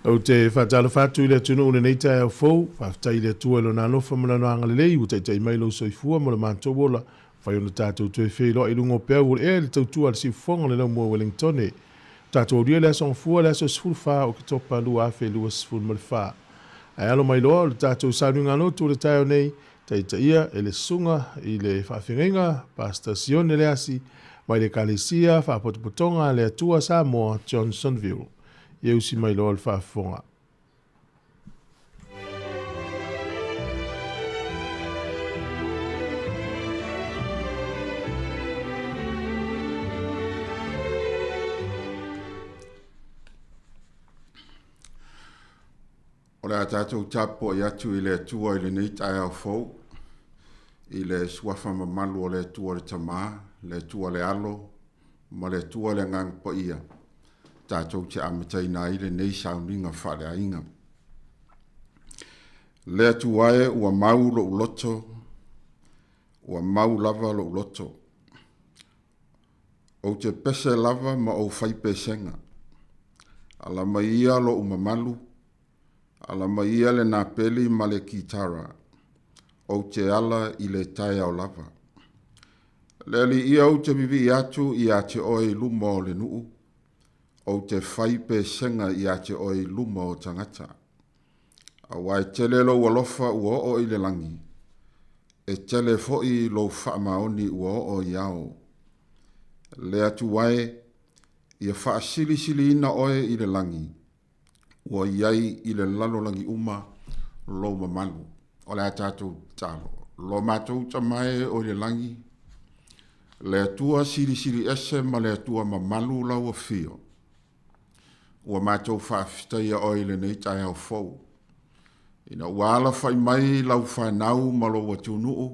Ou te faatalofa atu i le atunuu i lenei taeao fou. Faafetai i le Atua i Lona alofa ma Lana agalelei ua taitai mai lou soifua ma lo matou ola. Ua mafai ona tatou toe feiloai i luga o peau o le ea i le tautua a le siufofoga o le Laumua Welingtone. Ua tatou aulia le Aso Gafua, le aso 14 Oketopa 2024. Ae alo mai loa o le tatou sauniga lotu o le taeao nei, taitaia e le Susuga i le Faafeagaiga Pastor Sione Leasi mai le Ekalesia Faapotopotoga a le Atua Samoa Johnsonville. Ia usi mai loa le faafofoga. O le a tatou tapuai atu i le Atua i lenei taeao fou, i le suafa mamalu o le Atua le Tama, le Atua le Alo, ma le Atua le Agaga Paia, tatou te amataina ai lenei sauniga faaleaiga. Le Atua e ua mau lou loto, ua mau lava lou loto. Ou te pese lava ma ou fai pesega. Ala mai ia lou mamalu, ala mai ia le napeli ma le kitara. Ou te ala i le taeao lava. Le Alii ia ou te vivii atu ia te oe i luma o le nuu, ou te fai pesega ia te oe i luma o tagata. Aua e tele lou alofa ua oo i le lagi, e tele foi lou faamaoni ua oo i ao. Le Atua e, ia faasilisiliina oe i le lagi, ua i ai i le lalolagi uma lou mamalu. O le a tatou tatalo. Lo matou Tama e o i le lagi, le Atua silisili ese ma le Atua mamalu lau afio. Ua matou faafetaia oe i lenei taeao fou. Ina ua alafai mai lau fanau ma lou atunuu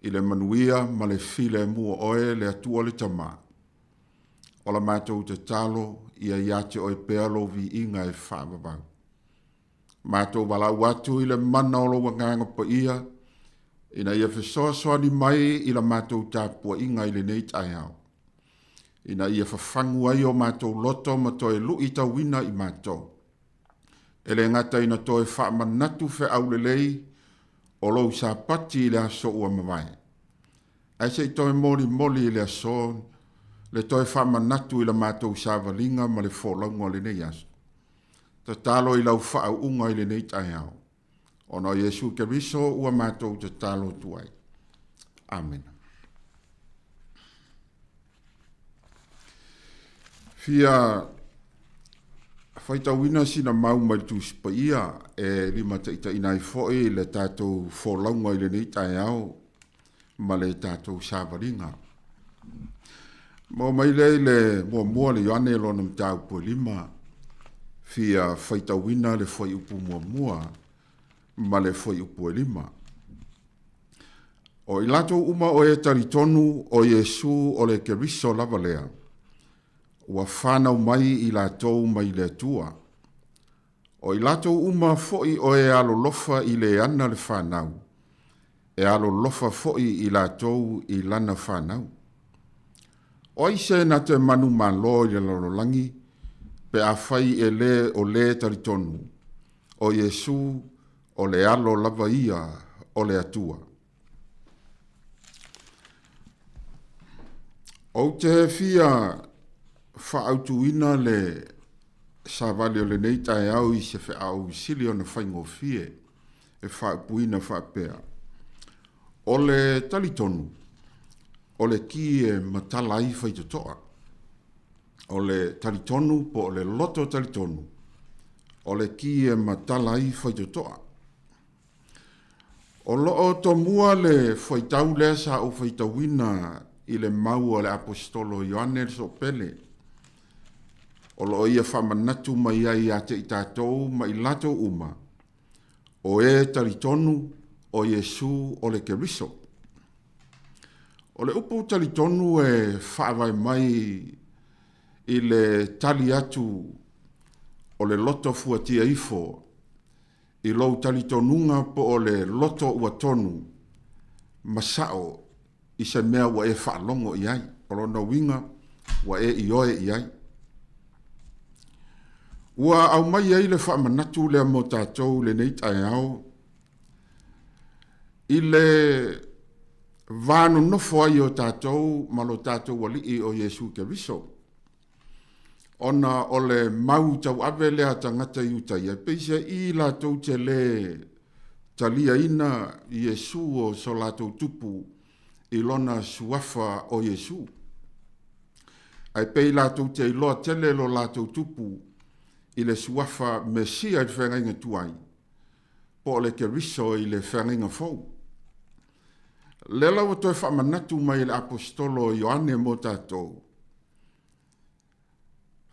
i le manuia ma le filemu o oe le Atua le Tama. O la matou tatalo ia ia te oe pea lou viiga e faavavau. Matou valaau atu i le mana o lou Agaga Paia ina ia fesoasoani mai i la matou tapuaiga i lenei taeao, ina ia fafagu ai o matou loto ma toe luitauina i matou. E le gata ina toe faamanatu feau lelei o lou Sapati i le aso ua mavae, Ae se i toe molimoli i le aso le toe faamanatu i la matou savaliga ma le folauga o lenei aso. Tatalo i lau faauuga i lenei taeao, ona o Iesu Keriso ua matou tatalo atu ai. Amena. Fia faitauina sina mau mai le Tusi Paia e limataitaiina ai foi le tatou folauga i lenei taeao ma le tatou savaliga. Maua mai lea i le muamua le Ioane lona mataupu e 5, fia faitauina le fuaiupu muamua ma le fuaiupu e 5. O i latou uma o e talitonu o Iesu o le Keriso lava lea, ua fanau mai i latou mai le Atua. O i latou uma foi o e alolofa i le ana le fanau, e alolofa foi i latou i lana fanau. O ai se na te manumalo i le lalolagi pe afai e le o le talitonu, o Iesu o le Alo lava ia o le Atua? Ou te fia faaautuina le savali o lenei taeao i se feau sili ona faigofie e faaupuina faapea, O le talitonu, o le ki e matala ai faitotoa. O le talitonu po o le loto talitonu, o le ki e matala ai faitotoa. O lo o tomua le faitau lea sa ou faitauina i le mau a le Aposetolo Ioane le Soopele, o lo o ia faamanatu mai ai ia te i tatou ma i latou uma, o e talitonu o Iesu o le Keriso. O le upu talitonu e faavae mai i le tali atu o le loto fuatia ifo i lou talitonuga po o le loto ua tonu ma sao i se mea ua e faalogo i ai. O lona uiga, ua e ioe i ai. Ua aumai ai le faamanatu lea mo tatou i lenei taeao i le va nonofo ai o tatou ma lo tatou Alii o Iesu Keriso, ona o le mau tauave lea a tagata Iutaia, peiseai latou te lē taliaina Iesu o so latou tupu i lona suafa o Iesu. Ae pei latou te iloa tele lo latou tupu i le suafa Mesia i le feagaiga tuai, po o le Keriso i le feagaiga fou. Lea la ua toe faamanatu mai e le Aposetolo o Ioane mo tatou.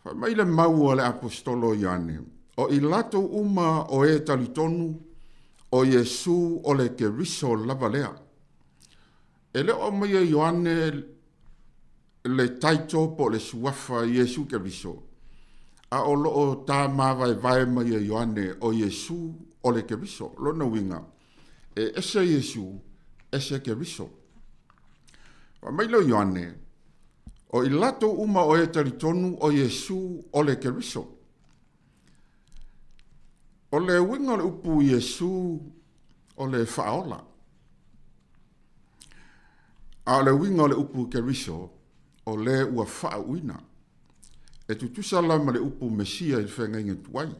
Fai mai le mau a le Aposetolo o Ioane, o i latou uma o e talitonu o Iesu o le Keriso lava lea. E le o aumaia e Ioane le title po o le suafa Iesu Keriso, a o lo o tāmavaevae mai e Ioane o Iesu o le Keriso. Lona uiga, e ese Iesu, ese Keriso. Fai mai lea o Ioane, o i latou uma o e talitonu o Iesu o le Keriso. O le uiga o le upu Iesu o le faaola. A o le uiga o le upu Keriso, o le ua faauuina. E tutusa la ma le upu Mesia i le feagaiga tuai.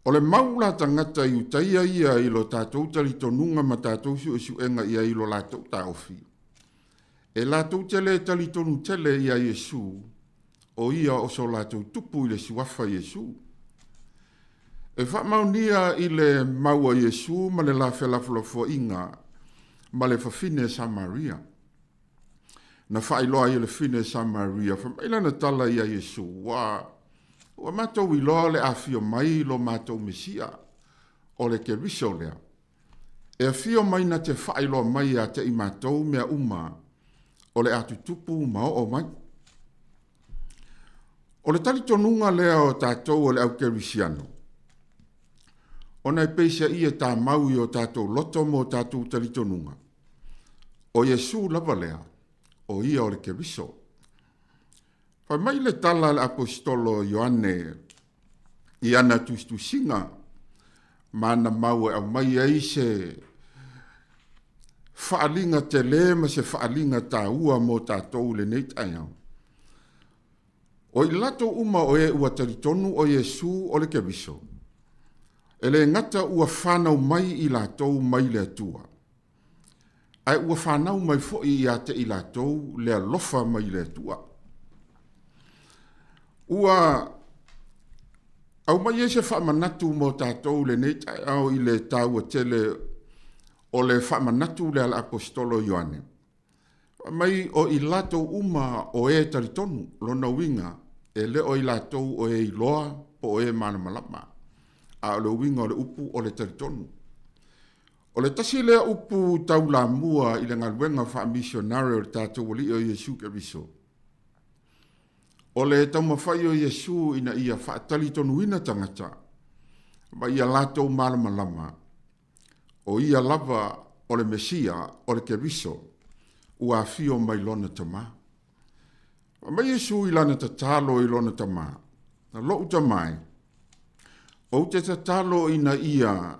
O le mau la tagata Iutaia ia i lo tatou talitonuga ma tatou suesuega i ai i lo latou taofi, e latou te lē talitonu tele iā Iesu, o ia o so latou tupu i le suafa Iesu. E faamaonia i le mau a Iesu ma le la felafolafoaiga ma le fafine Samaria. Na faailoa ai e le fine Samaria, fai mai lana tala iā Iesu, ua, ua matou iloa o le afio mai lo matou Mesia, o le Keriso lea. E afio mai na te faailoa mai ia te i matou mea uma o le a tutupu ma oo mai. O le talitonuga lea o tatou o le au kerisiano, ona e peiseai e tamau i o tatou loto ma o tatou talitonuga, o Iesu lava lea, o ia o le Keriso. Fai mai le tala a le Aposetolo Ioane i ana tusitusiga ma ana mau e aumai ai se faaaliga tele ma se faaaliga taua mo tatou i lenei taeao. O i latou uma o e ua talitonu o Iesu o le Keriso, e le gata ua fanau mai i latou mai le Atua, ae ua fanau mai foi ia te i latou le alofa mai le Atua. Ua aumai ai se faamanatu mo tatou i lenei taeao i le taua tele o le faamanatu lea a le Aposetolo Ioane. Fai mai o i latou uma o e talitonu, lona uiga, e le o i latou o e iloa po o e malamalama, a o le uiga o le upu o le talitonu. O le tasi lea upu taulamua i le galuega faamisionare o le tatou Alii o Iesu Keriso, o le taumafai o Iesu ina ia faatalitonuina tagata ma ia latou malamalama, o ia lava o le Mesia, o le Keriso, ua afio mai lona Tama. Fai mai Iesu i lana tatalo i lona Tama, Lo'u Tama e, ou te tatalo ina ia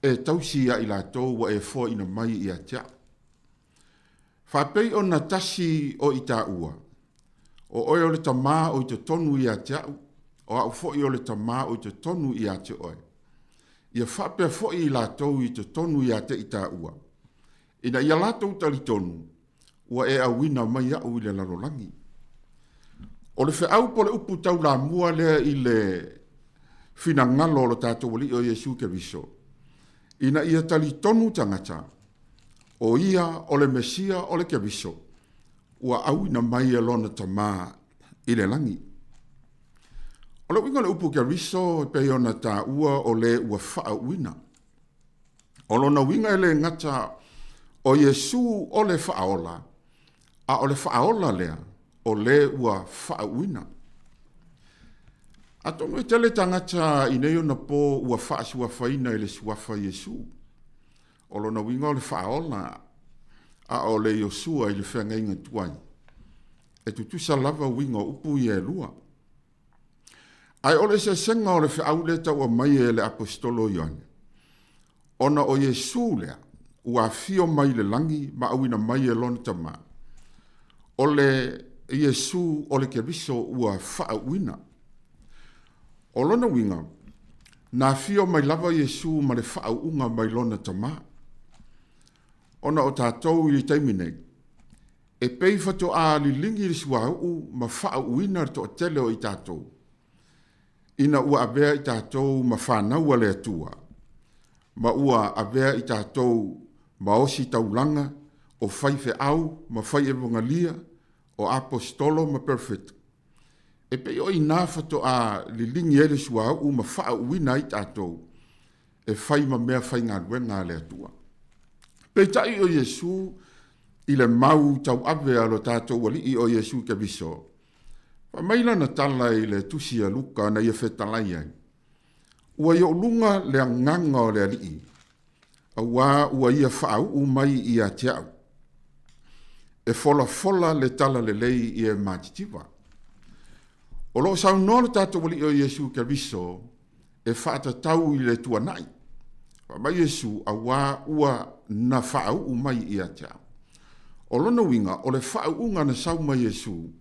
e tausi ia i latou ua e foaina mai ia te a'u. Faapei ona tasi o i tāua, o oe o le Tama o i totonu ia te a'u, o a'u foi o le Tama o i totonu ia te oe. Ia faapea foi i latou i totonu ia te i tāua, ina ia latou talitonu ua e auina mai a'u i le lalolagi. O le feau po o le upu taulamua lea i le finagalo o lo tatou Alii o Iesu Keriso, ina ia talitonu tagata, o ia o le Mesia o le Keriso, ua auina mai e lona Tama i le lagi. O le uiga o le upu Keriso e pei ona taua o le ua faauuina. O lona uiga e le gata o Iesu o le faaola, a o le faaola lea o le ua faauuina. Atonu e tele tagata i nei ona po ua faasuafaina i le suafa Iesu. O lona uiga o le faaola, a o le Iosua i le feagaiga tuai. E tutusa lava uiga o upu ia e lua. Ae o le eseesega o le feau lea e tau aumai e le Aposetolo o Ioane, ona o Iesu lea ua afio mai i le lagi ma auina mai e Lona Tama, o le Iesu o le Keriso ua faauuina. O lona uiga, na afio mai lava Iesu ma le faauuga mai Lona Tama. Ona o tatou i le taimi nei, e pei faatoa liligi le suauu ma faauuina le toatele o i tatou, ina ua avea i tatou ma fanau a le Atua, ma ua avea i tatou ma ositaulaga o faifeau ma fai-evagalia, o aposetolo ma perofeta. E pei o i ina faatoa liligi ai le suauu ma faauuina ai tatou e fai ma mea faigaluega a le Atua. Peitai o Iesu i le mau tauave a lo tatou Alii o Iesu Keriso, fai mai lana tala i le tusi a Luka na ia fetalai ai, Ua i ou luga le agaga o le Alii, auā ua ia faauu mai ia te au, e folafola le talalelei i e matitiva. O lo o saunoa lo tatou Alii o Iesu Keriso e faatatau i le tuanai. Fai mai Iesu, auā ua na faauu mai ia te au. O lona uiga, o le faauuga na sau mai Iesu,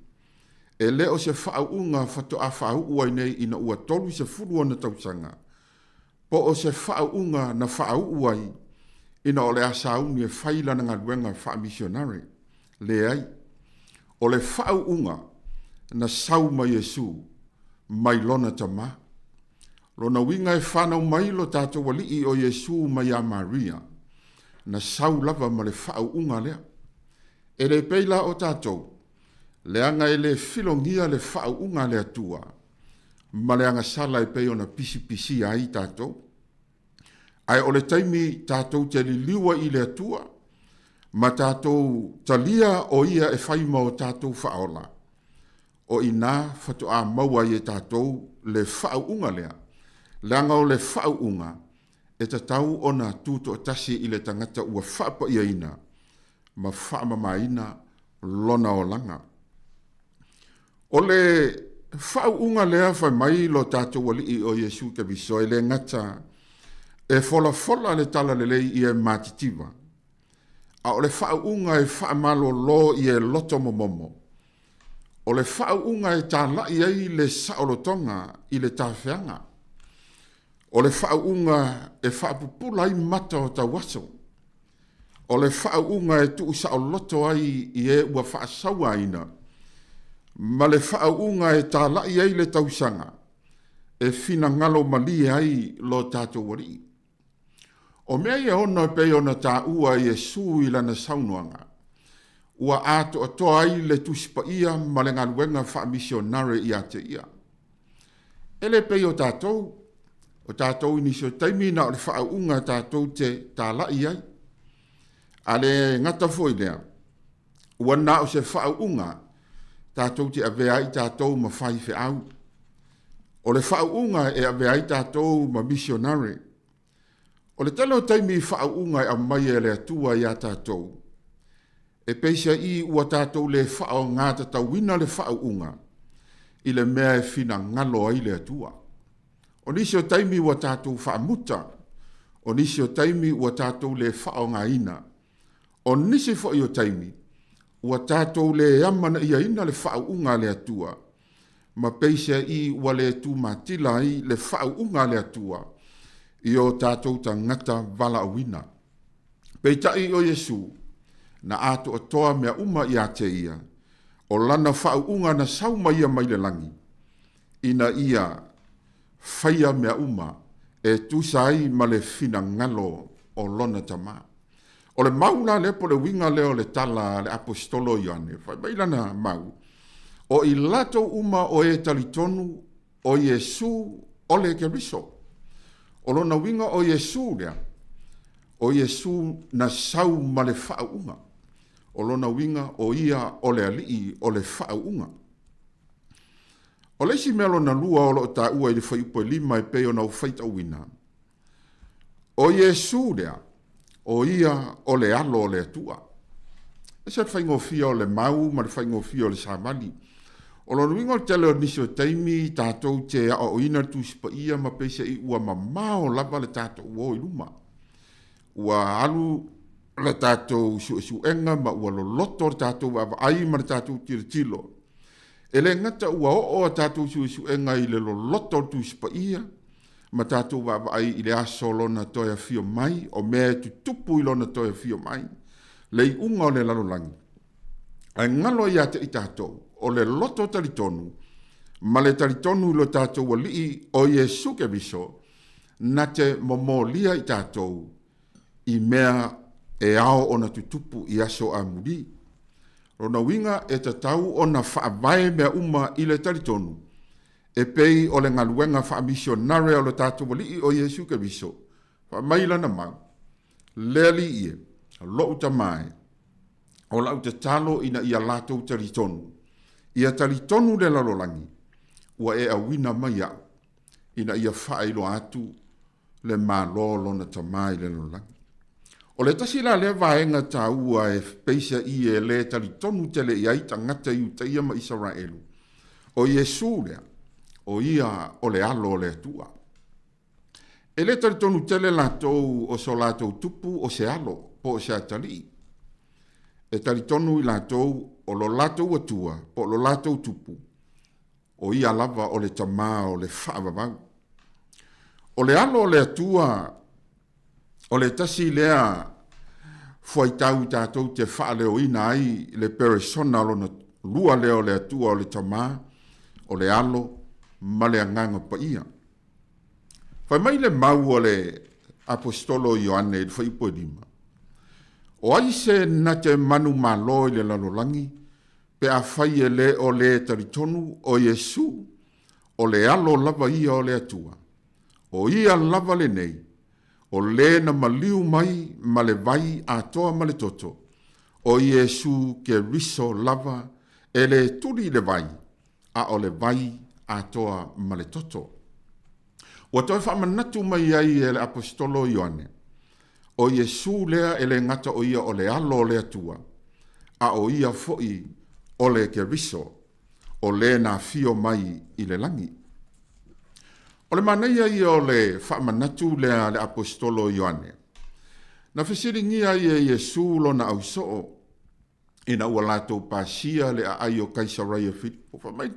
e le o se faauuga faatoa faauu ai nei ina ua 30 ona tausaga, po o se faauuga na faauu ai ina o le a sauni e fai lana galuega faamisionare. Leai. O le faauuga na sau mai Iesu mai lona Tama. Lona uiga e fanau mai lo tatou Alii o Iesu mai ia Maria, na sau lava ma le faauuga lea. E le pei la o tatou, leaga e le filogia le faauuga a le Atua ma le agasala e pei ona pisipisia ai tatou. Ae o le taimi tatou te liliu ai i le Atua ma tatou talia o Ia e fai ma o tatou faaola, o i ina faatoa maua ai e tatou le faauuga lea, leaga o le faauuga e tatau ona tutoatasi i le tagata ua faapaiaina ma faamamaina lona olaga. O le faauuga lea fai mai lo tatou Alii o Iesu Keriso e le gata e folafola le talalelei i e matitiva, a o le faauuga e faamalolo i e loto momomo. O le faauuga e talai ai le saolotoga i le tafeaga. O le faauuga e faapupula ai mata o tauaso. O le faauuga e tuusaoloto ai i e ua faasauaina, ma le faauuga e talai ai le tausaga e finagalo malie ai lo tatou Alii. O mea ia ono e pei ona taua e Iesu i lana saunoaga, ua atoatoa ai le Tusi Paia ma le galuega faamisionare ia te ia. E le pei o tatou, o tatou i nisi o taimi na o le faauuga tatou te talai ai. A le gata foi lea, ua na o se faauuga tatou te avea ai tatou ma faifeau. O le faauuga e avea ai tatou ma misionare. O le tele o taimi i faauuga e aumai e le Atua iā tatou, e peiseai ua tatou le faaaogatatauina le faauuga i le mea e finagalo ai le Atua. O nisi o taimi ua tatou faamuta, o nisi o taimi ua tatou le faaaogaina, o nisi foi o taimi ua tatou le amanaiaina le faauuga a le Atua, ma peiseai ua le tumatila ai le faauuga a le Atua i o tatou tagata valaauina. Peitai o Iesu, na atoatoa mea uma ia te ia, o lana faauuga na sau mai ia mai le lagi, ina ia faia mea uma e tusa ai ma le finagalo o lona Tama. O le mau la lea po o le uiga lea o le tala a le Aposetolo o Ioane, fai mai lana mau, o i latou uma o e talitonu o Iesu o le Keriso. O lona uiga o Iesu lea, o Iesu na sau ma le faauuga. O lona uiga o ia o le Alii o le faauuga. O le isi mea lona lua o lo o taua i le fuaiupu e 5 e pei ona ou faitauina, O Iesu lea, o ia o le Alo o le Atua. E ese le faigofie o le mau ma le faigofie o le savali. O lona uiga o le tele o nisi o taimi tatou te aoaoina le Tusi Paia ma peiseai ua mamao lava le tatou o i luma. Ua alu le tatou suesuega ma ua loloto le tatou vaavaai ma le tatou tilotilo. E le gata ua oo a tatou suesuega i le loloto o le Tusi Paia ma tatou vaavaai i le aso o Lona toe afio mai, o mea e tutupu i Lona toe afio mai, le iuga o le lalolagi. Ae galo ia te i tatou, o le loto talitonu ma le talitonu i lo tatou Alii o Iesu Keriso, na te momolia i tatou i mea e ao ona tutupu i aso amuli. Lona uiga e tatau ona faavae mea uma i le talitonu, e pei o le galuega faamisionare a lo tatou Alii o Iesu Keriso, fai mai lana mau, Le Alii e, lo'u Tama e, o la'u tatalo ina ia latou talitonu, ia talitonu le lalolagi, ua e auina mai a'u, ina ia faailoa atu le Malo o lona Tama i le lalolagi. O le tasi la lea vaega taua e peiseai e le talitonu tele i ai tagata Iutaia ma Isaraelu, o Iesu lea, o ia o le Alo o le Atua. E le talitonu tele latou o so latou tupu o se alo po o se atalii. E talitonu i latou o lo latou atua po o lo latou tupu, o ia lava o le tamā o le faavavau. O le alo o le Atua o le tasi lea fuaitau tatou te faaleoina ai le peresona lona lua lea o le Atua o le Tamā, o le Alo ma le Agaga Paia. Fai mai le mau a le Aposetolo o Ioane i le fuaiupu e 5, O ai se na te manumalo i le lalolagi pe afai e le o le talitonu o Iesu o le Alo lava ia o le Atua, o ia lava lenei, o le na maliu mai ma le vai atoa ma le toto, o Iesu Keriso lava e le tuli i le vai, a o le vai atoa ma le toto. Ua toe faamanatu mai ai e le Aposetolo o Ioane, o Iesu lea e le gata o ia o le Alo o le Atua, a o ia foi o le Keriso, o le na afio mai i le lagi. O le manaia ia o le faamanatu lea a le Aposetolo o Ioane, na fesiligia ai e Iesu lona ausoo, ina ua latou pasia le aai o Kaisaraia Filipo. Fai mai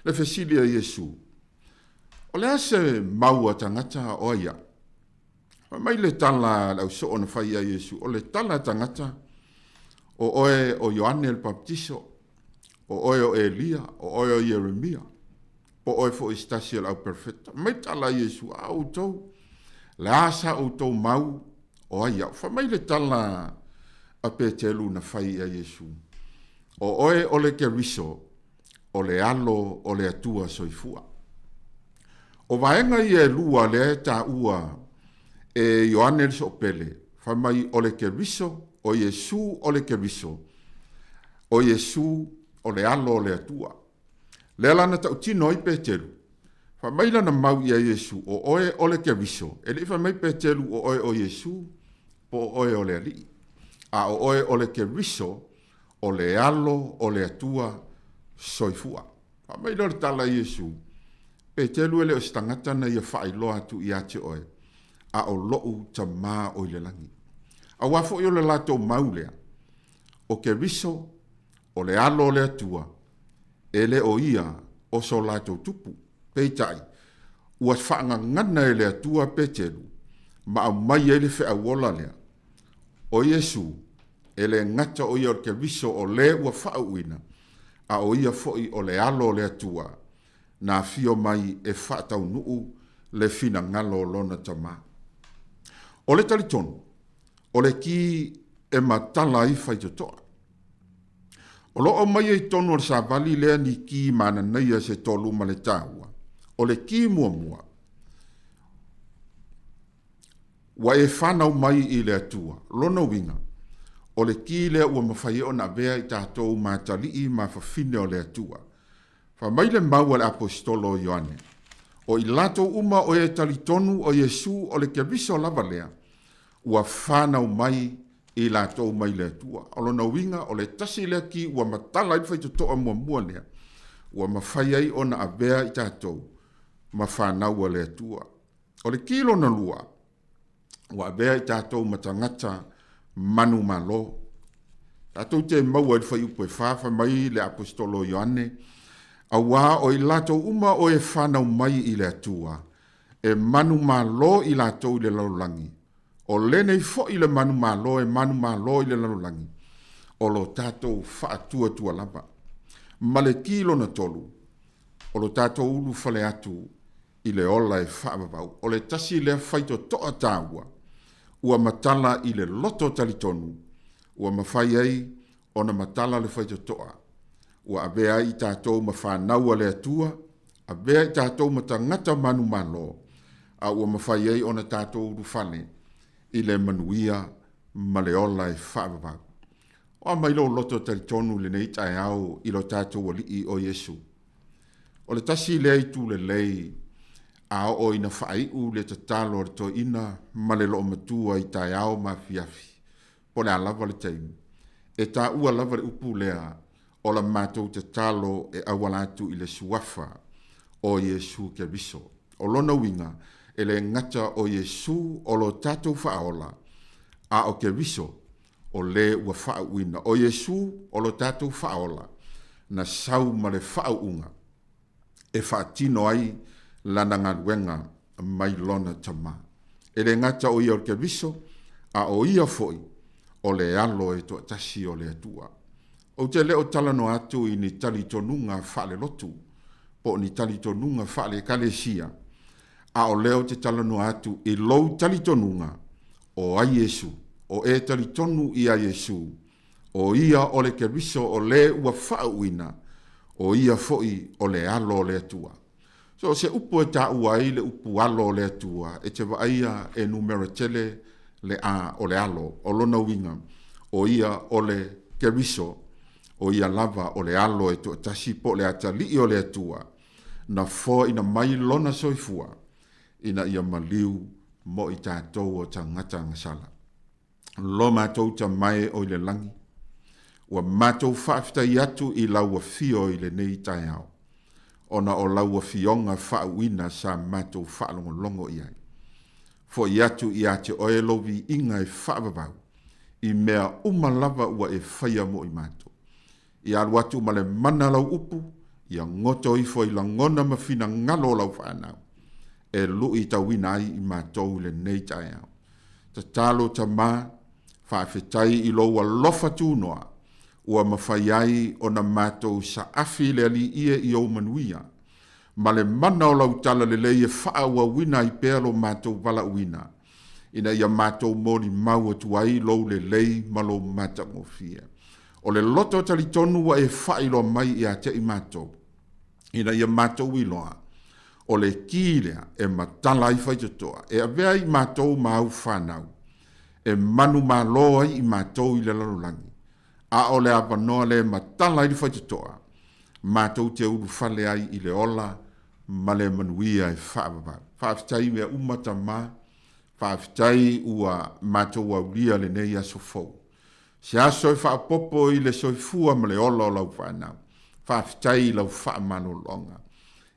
le fesili a Iesu, O le a se mau a tagata o ai a'u? Fai mai le tala a le ausoo na fai ia Iesu, O le tala a tagata, o oe o Ioane le Papatiso, o oe o Elia, o oe o Ieremia, po o oe foi o se tasi o le au perofeta. Fai mai le tala a Iesu, A outou, le a sa outou mau o ai a'u? Fai mai le tala a Peteru na fai ia Iesu, O oe o le Keriso, o le Alo o le Atua soifua. O vaega ia e lua lea e taua e Ioane le Soopele, fai mai o le Keriso, o Iesu o le Keriso, o Iesu o le Alo o le Atua. Lea la na tautino ai Peteru, fai mai lana mau ia Iesu, o oe o le Keriso. E le i fai mai Peteru o oe o Iesu, po o oe o le Alii, a o oe o le Keriso, o le Alo o le Atua soifua. Fai mai lea o le tala a Iesu, Peteru e le o se tagata na ia faailoa atu ia te oe, a o loʻu Tamā o i le lagi. Auā foi o le latou mau lea, o Keriso, o le Alo o le Atua, e le o ia o so latou tupu. Peitai, ua faagagana e le Atua Peteru ma aumai ai le feau ola lea, o Iesu, e le gata o ia o le Keriso o le ua faauuina, a o ia foi o le Alo o le Atua, na afio mai e faataunuu le finagalo o lona Tamā. O le talitonu, o le ki e matala ai faitotoa. O lo o aumaia i totonu o le savali lea ni ki mananaia se tolu ma le taua. O le ki muamua, ua e fanau mai i le Atua. Lona uiga, o le ki lea ua mafai ai ona avea i tatou ma atalii ma fafine o le Atua. Fai mai le mau a le Aposetolo o Ioane, O i latou uma o e talitonu o Iesu o le Keriso lava lea, ua fanau mai i latou mai le Atua. O lona uiga, o le tasi lea ki ua matala ai le faitotoa muamua lea, Ua mafai ai ona avea i tatou ma fanau a le Atua. O le ki lona lua, ua avea i tatou ma tagata manumalo. Tatou te maua i le fuaiupu e 4 fai mai le Aposetolo o Ioane, Auā o i latou uma o e fanau mai i le Atua, e manumalo i latou i le lalolagi, o lenei foi le manumalo e manumalo i le lalolagi, o lo tatou faatuatua lava. Ma le ki lona tolu, o lo tatou ulufale atu i le ola e faavavau. O le tasi lea faitotoa taua ua matala i le loto talitonu ua mafai ai ona matala le faitotoa ua avea ai i tatou ma fanau a le Atua, avea i tatou ma tagata manumalo, a ua mafai ai ona tatou ulufale i le manuia ma le ola e faavavau. O a mai lou loto talitonu i lenei taeao i lo tatou Alii o Iesu? O le tasi lea itu lelei a oo ina faaiu le tatalo a le toeaina ma le loomatua i taeao ma afiafi, po o le a lava le taimi, e taua lava le upu lea o la matou tatalo e auala atu i le Suafa o Iesu Keriso. O lona uiga, e le gata o Iesu o lo tatou Faaola, a o Keriso o le ua faauuina. O Iesu o lo tatou Faaola, na sau ma le faauuga e faatino ai lana galuega mai lona Tama. E le gata o ia o le Keriso, a o ia foi o le Alo e toatasi o le Atua. Ou te le o talanoa atu i ni talitonuga faalelotu po o ni talitonuga faale-ekalesia, a o lea ou te talanoa atu i lou talitonuga o ai Iesu, o e talitonu iā Iesu, o ia o le Keriso o le ua faauuina, o ia foi o le Alo o le Atua. So o se upu e taua ai le upu Alo o le Atua, e te vaaia e numera tele le A o le Alo. O lona uiga, o ia o le Keriso, o ia lava o le Alo e toatasi po o le Atalii o le Atua, na foaina mai lona soifua ina ia maliu mo i tatou o tagata agasala. Lo matou Tama e o i le lagi, ua matou faafetai atu i lau afio i lenei taeao, ona o lau afioga faauuina sa matou faalogologo i ai. Foi atu ia te oe lou viiga e faavavau i mea uma lava ua e faia mo i matou. Ia alu atu ma le mana lau upu, ia goto ifo i lagona ma finagalo o lau fanau, e luitauina ai i matou i lenei taeao. Tatalo Tama, faafetai i lou alofa tunoa, ua mafai ai ona matou saafi le Alii e i ou manuia, ma le mana o lau talalelei e faaauauina ai pea lo matou valaauina, ina ia matou molimau atu ai lou lelei ma lou matagofie. O le loto talitonu ua e faailoa mai ia te i matou, ina ia matou iloa, o le ki lea e matala ai faitotoa, e avea ai i matou ma au fanau, e manumalo ai i matou i le lalolagi, a o le avanoa lea e matala ai le faitotoa, matou te ulufale ai i le ola ma le manuia e faavavau. Faafetai mea uma Tama, faafetai ua matou aulia lenei aso fou. Se aso e faaopoopo i le soifua ma le ola o lau fanau. Faafetai i lau faamalologa.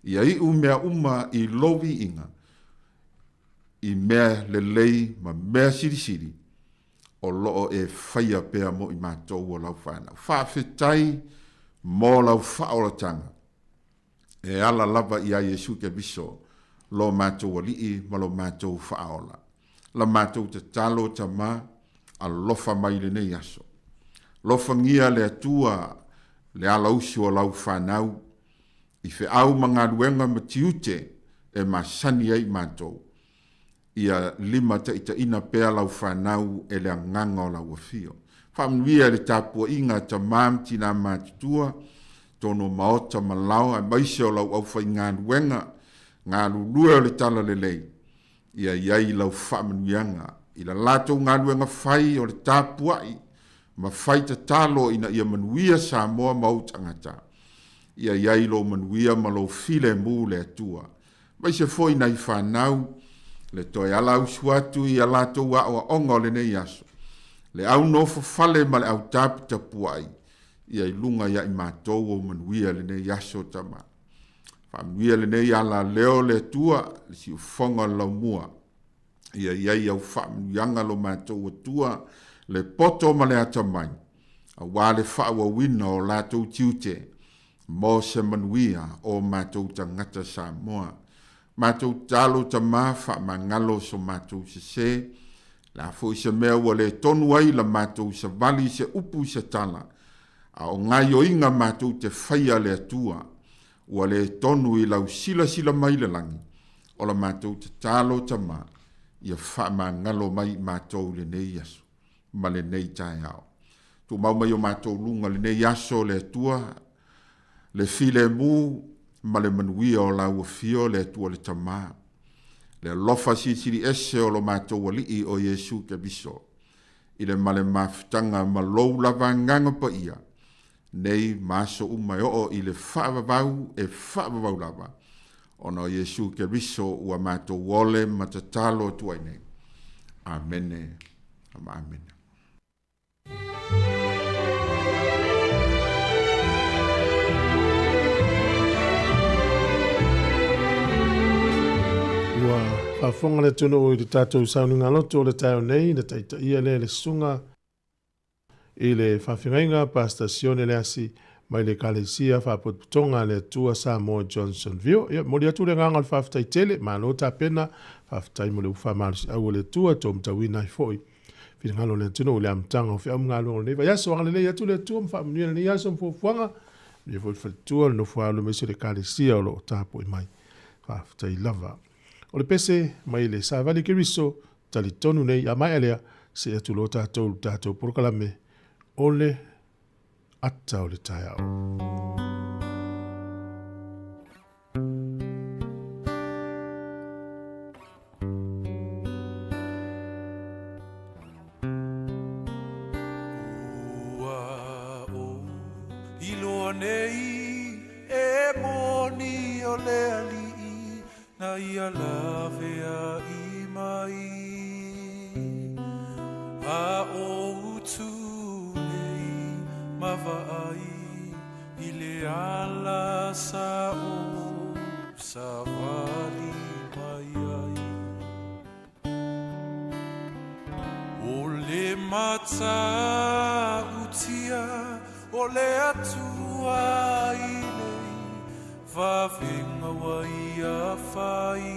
Ia iu mea uma i lou viiga, i mea lelei ma mea silisili o lo o e faia pea mo i matou o lau fanau. Faafetai mo lau faaolataga. E ala lava iā Iesu Keriso, lo matou Alii ma lo matou Faaola. La matou tatalo, Tama, alofa mai i lenei aso. Alofagia le Atua le alausu o lau fanau i feau ma galuega ma tiute e masani ai matou. Ia limataitaiina pea lau fanau e le agaga o lau afio. Faamanuia i le tapuaiga a tama ma tina matutua, tonu o maota ma laoa, aemaise o lau aufaigaluega galulue o le talalelei, ia i ai lau faamanuiaga i la latou galuega fai o le tapuai ma fai tatalo ina ia manuia Samoa ma ou tagata. Ia i ai lou manuia ma lou filemu le Atua. Aemaise foi nai fanau le toe alausu atu i a latou aoaoga o lenei aso, le au nofo fale ma le au taputapuai. Ia i luga ia i matou ou manuia lenei aso Tama. Faamanuia lenei alaleo le Atua, le siufofoga o le laumua. Ia i ai au faamanuiaga lo matou Atua, le poto ma le atamai, auā le faaauauina o latou tiute mo se manuia o matou tagata Samoa. Matou tatalo Tama faamagalo so matou sesē, le a foi se mea ua le tonu ai la matou savali i se upu i se tala, a o gaioiga matou te faia le Atua, ua le tonu i lau silasila mai i le lagi, o la matou tatalo Tama, ia faamagalo mai i matou i lenei aso ma lenei taeao. Tumau mai o matou luga i lenei aso le Atua, le filemu ma le manuia o lau afio le Atua le Tama, le alofa silisili ese o lo matou Alii o Iesu Keriso, i le ma le mafutaga ma lou lava Agaga Paia, nei ma aso uma e oo i le faavavau e faavavau lava, ona o Iesu Keriso ua matou ole ma tatalo atu ai nei. Amene ma amene. Ua faafofoga le atunuu i le tatou sauniga loto o le taeao nei na taitaia lea e le susuga i le faafeagaiga Pastor Sione Leasi mai le Ekalesia Faapotopotoga a le Atua Samoa Johnsonville. Ia, momoli atu le agaga o le faafetai tele, malo tapena, faafetai mo le ufa malosiau o le Atua, tou matauina ai foi finagalo o le atunuu i le amataga o feau ma galuega o lenei vaiaso. Agalelei atu le Atua ma faamanuia lenei aso ma fuafuaga, manuia foi le faletua, le nofoaalo aemaise le Ekalesia o lo o tapuai mai. Faafetai lava. O le pese mai le Savali Keriso, talitonu nei, a maea lea, see atu loa tatou i le tatou polokalame o le ata o le taeao. Ua ou iloa nei e moni o le Alii na ia laveai mai a ou tu nei ma vaai i le ala sa ou savali mai ai. O le matautia o le Atua i nei vavenga ua ia fai,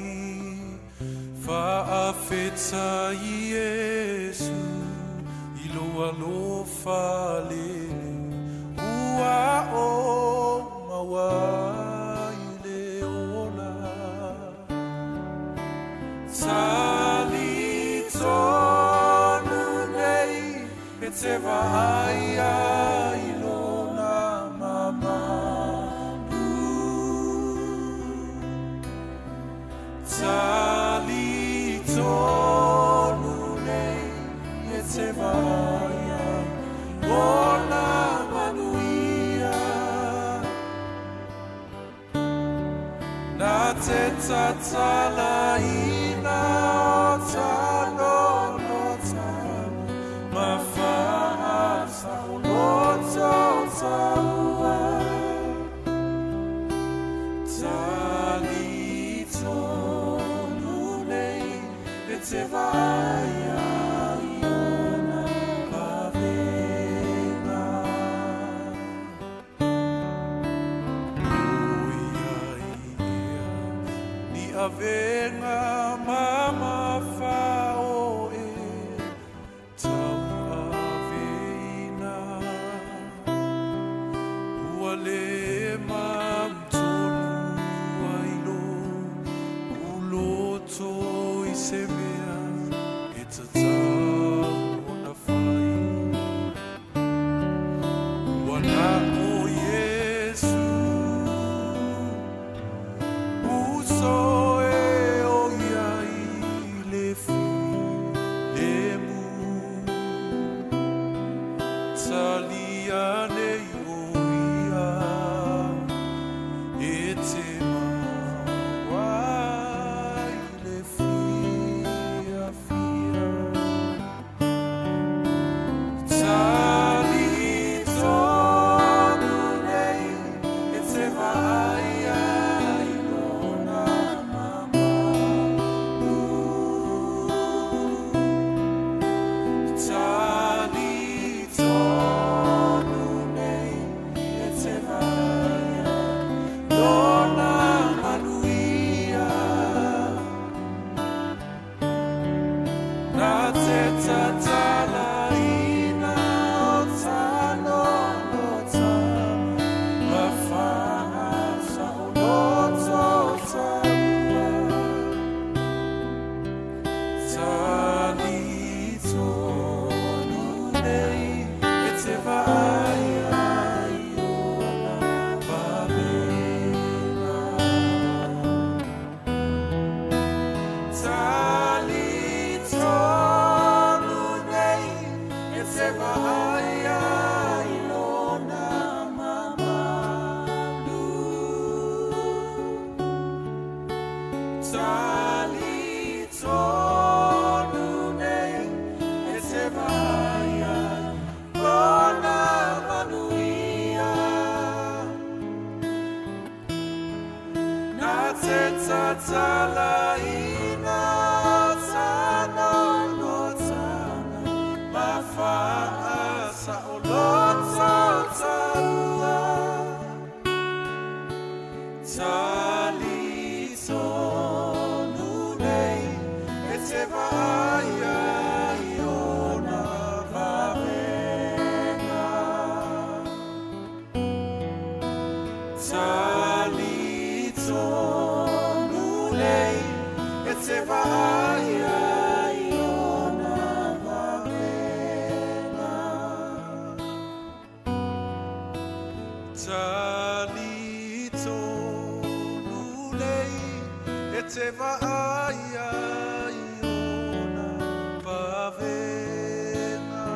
faafetai Iesu i lou alofa lelei, ua ou maua ai le ola. Talitonu nei e te vaai ai i lona mamalu. Talitonu nei e te vaai ai i ona manuia. Na te tatalaina o tanono ma whaasaholoto taua. Talitonu nei e te vaai ai i ona vavenga. Oi ai ea ni avenga mamafa o e tauaveina. Ua le mautonu ai lo uloto i se mea e tatau ona fai. Ua na o Iesu uso e o ia i le filemu. Talia nei o ia e te maua ai le fiafia. Talitonu vaaia i lona mamalu. Talitonu nei e te vaaia lona manuia. Na te tatalaina tana lotanga ma faasaolototala. Talitonu nei e te vaaia i ona vavega. Talitonu nei e te vaaia i ona vavega. Talitonu nei e te vaaia i ona vavega.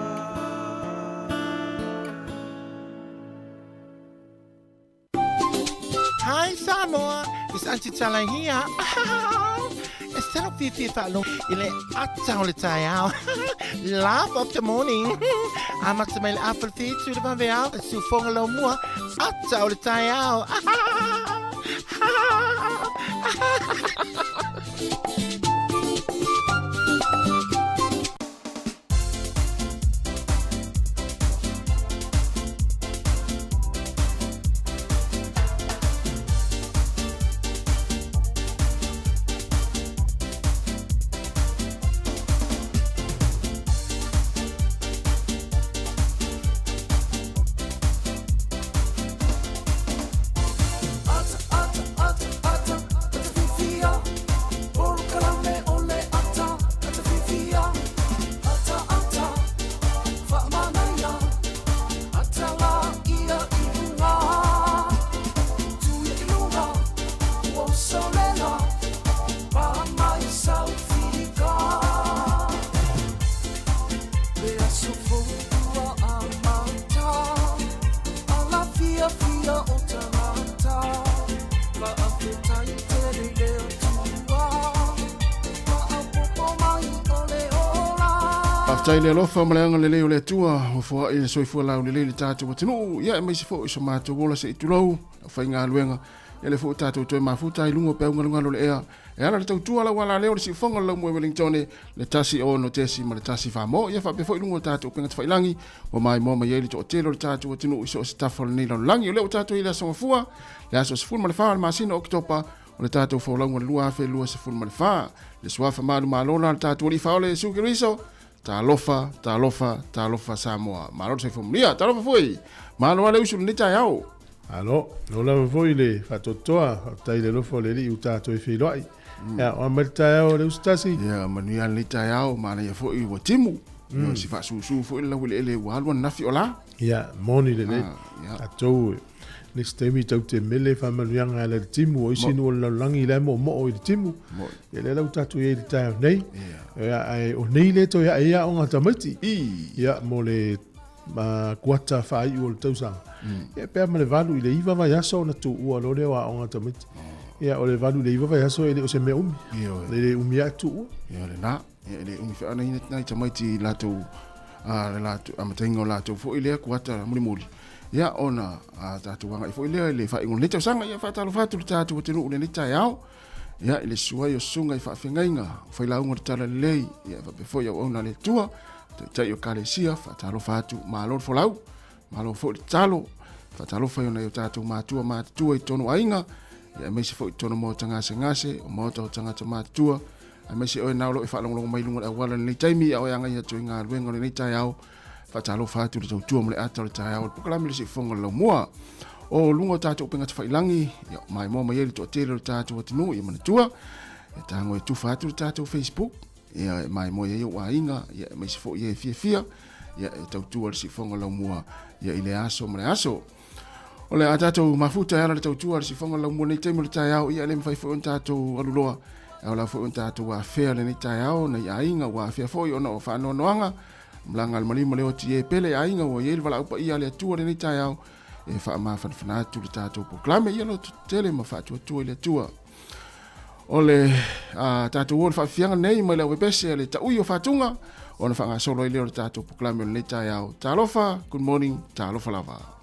Hi Samoa, it's Auntie Tala here. E salo fifi whaalogo i le ata o le taeao. Laugh of the morning. Amata mai le afa le whitu le vaveao, le siufoga lau mua, ata o le taeao. Ata, ata, ata, ata, ata fifia. Polokalame o le ata, ata fifia. Ata, ata, faamanaia. Ata la ia i luga. Tuia i luga, ua usolela. Pa mai saufika. Le aso fou ua amata. Ala fiafia o tagata. Faafetai tele i le Atua. Faaopoopo mai o le ola. Faafetai le alofa ma le agalelei o le Atua ua foai le soifua laulelei i le tatou atunuu, ia aemaise foi so matou ola se i tulou, le aufaigaluega, ia lea foi ua tatou toe mafuta ai i luga o peau galugalu o le ea e ala le tautua lau alaleo le siufoga o le laumua i Wellingtone, le 1 6 ma le 1 4 mo, ia faapea foi i luga o tatou upega tafailagi ua maimoa mai ai le toatele o le tatou atunuu i so o se tafa o lenei lalolagi. O lea ua tatou i le aso Gafua, le aso 14 o le masina o Oketopa o le tatou folauga o le 2024. Le suafa manumalo la o le tatou Alii Faaola Iesu Keriso, talofa, talofa, talofa Samoa. Malo le soifua manuia. Talofa foi. Malo lava le usu i lenei taeao. Malo, malo lava foi le faatoatoa, faafetai i le alofa o le Alii ua tatou e feiloai. Ia, o a mai le taeao le usu tasi. Ia, manuia lenei taeao, manaia foi ua timu. Ia, si faasusu foi le laueleele ua alu ananafi o la. Ia, moni lelei. Tatou le isi taimi tatou te mele faamanuiaga e ala i le timu, o isi nuu o le lalolagi la e moomoo i le timu. Ia lea la ua tatou i ai i le taeao nei. Ia, ae o nei lea e toe ae ai aoga a tamaiti. Ia, mo le kuata faaiu o le tausaga. Ia, pe a ma le 8 i le 9 vaiaso ona tuua loa lea o aoga a tamaiti. Ia, o le 8 i le 9 vaiaso e le o se mea umi. E le umi lava tuua. Ia, lena. Ia, e le umi foi ona nai tamaiti i latou le latou amataina o latou foi lea kuata mulimuli. Ia, ona tatou agai foi lea i le faaiuga o lenei tausaga. Ia, faatalofa atu i le tatou atunuu i lenei taeao. Ia, i le susu ai o susuga i faafeagaiga, o failauga o le Talalelei, ia, faapea foi auauna a le Atua, taitai o Ekalesia, faatalofa atu, malo le folau, malo foi le tatalo, faatalofa i nai o tatou matua matutua i totonu o aiga, ia, aemaise foi i totonu o maota gasegase, o maota o tagata matutua, aemaise oe na o lo o e faalogologo mai i luga o le auala i lenei taimi, a o e agai atu i galuega o lenei taeao, faatalofa atu i le tautua ma le ata o le taeao o le polokalame le Siufofoga o le Laumua. O luga o tatou upega tafailagi, ia, maimoa mai ai le toatele o le tatou atunuu, ia manatua, e tago e tufa atu le tatou Facebook, ia, e maimoa i ai ou aiga, ia, aemaise foi e fiafia, ia, e tautua le Siufofoga o le Laumua, ia, i le aso ma le aso. O le a tatou mafuta e ala le tautua le siufofoga o le Laumua nei taimi o le taeao, ia, e le mafai foi ona tatou aluloa, e ao la foi ona tatou afea lenei taeao, nai aiga ua afea foi ona o faanoanoaga. Malaga a le maliu ma le oti e pele aiga ua i ai le valaau paia a le Atua lenei taeao e faamafanafana atu le tatou polokalame ia loto tele ma faatuatua i le Atua. O le a, tatou o le faafiafiaga nei mai le aupepese a le taui o Fatuga ona faagasolo ai lea o le tatou polokalame o lenei taeao. Talofa, good morning, talofa lava.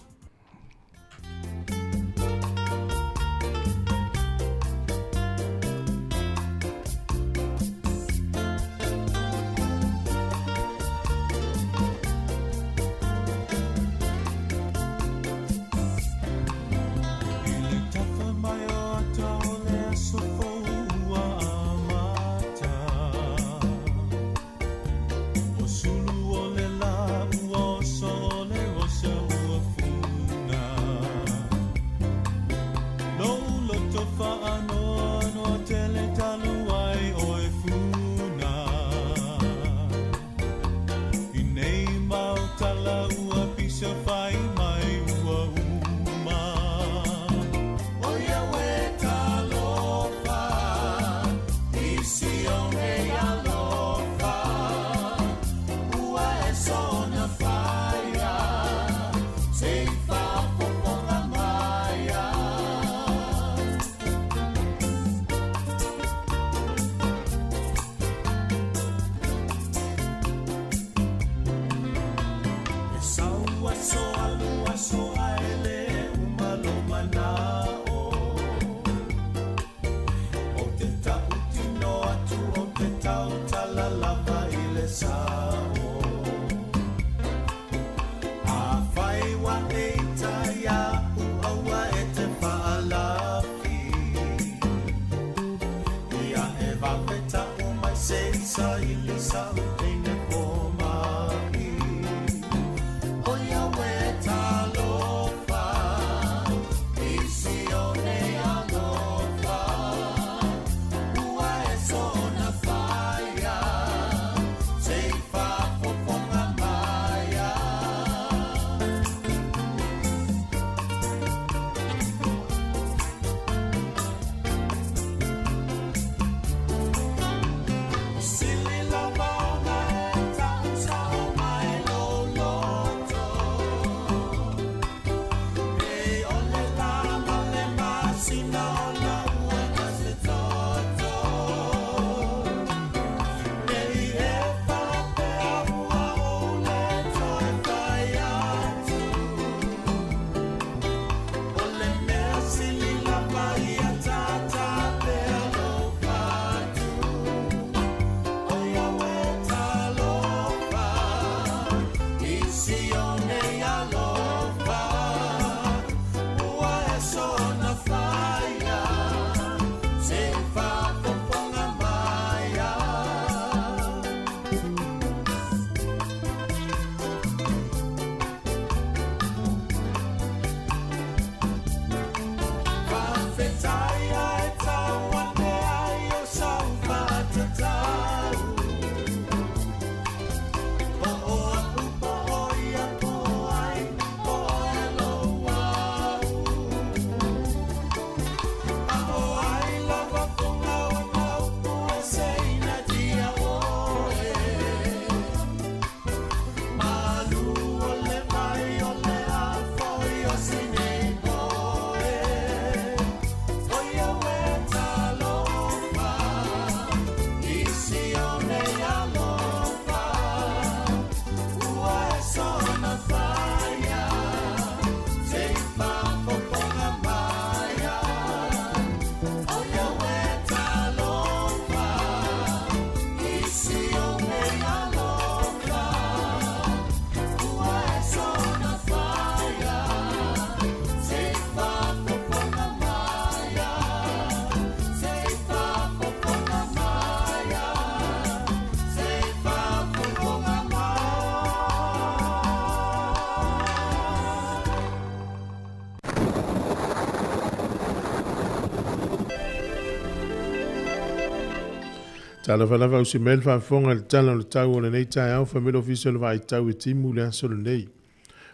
Talofa lava ausi mai le faafofoga i le tala o le tau o lenei taeao fai mai le Ofisa o le Vaai Tau e timu le aso lenei.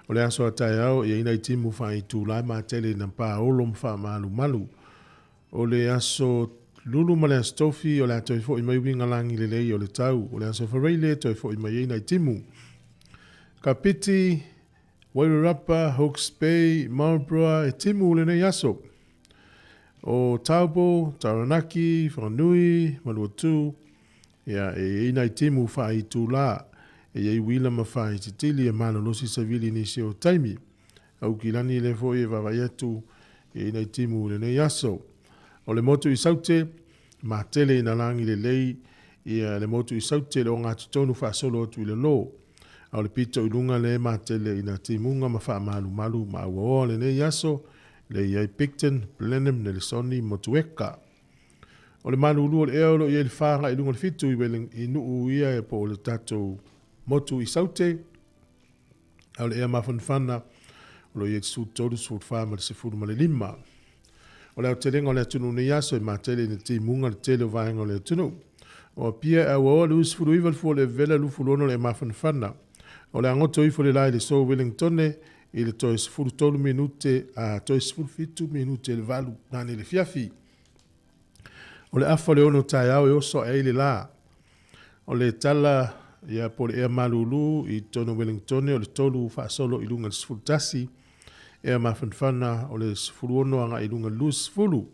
O le aso a taeao e i ai nai timu faaitula e matele i Napaolo ma Faamalumalu. O le aso Lulu ma le aso Tofi o le a toe foi mai uiga lagi lelei o le tau. O le aso Faraile e toe foi mai ai nai timu. Kapiti, Wairarapa, Hawke's Bay, Marlborough e timu lenei aso. O Taupo, Taranaki, Whanganui, Manuatu, ia, e i ai nai timu faaitulā, e i ai uila ma faaititili e malolosi savili i nisi o taimi. Aukilani lea foi e vaavaai atu e i ai nai timu i lenei aso. O le motu i Saute, matele ina lagi lelei ia le motu i Saute i le ogatotonu faasolo atu i lalo. A o le pito i luga lea e matele ina timuga ma faamalumalu ma auaoa lenei aso, lea e i ai Picton, Blenheim, Nelesoni, Motueka. O le malulu o le ea o lo o i ai le fa agai i luga o le fitu i Welling i nuu ia po o le tatou motu i Saute, a o le ea mafanafana o lo o i ai le 13, 14 ma le 15. O le aotelega o le atunuu nei aso e matele ina timuga le tele o vaega o le atunuu. O Apia e auaoa le 29 le fua o le vevela 26 le mafanafana. O le a goto ifo le la i le so Wellingtone i le toe 13 minute a toe 17 minute le valu nane le fiafi. O le afa o le ono taeao e oso ae ai le la. O le tala ia po o le ea malulu i totonu o Wellingtone o le tolu faasolo i luga i le 11, ea mafanafana o le 16 agai i luga i le 20.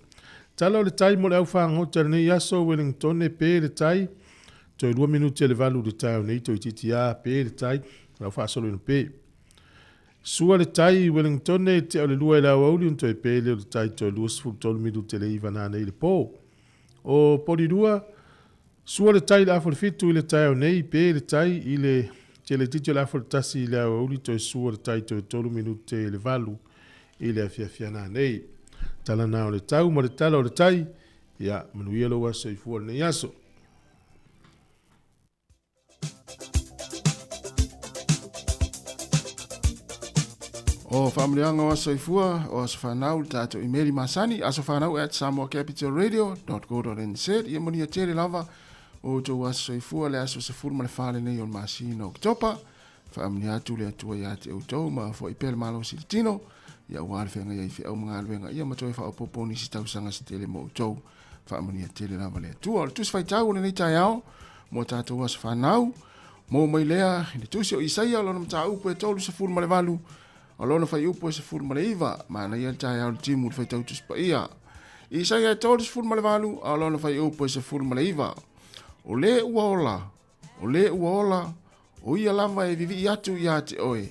Tala o le tai mo le au fagota i lenei aso Wellingtone pe le tai, toe 2 minute le valu i le taeao nei toeitiiti a pe le tai, lau faasolo ina pe. Sua le tai i Wellingtone i tea o le lua i le aoauli ona toe pe lea o le tai toe 23 minute le iva nanei i le po. O Polirua, sua le tai i le afa o le fitu i le taeao nei, pe le tai i le tele itiiti o le afa o le tasi i le aoauli toe sua le tai toe tolu minute le valu i le afiafi nanei. Tala na o le tau ma le tala o le tai, ia manuia lou aso soifua i lenei aso. O faamanuiaga o aso soifua o aso fanau le tatou imeli masani asofanau@samoacapitalradio.co.nz. Ia manuia tele lava o outou aso soifua le aso 14 lenei o le masina o Oketopa. Faamanuia atu le Atua ia te outou ma foai pea le malosi i le tino, ia aua le feagai ai i feau ma galuega ia ma toe faaopoopo nisi tausaga se tele mo outou. Faamanuia tele lava le Atua. O le tusi faitau o lenei taeao mo tatou aso fanau, mo mai lea i le tusi o Isaia lona mataupu e 38, o lona fuaiupu e 19, manaia le taeao le timu le faitau tusi paia. Isaia e 38, a o lona fuaiupu e 19. O le ua ola, o le ua ola, o ia lava e vivii atu iā te oe,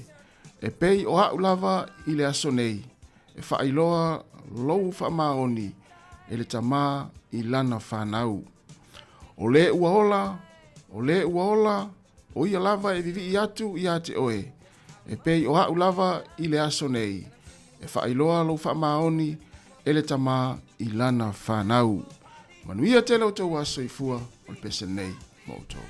e pei o a'u lava i le aso nei, e faailoa lou faamaoni e le Tamā i lana fanau. O le ua ola, o le ua ola, o ia lava e vivii atu iā te oe, e pei o a'u lava i le aso nei, e faailoa lou faamaoni e le Tamā i lana fanau. Manuia tele outou aso soifua o le pese lenei mo outou.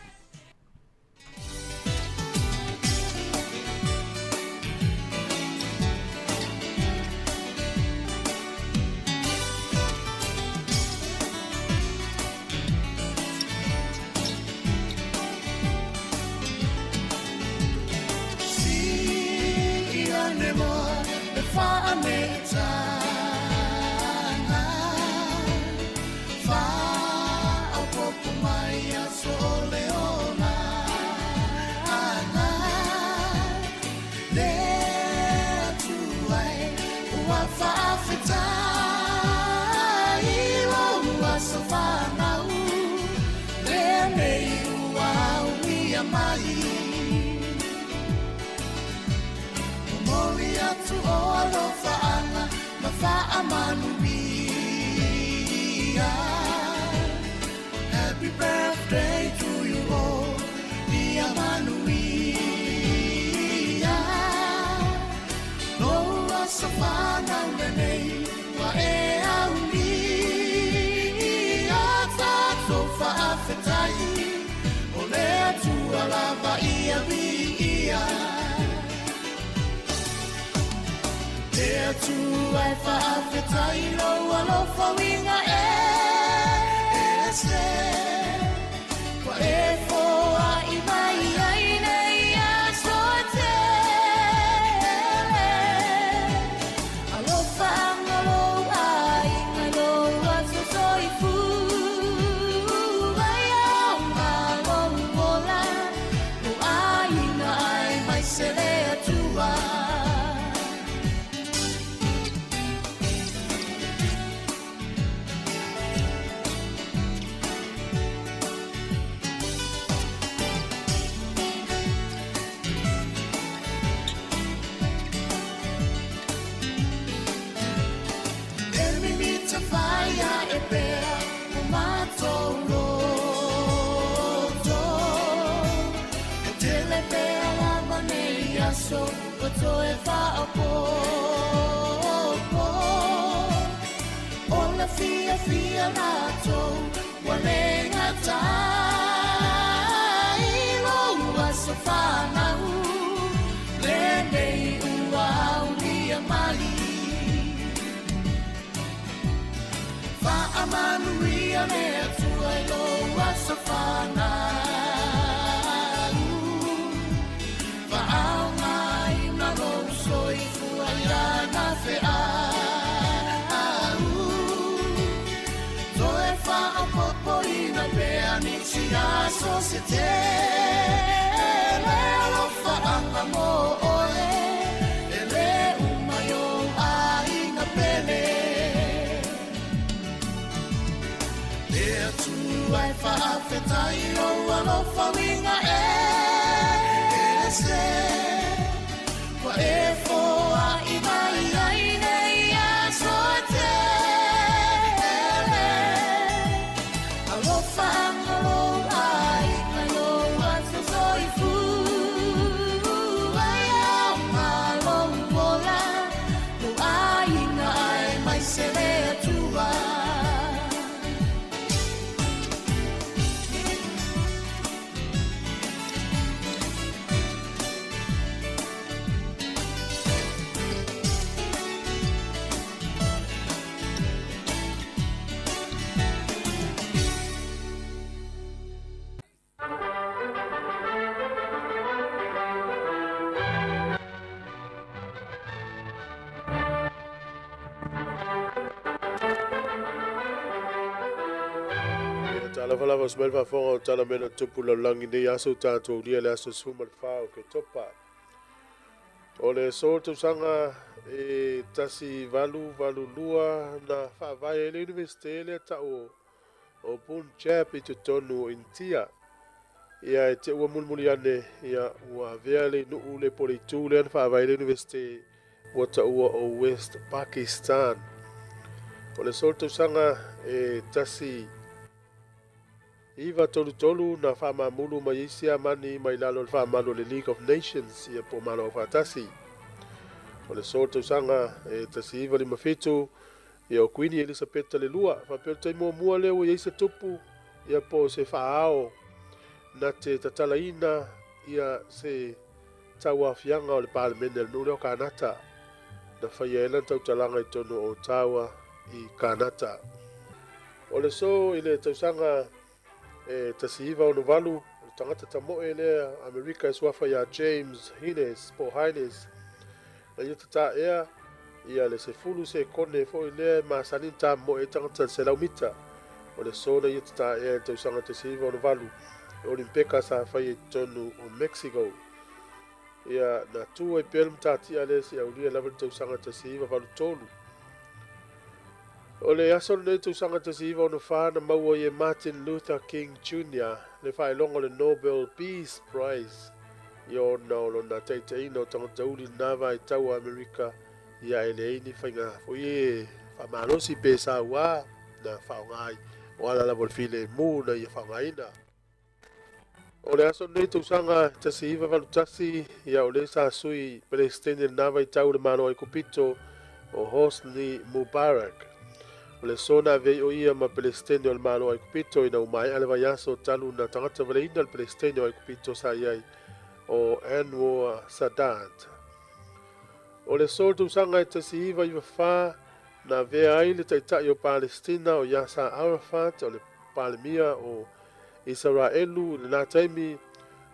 Se aso ua toe faaopoopo. O le fiafia latou ua le gata i lou aso fanau, lenei ua aulia mai. Faamanuia le Atua i lou aso fanau, faaaogaina lou soifua i lana feau, toe faaopoopoina pea nisi aso se tele. Alofaaga mo oe e lē uma i ou aiga pele. Le Atua e faafetai lou alofa uiga ese ua e foai mai ai nei aso e tele. Alofaga lou aiga i lou aso soifua, e aoga lou ola, lou aiga aemaise le Atua. Ia talofa lava o se mai le faafofoga o Tala Mea na Tutupu i le Lalolagi i lenei aso ua tatou aulia le aso 14 o Oketopa. O le aso o le tausaga e 1882 na faavae ai le Iunivesite lea tau o Punjab i totonu o Initia. Ia e te ua mulimuli ane, ia ua avea le nuu le po o le itu lea na faavae ai le Iunivesite ua taua o West Pakistan. O le aso o le tausaga e 1933 na faamamulu mai ai Siamani mai lalo o le faamalu o le League of Nations, ia po o Malo Aufaatasi. O le aso o le tausaga e 1957, ia o Kuini Elisapeta le Lua, faapea o le taimi muamua lea ua i ai se tupu, ia po o se faaao na te tatalaina ia se tauaofiaga o le Palemene a le nuu lea o Kanata, na faia ai lana tautalaga i totonu o Ottawa i Kanata. O le aso i le tausaga e 1968, o le tagata tamoe lea Amerika e suafa ia James Hines po o Hines, na ia tataea ia le 10 sekone foi lea e masani ona tamoe ai tagata i le 100 mita. O le aso na ia tataea i le tausaga 1968, e Olimpeka sa faia i totonu o Mexico. Ia, na tu ai pea le matatia lea seia aulia lava le tausaga 1983. O le aso lenei tausaga 1964 na maua ai e Martin Luther King Jr. le faailoga o le Nobel Peace Prize ia ona o lona taitaiina o tagata uli i lena vaitau o Amerika ia e leai ni faiga foi e faamalosi pe saua na faaaoga ai o ala lava o le filemu na ia faaaogaina. O le aso lenei tausaga 1981, ia o lea sa sui Peresetene i lena vaitau i le Malo o Aikupito o Hosni Mubarak. O le aso na avea ai o ia ma Peresetene o le Malo o Aikupito ina ua maea le vaiaso talu na tagata valeina le Peresetene o Aikupito sa i ai o Anwar Sadat. O le aso o le tausaga e 1994 na avea ai le Taitai o Palestina o Yasser Arafat o le Palemia o Isaraelu i lena taimi,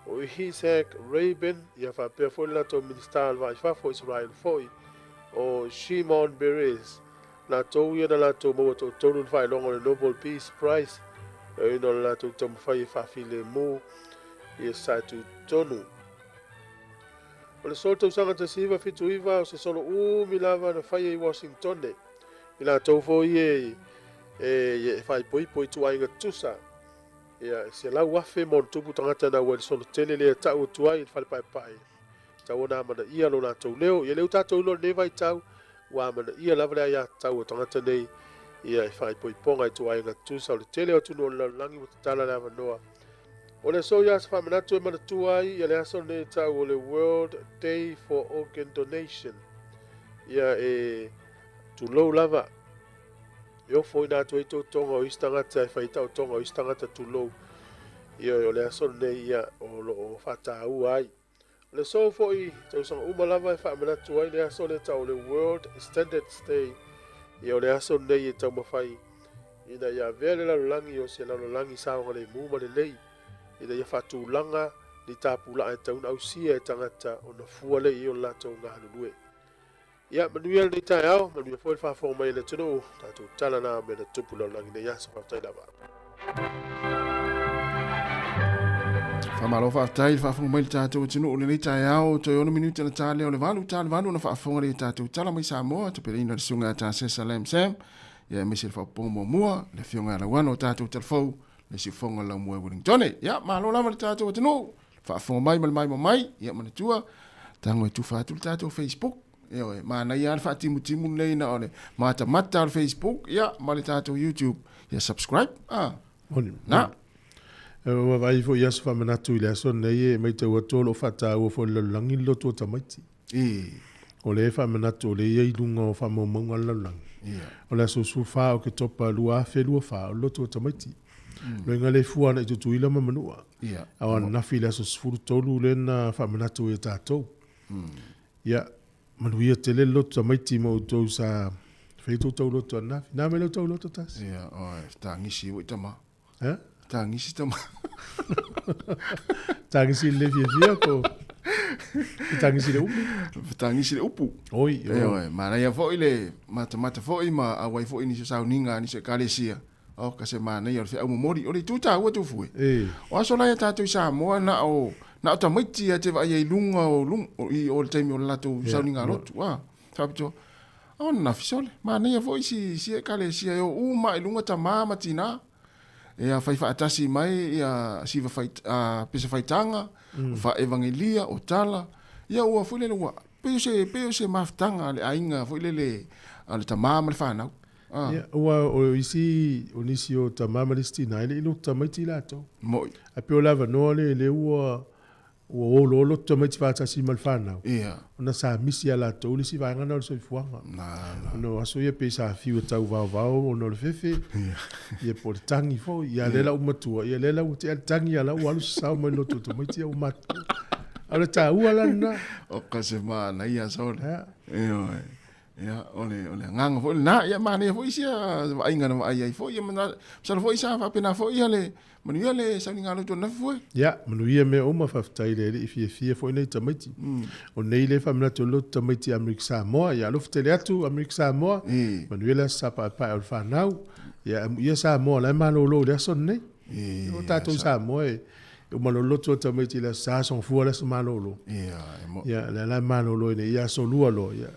o Yitzhak Rabin, ia faapea foi le latou Minisita o le Va i Fafo o Isaraelu foi, o Shimon Peres, latou ia na latou maua toatolu i le faailoga o le Nobel Peace Prize, e ui ona o le latou taumafai e faafilemu ia sae tutotonu. O le solo tausaga 1979 o se solo umi lava na faia i Washingtone, i latou foi e e faaipoipo i ituaiga tutusa. Ia, e 100,000 ma ona tupu tagata na auai i le solo tele lea e tau atu ai i le fale paepae. Tau ona amanaia lo latou leo. Ia, lea ua tatou iloa i lenei vaitau, ua amanaia lava le aiatatau a tagata nei ia e faaipoipoga i ituaiga tutusa. O le tele o atunuu o le lalolagi ua tatala le avanoa. O le aso ia se faamanatu e manatua ai ia le aso lenei e tau o le World Day for Organ Donation. Ia e tulou lava, e ofo ina atu ai toutoga o isi tagata e fai taotoga o isi tagata tulou. Ia o le aso lenei ia o lo o faataua ai. O le aso foi tausaga uma lava e faamanatu ai le aso lea tau o le World Standards Day. Ia o le aso lenei e taumafai ina ia avea le lalolagi o se lalolagi saogalemu ma lelei, ina ia faatulaga ni tapulaa e tatau ona ausia e tagata ona fua lea i ai o le latou galulue. Ia, manuia lenei taeao, manuia foi le faafofoga mai a le atunuu, tatou tala na mea na tupu lalolagi nei aso. Faafetai lava. Faamalo faafetai le faafofoga mai le tatou atunuu lenei taeao toe 6 minute na ta lea o le 8 ta le 8 ona faafofoga le tatou tala mai Samoa tupeleina le susuga ia Tasesa Lam Sam ia aemaise le faaopoopoga muamua le afioga ia Lauano o tatou talafou le siufofoga o le Laumua i Wellingtone. Ia malo lava le tatou atunuu faafofoga mai ma le maimoa mai ia manatua tago e tufa atu le tatou Facebook Ioe, manaia lava le faatimutimu lenei na o le matamata o le Facebook ia ma le tatou YouTube. Ia subscribe. Ah. Moni. Na. Ua vaai foi i aso faamanatu i le aso lenei e matau atu o lo o faataua foi e le lalolagi le loto o tamaiti. E. O lea e faamanatu o lea e i ai i luga o faamaumauga a le lalolagi. Ia. O le aso 14 Oketopa 2024 o le loto o tamaiti. Loiga le fua ana i Tutuila ma Manua. Ia. A o ananafi i le aso 13 lea na faamanatu ai e tatou. Ia, manuia tele le loto tamaiti ma outou sa fai tou tauloto ananafi. Na mai lau tauloto tasi. Ia, oe, tagisi foi tama. Eh? Tagisi tama. Tagisi le fiafia ko tagisi le umi. Tagisi le upu. Oi, oi. Oe, manaia foi le matamata foi ma auai foi nisi o sauniga a nisi o ekalesia. O ka se manaia o le feau momoli. O le itu taua Tufue. E. O aso la ia tātou i Samoa na o na o tamaiti ia te vaai ai i luga o luga o, i o le taimi o le latou yeah. sauniga lotu. Ah, faapitoa. O na fisole. Manaia foi si si ekalesia e o uma i luga tamā ma tinā. Ia fai faatasi mai ia siva fai a pesa faitaga, o faaevangelia, o tala. Ia ua foi lele ua pei o se pei o se mafutaga a le aiga foi lele a le tamā ma le fanau. Ah. Ia, ua o isi, o nisi o tamā ma le isi tinā, e le i loto tamaiti latou. Mo'i. Ae pei o le avanoa lea, lea ua, ua oloolo tamaiti faatasi ma le fanau. Ia. Ona sa misi ia latou le isi vaega lena o le soifuaga. Na, na. Ona o aso ia pei sa fiu e tauvaovao ona o le fefe. Ia. Ia po o le tagi foi. Ia lea la ua matua, ia lea la ua tea le tagi a la ua alu sasao mai le loto o tamaiti ia ua matutua. A o le taua la lena. O ka se manaia sole. Ia. Ioe. Ia, o le, o le agaga foi lena, ia manaia foi sia vaaiga na vaai ai foi, ia mana, masalo foi sa faapena foi ia le manuia le sauniga lotu ananafi foi. Ia, manuia mea uma, faafetai i le Alii fiafia foi nei tamaiti. O nei le faamanatu o le lotu tamaiti Amerika Samoa, ia alofa tele atu Amerika Samoa, E. manuia le aso Sa paepae o le fanau, ia amuia Samoa la e malolo i le aso lenei. E, O tatou i Samoa e uma loloto o tamaiti i le aso Sa, soifua le aso malolo. Ia, e mo. Ia, lea la e malolo i nei aso lua loa, ia.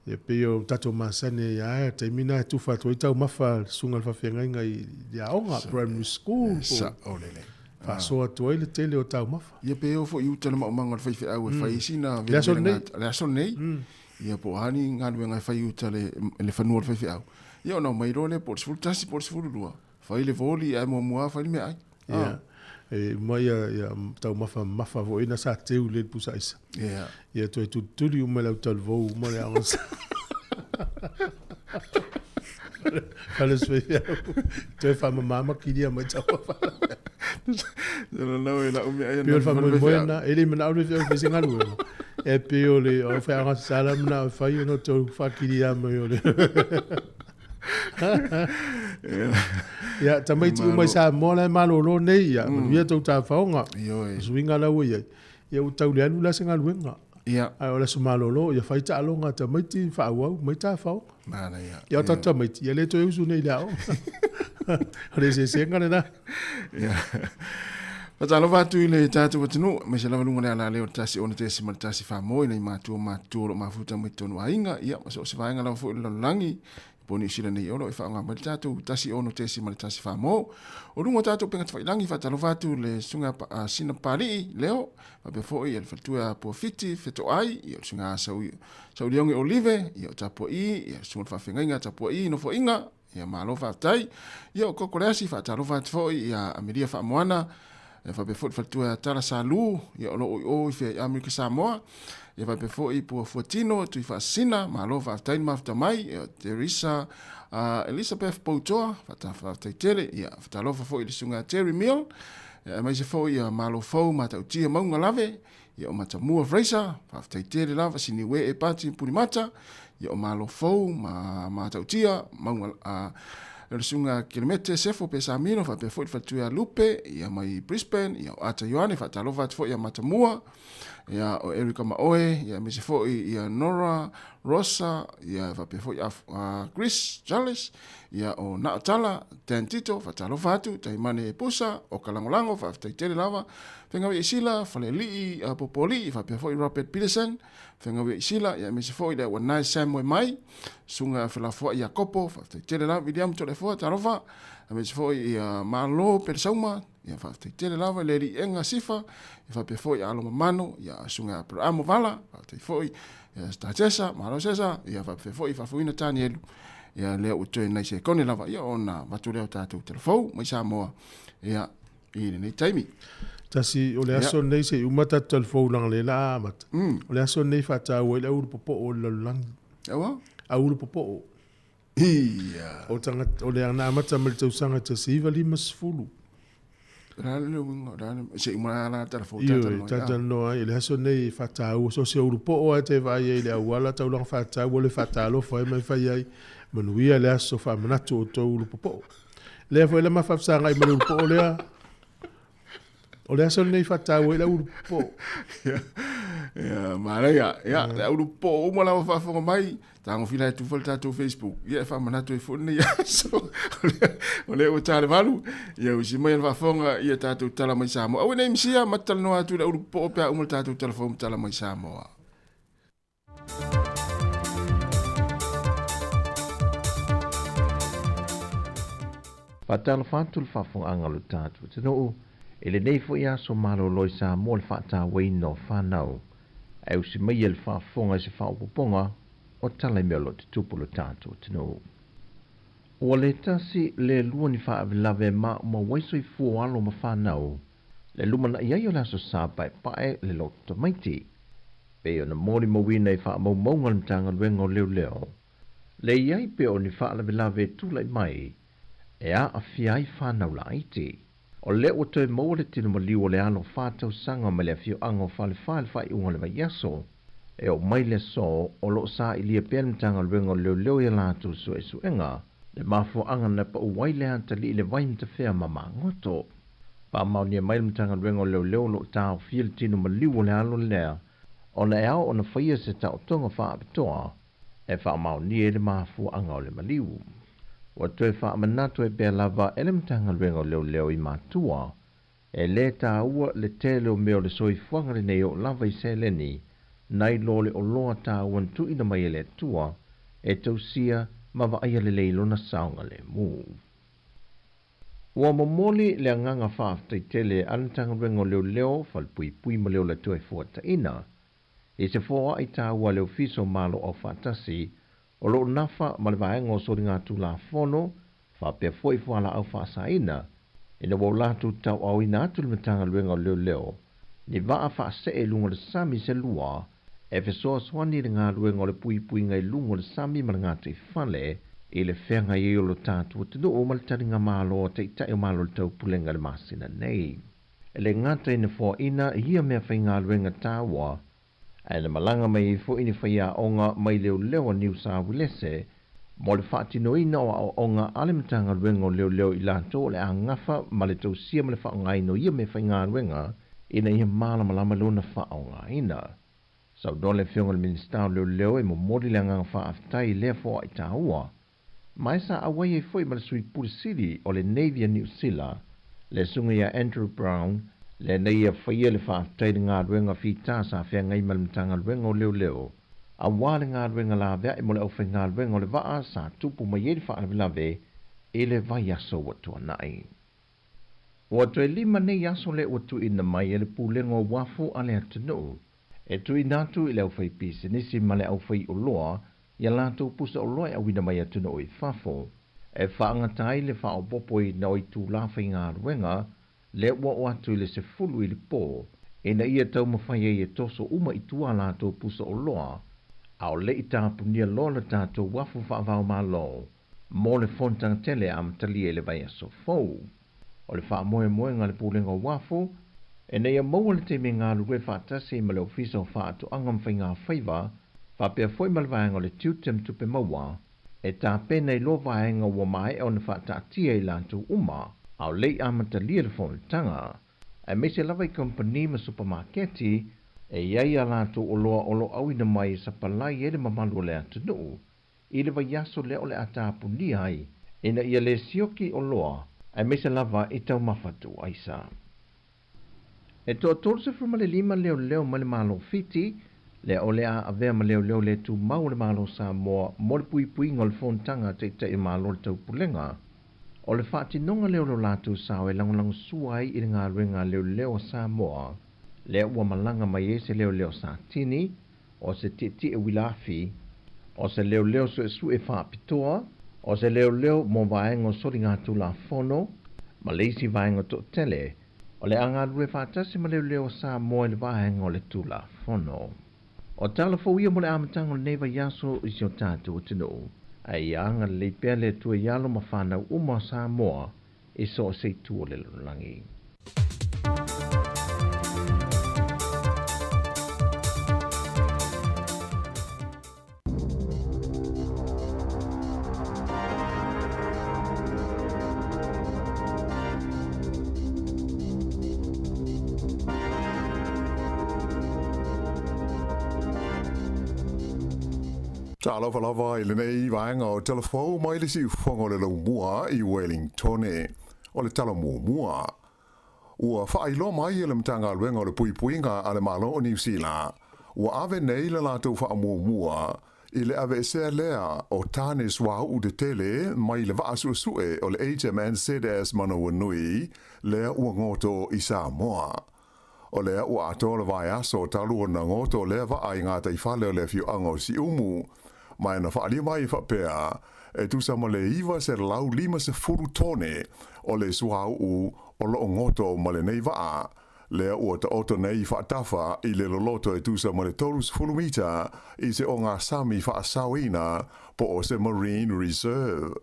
Ia pei o tatou masani ai lava, taimi na e tufa atu ai taumafa a le susuga i le faafeagaiga i le aoga, primary school, po Sao lelei. faasoa atu ai le tele o taumafa. Ia pe oo foi i uta le maumaga o le faifeau e fai ai sina Le aso lenei. Le aso lenei. Ia po o a ni galuega e fai i uta le, le fanua o le faifeau. Ia ona omai loa lea po o le 11 po o le 12, fai le voli ae muamua lava fai le meaai. Ia, e uma ia, ia taumafa mamafa foi na sa teu le pusa aisa. Ia. Ia toe tulituli uma le au talivou uma le aoga sa. Fale faifeau. Toe faamama ma kilia mai taumafa. Lau e lau mea ia Pei o le faamoemoe na, e le manao le faifeau e fai se galuega. E pei o le o feaga sala manao e fai ona tou faakilia mai o le. Ia, tamaiti uma i Samoa la e malolo nei, ia, manuia tou tafaoga. Ioe. O suiga la ua i ai. Ia, ua tau le alu la se galuega. Ia. Ae o le aso malolo, ia fai taaloga a tamaiti, faaauau mai tafaoga. Manaia. Ia, o tatou tamaiti, ia le toe usu nei i le aoga. O le eseesega lena. Ia. Faatalofa atu i le tatou atunuu, aemaise lava luga o le alaleo o le 106.1 Famoe, nai matua matutua o lo o mafuta mai totonu aiga, ia, ma so o se vaega lava foi o le lalolagi, po o Niu Sila nei o lo o e faaaoga mai le tatou 106.1 Famo. O luga o tatou upega tafailagi, faatalofa atu le susuga a Sina Papalii, Leo, faapea foi le faletua ia Puafiti Fetoai, ia o le susuga a Sauliogi Olive, ia o Tapua'i, ia le susuga i le faafeagaiga a Tapua'i Nofoaiga, Ia malo faafetai. Ia o Koko Leasi, faatalofa atu foi ia Amelia Faamoana, Ia faapea foi le faletua ia Tala Salu, ia o lo o i o i fea i Amerika Samoa. Ia faapea foi Puafuatino Tuifaasisina, malo faafetai le mafuta mai. Ia Teresa Elizabeth Poutoa, faafetai tele. Ia faatalofa foi i le susuga ia Terry Mill, ia aemaise foi ia Malo Fou Matautia Mauga Lave, ia o Matamua Fraser, faafetai tele lava Siniue e Pati Pulimata, ia o Malo Fou ma Matautia Mauga le susuga Kelemete Sefo Pesamino, faapea foi le faletua ia Lupe, ia mai Brisbane, ia o Ata Ioane, faatalofa atu foi ia Matamua, ia o Erika Maoe, ia aemaise foi ia Nora Rosa, ia faapea foi a Chris Charles, ia o Nao Tala, Dan Tito, faatalofa atu, Taimane Pusa, o Kalagolago, faafetai tele lava, Fegaui Isila, Falealii, Popoalii, faapea foi Robert Peterson, Fegaui Isila, ia aemaise foi le auanae Sam Moemai, Susuga Felafoai Iakopo, faafetai tele lava, William Toleafoa, talofa, aemaise foi ia Malo Pelesauma, ia faafetai tele lava le Liega Sifa, ia faapea foi Alo Mamano, ia Susuga Abrahamo Vala, faafetai foi ia Star Malo Sesa, ia faapea foi Faafuina Tanielu, ia lea ua toe nai sekone lava, ia ona avatu lea o tatou telefou mai Samoa, ia i lenei taimi. Tasi, o le aso lenei se i uma tatou telefou leaga lea la amata. O le aso lenei faataua ai le aulu popoo o le lalolagi. Aua? Aulu popoo. Ia. O tagata, o le na amata mai le tausaga 1950. O le uiga, o le a le, se i uma la telefou ta talanoa. Ta talanoa ai, le aso lenei e faataua, so se aulu poo lava e te vaai ai i le auala, taulaga faataua le faatalofa ai ma e fai ai, manuia le aso faamanatu o outou ulu popoo. Lea foi la ma faafesagai ma le ulu poo lea. O le aso lenei faataua ai le aulu popoo. Ia, manaia. Ia, le aulu popoo uma lava faafofoga mai, tagofila atu foi le tatou Facebook. Ia, e faamanatu ai foi lenei aso. O lea ua ta le 8. Ia, usi mai le faafofoga, ia tatou tala mai Samoa. Aua ne i misia, ma talanoa atu i le aulu popoo pe a uma le tatou telefoni ma tala mai Samoa. Faatalofa atu le faafofogaaga o lo tatou atunuu i lenei foi aso malolo i Samoa le faatauaina o fanau ae usi maia le faafofoga i se faaopoopoga o tala i mea o lo o tutupu i lo tatou atunuu. Ua le tasi le lua ni faalavelave ma maua ai soifua o alo ma fanau le lumanai ai o le Aso Sa paepae le loto tamaiti pei ona molimauina i faamaumauga a le Matagaluega o Leoleo, le i ai pea o ni faalavelave e tulai mai e aafia ai fanau laiti. O lea ua toe maua le tino maliu o le alo 4 tausaga mai le afioaga o Falefa i le faaiuga o le vaiaso e oo mai le aso o lo o sailia pea le Matagaluega o Leoleo i a latou suesuega le mafuaaga na pau ai le atalii i le vai matafea ma magoto. Faamaonia mai le Matagaluega o Leoleo o lo o taofia le tino maliu o le alo lea ona e ao ona faia se taotoga faapitoa e faamaonia ai le mafuaaga o le maliu. Ua toe faamanatu ai pea lava e le Matagaluega o Leoleo i matua e lē taua le tele o mea o le soifuaga lenei oo lava i seleni nai lo le oloa taua na tuuina mai e le Atua e tausia ma vaaia lelei lona saogalemu. Ua momoli le agaga faafetai tele a le Matagaluega o Leoleo, Falepuipui ma le Ola Toefuataiga i se foai taua a le Ofisa o Malo Aufaatasi o lo o nafa ma le Vaega o Soligatulafono faapea foi fualaau faasaina ina ua o latou tauaaoina atu le Matagaluega o Leoleo ni vaa faasee i luga o le sami se lua e fesoasoani i le galuega o le puipuiga i luga o le sami ma le gataifale i le feagai ai o lo tatou atunuu ma le taligamalo a Taitai o Malo o le Taupulega i le masina nei. E le gata ina foaina ia mea faigaluega taua, ae na malaga mai ai foi ni faiaoga mai leoleo a Niu Sauilese mo le faatinoina o aoaoga a le Matagaluega o Leoleo i latou o le a gafa ma le tausia ma le faaaogaina o ia mea faigaluega ina ia malamalama lona faaaogaina. Saunoa le Afioga i le Minisita o Leoleo e momoli le agaga faafetai i lea foai taua, ma e sa auai ai foi ma le Sui Pule Sili o le Navy a Niu Sila, le susuga ia Andrew Brown, lenei ia faia le faafetai i le galuega fita sa feagai ma le Matagaluega o Leoleo auā le galuega laveai mo le aufaigaluega o le vaa sa tupu mai ai le faalavelave i le vaiaso ua tuanai. Ua toe 5 nei aso lea ua tuuina mai e le Pulega o Uafu a le atunuu e tuuina atu i le aufaipisinisi ma le aufaioloa ia latou pusa oloa e auina mai atunuu i fafo e faagata ai le faaopoopoina o itulā faigaluega. lea ua oo atu i le 10 i le po, ina ia taumafai ai e toso uma i tua a latou pusa oloa, a o le i tapunia loa le tatou uafu faava-o-Malo mo le fonotaga tele e amatalia i le vaiaso fou. O le faamoemoega a le Pulega o Uafu, ina ia maua le taimi e galulue faatasi ai ma le Ofisa o Faatoaga ma Faigafaiva faapea foi ma le Vaega o le Tiute ma Tupe Maua e tapena i loa vaega ua maea ona faataatia i latou uma a o le i amatalia le fonotaga, aemaise lava i kamupani ma supamaketi e i ai a latou oloa o lo o auina mai e sapalai ai le mamalu o le atunuu i le vaiaso lea o le a tapunia ai ina ia le sioki oloa aemaise lava i taumafa tuuaisa. E toa 35 leoleo mai le Malo Fiti, lea o le a avea ma leoleo le tumau o le Malo Samoa mo le puipuiga o le fonotaga a Taitai o Malo o le Taupulega. O le faatinoga lea o lo latou sao e lagolagosua ai i le galuega a leoleo a Samoa, lea ua malaga mai ai se leoleo Satini, o se tietie uila afi, o se leoleo suesue faapitoa, o se leoleo mo vaega o soligatulafono, ma le isi vaega toatele, o le a galulue faatasi ma leoleo a Samoa i le vaega o le Tulafono. O tala fou ia mo le amataga o lenei vaiaso i si o tatou atunuu. Ae ia agalelei pea le Atua i alo ma fanau uma o Samoa i so o se itu o le lalolagi. Talofa lava i lenei vaega o Tala Fou mai le siufofoga o le Laumua i Wellingtone. O le tala muamua, ua faailoa mai e le Matagaluega o le Puipuiga a le Malo o Niu Sila, ua ave nei le latou faamuamua i le aveesea lea o tane suauu tetele mai le vaa suesue o le HMNZS Manawanui lea ua goto i Samoa. O lea ua atoa le vaiaso talu ona goto lea vaa i gataifale o le afioaga o Siumu, ma e na faaalia mai e faapea, e tusa ma le 950 tone o le suauu o lo o goto ma lenei vaa, lea ua taoto nei faatafa i le loloto e tusa ma le 30 mita i se ogasami faasaoina po o se marine reserve.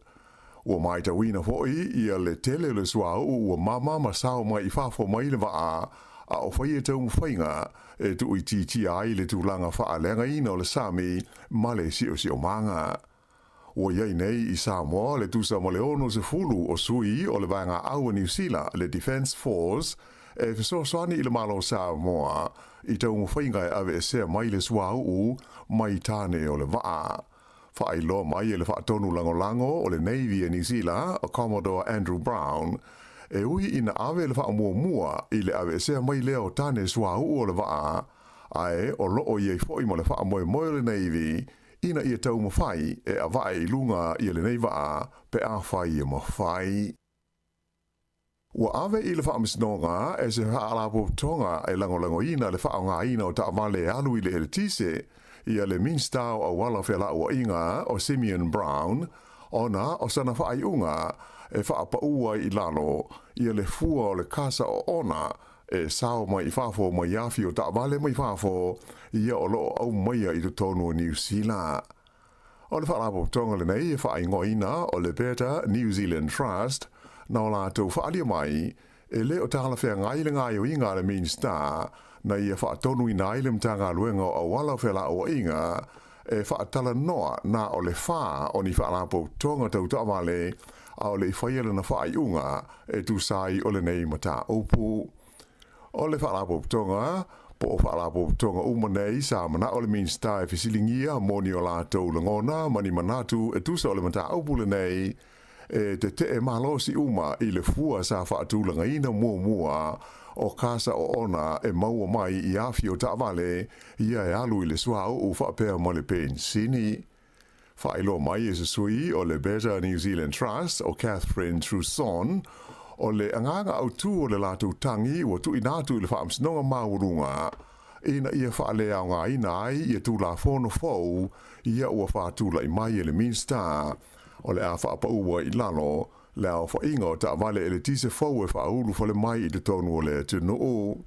Ua matauina foi ia le tele o le suauu ua mama ma sao mai i fafo mai le vaa, a o faia taumafaiga e tuuitiitia ai le tulaga faaleagaina o le sami ma le siosiomaga. Ua i ai nei i Samoa le tusa ma le 60 o sui o le Vaega Au a Niu Sila, le Defence Force, e fesoasoani i le Malo o Samoa i taumafaiga e aveesea mai le suauu mai tane o le vaa. Faailoa mai e le Faatonu Lagolago o le Navy a Niu Sila, o Commodore Andrew Brown, e ui ina ave le faamuamua i le aveesea mai lea o tane suauu o le vaa, ae o lo o i ai foi ma le faamoemoe o le Navy ina ia taumafai e avae i luga ia lenei vaa pe afai e mafai. Ua ave i le Faamasinoga e se Faalapotopotoga e lagolagoina le faaaogaina o taavale e alu i le eletise ia le Minisita o Auala Felauaiga o Simeon Brown ona o sana faaiuga e faapaū ai i lalo ia le fua o le kasa oona e sao mai i fafo mai afi o taavale mai fafo ia o lo o aumaia i totonu o Niu Sila. O le faalapotopotoga lenei e faaigoaina o le Better New Zealand Trust na o latou faaalia mai e le o talafeagai le gaoioiga a le Minisita na ia faatonuina ai le Matagaluega o Auala o Felauaiga e faatalanoa na o le fa o ni faalapotopotoga tau taavale a o le i faia lana faaiuga e tusa ai o lenei mataupu. O le faalapotopotoga po o faalapotopotoga uma nei sa manao le Minisita e fesiligia mo ni o latou lagona ma ni manatu e tusa o le mataupu lenei e tetee malosi uma i le fua sa faatulagaina muamua o kasa oona e maua mai i afi o taavale ia e alu i le suauu faapea ma le penisini. Faailoa mai e se sui o le Better New Zealand Trust o Catherine Trusson, o le agaga autū o le latou tagi ua tuuina atu i le Faamasinoga Maualuga ina ia faaleaogaina ai ia Tulafono fou ia ua faatulai mai e le Minisita o le a faapaū ai i lalo. le aofaiga o taavale eletise fou e faaulufale mai i totonu o le atunuu.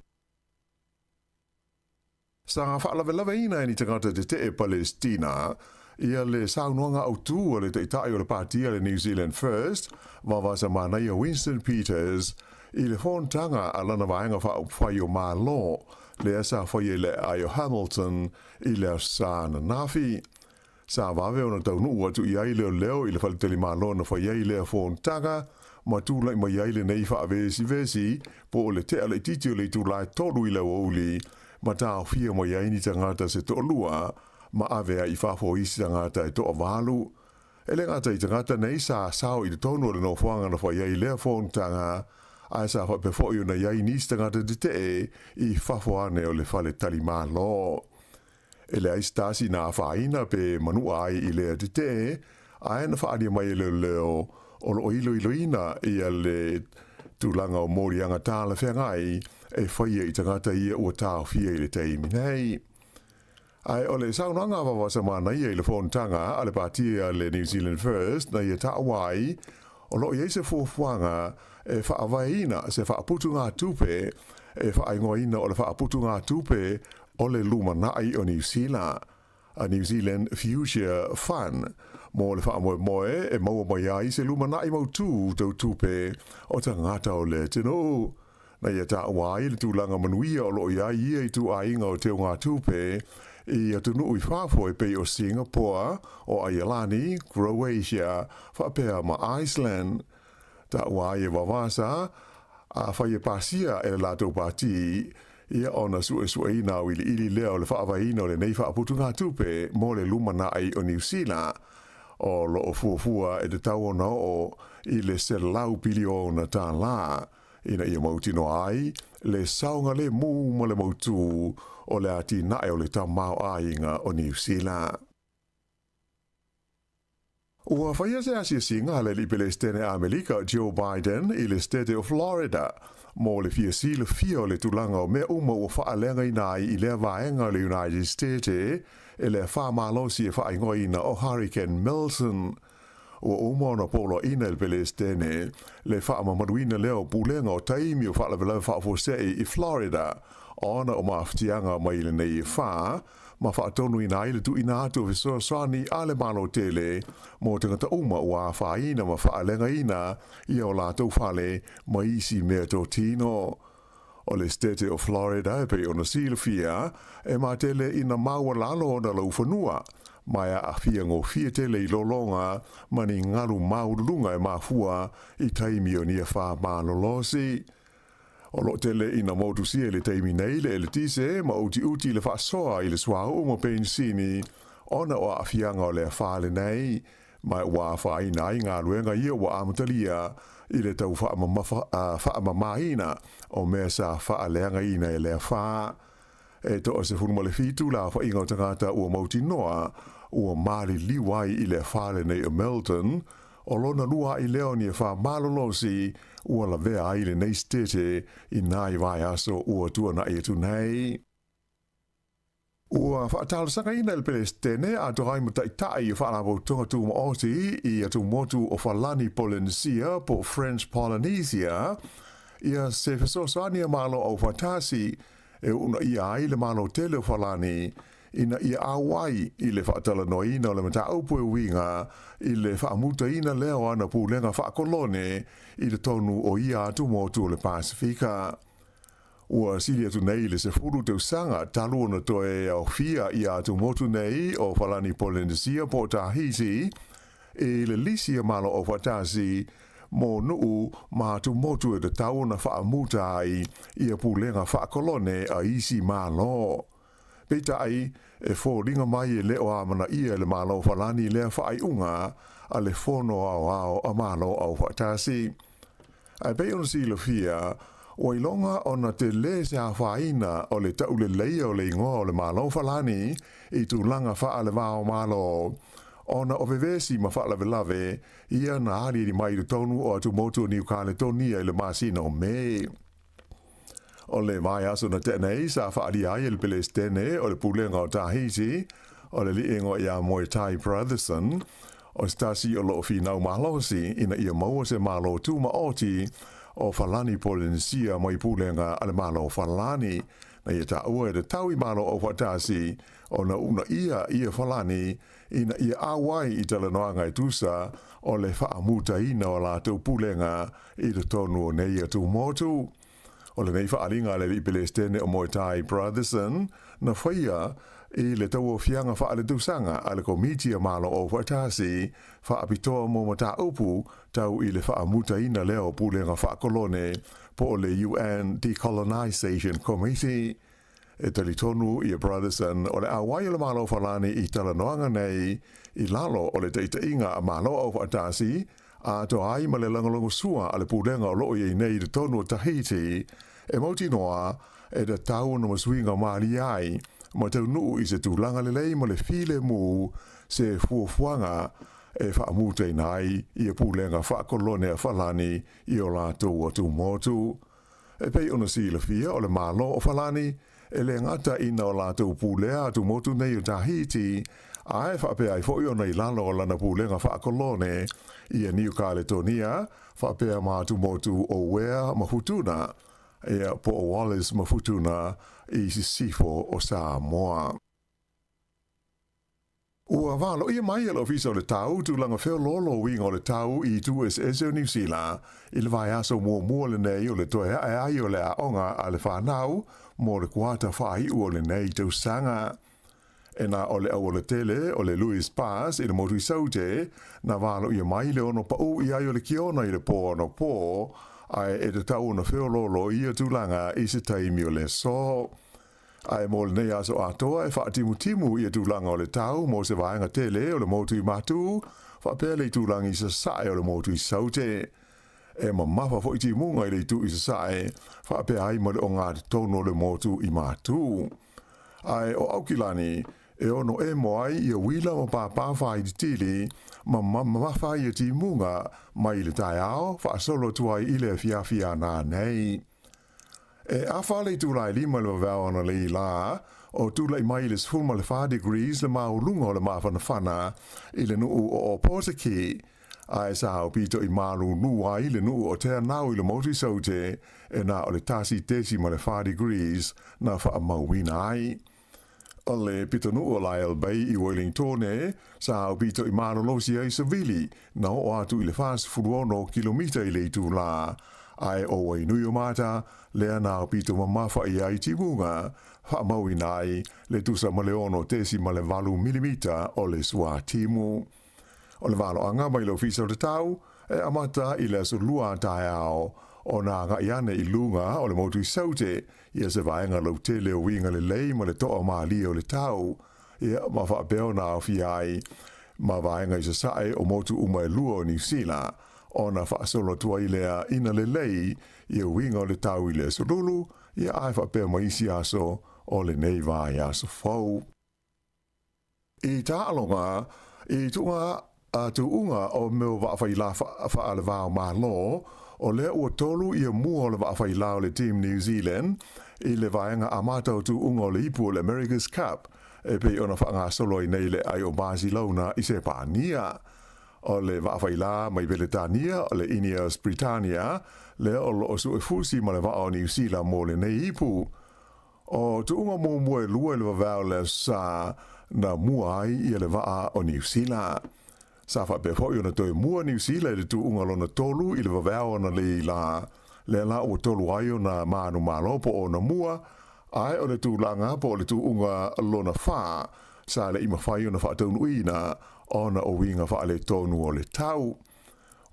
Sa faalavelaveina e ni tagata tetee Palestina ia le saunoaga autu a le Taitai o le Pati a le New Zealand First, Vaovasamanaia Winston Peters, i le fonotaga a lana Vaega Faaupufai o Malo, lea sa faia i le aai o Hamilton i le Aso Sa ananafi. Sa vave ona taunuu atu i ai leoleo i le faletalimalo na fai ai lea fonotaga, ma tulai mai ai lenei faavesivesi po o le tea laitiiti o le itula e 3 i le aoauli, ma taofia mai ai ni tagata se toalua, ma ave ai i fafo o isi tagata e toavalu. E le gata i tagata nei sa sao i totonu o le nofoaga na fai ai lea fonotaga, ae sa faapea foi ona i ai nisi tagata tetee i fafo ane o le faletalimalo. E leai se tasi na afaina pe manua ai i lea tetee, ae na faaalia mai e leoleo o lo o iloiloina ia le tulaga o moliaga talafeagai e faia i tagata ia ua taofia i le taimi nei. Ae o le saunoaga a Vaovasamanaia i le fonotaga a le pati a le New Zealand First na ia taua ai, o lo o i ai se fuafuaga e faavaeina se faaputugatupe e faaigoaina o le Faaputugatupe o le Lumanai o Niu Sila, a New Zealand Future Fund, mo le faamoemoe e maua mai ai se lumanai mautū tau tupe o tagata o le atunuu. Na ia taua ai le tulaga manuia o lo o i ai ia ituaiga o teugatupe i atunuu i fafo e pei o Singapore, o Aialani, Croatia, faapea ma Iceland. Taua ai e Vavasa, afai e pasia e le latou pati, ia ona suesueina auiliili lea o le faavaeina o lenei faaputugatupe mo le lumanai o Niu Sila, o lo o fuafua e tatau ona oo i le $100 piliona ina ia mautinoa ai le saogalemu ma le mautū o le atinae o le tamaoaiga o Niu Sila. Ua faia se asiasiga a le alii Pelesitene Amelika Joe Biden i le Setete o Florida mo le fia silafia o le tulaga o mea uma ua faaleagaina ai i lea vaega o le United States e le afa malosi e faaigoaina o Hurricane Milton. Ua uma ona poloaiina e le Pelesitene le faamamaluina lea o pulega o taimi o faalavelave faafuasei i Florida ona o maafatiaga mai lenei afa, ma faatonuina ai le tuuina atu o fesoasoani a le Malo tele mo tagata uma ua afaina ma faaleagaina i o latou fale ma isi mea totino. O le Setete o Florida e pei ona silafia, e matele ina maualalo ona laufanua, ma e aafia gofie tele i lologa ma ni galu maualuluga e mafua i taimi o ni afa malolosi. O lo o tele ina motusia i le taimi nei le eletise ma utiuti le faasoa i le suauu ma penisini ona o aafiaga o le afa lenei, ma ua afaina ai galuega ia ua amatalia i le tau faamamaina o mea sa faaleagaina e le afa. E 17 le aofaiga o tagata ua mautinoa ua maliliu ai i le afa lenei o Milton, o lona lua a'i lea o ni afa malolosi ua lavea ai lenei setete i nai vaiaso ua tuana'i atu nei. Ua faatalosagaina e le Pelesitene atoa ai ma taitai o Faalapotopotoga Tumaoti i atumotu o Falani Polenesia po o French Polynesia ia se fesoasoani a Malo Aufaatasi e uunaia ai le Malo tele o Falani ina ia auai i le faatalanoaina o le mataupu e uiga i le faamutaina lea o ana pulega faakolone i totonu o ia atumotu o le Pasefika. Ua sili atu nei le 10 tausaga talu ona toe aofia ia atumotu nei o Falani Polenesia po o Tahiti i le lisi a Malo Aufaatasi mo nuu ma atumotu e tatau ona faamuta ai ia pulega faakolone a isi Malo. Peitai, e foliga mai e le o amanaia e le Malo o Falani lea faaiuga a le Fono Aoao a Malo Aufaatasi. Ae pei ona silafia, ua iloga ona tele se afaina o le tauleleia o le igoa o le Malo o Falani i tulaga faale-va-o-Malo, ona o vevesi ma faalavelave ia na aliali mai i totonu o atumotu o Niu Kaletonia i le masina o Me. O le vaiaso na tea nei sa faaalia ai e le Pelesitene o le Pulega o Tahiti, o le alii igoa ia Moetai Brotherson, O se tasi o loo finau malosi ina ia maua se Malo Tumaoti o Falani Polenesia mai pulega a le Malo o Falani, na ia taua e tatau i Malo Aufaatasi ona uunaia ia Falani ina ia auai i talanoaga e tusa o le faamutaina o latou pulega i totonu o nei atumotu. O lenei faaaliga a le Alii Pelesitene o Moetai Brotherson na faia i le tauaofiaga faaletausaga a le Komiti a Malo Aufaatasi faapitoa mo mataupu tau i le faamutaina lea o pulega faakolone po o le UN Decolonisation Committee. E talitonu ia Brotherson o le auai o le Malo Falani i talanoaga nei i lalo o le taitaiga a Malo Aufaatasi atoa ai ma le lagolagosua a le pulega o loo i ai nei i totonu o Tahiti e mautinoa e tatau ona masuiga malie ai ma taunuu i se tulaga lelei ma le filemu se fuafuaga e faamutaina ai ia pulega faakolone a Falani i o latou atumotu. E pei ona silafia o le Malo o Falani e le gata ina o latou pulea atumotu nei o Tahiti, ae faapea ai foi ona i lalo o lana pulega faakolone ia Niu Kaletonia faapea ma atumotu o Uea ma Futuna, ia po o Wallis ma Futuna i sisifo o Samoa. Ua valoia mai e le Ofisa o le Tau tulaga feoloolo uiga o le tau i itu eseese o Niu Sila i le vaiaso muamua lenei o le toe ae ai o le aoga a le fanau mo le kuata faaiu o lenei tausaga. E na o le auala tele o le Lewis Pass i le motu i Saute na valoia mai le ono paʻu i ai o le kiona i le pō anapo, ae e tatau ona feoloolo ia tulaga i se taimi o le aso. Ae mo lenei aso atoa e faatimutimu ia tulaga o le tau mo se vaega tele o le motu i Matu, faapea le itulagi i sasae o le motu i Saute. E mamafa foi timuga i le itu i sasae, faapea ai ma le ogatotonu o le motu i Matu. Ae o Aukilani, e ono emo ai ia uila ma pāpā whāitiitili ma mamafa ia timuga mai le taeao faasolo atu ai i le afiafi a nanei. E afa le itula e lima i le vavao analei la, o tulai mai i le 14 degrees le maualuga o le mafanafana i le nuu o Opotiki, ae sa aupito i malulu ai le nuu o Te Anau i le motu i Saute e na o le 1.4 degrees na faamauina ai. O le pitonuu o Lyall Bay i Wellingtone, sa aupito i malolosi ai Savili na oo atu i le 46 kilomita i le itulā, ae o Wainuiomata lea na aupito mamafa i ai timuga, faamauina ai le tusa ma le 6.8 milimita o le suatimu. O le valoaga mai le Ofisa o le Tau e amata i le aso Lua a taeao ona agai ane i luga o le motu i Saute ia se vaega lautele o uiga lelei ma le toa malie o le tau, ia ma faapea ona aofia ai ma vaega i sasae o motu uma e lua o Niu Sila, ona faasolo atu ai lea ina lelei ia uiga o le tau i le aso Lulu, ia ae faapea ma isi aso o lenei vaiaso fou. I taaloga, i tuuga a tuuga o mea o vaafaila faalevao Malo, o lea ua tolu ia mua o le vaafaila o le Team New Zealand i le vaega amata o tuuga o le ipu o le America's Cup e pei ona faagasolo ai nei le ai o Basilona i Sepania. O le vaafaila mai Peletania o le Ineos Britannia lea o loo suefusi ma le vaa o Niu Sila mo lenei ipu. O tuuga muamua e lua i le vavao le aso sa na mua ai ia le vaa o Niu Sila. Sa faapea foi ona toe mua Niu Sila i le tuuga lona tolu i le vavao ona lei la, lea la ua tolu ai ona manumalo po o ona mua, ae o le tulaga po o le tuuga lona fa sa le i mafai ona faataunuuina ona o uiga faaletonu o le tau.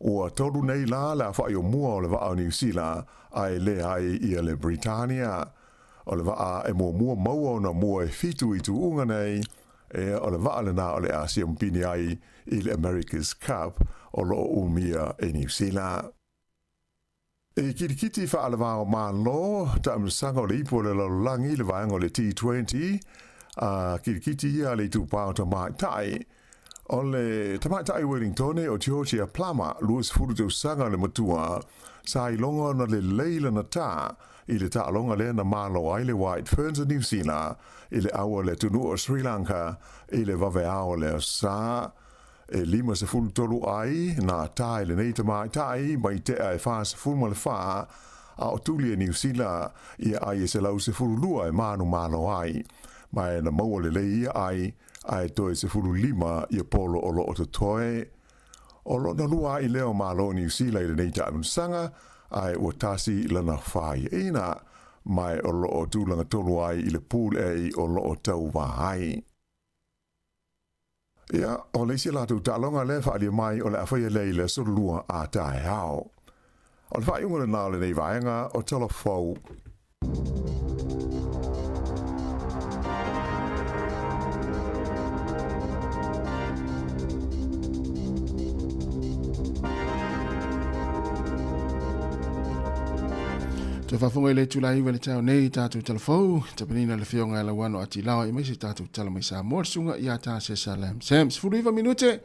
Ua tolu nei la le afaʻi o mua o le vaa o Niu Sila ae leai ia le Britannia. O le vaa e muamua maua ona mua e fitu i tuuga nei, ea o le vaa lena o le Asia mapini ai i le America's Cup o loo umia e Niu Sila. I kitikiti faalevao Malo, taamilosaga o le ipu o le lalolagi i le vaega o le T20, a kitikiti ia a le itupa o tamaitai. O le tamaitai Wellingtone o Georgia Plummer, 20 tausaga le matua, sa iloga ona lelei lana tā i le taaloga lea na malo ai le White Ferns o Niu Sila i le aua o le atunuu o Sri Lanka i le vaveao o le aso Sa. E 53 ai nā tā i lenei tamaitai mai tea e 44 a o tuli e Niu Sila ia ai e 112 e manumalo ai. Ma e na maua lelei ia ai ae toe 15 ia polo o loo totoe. O lona lua ai lea o Malo Niu Sila i lenei taamilosaga, ae ua tasi lana faiaina, ma e o loo tulaga tonu ai i le Pool A o loo tauva ai. Ia, o le isi a latou taaloga lea e faaalia mai o le a faia lea i le aso Lua a taeao. O le faaiuga lena o lenei vaega o Tala Fou. Toe faafofoga i le itula e 9 i le taeao nei, tatou tala fou, tapenina le afioga ia Lauano Atilao aemaise tatou tala mai Samoa le susuga ia Tasesa Lam Sam. 19 minute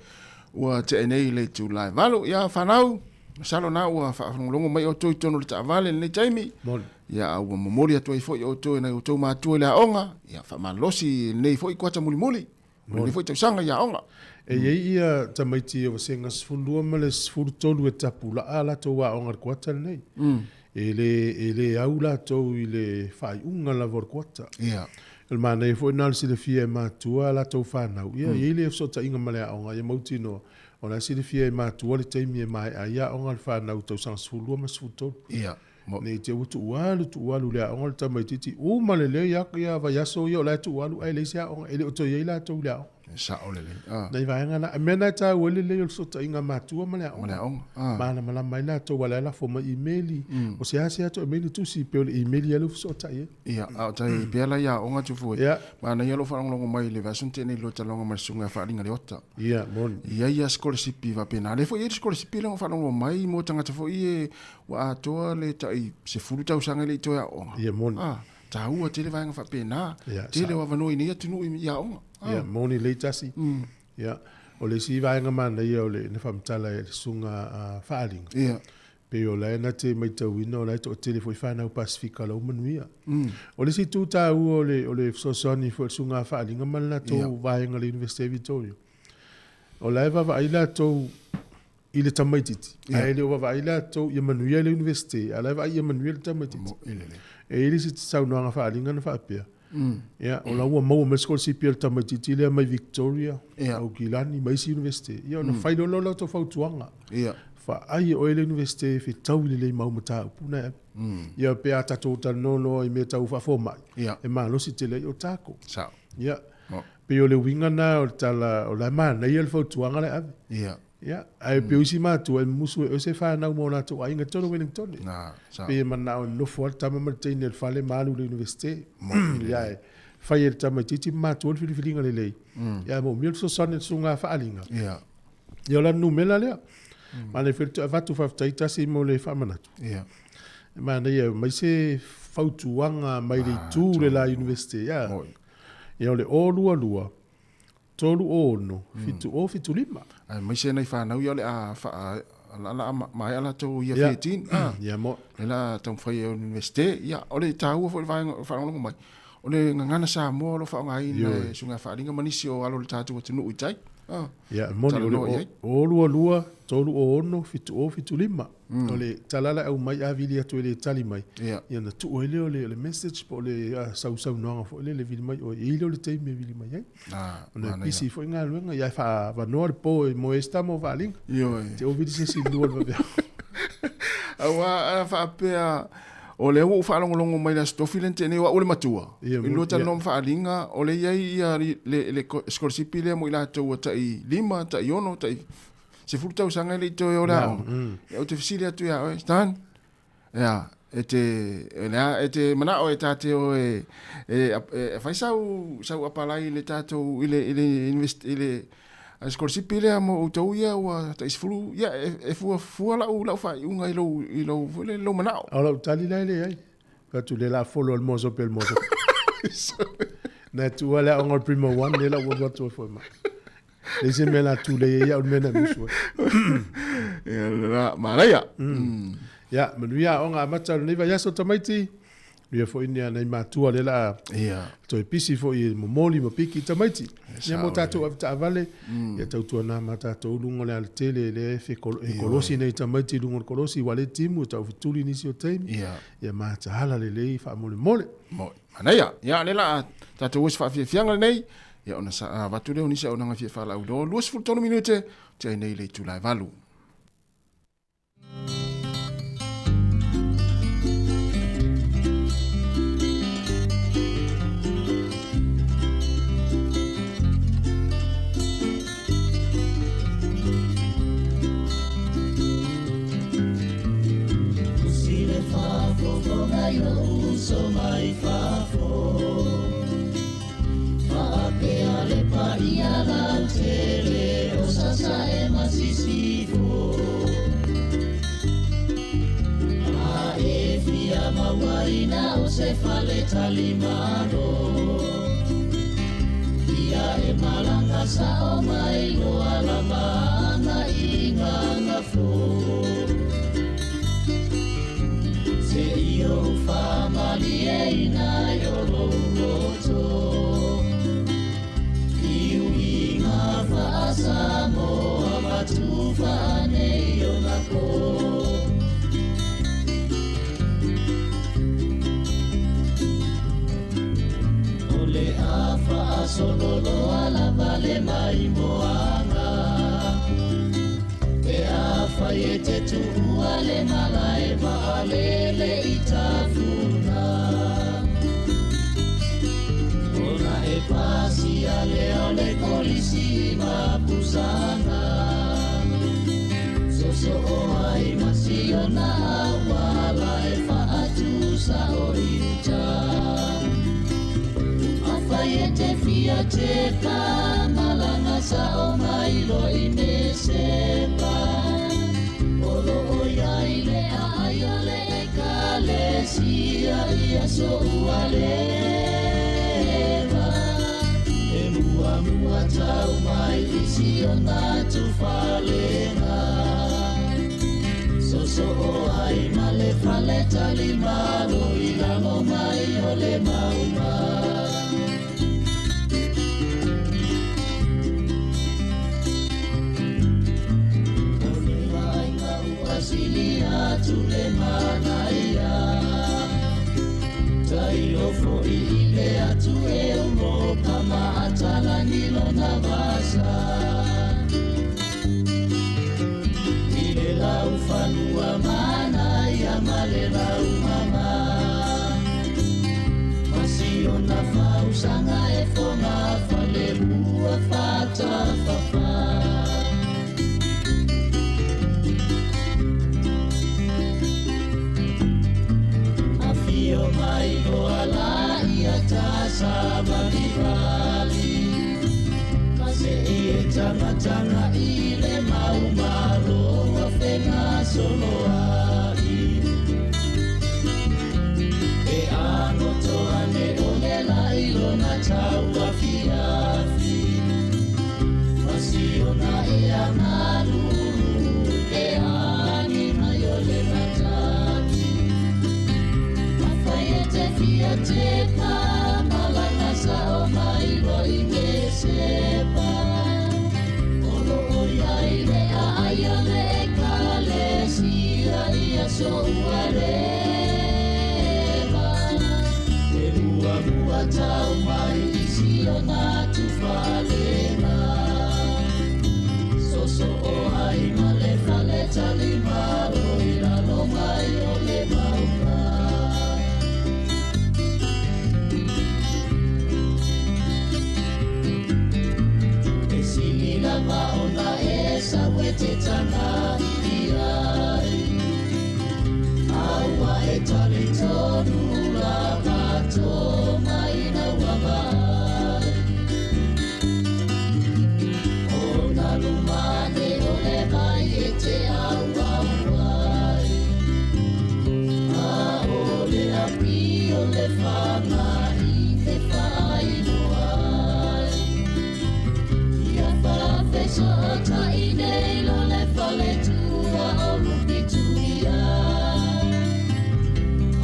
ua tea nei le itula e 8. Ia fanau, masalo na ua faalogologo mai outou i totonu o le taavale i lenei taimi. Moni. Ia a ua momoli atu ai foi outou e nai outou matua i le aoga, ia faamalosi i lenei foi kuata mulimuli, o lenei foi tausaga i aoga. E i ai ia tamaiti o vasega 12 ma le 13 e tapulaa a latou aoga i le kuata lenei. E le, e le au latou i le faaiuga lava o le kuata. Ia. O le manaia foi lena o le silafia e matua a latou fanau. Ia, e i ai le fesootaiga ma le aoga, ia mautinoa, o la e silafia e matua le taimi e maea ai aoga a le fanau i tausaga 12 ma le 13. Ia. Mo. Ne i te i ua tuualu, tuualu i le aoga le tamaitiiti, uma lelei lava ia vaiaso ia o la e tuualu ae leai se aoga, e le o toe i ai latou i le aoga. E sao lelei. Ah. Nai vaega na, mea na e taua ai le lelei o le fesootaiga a matua ma le aoga. Ma le aoga. Ah. Malamalama ai latou aua o la e lafo mai imeli, o se a se atu aumai tusi pei o le imeli lea ua fesootai ai. Ia, a o tai pea la ia aoga Tufue. Ia. Manaia lou faalogologo mai i le vaiaso na tea nei i lua talanoaga ma le susuga ia Faaliga Leota. Ia, moni. E i ai ia sikolasipi faapena. Lea foi e i ai le sikolasipi lea na faalogologo mai mo tagata foi ia ua atoa le tai 10 tausaga e le i toe aoga. Ia, moni. Ah, taua tele vaega faapena. Ia, Tele o avanoa i nei atunuu i aoga. Ah. Ia, moni lelei tasi. Ia, o le isi vaega manaia o le na faamatala e le susuga a Faaliga. Ia. Pei o la e na te matauina o la e toatele foi fanau Pasefika o la ua manuia. O le isi itu taua o le, o le fesoasoani foi a le Susuga a Faaliga ma le latou yeah. vaega i le Universite Victoria, o la e vaavaai latou i le tamaitiiti, yeah. ae le o vaavaai latou ia manuia le Universite, a o la e vaai ia manuia le tamaitiiti. E i ai le isi saunoaga Faaliga na faapea, Ia, o la ua maua mai le sikolasipi a le tamaitiiti lea mai Victoria, Ia. Aukilani ma isi Universite. Ia, ona fai loa lea o le latou fautuaga. Ia. Vaai e oe le Universite e fetaui lelei ma au mataupu na e ave. Ia, pe a tatou talanoa loa i mea tau faafomai, Ia. e malosi tele ai o takou. Sao. Ia. Mo. Pei o le uiga na o le tala, o la e manaia le fautuaga la e ave. Ia. Ia, ae pei o isi matua e musu e ese fanau ma o latou aiga i totonu o Wellington. Na, sa. Pei e manao e nofo lava le tama ma le teine i le fale ma alu i le Universite. Ia, e fai e le tamaitiiti ma matua le filifiliga lelei. Ia, ae moomia le fesoasoani a le susuga faaaliga. Ia. Ia, o lana numera lea. Manaia foi le toe avatu faafetai tasi mo le faamanatu. Ia. E manaia e aumai se fautuaga mai le itu le la Universite. Ia, ia o le 022 36 7075. Aemaise nai fanau ia o le a faa la la maea latou ia 13 ah. Ia mo. Le la taumafai e Universite. Ia o le taua foi le vaega faalogologo mai. O le gagana Samoa o lo o faaaogaina e Susuga Faaliga ma nisi o alo o le tatou atunuu i tai. Ah. Ia moni o le 022 306 7075. O le tala la e aumai a vili atu e le tali mai, ia ona tuu ai lea o le message po o le sausaunoaga foi lele e vili mai oe, e i ai lea o le taimi e vili mai ai. Ona e pisi foi galuega, ia e faaavanoa le po e moe ai se tama o Faaliga. Ioe. Te o vili se isi lua o le vaveao. Aua a faapea, o lea ua ou faalogologo mai i le Aso Tofi lea na tea nei, o au o le matua. Ia, I lua talanoa ma Faaliga, o lea e i ai ia le, le sikolasipi lea mo i latou ua tai 5, tai 6, tai 10 tausaga e le i toe o le aoga. Ia, ou te fesili atu ia oe, Stan, ia, e te, e le a, e te manao e ta te o e, e, e, e fai sau, sau apalai i le tatou, i le, i le, invest, i le sikolasipi lea mo outou ia ua tai 10, ia, e, e fuafua lau, lau faaiuga i lou, i lou, foi lele, lou manao. O lau tali la e leai. Fai atu le la follow le moso pe le moso. Na tuua le aoga o le Prima One, lea la ua alu atu ai foi ma. Leai se mea la tulei ai au le mea na musu ai. Ia, la, manaia. Ia, manuia aoga amata o lenei vaiaso tamaiti. Ia foi ni nai matua le la Ia. Toe pisi foi e momoli ma piki tamaiti. Ia mo sao, tatou avetaavale, ia tautuana ma tatou luga o le alatele lea e e kolosi nei tamaiti i luga o le kolosi ua le timu e taufetuli nisi o taimi. Ia. Ia mataala lelei faamolemole. Mo manaia. Ia le la tatou o se faafiafiaga lenei. Ia ona sa avatu lea o nisi auaunaga fia faalauiloa 23 minute te ai nei le itula e 8.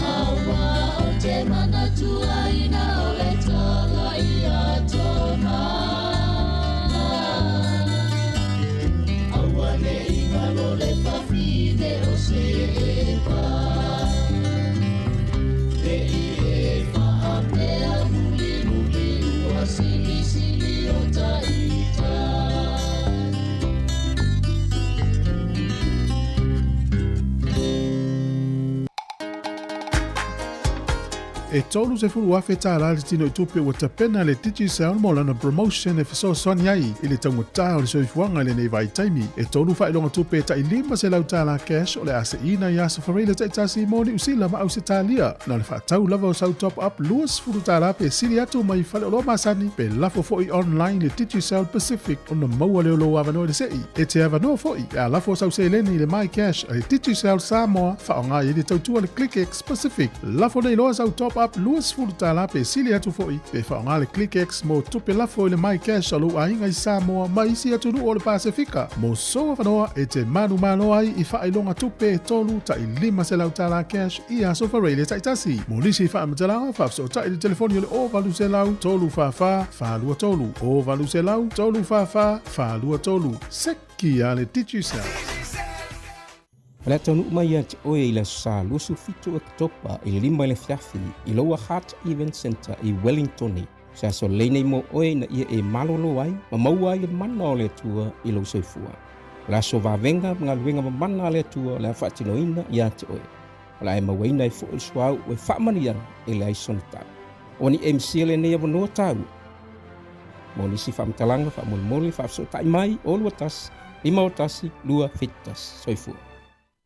Awa o te E $30,000 le tinoitupe ua tapena e le Digicel mo lana promotion e fesoasoani ai i le taugata o le soifuaga i lenei vaitaimi. E tolu faailoga tupe tai $500 cash o le a seiina i aso Fareile taitasi mo Niu Sila ma Ausetalia. Na o le faatau lava o sau top up $20 pe sili atu mai faleoloa masani pe lafo foi online i le Digicel Pacific ona maua lea o lou avanoa i le sei. E te avanoa foi pe a lafo sau seleni i le MyCash a le Digicel Samoa faaaoga i ai le tautua a le ClickX Pacific. Lafo nei loa sau top up $20 pe sili atu foi pe faaaoga le ClickX mo tupe lafo i le MyCash a lou aiga i Samoa ma isi atunuu o le Pasefika. Mo sou avanoa e te manumalo ai i faailoga tupe e tolu tai $500 cash i aso Faraile taitasi. Mo nisi faamatalaga, faafesootai i le telefoni o le 0800 344 423, 0800 344 423. Seki a le Digicel. O le a taunuu mai ia te oe i le Aso Sa 27 Oketopa i le 5 i le afiafi i Lower Hutt Event Centre i Wellingtone. O se aso lelei nei mo oe ina ia e malolo ai ma maua ai le mana o le Atua i lou soifua. O le aso vavega ma galuega mamana a le Atua o le a faatinoina ia te oe. O le a e mauaina ai foi le suauu e faamanuiaga e leai sona tau. O ni MC lenei avanoa taua. Mo nisi faamatalaga faamolemole faafesootai mai o 21 51 271. Soifua.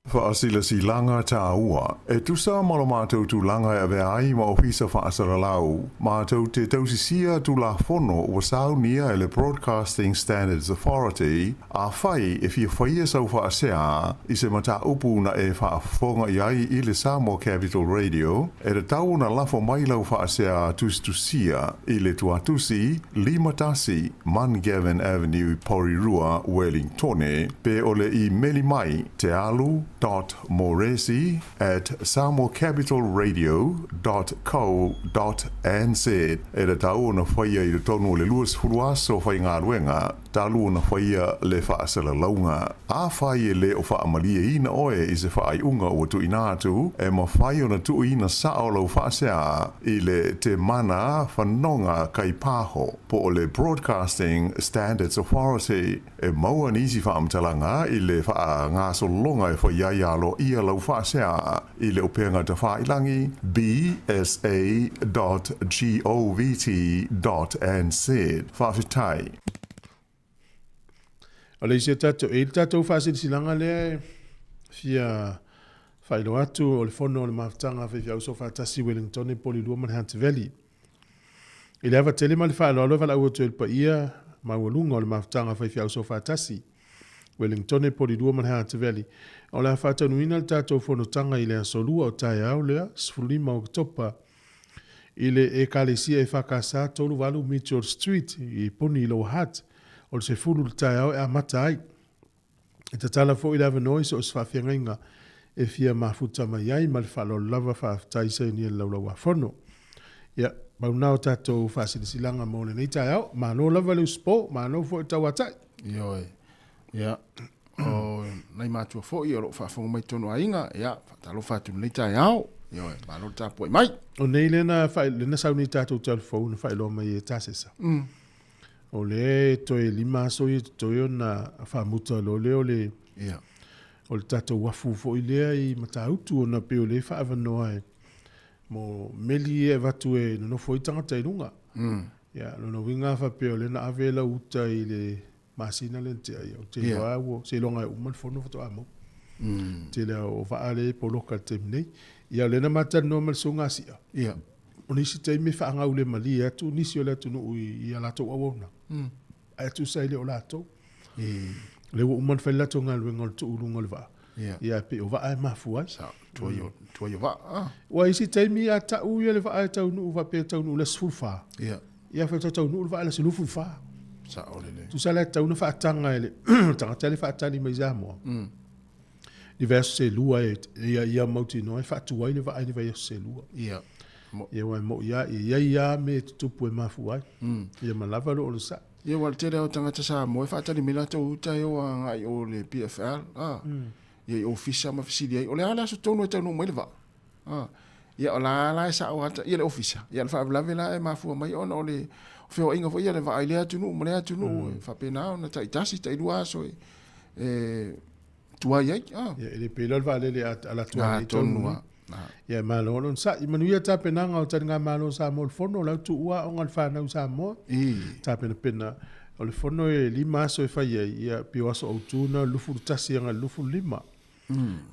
Faasilasilaga taua. E tusa ma lo matou tulaga e avea ai ma Ofisa Faasalalau, matou te tausisia Tulafono ua saunia e le Broadcasting Standards Authority, Afai e fia faia sau faasea i se mataupu na e faafofoga i ai i le Samoa Capital Radio, e tatau ona lafo mai lau faasea tusitusia i le tuatusi 51 Mungavin Avenue, Porirua, Wellingtone, pe o le imeli mai tealu dot moresi at samoacapitalradio dot co dot nz. E tatau ona faia i totonu o le 20 aso faigaluega talu ona faia le faasalalauga. Afai e le o faamalieina oe i se faaiuga ua tuuina atu, e mafai ona tuuina sao lau faasea i le Te Mana Whanonga Kaipaho po o le Broadcasting Standards Authority. E maua nisi faamatalaga i le faagasologa e fai ai aloaia lau faasea i le upega tafailangi bsa dot govt dot nz. Faafetai. O le isi o tatou, e i le tatou faasilasilaga lea e fia faailoa atu o le fono o le mafutaga a faifeau soofaatasi i Wellingtone, Polilua ma le Hunt Valley. I le ava tele ma le faaaloalo e valaau atu ai i le paia maualuga o le mafutaga faifeau soofaatasi, Wellingtone, Polilua ma le Hunt Valley, o le a faataunuina le tatou fonotaga i le aso Lua o taeao lea, 15 o Oketopa, i le Ekalesia EFKS 38 Mitchell Street i Puni i Lower Hutt, o le 10 i le taeao e amata ai. E tatala foi le avanoa i so o se faafeagaiga e fia mafuta mai ai ma le faaaloalo lava faafetai sainia le Laulau-a-Fono. Ia, pau na o tatou faasilasilaga mo lenei taeao. Malo lava le usupo, malo foi le tauatai. Ioe. Ia, o nai matua foi o lo o faafofoga mai totonu o aiga, ia, faatalofa atu i lenei taeao. Ioe, malo le tapuai mai. O nei lena, lena sauni tatou talafou na faailoa mai e Tasesa. O lea e toe 5 aso ia totoe ona faamuta loa lea o le, yeah. o le tatou afu foi lea i Matautu ona pei o lea e faaavanoa e mo meli ia e avatu e nonofo ai tagata i luga. Ia, lona uiga a faapea o lea na ave lau uta i le masina lea na tea, ia, ou te iloa lava ua, seiloga e uma le fono faatoa maua. Tele lava o vaa lea e poloka i le taimi nei. Ia, o lea na ma talanoa ma le Susuga a Sia. O nisi taimi e faagaulemalie atu nisi o le atunuu i a latou auauna. Ae tusa e le o latou. O lea ua uma ona fai le latou galuega o le tuu i luga o le vaa. Ia, ae pei o vaa e mafua ai. Tuai o, tuai o vaa. Aua isi taimi a tau ia le vaa e taunuu faapea e taunuu i le aso 14. Ia faatoa taunuu le vaa i le aso 24. Sao lelei. Tusa la e tatau ona faataga e le tagata lea e faatali mai i Samoa. Ni vaiaso se lua e ia ia mautinoa e faatu ai le vaa i ni vaiaso se lua. Ia. Ia aua e moi lava, e i ai lava mea e tutupu e mafua ai. Ia ma lava le onosai. Ia aua o le tele lava o tagata Samoa e faatali mai latou uta e o agai i o i le PFL, a. Ia i ofisa ma fesili ai, o le a le aso tonu e taunuu mai le vaa? A. Ia o la la e sao ata ia le ofisa. Ia o le faalavelave la e mafua mai ona o le feoaiga foi ia le vaa i lea atunuu ma lea atunuu e faapena ona taitasi, tailua aso e tuai ai. Ia, e le pei la o le vaalele a alu atu lava nei tonu. Ia malo o le onosai. Manuia tapenaga o taligamalo o Samoa o le Fono, o la e tuua aoga a le fanau i Samoa. Tapenapena o le Fono e 5 aso e fai ai, ia pei o aso autu na o le 21 agai le 25.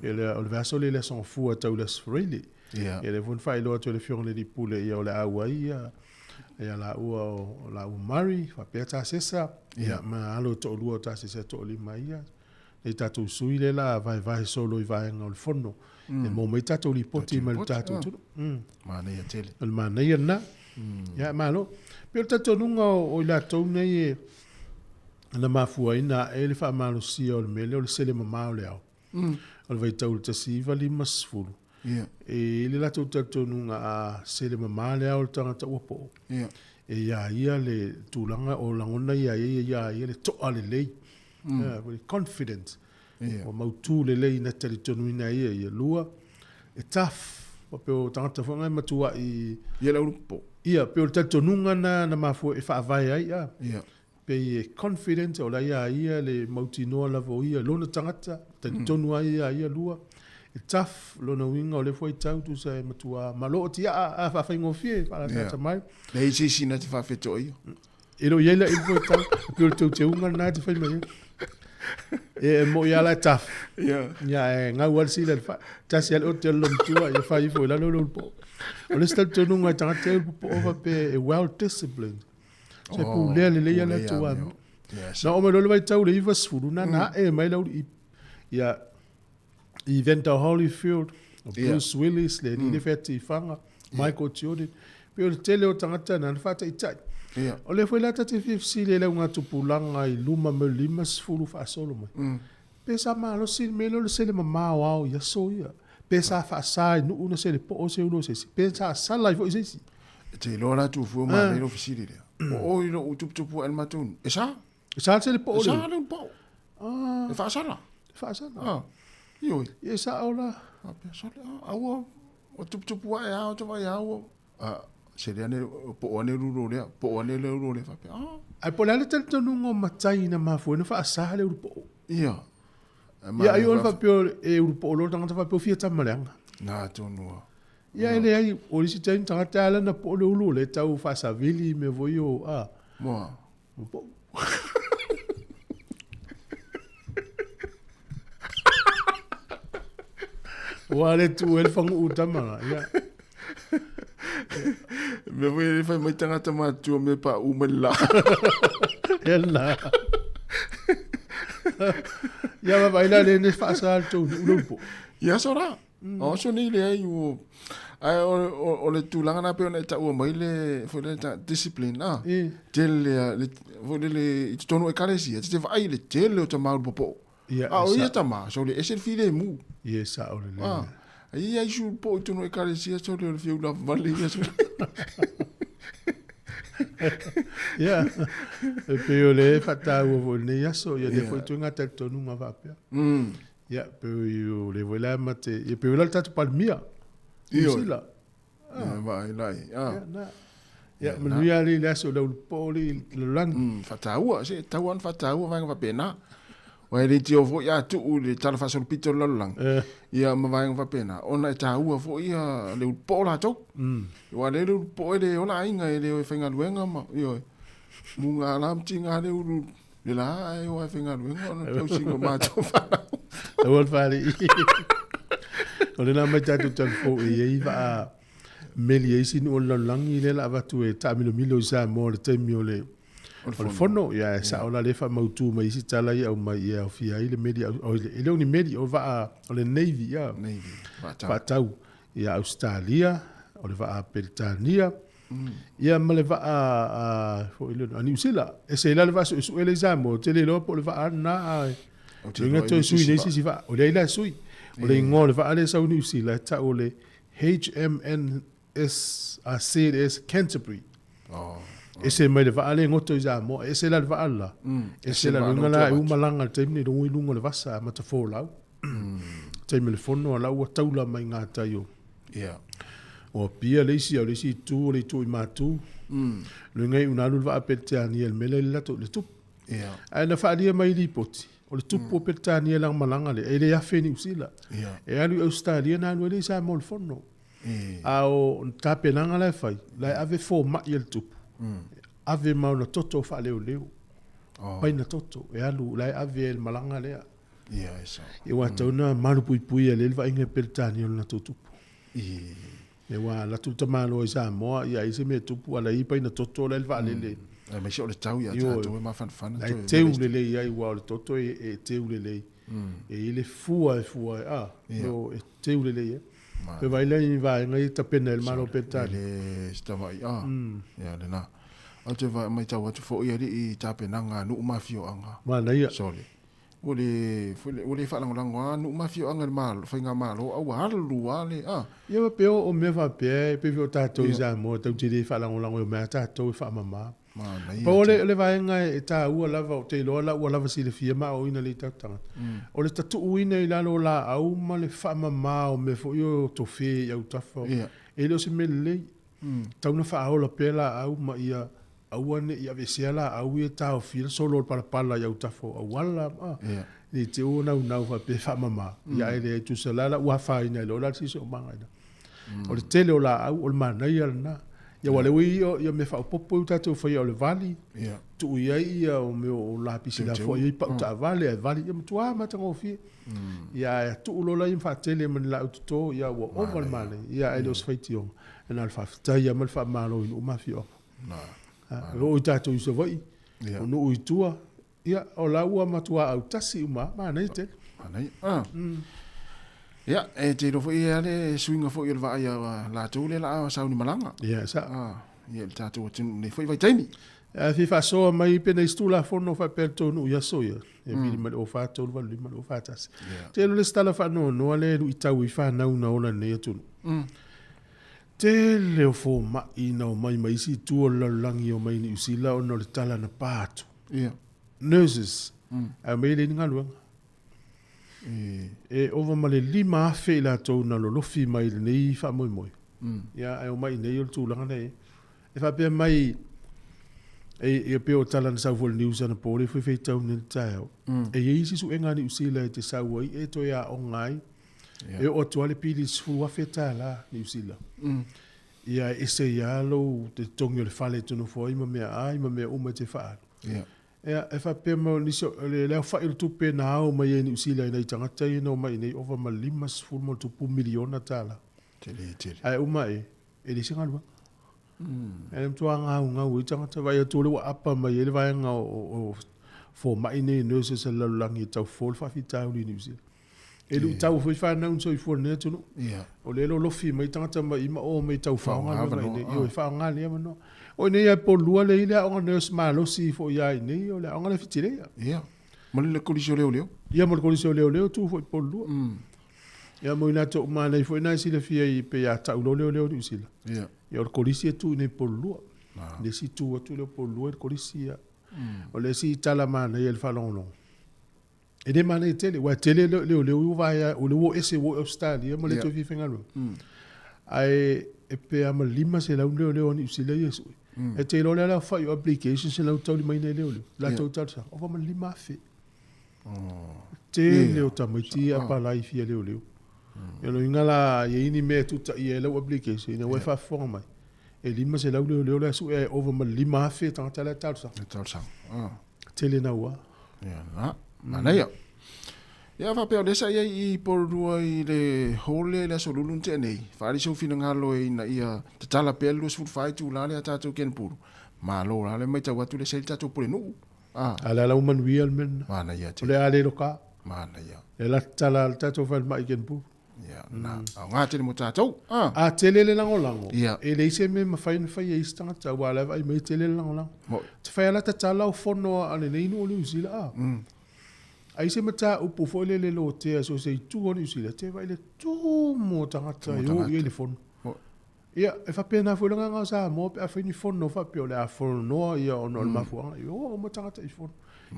Ia lea, o le vaiaso lea i le Aso Gafua tau i le Aso Faraile. Ia lea foi na faailoa atu e le Afioga i le Alii Pule, ia o le a auai ia ia laua o laua Murray faapea Tasesa, ia ma alo e toalua o Tasesa e toalima ia. Nei tatou sui lea la vaevae solo i vaega o le fono. E maua mai tatou lipoti mai le tatou tulu. Manaia tele. O le manaia lena. Ia, malo. Pei o le talitonuga o i latou nei e na mafuaina ae le faamalosia o le mea lea o le sele mamā o le ao. O le vaitau o le 1950. E i ai le latou talitonuga a sele mamā le ao o le tagata ua po'o, e iā ia le tulaga o lagona ia ia iā ia le to'a lelei. Confident. Ua mautu lelei ina talitonuina ai e ia. Lua, e tough. Faapea o tagata foi na e matuai... Ia le ulupo. Ia, pei o le talitonuga na na mafua e faavae ai. Ia. Pei e confident o la ia ia le mautinoa lava o ia lona tagata, talitonu ai ia ia. Lua, e tough lona uiga o lea foi tau tusa e matua maloo tiaa a faafaigofie faalatata mai. Leai se isi na te faafetoaia. E le o i ai la i foi tau, e pei o le teuteuga lena e te fai mai ai. E moi lava la e tough. Ia e gau lava le sila i le fai. Tasi lava le ote o le lomatua ia fai ifo i lalo le ulu po'o. O le isi talitonuga e tagata e ulu po'o faapea e well disciplined. Se pulea lelei a latou amio. Na oo mai loa le vaitau i le 90, na na ae mai le aualii ia Evander Holyfield, o Bruce Willis, le alii lea e fai atu i Faga, Michael Jordan. Pei o le tele o tagata na na faataitai. O lea foi la ta te fia fesili ai i le augatupulaga i luma mai o le 50 faasolo mai. Pe sa malosi le mea lea o le sele mamao ao i aso ia? Pe sa faasa i nuu na sele poo se ulu o se isi? Pe sa sala ai foi se isi? E te iloa la tuafua o manaia lou fesili lea. O oe i lou tuputupu ae le matou nuu. E sa. E sa le sele poo le? E sa le ulu poo. E faasala. E faasala. Ah. Ioe. E sao la. A pea sole. A ua o tuputupu ae a o te vai a ua. A sele ane poo ane ulu lea. Poo ane le ulu lea faapea. Ah. Ae po o le a le talitonuga o matai na mafua ai ona faasa le ulu poo? Ia. Ia ai o le faapea e ulu poo loa le tagata faapea o fia tama leaga. Na tonu a. Ia e leai, o le isi taimi tagata e ala ona poo le ulu o lea e tau faasavili mea foi o a. Moa. Ua le tu e le faguu tama la. Ia. Mea foi e fai mai tagata matutua me paʻu mai le lā. Ia la. Ia vaavaai la le ne faasa le tou nuu le upu. Ia aso la. O aso nei leai ua ae o le tulaga lena pei ona e taua mai le foi lele discipline a. Tele le foi lele i totonu o ekalesia e te vaai i le tele o tama ulu popo'o. A o ia tama sole ese le filemu. Ia e sao lelei. A ia isi ulu popo'o i totonu o ekalesia sole o le fia ulavavale ia sole. Ia, e pei o le faataua foi i lenei aso, ia lea foi ituaiga talitonuga faapea. Ia, pei o le foi la ma te, ia pei o la le tatou Palemia. Niu Sila. Ia, vaai lai. Ia, na. Ia, manuia alii le aso i le ulupo alii i le lalolagi. Faataua, se tau lava ona faataua vaega faapena. Aua e le tio foi a tuu i le tala faasolopito o le lalolagi, ia ma vaega faapena, ona e taua foi ia le ulupo latou. Aua o lea le ulupo e le ola aiga, e le o e faigaluega ma, ioe, muga la ma tiga le ulu Le la ae o ae faigaluega ona tausiga o matou fanau. Aua le faalii. O lena mai tatou talafou e i ai vaa meli e isi nuu o le lalolagi lea la avatu e taamilomilo i Samoa i le taimi o le o le fono. Ia e sao la lea e faamautu mai isi tala ia aumai ia e aofia ai le meli e le o ni meli o vaa o le Navy ia. Navy, vaatau. Vaatau. Ia Ausetalia, o le vaa Peretania, Ia ma le vaa foi lea a Niu Sila. Ese ai la le vaa suesue lea i Samoa, ou te le iloa po o le vaa lena ae luga toe sui nei se isi vaa. O leai la e sui. O le igoa o le vaa lea e sau i Niu Sila e tau o le HMNS CNS Canterbury. Ese mai le vaa lea e goto i Samoa. E ese la le vaa la. Ese la luga la e uma malaga i le taimi lenei i luga o le vasa a matafolau. Taimi o le fono a la ua taula mai gatai o O Apia le isi, a o le isi itu o le itu i Matu. Luga i una alu le vaa Peretania i le mea lea i le latou i le tupu. Ae na faaalia mai i lipoti. O le tupu o Peretania i lana malaga lea, e le afe i Niu Sila. E alu i Ausetalia na alu ai lea i Samoa i le fono. A o tapenaga la e fai, la e ave fomai e le tupu, ave ma ona toto faaleoleo. Paina toto, e alu, la e ave ai i le malaga lea. Ia ua tatau ona malupuipuia lelei le vaaiga i Peretania o le latou tupu. Ia ua alu atu le tamaloa i Samoa, ia ai se mea e tupu, a la e i ai paina toto la e i le vaalele. Aemaise o le tau ia tatou e mafanafana. La e teu lelei ai, aua o le toto e teu lelei. E i ai le fua e fua ai, a, e teu lelei ai. Pe vaai la i vaega ia e tapena e le Malo o Peretania. E le se tamai, a, ia lena. Ou te matau atu foi alii i tapenaga a nuu ma afioaga. Manaia. Sole. Ua le, ua le faalagolago lava nuu ma afioaga i le malo, faigamalo, a ua alu lava le, a. Ia ma pei o mea faapea, e pei foi o tatou i Samoa, tatou te le faalagolago e omai lava tatou e faamama. Manaia. Pau o le vaega e taua lava, ou te iloa la ua lava silafia ma aoaoina lelei tatou tagata, o le tatuuina i lalo o laau ma le faamama o mea foi ia o tofe i autafa, e le o se mea lelei. Tatau ona faaola pea laau ma ia aua ne i aveesea laau ia e taofia le solo o le palapala i autafa o auala, ne i te i ua naunau faapea e faamama, ia ae leai, tusa la la ua afaina ai loa la le siosiomaga i ina. O le tele o laau, o le manaia lena. Ia aua o lea ua i ai mea faaopoopo ia ua tatou faia o le vali, tuu i ai ia o mea o lapisi lafoai ai pau taavale ae vali, ia matua matagofie. Ia ae tuu loa laia ma faatele ma ni laau toto, ia ua ova le manaia, ia ae le o se faitioga, e na o le faafetai lava ma le faamalo i nuu ma afioaga. E oo i tatou i Savaii, o nuu i tua, ia o la ua matua autasi uma lava, manaia tele. Manaia. Ah. Ia, e te iloa foi e a le suiga foi o le vaai a latou lea la a sauni malaga. Ia, e sao. Ah, ia i le tatou atunuu nei foi vaitaimi. A fia faasoa mai pe na isi Tulafono faapea le tou nuu i aso ia, e vili mai le 04 3 8 5 2 4 1. Tele o le isi tala faanoanoa lea e luitau ai fanau na ola i lenei atunuu. Tele o fomai na omai mai isi itu o le lalolagi e omai i Niu Sila ona o le tala na pa atu. Nurses, ae omai e leai ni galuega. E ova ma le 5,000 i latou na lolofi mai i lenei faamoemoe. Ia, ae omai i inei o le tulaga lea e i ai. E faapea mai, e pei o tala na sau foi i le news anapo lea foi faitau nei i le taeao, e i ai isi suega a Niu Sila e te sau ai e toe aoga ai, e oo atu lava le pili i le $10,000 Niu Sila. Ia, e ese ai lava lou totogi o le fale e te nofo ai ma meaai ma mea uma e te faaalu. Ia, e faapea mai o nisi o le aofai o le tupe na ao mai ai i Niu Sila i nai tagata ia na omai i inei, ova ma le $50+ miliona tala. Tele tele. Ae uma e, e leai se galuega. E le matua gaugau ai tagata, vaai atu o lea ua apa mai ai le vaega o fomai nei, nurses a le lalolagi e tau fofo le faafitauli i Niu Sila. E luitau foi fanau na soifua i lenei atunuu. O lea e lolofi mai tagata mai i ma o mai tau faoga galuega i inei. Ioe, faaaoga lea avanoa. O inei lava i Polua lea e i ai le aoga nurse malosi foi lava i inei, o le aoga lea Whitireia. Ia, ma le kolisi o leoleo. Ia, ma le kolisi o leoleo tu foi i Polua. Ia, mo i latou uma lava foi na e silafia i pe a tau loa leoleo i Niu Sila. Ia, o le kolisi e tu i inei i Polua. Le isi tu atu lea o Polua i le kolisi ia. O le isi tala manaia i le faalogologo. E le manaia tele, aua e tele leoleo ua vaea, o lea ua o ese ua o i Ausetalia ma le toe fia faigaluega. Ae e pe a ma le 500 leoleo a Niu Sila ia e sue. E te iloa le aofai o applications e lautaulimaina e leoleo, latou talosaga, ova ma le 5,000. Tele o tamaiti ia e apalai fia leoleo. O lona uiga la, e i ai ni mea e tutaia ai lau application ina ua e faafofoga mai, e 500 leoleo la e sue ae ova ma le 5,000 tagata la e talosaga. E talosaga. Tele naua. Ia na, manaia. Ia faapea o lea sa i ai i Porirua i le hall lea i le aso Lulu na tea nei, faaali sou finagalo e ina ia tatala pea le 24 itula lea a tatou Kenepuru. Malo la le matau atu lea sa i le tatou pulenuu. Ah. A o le a la ua manuia le mea lena. Manaia tele. O le a le loka. Manaia. Le la tatala le tatou falemai i Kenepuru. Ia, na, aoga tele mo tatou. Ah. A tele le lagolago, yeah. E leai se mea e mafai ona fai e isi tagata, aua o la e vaai mai e tele le lagolago. Mo. Te fai lava tatala o fono a lenei nuu o Niu Sila, a. Ai se mataupu foi lele lotea so se itu o Niu Sila, te vaai le tumu o tagata e o i ai le fono. Ia, e faapena foi le agaga o Samoa pe a fai ni fono faapea o le a fonoa ia ona o le mafuaaga, ia o uma tagata i fono.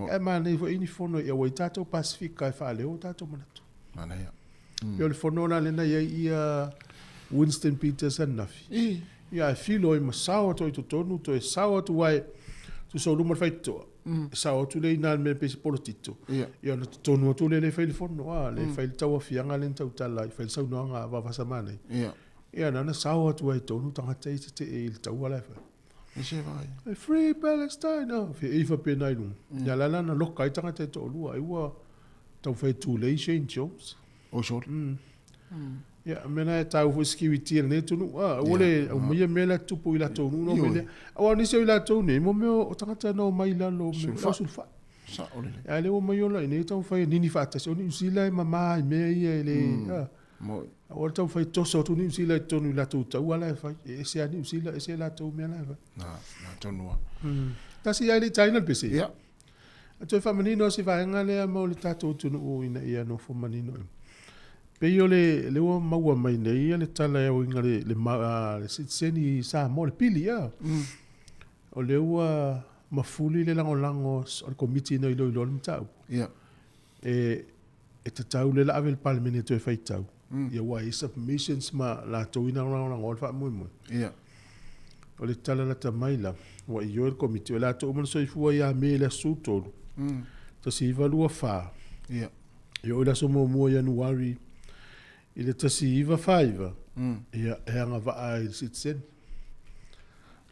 Ae manaia foi ni fono ia ua i tatou Pasefika e faaleo o tatou manatu. Manaia. Ia o le fono la lea na i ai ia Winston Peters ananafi. Ia ae filo ai ma sao atu ai i totonu, toe sao atu aua e tusa o luma le faitotoa. E sao atu lea i ina i le mea e pei se polotito, ia ona totonu atu lea e fai le fono, a, lea e fai le tauaofiaga lea na tautala ai, fai le saunoaga a Vaavasamanaia. Ia na ona sao atu ai i totonu tagata ia tetee i le taua la e fai. E Free Palestine! Oh, e faapena i luga. Ia la la na loka ai tagata e toalua, ai ua taumafai e tulei Shane Jones. Oi sole. Ia, o mea na e taua foi security a lenei atunuu. Ah, aua le aumaia mea la e tutupu i latou nuu na omai lea. Aua o nisi o i latou nei, mo mea o tagata na omai i lalo o mea, o sulufai. Sao lelei. A lea ua omai ola i inei taumafai e nini faatasi. O Niu Sila e mama i mea ia e le, ah. Aua le taumafai e toso atu Niu Sila i totonu i latou taua la e fai. E ese lava Niu Sila, ese latou mea la e fai. Na, na tonu lava. Tasi ae le i taina le pese. Ia. A toe faamanino lava si vaega lea mo le tatou atunuu ina ia nofo manino i. Pei o le lea ua maua mai nei le tala e uiga i le le sitiseni Samoa, le pili a. O lea ua mafuli le lagolago o le Komiti ina iloiloa le mataupu. Ia. E tatau lea la ave i le Palemene e toe faitau. Ia ua i ai submissions ma latou ina lagolagoa le faamoemoe. Ia. O le tala lata mai la, ua ioe le Komiti, o latou uma na soifua ia Me i le aso 13, 1924. Ia. E oo i le aso muamua o Ianuari i le 1949, ia, e agavaa i le sitiseni.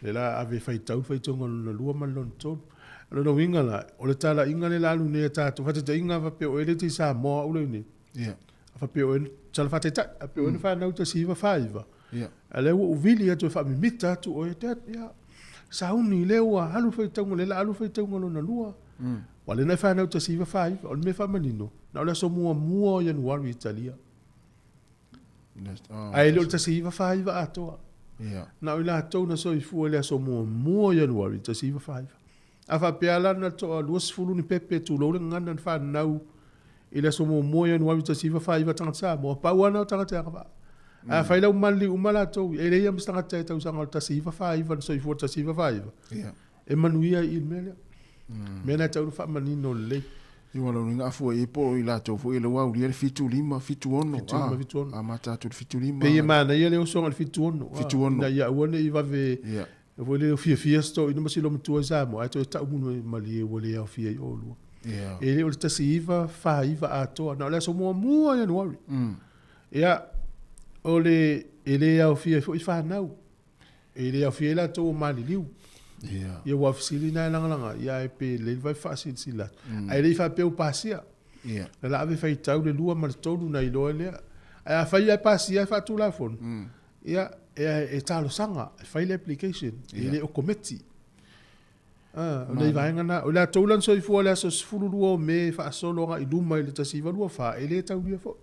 Lea la ave e faitau le faitauga lona lua ma le lona tolu. O lona uiga la, o le talaiga lea la alu nei a tatou, faataitaiga a faapea o oe le te i Samoa au lea nei. Ia. A faapea o oe, tala faataitai, a faapea o oe na fanau i le 1949, Ia. A lea ua ou vili atu e faamimita atu oe, Dad, ia, sauni, lea ua alu le faitauga, lea la alu le faitauga lona lua. Aua o lea na e fanau i le 1949, o le mea faamanino, na o le aso muamua o Ianuari i talia. Ae le o le 1949 atoa. Na o i latou na soifua i le aso muamua o Ianuari 1949. A faapea la na toa 20 ni pepe tulou le gagana na fanau i le aso muamua o Ianuari 1949 tagata Samoa, pau lava na o tagata e agavaa. Ae afai la ua maliliu uma latou, e leai lava ma se tagata e tausaga o le 1949 na soifua i le 1949, e manuia ai i le mea lea. Mea na e tatau ona faamanino lelei. Ia ua lona afua i po o i latou foi le ua aulia le 75, 76. 75, 76. Amata atu le 75. Pei e manaia le osoga i le 76. 76. Ina ia aua ne i vave foi le fiafia si toeaina ma si olomatua i Samoa ae toe tau munu malie ua le aofia i oulua. E le o le 1949 atoa, na o le aso muamua o Ianuari. Ia, o le, e le aofia ai foi fanau. E le aofia ai latou o maliliu. Ia ua fesili na e lagalaga, ia ae pe lelei le vave faasilasila atu. Ae le i faapea ua pasia. Na la ave faitau le 2 ma le 3 na iloa ai lea. Ae afai lava e pasia e faatulafono, ia e talosaga, e fai le application, e le o kometi. O nai vaega na. O i latou la na soifua i le aso 12 o Me faasolo agai i luma i le 1924, e le taulia foi.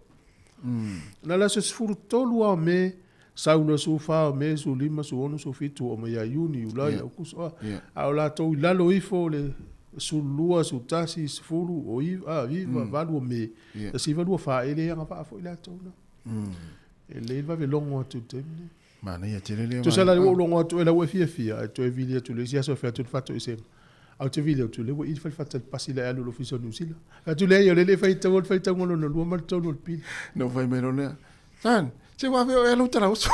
Na o le aso 13 lava o Me, sau le 14 o Me, 15, 16, 17, oo mai ia Iuni, Iulai, Aokuso, a o latou i lalo ifo o le 12, 11, 10, o 9, 8 o Me, 1924, e le agavaa foi latou na. E lelei le vave logo atu i le taimi lenei. Manaia tele lea. Tusa la ua ou logo atu ela ua e fiafia ae toe vili atu le isi aso e fai atu le faatoesega. Ae ou te vili atu lea ua i le falefata i le pasi la e alu i le ofisa o Niu Sila. Fai atu leai o lea e le i faitaua le faitauga lona lua ma le tolu o le pili. Na ou fai mai loa lea, Son, se ua afea oe lou talauso.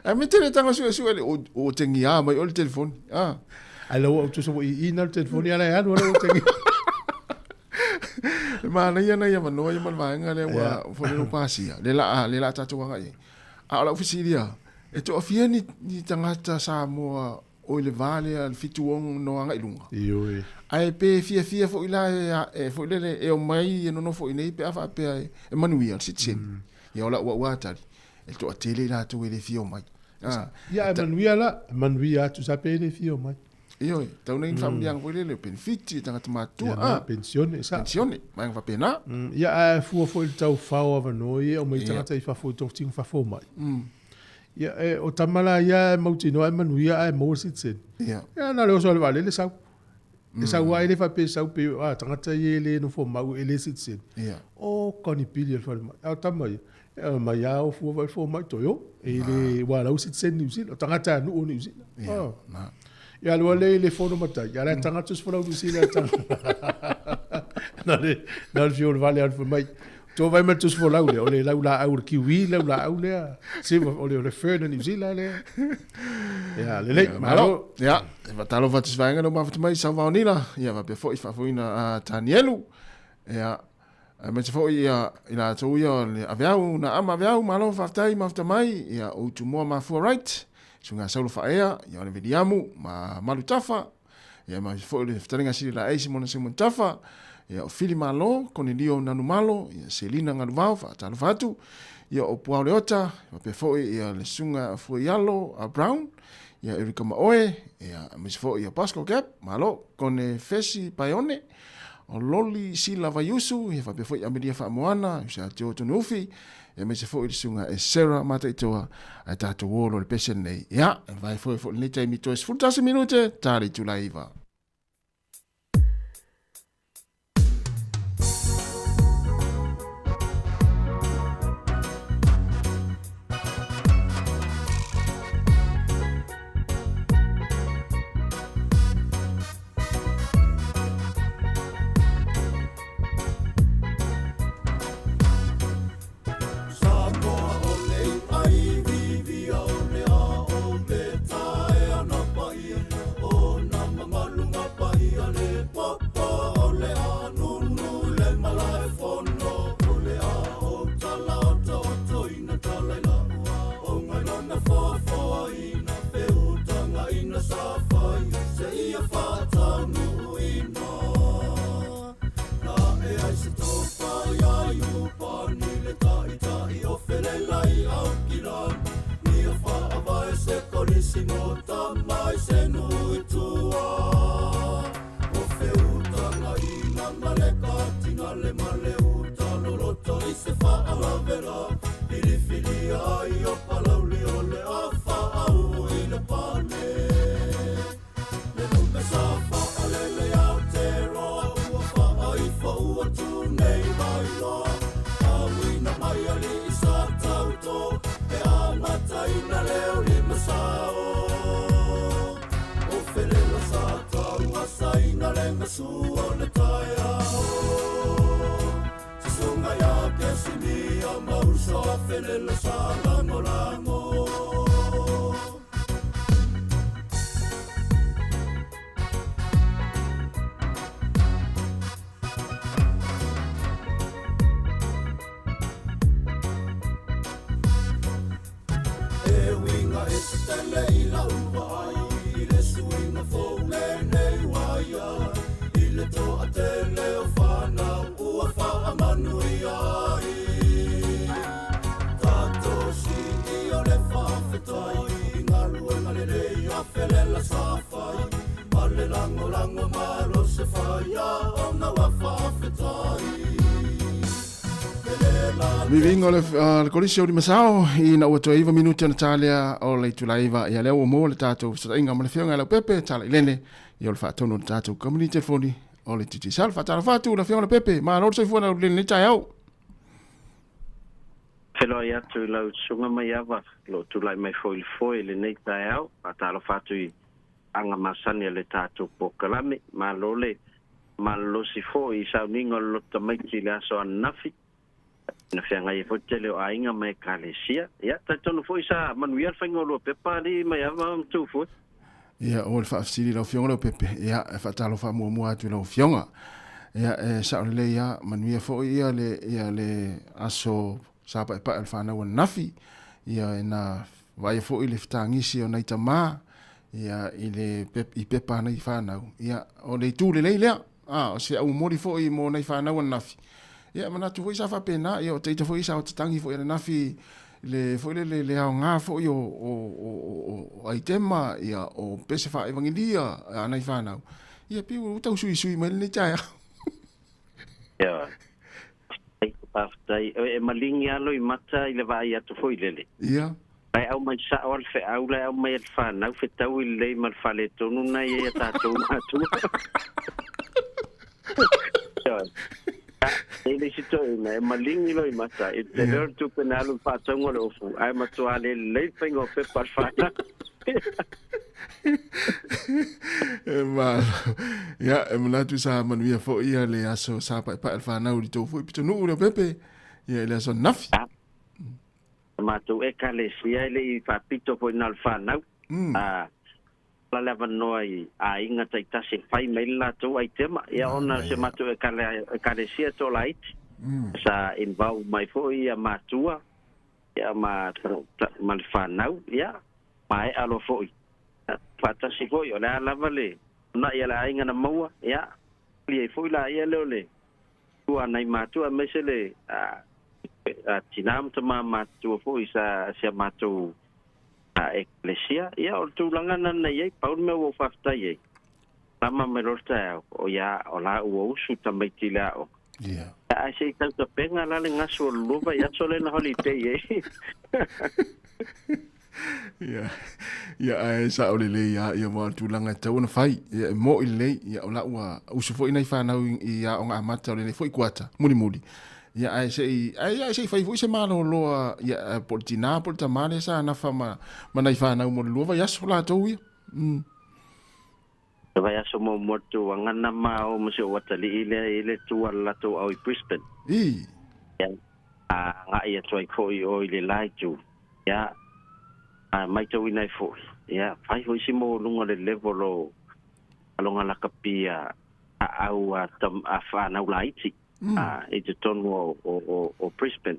Ae me tele tanga suesue le o te ngia mai o le telefoni. Ah. Ai lau au tusa ua i ina le telefoni ala e alu ala ua te ngia. E manaia nai avanoa ia ma le vaega lea ua foi le pasia. Le la le la tatou agai ai. A o lau fesili lava, e toafia ni, ni tagata Samoa o i le va lea le 76 agai i luga. Ioe. Ae pe fiafia foi la e, e foi lele e omai e nonofo i inei pe a faapea e, e manuia le sitiseni. Ia o lau au lava tali, e toatele i latou e le fia omai. Ah, Ia ae manuia la, manuia atu sa pe le fia omai. Ioe, tau nei ni faamanuiaga foi lele o penefiti e tagata matutua. Ia na, pensione, sa. Pensione, vaega faapena. Ia ae fua foi i le tau fao avanoa ia e aumai tagata i fafo i togafitiga fafo mai. Ia, e, o tama la ia e mautinoa e manuia ae maua le sitiseni. Ia. Ia na o le oso a le vaalele sau. E sau lava e le faapea e sau pe a tagata ia e le nofo mau e le sitiseni. Ia. O ka ni pili a le falemai. A o tama ia, e mai lava o fua foi le fomai toe o. E le, ua lau sitiseni Niu Sila. O tagata a nuu o Niu Sila. Ia, na. Ia alu ale i le fono matai. Ia la tagata se folau Niu Sila tanga. Na le, na le fio le vale al fomai. Tou vaai mai le tusi folau lea, o le laulaau o le kiwi laulaau lea. Silver, o le, o le fern o New Zealand lea. Ia, lelei, malo. Ia, e faatalofa atu i se vaega lea ua mafuta mai, Sauva Onila, ia faapea foi faafofogaina a Tanielu. Ia, aemaise foi ia i latou ia o le Aveau, na ama Aveau, malo faafetai mafuta mai, ia o Utumoa Mafua Wright, Susuga Saulo Faaea, ia o le Viliamu ma Malutafa, ia ma foi le fetalaiga sili laei Simona Simon Tafa, ia o Fili Malo, Konelio Nanumalo, ia Selina Galuvao, faatalofa atu, ia o Puao Leota, faapea foi ia le Susuga Fuaialo a Brown, ia Erika Maoe, ia aemaise foi ia Pascal Gap, malo, Kone Fesi Paeone, o Loli Sila Vaiusu, ia faapea foi Amelia Faamoana, Usa Teo Tonuufi, aemaise foi le susuga e Sarah Mataitoa, ae tatou o loa i le pese lenei. Ia, e vae foi foi lenei taimi toe 11 minute, ta le itula e 9. Viviga o le, le kolisi o Limasao ina ua toe 9 minute ona talea o le itula 9 ia lea ua maua le tatou fesootaiga ma le afioga ia Leaupepe Tala Ilele ia o le faatonu o le tatou kamupani telefoni o le Digicel. Faatalofa atu le afioga Leaupepe, malo le soifua laulelei lenei taeao. Feiloai atu i lau susuga Maiava, o lo o tulai mai foi i le foe i lenei taeao. Faatalofa atu i aga masani a le tatou polokalame. Malo le malolosi foi i sauniga o le loto tamaiti i le aso ananafi. Na feagai ai foi le tele o aiga ma ekalesia. Ia, talitonu foi sa manuia le faiga o lua pepa alii Maiava ma tou foi. Ia, o le faafesili i lau Afioga Leaupepe, ia, e faatalofa muamua atu i lau Afioga. Ia, e sao lelei lava, manuia foi ia le, ia le aso sa paepae o le fanau ananafi. Ia, e na vaaia foi le fetagisi o nai tama, ia, i le i pepa a nai fanau. Ia, o le itu lelei lea. A, o se aumoli foi mo nai fanau ananafi. Ia, e manatu foi sa faapena, ia, o teita foi sa otatangi foi ananafi le foi lele le aoga foi o, o, o, o, o aitema, ia, o pese faaevagelia a nai fanau. Ia, pei ua tau suisui mai lenei taeao. Ia, faafetai. E malingi lava Loimata i le vaai atu foi lele. Ia. Lae aumai sao a le feau, lae aumai e le fanau, fetaui lelei ma le faaletonu na i ai a tatou matua. E le isi toeaina, e malingi loimata, i te leo le tupe na alu i le faatauga o le ofu, ae matua le lelei le faiga o pepa a le fanau. E malo. Ia, e manatu sa manuia foi ia le aso sa paepae le fanau i le tou foi pitonuu Leaupepe. Ia, i le aso ananafi. Matou ekalesia e le i faapito foi na o le fanau. A la le avanoa i aiga taitasi e fai mai le latou aitema. Ia ona o si o matou ekalesia e toalaiti. Sa involve mai foi ia matua ia ma ma le fanau ia maea loa foi. Faatasi foi o le a lava le uunai a le aiga na maua ia tali ai foi laia lea o le tua nai matua aemaise le tina ma tama matutua foi sa si a matou ekalesia. Ia o le tulaga lena na i ai, pau le mea ua ou faafetai ai, lama mai loa le taeao, o ia o la ua usu tamaiti i le aoga. Ia. Ae se i tautapega la le gasu o le lua vaiaso lea na holiday ai. Ia, ia ae sao lelei lava ia ma o le tulaga e tatau ona fai. Ia e mo'i lelei, ia o la ua usu foi nai fanau i aoga amata o lenei foi kuata, mulimuli. Ia ae se i, ae ia se i fai foi se malolo a, ia po o le tinā po o le tamā lea sa nafa ma, ma nai fanau mo le lua vaiaso latou ia. Le vaiaso muamua le tulaga na ma o ma si ou atalii lea i le tu a le latou au i Brisbane. I. Ia, a agai atu ai foi o i le la itu. Ia, a maitauina ai foi, ia, fai foi si maualuga o le level o aloga lakapi a au a a fanau laiti a i totonu o o o Brisbane.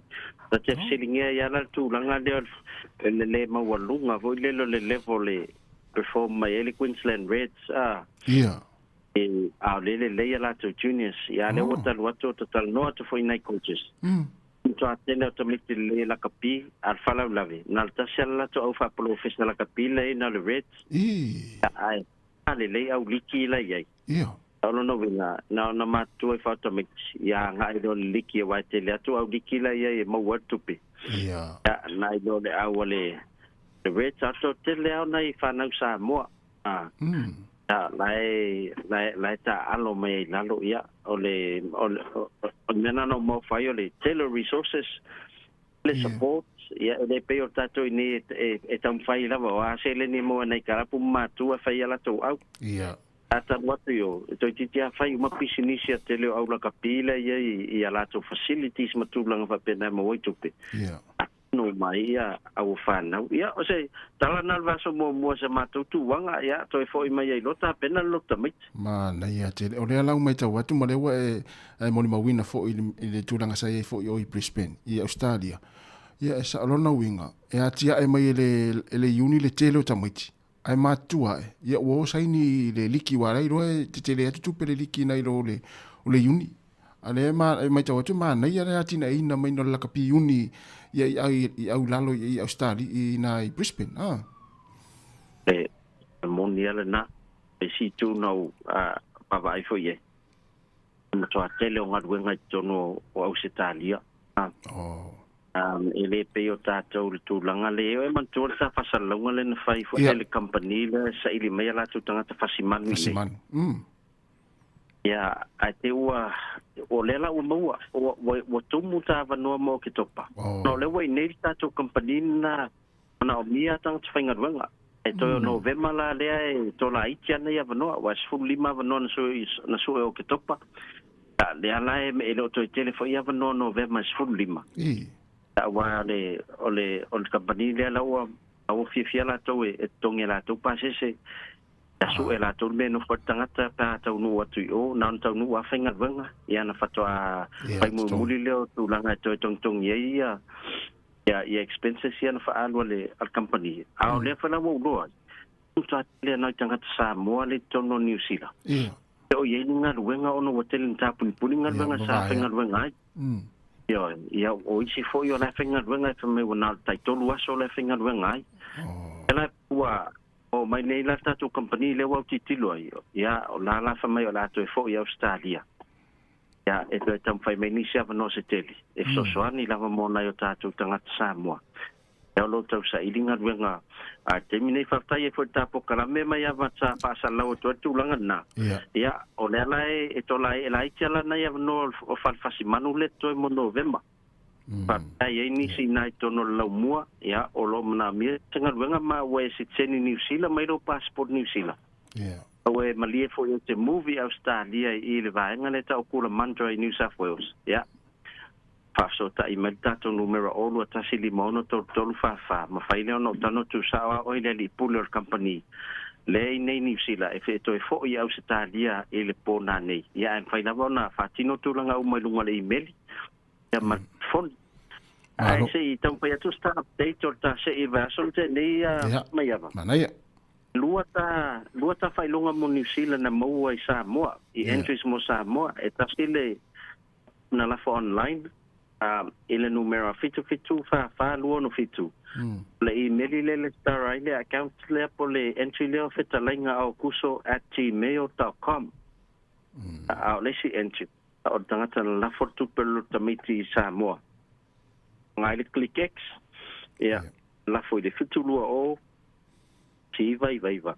Ta te fesiligia ai lava la le tulaga lea o le le maualuga foi lele o le level e perform mai ai le Queensland Reds a. Ia. E a o le lelei a latou juniors. Ia lea ua talu atu o talanoa atu foi i nai coaches. Matua tele o tamaiti lelei e lakapi, a o le faalavelave, na o le tasi lava le latou au faapolofesa lakapi la e i ai na o le Reds. Ae a lelei au liki la e i ai. Ia. O lona uiga, na ona matutua i faatamaitis, ia agai loa le liki aua e tele atu au liki la i ai e maua ai le tupe. Ia. Ia, nai loa le au a le Reds, a o le toatele lava o nai fanau Samoa. A, ia, la e, la e, la e taaalo mai ai i lalo, ia, o le, o le, o le mea lena na ou maofai o le tele o resources, le support, ia, e le pei o tatou i inei e, e taumafai lava, o a seleni e maua e nai kalapu ma matua e fai ai a latou au. Ia. A talu atu i o, e toeitiiti lava fai uma pisinisi a tele o au lakapi la e i ai i a latou facilities ma tulaga faapena e maua ai tupe. Ia. No mai ia au fanau. Ia, o se tala na o le vaiaso muamua o se matou tuaga, ia, toe foi mai ai loa tapena le loto tamaiti. Manaia tele. O lea la ua matau atu ma lea ua e, e molimauina foi i le, i le tulaga sa i ai foi o i Brisbane, i Australia. Ia, e sao lona uiga, e atiae mai e le, e le Iuni le tele o tamaiti. Ae matutua ae, ia ua o saini i le liki aua la e iloa e tetele atu tupe le liki nai lo le, o le Iuni. A lea e, ma, e matau atu e manaia le atinaeina mai o le lakapi Iuni ia i, i, i au lalo i, i Australia, i na i Brisbane. Ah. E moni lava lena, e isi itu na ou vaavaai foi i ai. E matua tele o galuega i totonu o Ausetalia. Oh. E le pei o tatou i le tulaga lea. E manatua le ta faasalalauga lea na fai foi le kamupani lea e saili mai a latou tagata fasimanu i inei. Fasimanu. Ia, ae te ua, o lea la ua maua, ua, ua, ua tumu ta avanoa mo Oketopa. Oh. Ona o lea ua i inei le tatou kamupani lena manaomia tagata faigaluega. E toe o Novema la lea e tolaiti ana i avanoa, aua e 15 avanoa na sue, na sue o Oketopa. A lea la e, e le o toe tele foi avanoa Novema e 15. I. Aua o le, o le, o le kamupani lea la ua, la ua fiafia latou e, e totogi e latou pasese, e sue e latou le mea e nofo ai le tagata pe a taunuu atu i o, na ona taunuu lava faigaluega, ia ona faatoa Ia, fai totogi. mulimuli lea o tulaga e toe togitogi ai ia, ia, ia expenses ia na faaalu a le, a le kamupani. A o lea foi la ua ou iloa ai, matua tele ana i tagata Samoa lea i totonu o Niu Sila. Ia. E o i ai ni galuega ona ua tele ina tapunipuni Ia, galuega ua sa vaea. faigaluega ai. Ioe, ia, o isi foi o la e faigaluega e fai mai ua na o le taitolu aso la e faigaluega ai. Oh. Ia la ua oo mai nei la le tatou kamupani lea ua autilotilo ai, ia, o la la fai mai o le a toe foi i Ausetalia. Ia, e toe taumafai mai nisi avanoa se tele, e fesoasoani lava mo nai o tatou tagata Samoa. Ia, o lo o tausaili galuega a le taimi nei. Faafetai ai foi i le ta polokalame mai ava sa faasalalau atu ai le tulaga lena. Ia. Ia, o lea la e, e tola ai, e laiti lava nai avanoa o Falefasimanu lea e totoe mo Novema. Faafetai ai nisi i ina i totonu o le laumua, ia, o lo o manaomia se galuega ma ua e sitiseni Niu Sila mai lou passport Niu Sila. Ia. Ua e malie foi ou te move i Ausetalia i le vaega lea tau o Coolamundra i New South Wales. Ia. Faafesootaʻi mai le tatou numera o 21563344 mafai lea ona ou tago tusao a oe i le alii pule o le kamupani lea i nei Niu Sila e feetoe foʻi i Ausetalia i le po nanei. Ia ae mafai lava ona faatino tulaga uma i luga o le imeli ia ma le telefoni. Ae se i taumafai atu se ta update o le ta seʻi i le vaiaso na tea nei Maiava. Manaia. Lua ta, lua ta faailoga mo Niu Sila na maua i Samoa, i entries mo Samoa, e tasi le na lafo online i le numera 7744267. O le imeli lea le stara ai le account lea po le entry lea o fetalaigaaukuso@gmail.com. A o le isi entry, o le tagata na lafo le tupe o le loto tamaiti i Samoa. Ngai le click X, ia, lafo i le 720 999.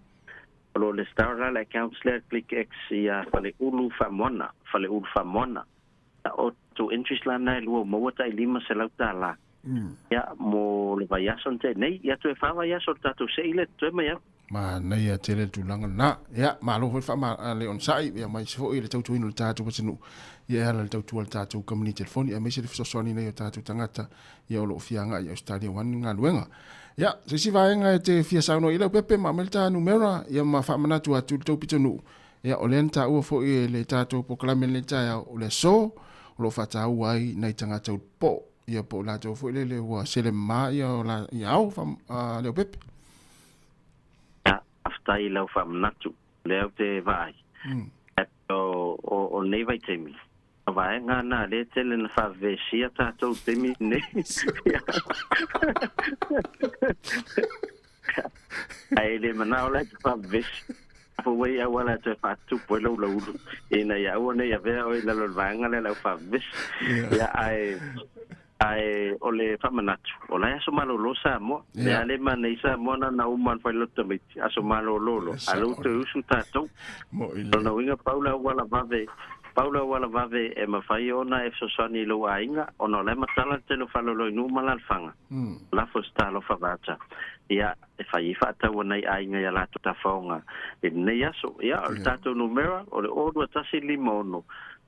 O lo o lesitala la le accounts lea click X ia Faleulu Faamoana, Faleulu Faamoana. O tou entries la na e lua ua maua tai $500. Ia, mo le vaiaso na tea nei, ia toe fa vaiaso o le tatou seʻi lea totoe mai au. Manaia tele le tulaga lena. Ia, malo foi le faama, le onosai, ia aemaise foi le tautuaina o le tatou atunuu, ia e ala i le tautua a le tatou kamupani telefoni, aemaise le fesoasoani nei o tatou tagata, ia o lo o fia agai i Ausetalia aua ni galuega. Ia, se isi vaega e te fia saunoa i ai Leaupepe, ma aumai le ta numera, ia ma faamanatu atu i le tou pitonuu, ia o lea na taua foi e le tatou polokalame i lenei taeao, o le aso o lo o faataua ai nai tagata ulu poo, ia po o latou foi lele ua sele mama ia o la, ia ao fa, Leaupepe. Ia, faafetai i lau faamanatu, o lea ou te vaai, o lenei vaitaimi, O vaega na lea tele na faavevesia tatou i taimi nei. Ae le manao la e te faavevesi. Afu ua i auala e toe faatupu ai lou laulu ina ia aua ne i avea oe i lalo o le vaega lea o le au faavevesi. Ia, ae, ae o le faamanatu, o la e aso malolo Samoa. Le a le manei Samoa na na uma ona fai loto tamaiti, aso malolo loa, a lea ua toe usu tatou. Lona uiga pau le auala vave, pau le auala vave e mafai ona e fesoasoani i lou aiga, ona o la e matala le tele o faleoloa i nuu ma alaalafaga, lafo se talofa vata, ia, e fai ai faatau a nai aiga i a latou tafaoga i lenei aso. Ia, o le tatou numera, o le 02156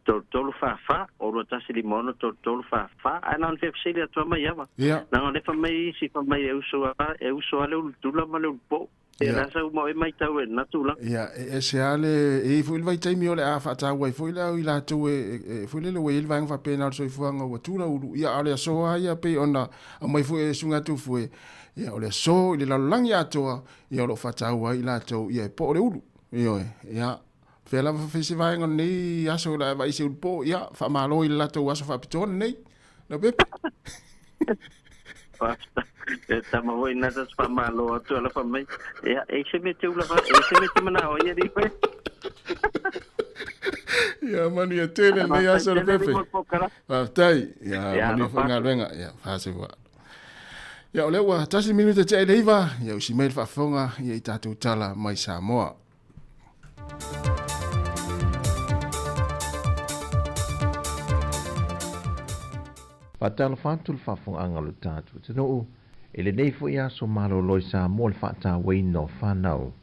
3344, 02156 3344, ae na ona fia fesili atu lava mai ava. Leaga o lea fai mai isi, fai mai e uso lava, e uso lava le ulutula ma le ulupoo. Ia o le a sau uma oe maitau e lena tulaga? Ia, e ese lava le, e i ai foi le vaitaimi o le a faataua ai foi le au i latou e, foi lele ua i ai le vaega faapena o le soifuaga ua tula ulu, ia a o le aso lava ia pei ona aumai foi e le Susuga Tufue, ia o le aso i le lalolagi atoa, ia o lo o faataua ai i latou ia e poo le ulu. Ioe, ia, fea lava fai se vaega o lenei aso o le a vaai se ulu poo, ia, faamalo i le latou aso faapitoa lenei. Leaupepe. Faafetai. E tama foi na sa faamalo atu alofa mai. Ia, e se mea te ula fa, e se mea te manao ai alii koe. Ia, manuia tele lenei aso Leaupepe. Faafetai. Ia, manuia foi galuega. Ia, faasefua. Ia, o lea ua 1 minute tea i le 9, ia usi mai le faafofoga ia i tatou tala mai Samoa. Faatalofa atu le faafofogaaga o lo tatou atunuu i lenei foi aso malolo i Samoa le faatauaina o fanau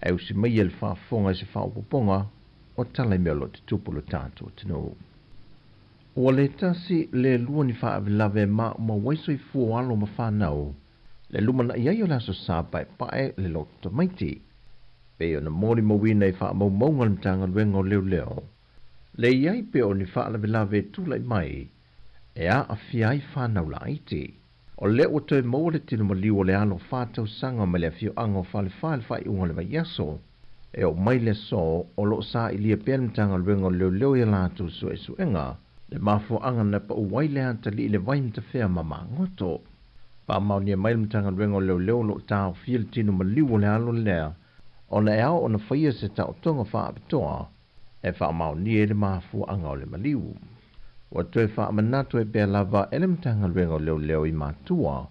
ae usi maia le faafofoga i se faaopoopoga o tala i mea o lo o tutupu i lo tatou atunuu. Ua le tasi le lua ni faalavelave ma maua ai soifua o alo ma fanau le lumanai ai o le Aso Sa paepae le loto tamaiti. Pei ona molimauina i faamaumauga a le Matagaluega o Leoleo, le i ai pea o ni faalavelave e tulai mai e aafia ai fanau laiti. O lea ua toe maua le tino maliu o le alo fa tausaga mai le afioaga o Falefa i le faaiuga o le vaiaso e oo mai le aso o lo o sailia pea le Matagaluega o Leoleo i a latou suesuega le mafuaaga na pau ai le atalii i le vai matafea ma magoto. Faamaonia mai le Matagaluega o Leoleo o lo o taofia le tino maliu o le alo lea ona e ao ona faia se taotoga faapitoa e faamaonia ai le mafuaaga o le maliu. Ua toe faamanatu ai pea lava e le Matagaluega o Leoleo i matua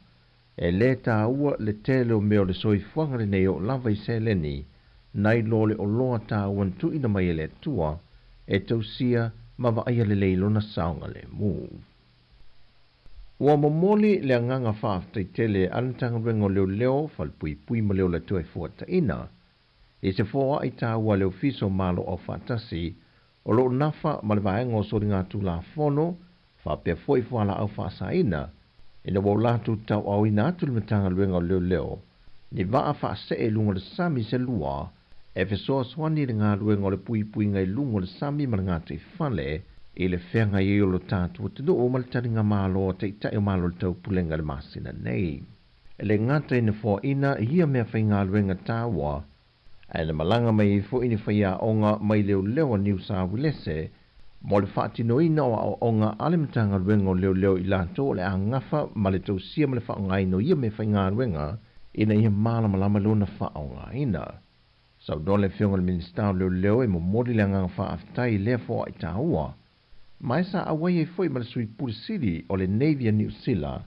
e lē taua le tele o mea o le soifuaga lenei oo lava i seleni nai lo le oloa taua na tuuina mai e le Atua e tausia ma vaaia lelei lona saogalemu. Ua momoli le agaga faafetai tele a le Matagaluega o Leoleo, Falepuipui ma Leola Toefuataiga i se foai taua a le Ofisa o Malo Aufaatasi o lo o nafa ma le Vaega o Soligatulafono, faapea foi fualaau faasaina ina ua latou tauaaoina atu le Matagaluega o Leoleo ni vaa faasee i luga o le sami se lua e fesoasoani i le galuega o le puipuiga i luga o le sami ma le gataifale i le feagai ai o lo tatou atunuu ma le taligamalo a Taitai o Malo o le Taupulega i le masina nei. E le gata ina foaina ia meafaigaluega taua, ae na malaga mai ai foi ni faiaoga mai leoleo a Niu Sauilese mo le faatinoina o aoaoga a le Matagaluega o Leoleo i latou o le a gafa ma le tausia ma le faaaogaina o ia meafaigaluega ina ia malamalama lona faaaogaina. Saunoa le Afioga i le Minisita o Leoleo e momoli le agaga faafetai i lea foai taua. Ma e sa auai ai foi ma le Sui Pule Sili o le Navy a Niu Sila,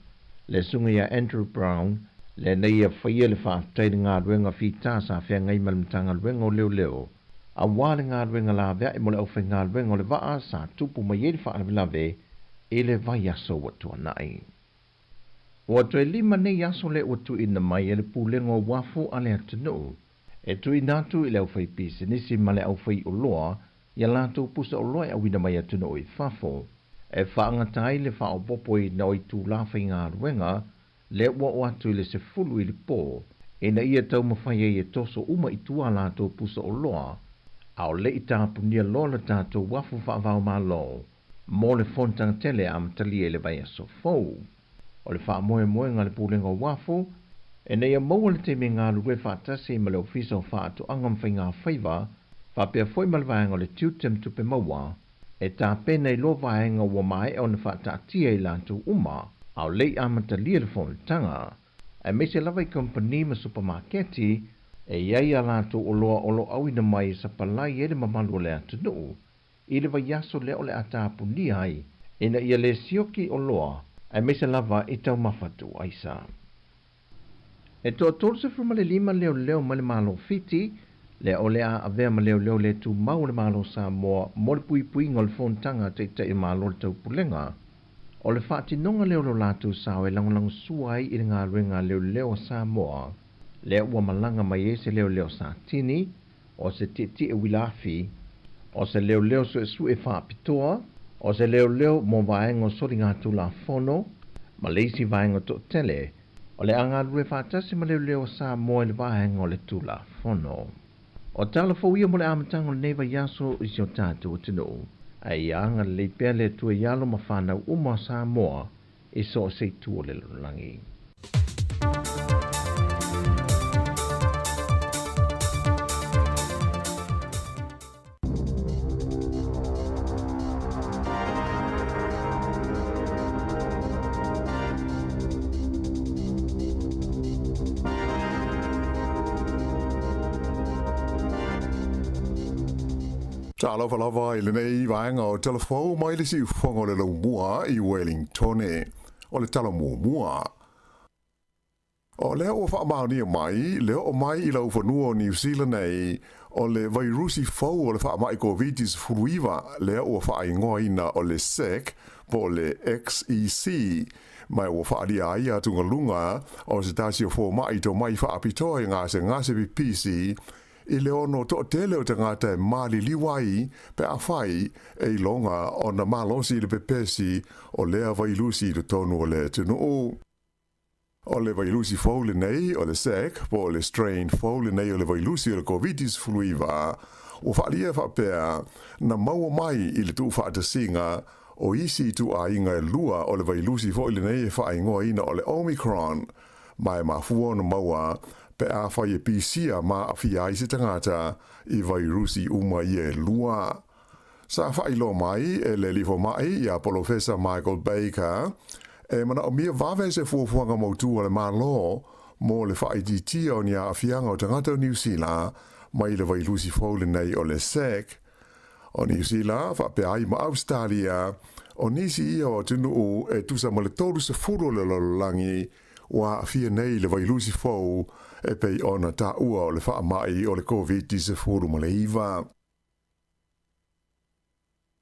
le Susuga ia Andrew Brown, lenei ia faia le faafetai i le galuega fita sa feagai ma le Matagaluega o Leoleo, aua le galuega laveai mo le aufaigaluega o le vaa sa tupu mai ai le faalavelave i le vaiaso ua tuanai. Ua toe 5 nei aso lea ua tuuina mai e le Pulega o Uafu a le atunuu e tuuina atu i le aufaipisinisi ma le aufaioloa ia latou pusa oloa e auina mai atunuu i fafo e faagata ai le faaopoopoina o itulā faigaluega lea ua oo atu i le 10 i le pō ina ia taumafai ai e toso uma i tua a latou pusa oloa a o le i tapunia loa le tatou uafu faava-o-Malo mo le fonotaga tele e amatalia i le vaiaso fou. O le faamoemoega a le Pulega o Uafu, ina ia maua le taimi e galulue faatasi ai ma le Ofisa o Faatoaga ma Faigafaiva faapea foi ma le Vaega o le Tiute ma Tupe Maua e tapena i loa vaega ua maea ona faataatia i latou uma a o le i amatalia le fonotaga, aemaise lava i kamupani ma supamaketi e i ai a latou oloa o lo o auina mai e sapalai ai le mamalu o le atunuu i le vaiaso lea o le a tapunia ai ina ia le sioki oloa aemaise lava i taumafa tuuaisa. E toa-35 leoleo mai le Malo Fiti lea o le a avea ma leoleo le tumau o le Malo Samoa mo le puipuiga o le fonotaga a Taitai o Malo o le Taupulega. O le faatinoga lea o lo latou sao e lagolagosua ai i le galuega a leoleo a Samoa lea ua malaga mai ai se leoleo Satini, o se tietie uila afi, o se leoleo suesue faapitoa, o se leoleo mo vaega o soligatulafono, ma le isi vaega toatele o le a galulue faatasi ma leoleo a Samoa i le vaega o le Tulafono. O tala fou ia mo le amataga o lenei vaiaso i si o tatou atunuu. Ae ia agalelei pea le Atua i alo ma fanau uma o Samoa i so o se itu o le lalolagi. Talofa lava i lenei vaega o Tala Fou mai le siufofoga o le laumua i Wellingtone. O le tala muamua. O lea ua faamaonia mai le oo mai i laufanua o Niu Sila nei o le vairusi fou o le faamai Koviti-19 lea ua faaigoaina o le SEC po o le XEC, ma ua faaalia ai atugaluga o se tasi o fomai tomai faapitoa i gasegase pipisi i le ono toatele o tagata e maliliu ai pe afai e iloga ona malosi le pepesi o lea vailusi i totonu o le atunuu. O le vailusi fou lenei o le SEC po o le strain fou lenei o le vailusi o le Koviti-19 ua faaalia faapea na maua mai i le tuufaatasiga o isi ituaiga e lua o le vailusi foi lenei e faaigoaina o le Omicron ma e mafua ona maua pe afai e pisia ma aafia ai se tagata i vairusi uma ia e lua. Sa faailoa mai e le alii fomai ia Polofesa Michael Baker e manaomia vave se fuafuaga mautu a le Malo mo le faaitiitia o ni aafiaga o tagata o Niu Sila mai le vailusi fou lenei o le SEC. O Niu Sila faapea ai ma Ausetalia, o nisi ia o atunuu e tusa ma le 30 o le lalolagi ua aafia nei i le vailusi fou e pei ona taua o le faamai o le Koviti-19.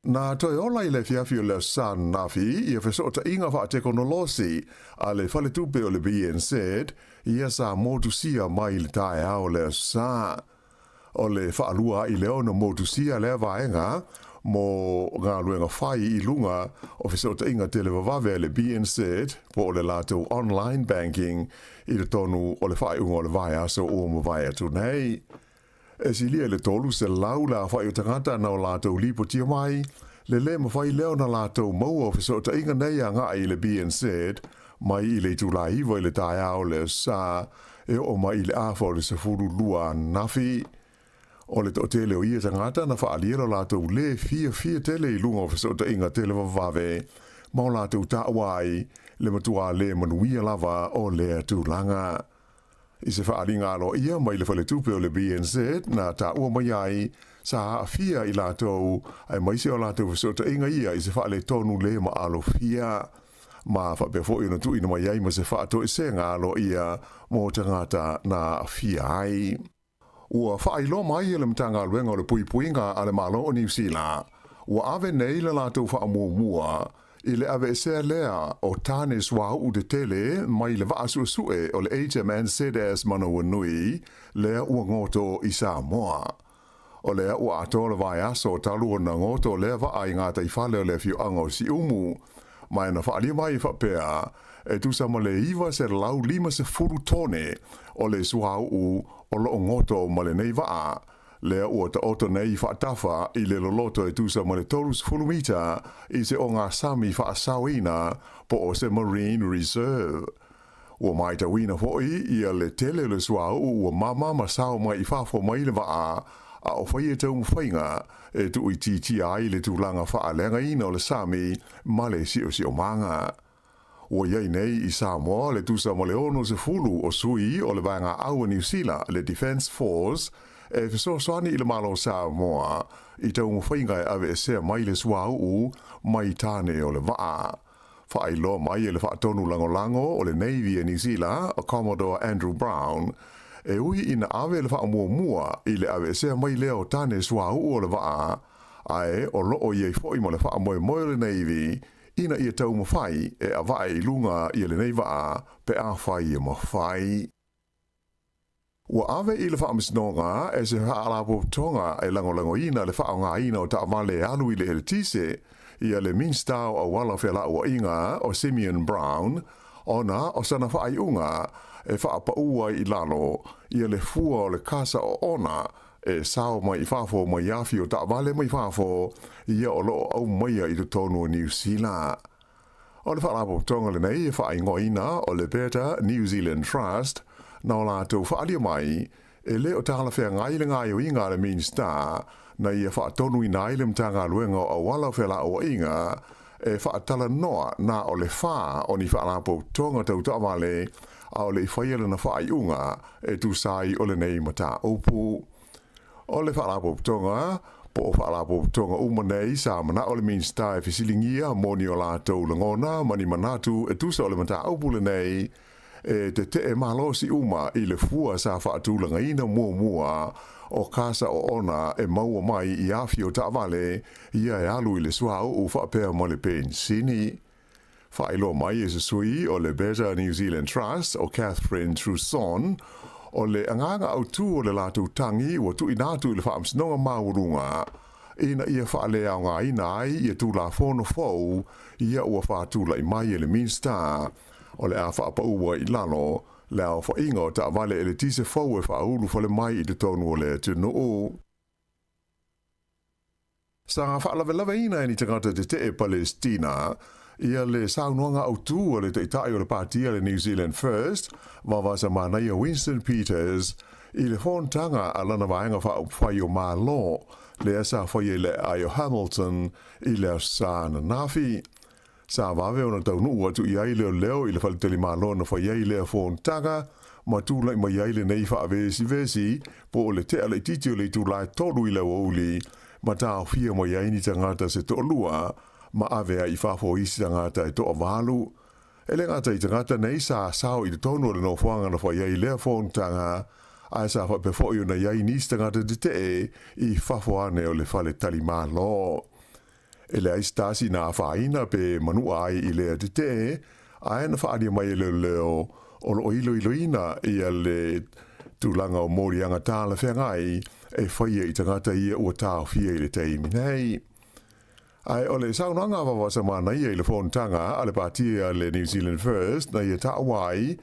Na toe ola i le afiafi o le Aso Sa ananafi ia fesootaiga faatekonolosi a le Faletupe o le BNZ ia sa motusia mai i le taeao o le Aso Sa. O le faalua ai lea ona motusia lea vaega mo galuega fai i luga o fesootaiga televavave a le BNZ po o le latou online banking i totonu o le faaiuga o le vaiaso ua mavae atu nei. E silia i le 300 le aofai o tagata na o latou lipotia mai le lē mafai lea ona latou maua o fesootaiga nei agai i le BNZ mai i le itulā 9 i le taeao o le Aso Sa e oo mai i le afa o le 12 ananafi. O le toatele o ia tagata na faaalia lo latou lē fiafia tele i luga o fesootaiga televavave ma o latou taua ai le matuā lē manuia lava o lea tulaga. I se faaaliga aloaia mai le faletupe o le BNZ na taua mai ai, sa aafia i latou aemaise o latou fesootaiga ia i se faaletonu lē maalofia, ma faapea foi ona tuuina mai ai ma se faatoesega aloaia mo tagata na aafia ai. Ua faailoa mai e le Matagaluega o le Puipuiga a le Malo o Niu Sila, ua ave nei le latou faamuamua i le aveesea lea o tane suauu tetele mai le vaa suesue o le HMNZS Manawanui lea ua goto i Samoa. O lea ua atoa le vaiaso talu ona goto lea vaa i gataifale o le afioaga o Siumu, ma e na faaalia mai e faapea, e tusa ma le 950 tone o le suauu o loo goto ma lenei vaa, lea ua taoto nei faatafa i le loloto e tusa ma le 30 mita i se ogasami faasaoina po o se marine reserve. Ua matauina foi ia le tele o le suauu ua mama ma sao mai i fafo mai le vaa, a o faia taumafaiga e tuuitiitia ai le tulaga faaleagaina o le sami ma le siosiomaga. Ua i ai nei i Samoa le tusa ma le 60 o sui o le Vaega Au a Niu Sila, le Defence Force, e fesoasoani i le Malo o Samoa i taumafaiga e aveesea mai le suauu mai tane o le vaa. Faailoa mai e le faatonu lagolago o le Navy a Niu Sila, o Commodore Andrew Brown, e ui ina ave le faamuamua i le aveesea mai lea o tane suauu o le vaa, ae o loo i ai foi ma le faamoemoe o le Navy ina ia taumafai e avae i luga ia lenei vaa pe afai e mafai. Ua ave i le faamasinoga e se faalapotopotoga e lagolagoina le faaaogaina o taavale e alu i le eletise ia le Minisita o Auala Felauaiga o Simeon Brown ona o sana faaiuga e faapaū ai i lalo ia le fua o le kasa oona e sao mai i fafo mai afi o taavale mai fafo ia o loo aumaia i totonu o Niu Sila. O le faalapotopotoga lenei e faaigoaina o le Better New Zealand Trust na o latou faaalia mai e le o talafeagai le gaoioiga a le Minisita na ia faatonuina ai le Matagaluega o Auala o Felauaiga e faatalanoa na o le fa o ni faalapotopotoga tau taavale a o le i faia lana faaiuga e tusa ai o lenei mataupu. O le faalapotopotoga po o faalapotopotoga uma nei sa manao le Minisita e fesiligia mo ni o latou lagona ma ni manatu e tusa o le mataupu lenei e tetee malosi uma i le fua sa faatulagaina muamua o kasa oona e maua mai i afi o taavale ia e alu i le suauu faapea ma le penisini. Faailoa mai e se sui o le Better New Zealand Trust o Catherine Trusson, o le agaga autū o le latou tagi ua tuuina atu i le Faamasinoga Maualuga ina ia faaleaogaina ai ia Tulafono fou ia ua faatulai mai e le Minisita o le a faapaū ai i lalo le aofaiga o taavale eletise fou e faaulu fale mai i totonu o le atunuu. Sa faalavelaveina e ni tagata tetee Palestina ia le saunoaga autū a le Taitai o le Pāti a le New Zealand First, Vaovasamanaia Winston Peters, i le fonotaga a lana Vaega Faaupufai o Malo, lea sa faia i le aai o Hamilton i le Aso Sa ananafi. Sa vave ona taunuu atu i ai leoleo i le faletalimalo na fai ai lea fonotaga, ma tulai mai ai lenei faavesivesi po o le tea laitiiti o le itula e 3 i le aoauli, ma taofia mai ai ni tagata se toalua, ma ave ai i fafo isi tagata e toavalu. E le gata i tagata nei sa sao i totonu o le nofoaga na fai ai lea fonotaga, ae sa faapea foi ona i ai nisi tagata tetee i fafo ane o le faletalimalo. E leai se tasi na afaina pe manua ai i lea tetee, ae na faaalia mai e leoleo o loo iloiloina ia le tulaga o moliaga talafeagai e faia i tagata ia ua taofia i le taimi nei. Ae o le saunoaga vavasa manaia i le fonotaga a le pati a le New Zealand First na ia taua ai,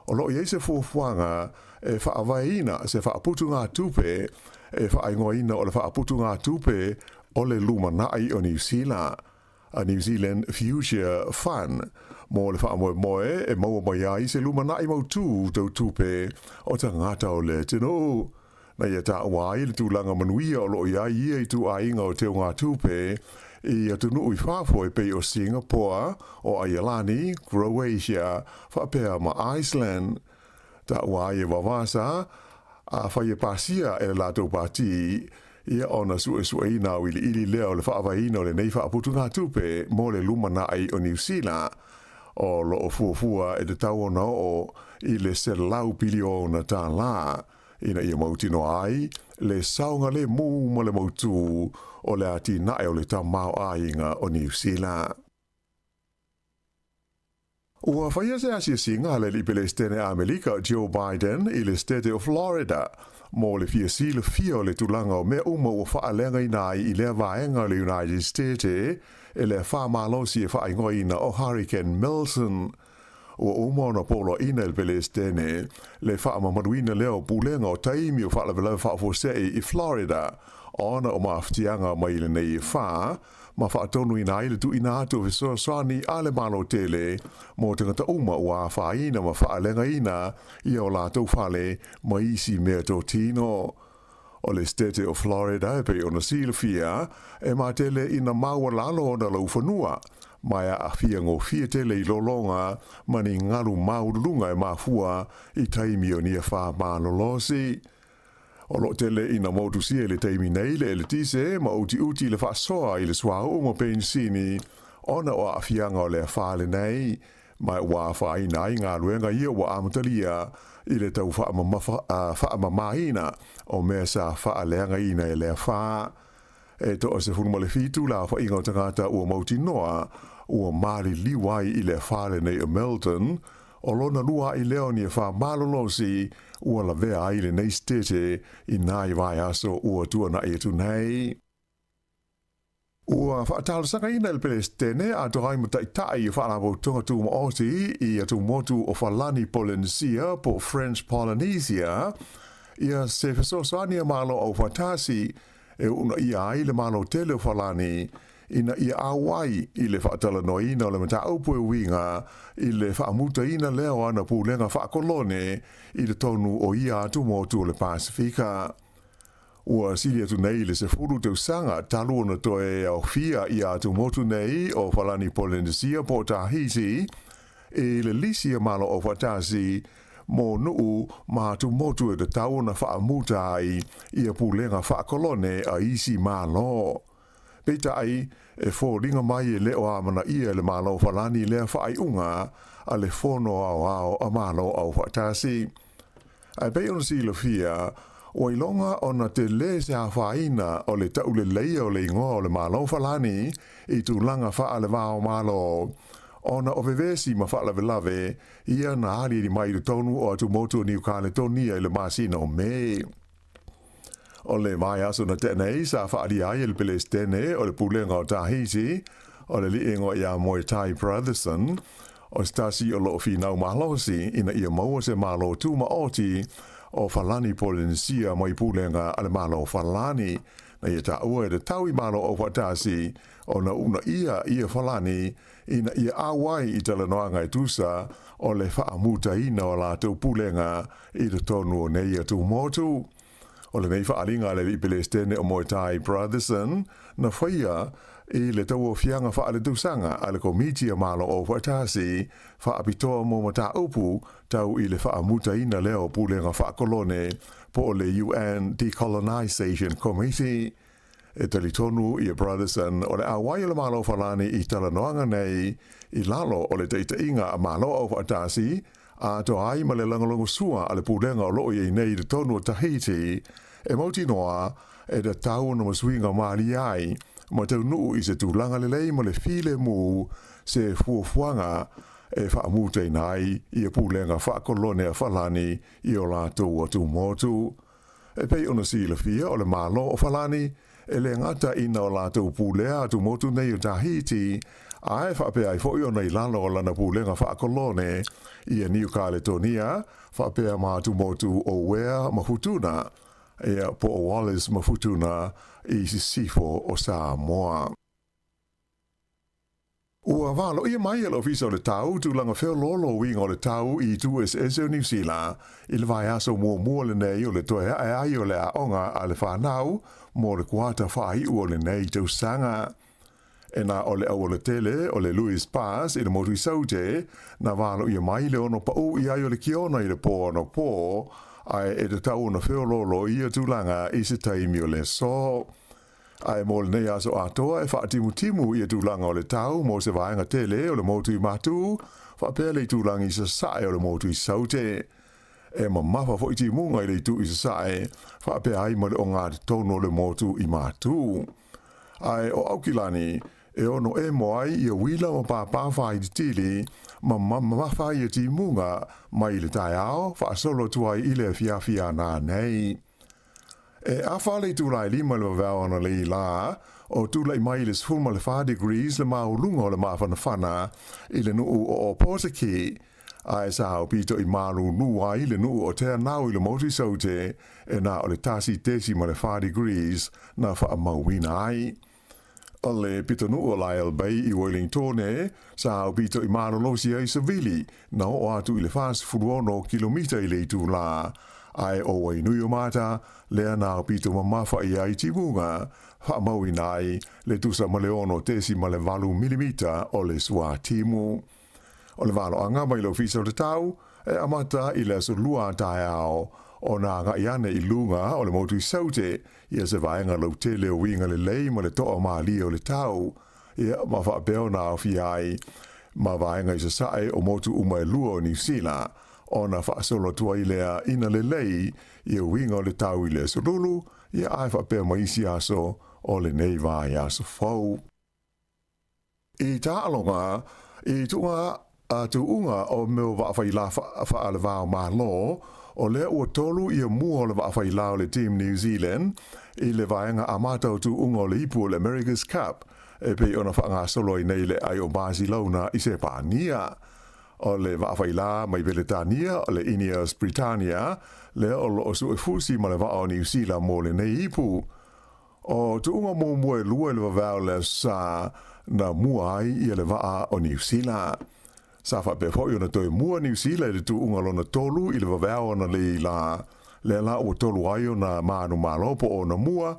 o lo o i ai se fuafuaga e faavaeina se faaputugatupe e faaigoaina o le Faaputugatupe o le Lumanai o Niu Sila, a New Zealand Future Fund, mo le faamoemoe e maua mai ai se lumanai mautū tau tupe o tagata o le atunuu. Na ia taua ai le tulaga manuia o lo o i ai ia ituaiga o teugatupe i atunuu i fafo e pei o Singapore, o Aialani, Croatia, faapea ma Iceland. Taua ai e vavasa, afai e pasia e le latou pati, ia ona suesueina auiliili lea o le faavaeina o lenei faaputugatupe mo le lumanai o Niu Sila, o lo o fuafua e tatau ona oo i le $100 piliona ina ia mautinoa ai le saogalemu ma le mautū o le atinae o le tamaoaiga o Niu Sila. Ua faia se asiasiga a le alii Pelesitene a Amerika Joe Biden i le Setete o Florida mo le fia silafia o le tulaga o mea uma ua faaleagaina ai i lea vaega o le United States e le afa malosi e faaigoaina o Hurricane Milton. Ua uma ona poloaiina e le Pelesitene le faamamaluina lea o pulega o taimi o faalavelave faafuasei i Florida ona o maafatiaga mai lenei afa, ma faatonuina ai le tuuina atu o fesoasoani a le Malo tele mo tagata uma ua afaina ma faaleagaina i o latou fale ma isi meatotino. O le Setete o Florida e pei ona silafia e matele ina maualalo ona laufanua, ma e aafia gofie tele i lologa ma ni galu maualuluga e mafua i taimi o ni afa malolosi. O lo o tele ina motusia i le taimi nei le eletise ma utiuti le faasoa i le suauu ma penisini ona o aafiaga o le afa lenei, ma ua afaina ai galuega ia ua amatalia i le tau faamamaina o mea sa faaleagaina e le afa. E 17 le aofaiga o tagata ua mautinoa ua maliliu ai i le afa lenei o Milton, o lona lua a'i lea o ni afa malolosi ua lavea ai lenei setete i nai vaiaso ua tuana'i atu nei. Ua faatalosagaina e le Pelesitene atoa ai ma taitai o faalapotopotoga tumaoti i atumotu o Falani Polenesia po o French Polynesia ia se fesoasoani a Malo Aufaatasi e uunaia ai le Malo tele o Falani ina ia auai i le faatalanoaina o le mataupu e uiga i le faamutaina lea o ana pulega faakolone i totonu o ia atumotu o le Pasefika. Ua sili atu nei i le 10 tausaga talu ona toe aofia ia atumotu nei o Falani Polenesia po o Tahiti i le lisi a Malo Aufaatasi mo nuu ma atumotu e tatau ona faamuta ai ia pulega faakolone a isi Malo. Peitai, e foliga mai e le o amanaia e le Malo o Falani lea faaiuga a le Fono Aoao a Malo Aufaatasi. Ae pei ona silafia, ua iloga ona tele se afaina o le tauleleia o le igoa o le Malo o Falani i tulaga faale-va o Malo, ona o vevesi ma faalavelave ia na aliali mai i totonu o atumotu o Niu Kaletonia i le masina o Me. O le vaiaso na tea nei sa faaalia ai e le Pelesitene o le Pulega o Tahiti, o le alii igoa ia Moetai Brotherson, o se tasi o lo o finau malosi ina ia maua se Malo tumaoti o Falani Polenesia mai pulega a le Malo o Falani, na ia taua e tatau i Malo Aufaatasi ona uunaia ia Falani ina ia auai i talanoaga e tusa o le faamutaina o latou pulega i totonu o nei atumotu. O lenei faaaliga a le alii Pelesitene o Moetai Brotherson na faia i le tauaofiaga faaletausaga a le Komiti a Malo Aufaatasi faapitoa mo mataupu tau i le faamutaina lea o pulega faakolone po o le UN Decolonization Committee. E talitonu ia Brotherson o le auai o le Malo o Falani i talanoaga nei i lalo o le taitaiga a Malo Aufaatasi atoa ai ma le lagolagosua a le pulega o lo o i ai nei i totonu o Tahiti e mautinoa e tatau ona masuiga malie ai ma taunuu i se tulaga lelei ma le filemu se fuafuaga e faamutaina ai ia pulega faakolone a Falani i o latou atumotu. E pei ona silafia o le Malo o Falani e lē gata ina o latou pulea atumotu nei o Tahiti, ae faapea ai foi ona i lalo o lana pulega faakolone ia Niu Kaletonia faapea ma atumotu o Uea ma Futuna, ia po o Wallis ma Futuna i sisifo o Samoa. Ua valoia mai e le Ofisa o le Tau tulaga feoloolo uiga o le tau i itu eseese o Niu Sila i le vaiaso muamua lenei o le toe ae ai o le aoga a le fanau mo le kuata faaiu o lenei tausaga. E na o le aualatele o le Louis Pass i le motu i Saute na valoia mai le ono paʻū i ai o le kiona i le pō anapō, ae e tatau ona feoloolo ia tulaga i se taimi o le aso. Ae mo lenei aso atoa e faatimutimu ia tulaga o le tau mo se vaega tele o le motu i Matū, faapea le itulagi i sasae o le motu i Saute. E mamafa foi timuga i le itu i sasae, faapea ai ma le ogatotonu o le motu i Matū. Ae o Aukilani, e ono emo ai ia uila ma pāpā faaitiitili ma mamafa ia timuga mai le taeao faasolo atu ai i le afiafi a nanei. E afa le itula e lima i le vaveao analei lā, o tulaʻi mai i le 14 degrees le māuluga o le māfanafana i le nuu o Ōpōtiki, ae sa aupito i malūlū ai le nuu o Te Anau i le motu i Saute e na o le 1.4 degrees na faamauina ai. O le pitonuu o Lyall Bay i Wellingtone, sa aupito i malolosi ai se vili na oo atu i le 46 kilomita i le itulā, ae ʻo Wainuiomata lea na aupito mamafa i ai timuga, faamauina ai le tusa ma le 6.8 milimita o le suātimu. O le valoaga mai le Ofisa o le Tau e amata i le aso Lua a taeao ona agai ane i luga o le motu i Saute ia se vaega lautele o uiga lelei ma le toa malie o le tau, ia ma faapea ona aofia ai ma vaega i sasae o motu uma e lua o Niu Sila, ona faasolo atu ai lea ina lelei ia uiga o le tau i le aso Lulu, ia ae faapea ma isi aso o lenei vaiaso fou. I taaloga, i tuuga a tuuga o mea vaafaila faalevao Malo, o lea ua tolu ia mua o le vaafaila o le Team New Zealand i le vaega amata o tuuga o le ipu o le America's Cup e pei ona faagasolo ai nei le ai o Basilauna i Sepania. O le vaafaila mai Peletania o le Ineos Britannia lea o loo suefusi ma le vaa o Niu Sila mo lenei ipu. O tuuga muamua e lua i le vaveao le aso sa na mua ai ia le vaa o Niu Sila. Sa faapea foi ona toe mua Niu Sila i le tuuga lona tolu i le vaveao analeī la, lea la ua tolu ai ona manumalo po o ona mua,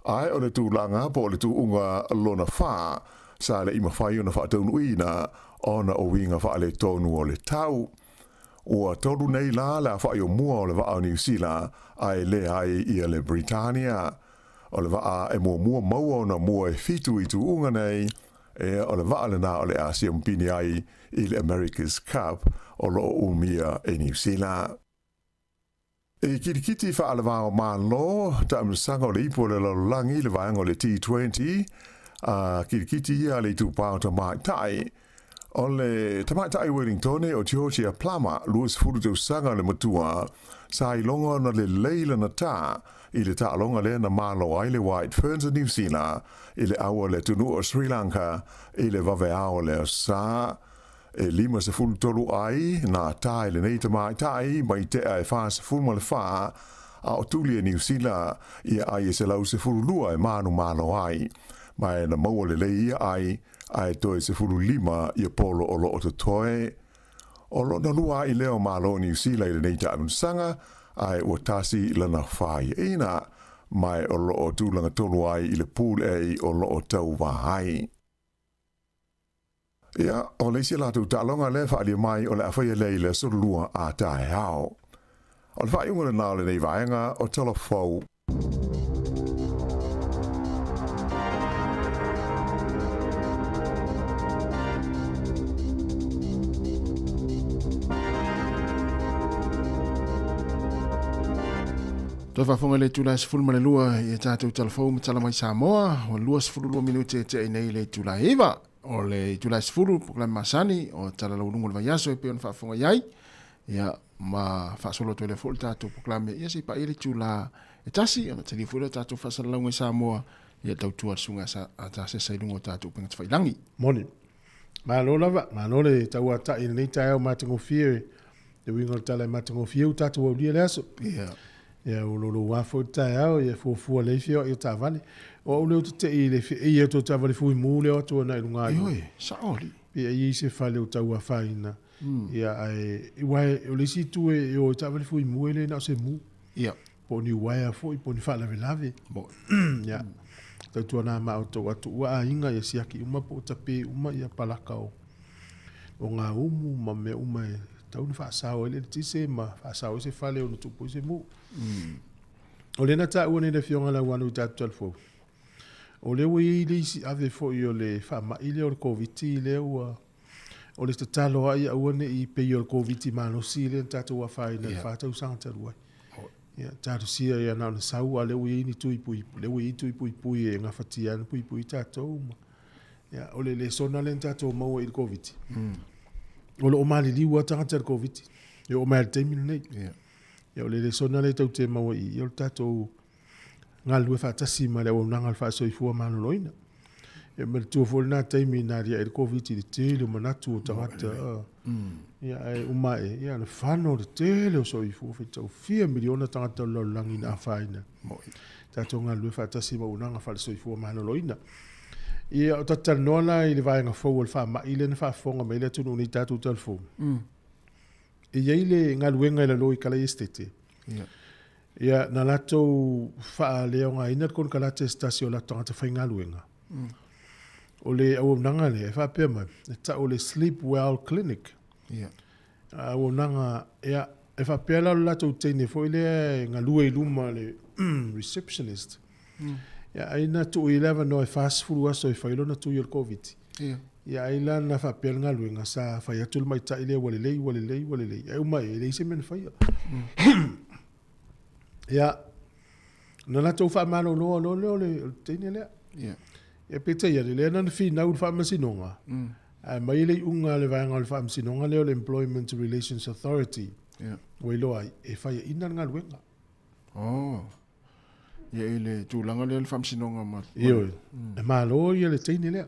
ae o le tulaga po o le tuuga lona fa sa le i mafai ona faataunuuina ona o uiga faaletonu o le tau. Ua tolu nei la le afaʻi o mua o le vaa o Niu Sila ae leai ia le Britannia. O le vaa e muamua maua ona mua e fitu i tuuga nei, ea o le vaa lenā o le a siamupini ai i le America's Cup o loo umia e Niu Sila. I kitikiti faalevao Malo, taamilosaga o le ipu o le lalolagi i le vaega o le T20, a kitikiti ia a le itupā o tamaitai. O le tamaitai Wellingtone o Georgia Plummer, 20 tausaga le matua, sa iloga ona lelei lana tā i le taaloga lea na malo ai le White Ferns o Niu Sila i le aua le atunuu o Sri Lanka i le vaveao o le aso Sa. E 53 ai nā tā i lenei tamaitai mai tea e 44 a o tuli e Niu Sila ia ai e 112 e manumalo ai. Ma e na maua lelei ia ai ae toe 15 ia polo o loo totoe. O lona lua ai lea o Malo o Niu Sila i lenei taamilosaga, ae ua tasi lana faiaina, ma e o loo tulaga tonu ai i le Pool A o loo tauva ai. Ia, o le isi a latou taaloga lea e faaalia mai o le a faia lea i le aso Lua a taeao. O le faaiuga lenā o lenei vaega o Tala Fou. Toe faafofoga i le itula e 12 i a tatou tala fou ma tala mai Samoa, ua 22 minute e tea nei le itula e 9. O le itula e 10, polokalame masani o tala laualuga o le vaiaso e pei ona faafofoga i ai. Ia, ma faasolo atu ai lea foi le tatou polokalame, ia se i paia le itula e tasi, ona talia foi lea o tatou faasalalauga i Samoa. Ia tautua le susuga a Tasesa i luga o tatou upega tafailagi. Moni. Malo lava, malo le tauata'i i lenei taeao matagofie, le uiga o le tala e matagofie ua tatou aulia le aso. Ia. Ia ua louloua foi le taeao, ia fuafua lelei feoai o taavale. O au lea ou te tei i le feei atu o taavale fuimu lea o atu agai i luga i o. Ioe, sao alii. Pe i ai se fale o tau afaina. Ia ae, aua o le isi itu e o ai taavale fuimu e le na o se mu. Ia. Po o ni uaea foi, po o ni faalavelave. Ia, tautuana ma outou atu ua aiga ia siaki uma po o tape uma ia palaka o o gaumu ma mea uma e tatau ona faasao ai le eletise ma faasao ai se fale ona tupu ai se mu. O lea na taua nei le Afioga Lauano i tatou talafou, o lea ua i ai le isi ave foi o le faamai lea o le Koviti lea ua O le tatalo lava ia aua ne i pei o le Koviti malosi lea na tatou afaina i le 4 tausaga talu ai. Ia talosia ia na ona sau, a o lea ua i ai ni tui puipui, lea ua i ai tui puipui e gafatia ai ona puipui tatou ma ia o le lesona lea na tatou maua i le Koviti. O lo o maliliu lava tagata i le Koviti e oo mai lava i le taimi lenei. Ia o le lesona lea tou te maua i i, o le tatou galulue faatasi ma le auaunaga a le faasoifua maloloina. E manatua foi lena taimi na aliae ai le Koviti i le tele o manatu o tagata. Ia ae uma ae, ia na fano le tele o soifua, faitau fia miliona tagata o le lalolagi na afaina. Tatou galulue faatasi ma auaunaga faale-soifua maloloina. Ia, o tatou talanoa la i le vaega fou o le faamai lea na faafofoga mai ai le atunuu nei i tatou talafou. E i ai le galuega i lalo i Kalaiesetete. Ia. Ia, na latou faaleaogaina le konekarate se tasi o latou tagata faigaluega. O le auaunaga lea e faapea mai, e tau o le Sleep Well Clinic. Ia. Auaunaga, ia, e faapea la o le latou teine foi lea e galue i luma le receptionist. Ia, ai na tuu i le avanoa e 40 aso e fai lona tui o le Koviti. Ia. Ia, ai la na faapea le galuega, sa fai atu le maitai lea ua lelei, ua lelei, ua lelei. Ae uma e leai se mea na faia. Ia, na latou faamaloloa loa lea o le teine lea. Ia. Ia, peitai ane, lea na finau i le faamasinoga, ae aumai le iuga a le vaega o le faamasinoga lea o le Employment Relations Authority, Ia. ua iloa ai, e faiaina le galuega. Oh. Ia, i le tulaga lea o le faamasinoga ma... Ioe, e malo ia le teine lea.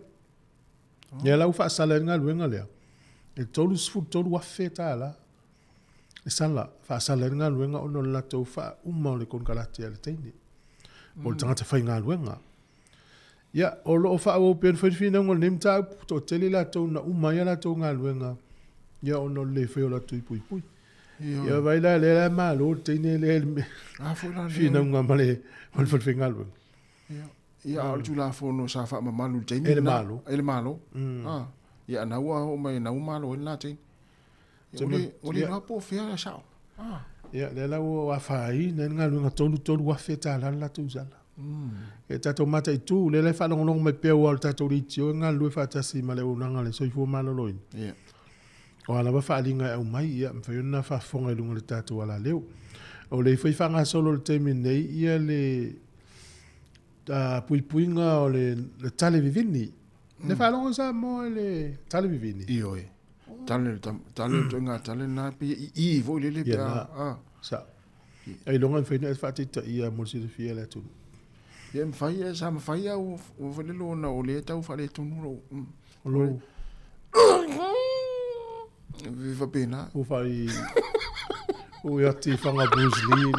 Ia la ua faasala ai le galuega lea, e $33,000 le sala, faasala ai le galuega ona o le latou faauma o le konekarate a le teine, po o le tagata faigaluega. Ia, o lo o faaauau pea ona fai le finauga o lenei mataupu, toatele i latou na uma ai a latou galuega, ia ona o le le faia o latou puipui. Ia vaai la, lea la e malo le teine lea i le finauga ma le fale faigaluega. Ia. Ia, a o le Tulafono sa faamamalu i le taimi E le Malo. E le Malo. Ah, ia, na ua oo mai, na ua malo ai lena taimi. Ia, ua le, ua le iloa po o fea le sao. Ah. Ia, lea la ua afaina ai le galuega $33,000 le latou sala. Ia tatou mataitu, lea la e faalogologo mai pea aua o le tatou leitio e galulue faatasi ma le auaunaga a le soifua maloloina. Ia. O a lava faaaliga e aumai, ia, mafai ona faafofoga i luga o le tatou alaleo. O lea foi e faagasolo i le taimi nei ia le puipuiga o le tale vivini. Le faalogo i Samoa i le tale vivini? Ioe. Tale, tale, ituaiga tale lena pei e i i foi lele pe a. A. Sa. Ailoga e mafai ona e faataitaia mo le silafia e le atunuu. Ia e mafai, e sa mafai a ua foi lele ona o lea e tau faaletonu lou. O lou. E faapena. Ua fai. Ua ati i whanga Bruce Lee.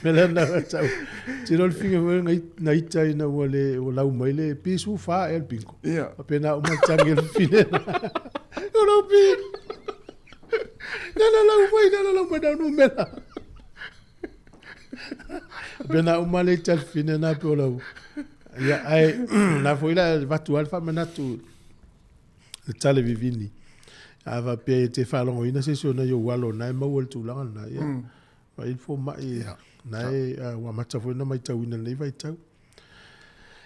Me lea na tau. Tiro le finga foi na ita ina ua le ua lau mai le pisu fa e le pinko. Ia. Faapena uma le tangi le fine. O lau pi. Na na lau mai, na na lau mai na numera. Faapena uma le ita le fine na pe o lau. Ia ai na foi la vatu al faamanatu le tale vivini. A faapea e te faalogoina se isi o nai ou alo na e maua le tulaga lena, ia, vaai le fomai, na e, ua amata foi ona matauina i lenei vaitau.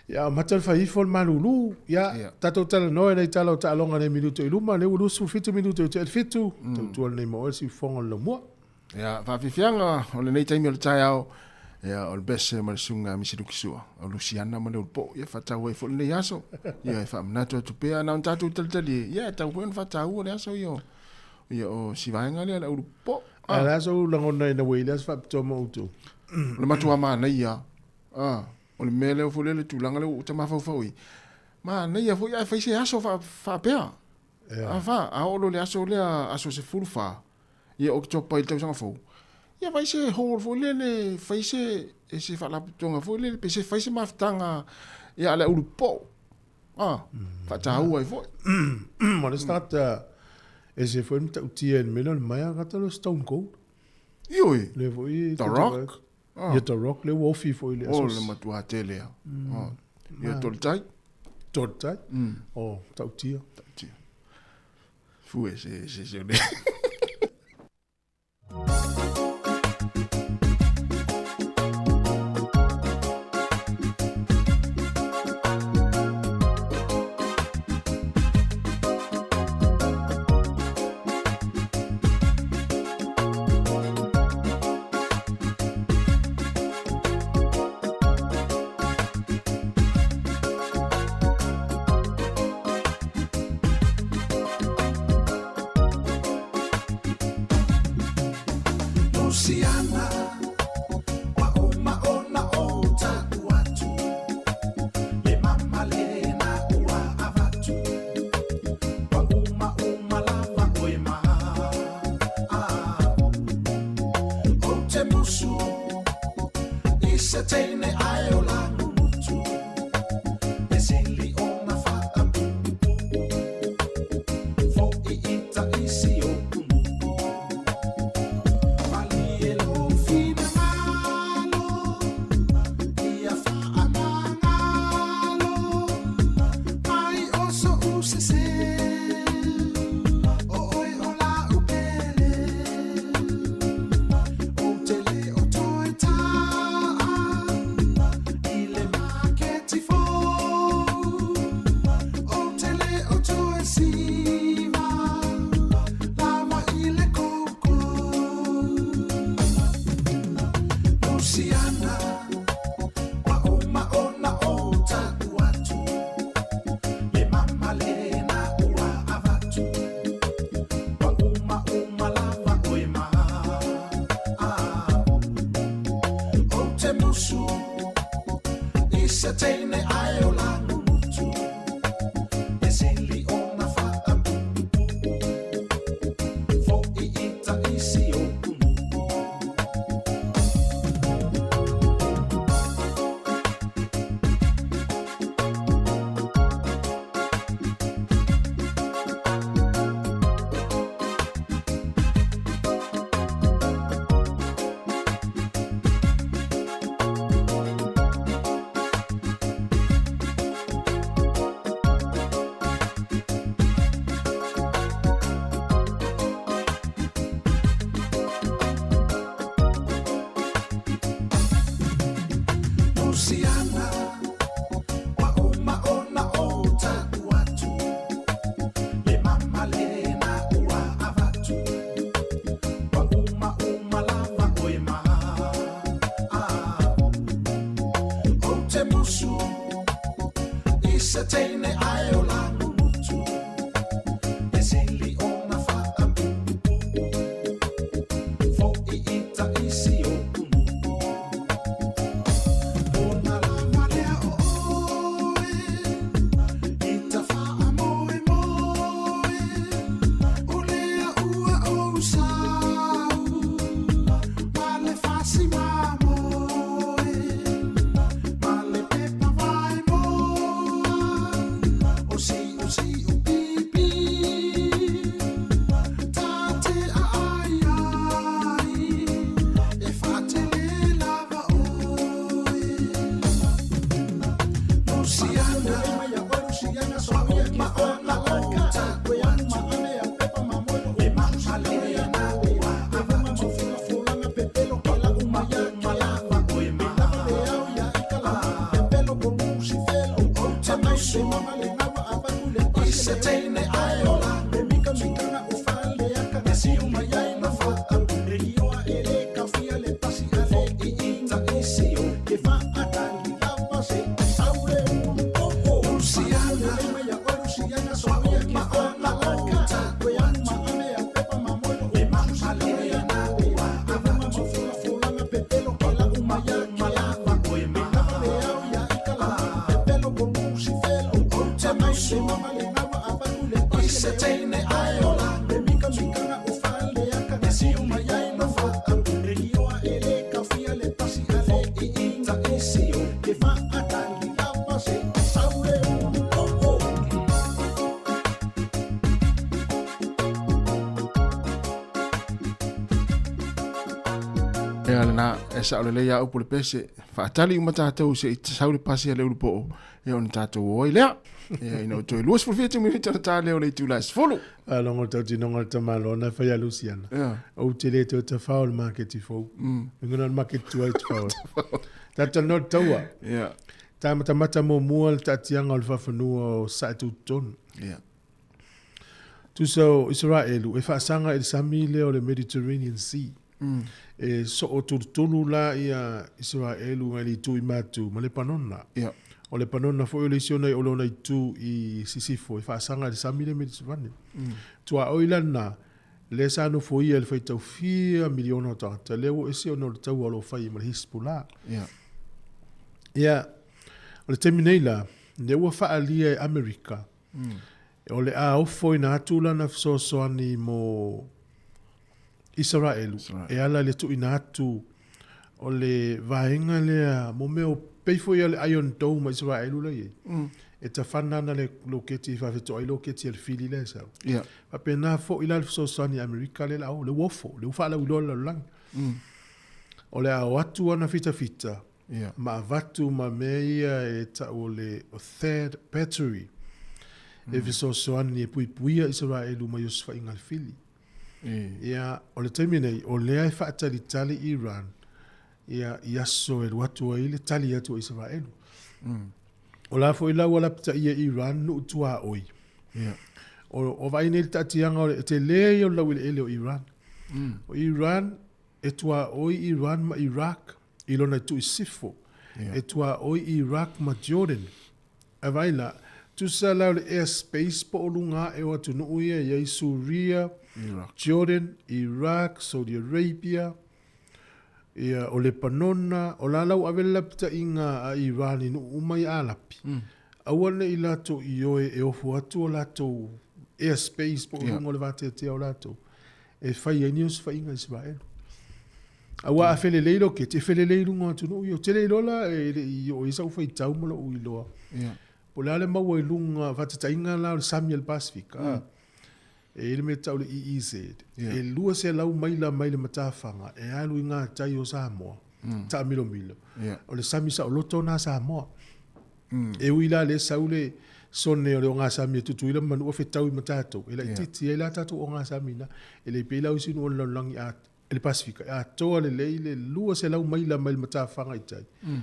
Ia, amata le fai ifo le malulu, ia, tatou talanoa i nai tala o taaloga nei minuto i luma, lea ua 27 minuto i tea i le 7, tautua lenei ma oe le siufofoga o le laumua. Ia, faafiafiaga o lenei taimi o le taeao, ia, o le Bese ma le Susuga Misi Lukisua, o Lusiana ma Leulupo'o, ia, faataua ai foi lenei aso. Ia, e faamanatu atu pea, na ona tatou talitalie, ia, e tatau foi ona faataua le aso ia o, ia, o si vaega lea o le Ulupo'o. Ae o le a sou lagona ina ua i ai le aso faapitoa mo outou? O le matua manaia, a, o le mea lea foi lea le tulaga lea ua ou mafaufau ai. Manaia foi ae fai se aso faapea. Afa, a oo loa i le aso lea, aso 14, ia Oketopa i le tausaga fou, ia fai se hall foi lele, fai se, se faalapotopotoga foi lele, pe se fai se mafutaga ia a le ulu poo. Ah, faataua ai foi. Ma le tagata e se foi matautia i le mea lea o le maea gata le Stone Cold. Ioe. Le foi The Rock. Ah. Ia The Rock le ua ofi foi le aso. O le matua tele a. Ah. Ia tolitai. Tolitai. O tautia. Tautia. Fue se se se le. Luciana, ua uma ona ou taʻu atu, le mama lena ua avatu, ua uma uma lava oe ma au. Ou te musu i se teine ae o lagumutu, e sili ona faapuupuu, foʻi i taisi o kunuu. Malie lou finagalo, ia faamagalo, mai o soʻu sesē, o oe o la'u pele. Ou te le o toe taʻa i le maketi fou, ou te le o toe siva lava i le koko. Luciana, ua uma ona ou taʻu atu, le mama lena ua avatu, ua uma uma lava oe ma au. Ou te musu i se teine ae o lagumutu, e sili ona faapuupuu, foʻi i taisi o kunuu. Luciana, ua uma ona ou taʻu atu, le mama lena ua avatu, ua uma uma lava oe ma au. Ou te musu i se teine ae o lagumutu, e sili ona faapuupuu, foʻi i taisi o kunuu. Ona lava lea o oe, i ta faamoemoe, o lea ua ou sau, ma le fasi mamoe, ma le pepa vaemoa, o mea lena e sao lelei a upu le pese. Faatali uma tatou se i sau le pasi a le ulupoo ia ona tatou o ai lea. Ia ina ua toe 27 minute ona ta lea o le itula e 10. Faalogo tautinoga le tamaloa na fai a Luciana. Yeah. Ou te le toe tafao le maketi fou. Mm. Ngona le maketi tuai tafao. Tatou talanoa i le taua. Yeah. Ta matamata muamua le taatiaga o le faafanua o Sae Tutotonu. Yeah. Tusa o Isaraelu e faasaga i le sami lea o le Mediterranean Sea. Mm. E soo tulutulu la ia Isaraelu ngai le itu i matu ma Lepanona. Yeah. O Lepanona foi o le isi ona i o lona itu i sisifo e faasaga i le sami le Mediterranean. Mm. Tuaoi la lena, lea sa nofoia e le faitau fia miliona o tagata, lea ua ese ona o le taua o lo o fai ma le Hezbollah. Yeah. Ia, o le taimi nei la, lea ua faaalia e Amerika, mm. o le a ofoina atu lana fesoasoani mo Isaraelu, e ala i le tuuina atu o le vaega lea mo mea o pei foi a le Iron Dome a Isaraelu la i ai. Mm. E tafana ana le loketi e faafetoai ai loketi a le fili lea e sau. Yeah. Faapena foi la le fesoasoani a Amerika lea la o, le ua ofo, le ua faalauiloa le lalolagi. Mm. O le a o atu ana fitafita yeah. ma avatu ma mea ia e tau o le Third Battery mm. e fesoasoani e puipuia Isaraelu mai osofaiga a le fili. Ia, o le taimi nei, o lea e faatalitali Iran ia, i aso e alu atu ai le tali atu a Isaraelu. Mm. O la foi la ua lapitaia Iran nuu tuaoi. Yeah. O, o vaai nei le taatiaga o le tele ia o le laueleele o Iran. Mm. O Iran, e tuaoi Iran ma Iraq i lona itu i sisifo. Yeah. E tuaoi Iraq ma Jordan. Ae vaai la, tusa la o le air space po o luga ae o atunuu ia e i ai Suria, Iraq. Jordan, Iraq, Saudi Arabia, ia, o Lepanona, o la la ua ave le lapitaiga a Iran i nuu uma ia Alapi. Mm. Aua ne i latou ioe e ofo atu o latou air space po o luga o le vateatea o latou e fai ai ni osofaiga a Isaraelu. Aua a felelei loketi, e felelei i luga o atunuu ia. Ou te le iloa la e le i oo i ai sau faitau ma lou iloa. Yeah. Po o le a le maua i luga, faataitaiga la o le sami a le Pasefika, mm. e i ai le mea tau le EEZ, Yeah. e 200 maila mai le matafaga e alu i ngā tai o Samoa, mm. taamilomilo. Yeah. O le sami saoloto na Samoa. Mm. E ui la le sau le sone o le ogasami e Tutuila ma Manua fetau i ma tatou, e laitiiti ai la tatou ogasami na, e le pei la o isi nuu o le lalolagi a le Pasefika, e atoa lelei le 200 maila mai le matafaga i tai. Mm.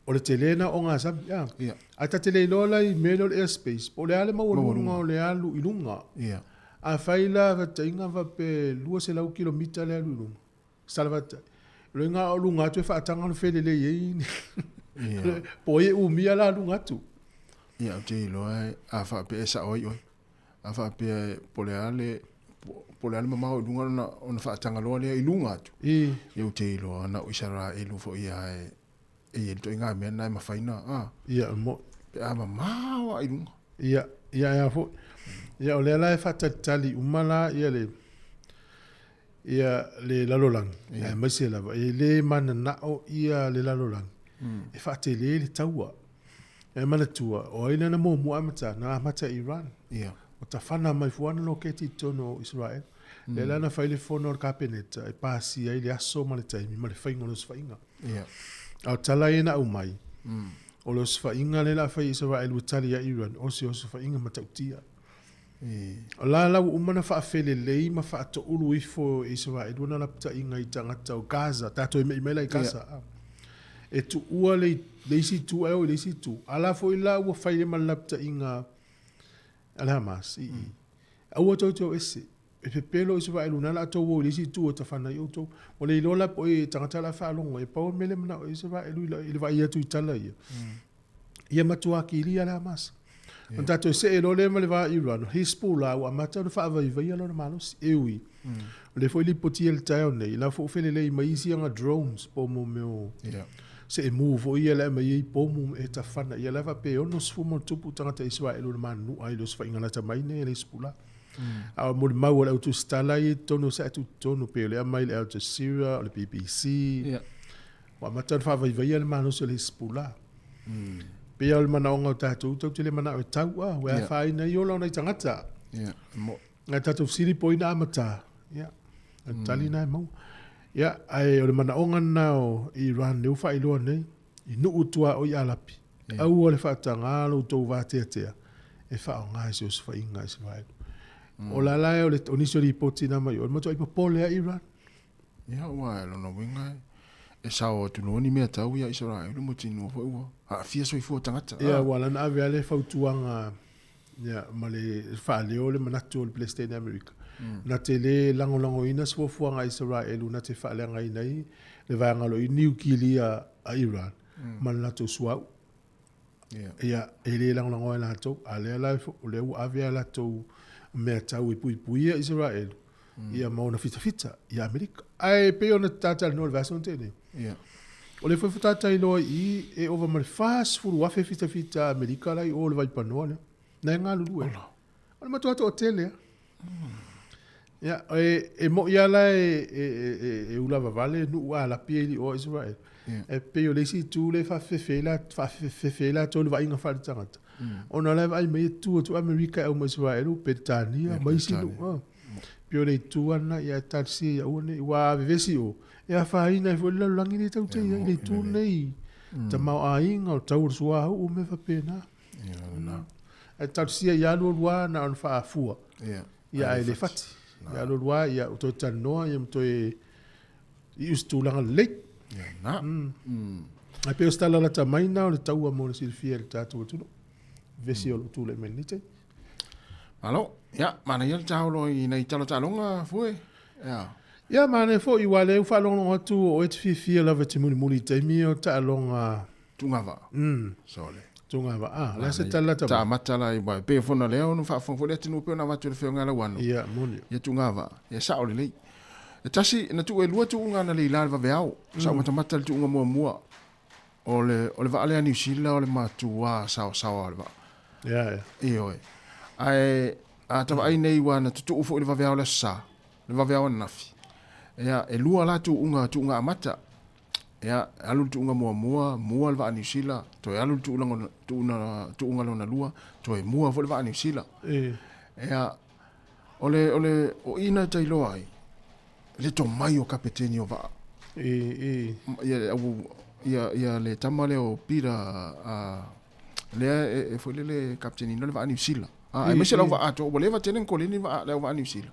O le tele na ogasami, a. Yeah. Ae ta te le iloa la i mea lea o le airspace, po o le a le maualuga o le alu i luga. Yeah. Afai la faataitaiga faapea 200 kilomita le alu i luga, Salavata. Lo inga o lunga atu e faataga le felelei ai. Ia. Po ai e umia la lunga atu. Ia, ou te iloa e, a faapea e sao ai oe. A faapea e, po o le a le, po o le a le mamao i luga ona, ona faatagaloa lea i luga atu. I. Ia, ou te iloa na o Isaraelu foi ia e, e i ai le ituaiga mea lena e mafai ona, a. Ia, mo. Pe a mamao lava i luga. Ia, ia e a foi. Ia, o lea la e faatalitali uma la ia le, ia le lalolagi, yeah. aemaise lava, e le mananao ia le lalolagi, mm. e faatele le taua. E manatua, o ai lana muamua amata, na amata i Iran. Yeah. O tafana mai fuana loketi i totonu o Israel. Mm. Lea la na fai le fono o le kapeneta e pasia ai le aso ma le taimi ma le faiga o le osofaiga. Yeah. A o tala ia na aumai, mm. o le osofaiga lea la a fai e Israel ua tali ia Iran, o se osofaiga matautia. O la la ua uma ona faafelelei ma faatoulu ifo e Isaraelu ana lapataiga i tagata o Gaza, tatou e me'i mai la i Gaza, yeah. E tuua le, le isi itu ae o i le isi itu. A la foi la ua fai ai ma le lapataiga a le Hamas i i. Mm. Aua tou te o ese. E pepelo Isaraelu na la tou o i le isi itu e tafana ai outou. Ua le iloa la po o tagata la faalogo e pau le mea lea manao ai Isaraelu i le vaai atu i tala ia. Mm. Ia matua kilia le Hamas. Yeah. Ona tatou see loa lea ma le va Iran, Hezbollah ua amata ona faavaivaia lona malosi. E ui, mm. o lea foi lipoti e le taeao nei, la foi felelei mai isi anga drones po mo mea o yeah. se e mu foi ia le aumai ai pomu e tafana. Ia la faapea e 60 ma tupu tagata Israel o le manunua ai le osofaiga lata mai nei e le Hezbollah. Mm. A o molimau a le au tusitala ia i totonu o se atu totonu pe o le aumai le Al Jazeera, o le BBC. Yeah. Ua amata ona faavaivaia le malosi o le Hezbollah. Mm. Pei o le manaoga o tatou, tou te le manao e tau, a, ua yeah. afaina ai ola o nai tagata. Yeah. Mo. Ngai tatou fesili po ina amata. Yeah. Mm. Tali na e maua. Ia, ae o le manaoga lena o Iran lea ua faailoa nei, i nuu tuaoi Alapi, aua le faataga lo outou vateatea e faaaoga i se osofaiga a Isaraelu. O la la o, le, o nisi o lipoti na mai o, le matuai popole a Iran. Ia, ua lona uiga e sao atu loa ni mea tau ia Isaraelu ma tinua foi ua aafia soifua o tagata. Ia, ua ala ona ave lava le fautuaga ia, ma le faaleo le manatu o le Peresetene Amerika. Na te le lagolagoina se fuafuaga a Isaraelu na te faaleagaina ai le vaega o lo o i niukilia a Iran ma le latou suauu. Ia, e le lagolagoa e latou, a lea la o lea ua ave a latou mea tau e puipuia Isaraelu ia ma ona fitafita i Amerika. Ae pei ona ta talanoa i le vaiaso na tea nei. O lea foi faatoa ta iloa i i e ova ma le 40,000 fitafita a Amerika la i o i le vaipanoa lea. Na e galulue. O le matua toatele lava. Ia, e, e moi lava la e, e, e, e ulavavale nuu Alapi ia i o a Isaraelu. E pei o le isi itu lea e faafefefe ai la, faafefefe ai latou i le vaaiga faaletagata. Ona o la e vaai mai e tu atu Amerika e au ma Isaraelu, Peretania ma isi nuu. Pei o le itu lava lena, ia talosia ia aua ne i, aua a vevesi o, e afaina ai foi le lalolagi lenei tatou te i ai, i le itu lenei, tamaoaiga, o le tau o le suauu, mea faapena. Ae talosia ia alu alu lava na ona faafua, ia ae le fati. Ia alu alu lava, ia ua toe talanoa ia ma toe iu se tulaga lelei. Ae pei o se tala lata mai lena o le taua mo le silafia e le tatou atunuu. Vevesi o lo o tulai mai i lenei taimi. Malo, ia, manaia le taolo i nai tala taaloga, Fue. Ia. Ia, manaia foi, aua o lea ua faalogologo atu o oe e te fiafia lava e te mulimuli i taimi ia o taaloga. Tugava. Sole. Tugava. Ah, o le a se tala lata mai? Ta amata la i wai. Pei fona lea ona faafofoga foi le atunuu pei ona avatu e le Afioga ia Lauano. Ia, moni. Ia Tugava. Ia sao lelei. E tasi, na tuu e lua tuuga na leila i le vaveao. Sa ou matamata i le tuuga muamua. O le, o le vaa lea a Niu Sila o le matua saosaoa o le vaa. Ia, ia. Ioe. Ae a ta vaai nei ua na tutuu foi le vaveao le Aso Sa, le vaveao ananafi. Ia, e lua la tuuga, tuuga amata. Ia, alu le tuuga muamua, mua le vaa Niu Sila, toe alu le tuuga, tuuga, tuuga lona lua, toe mua foi le vaa Niu Sila. E. Ia, o le, o le, o i na ta iloa ai, le tomai o kapeteni o vaa. E, e. Ia, au, ia, ia le tama lea o Peter, a, lea e, e foi lele kapeteniina le vaa Niu Sila. A, aemaise lau vaa atoa, ua leva tele ona koleni vaa, le au vaa Niu Sila.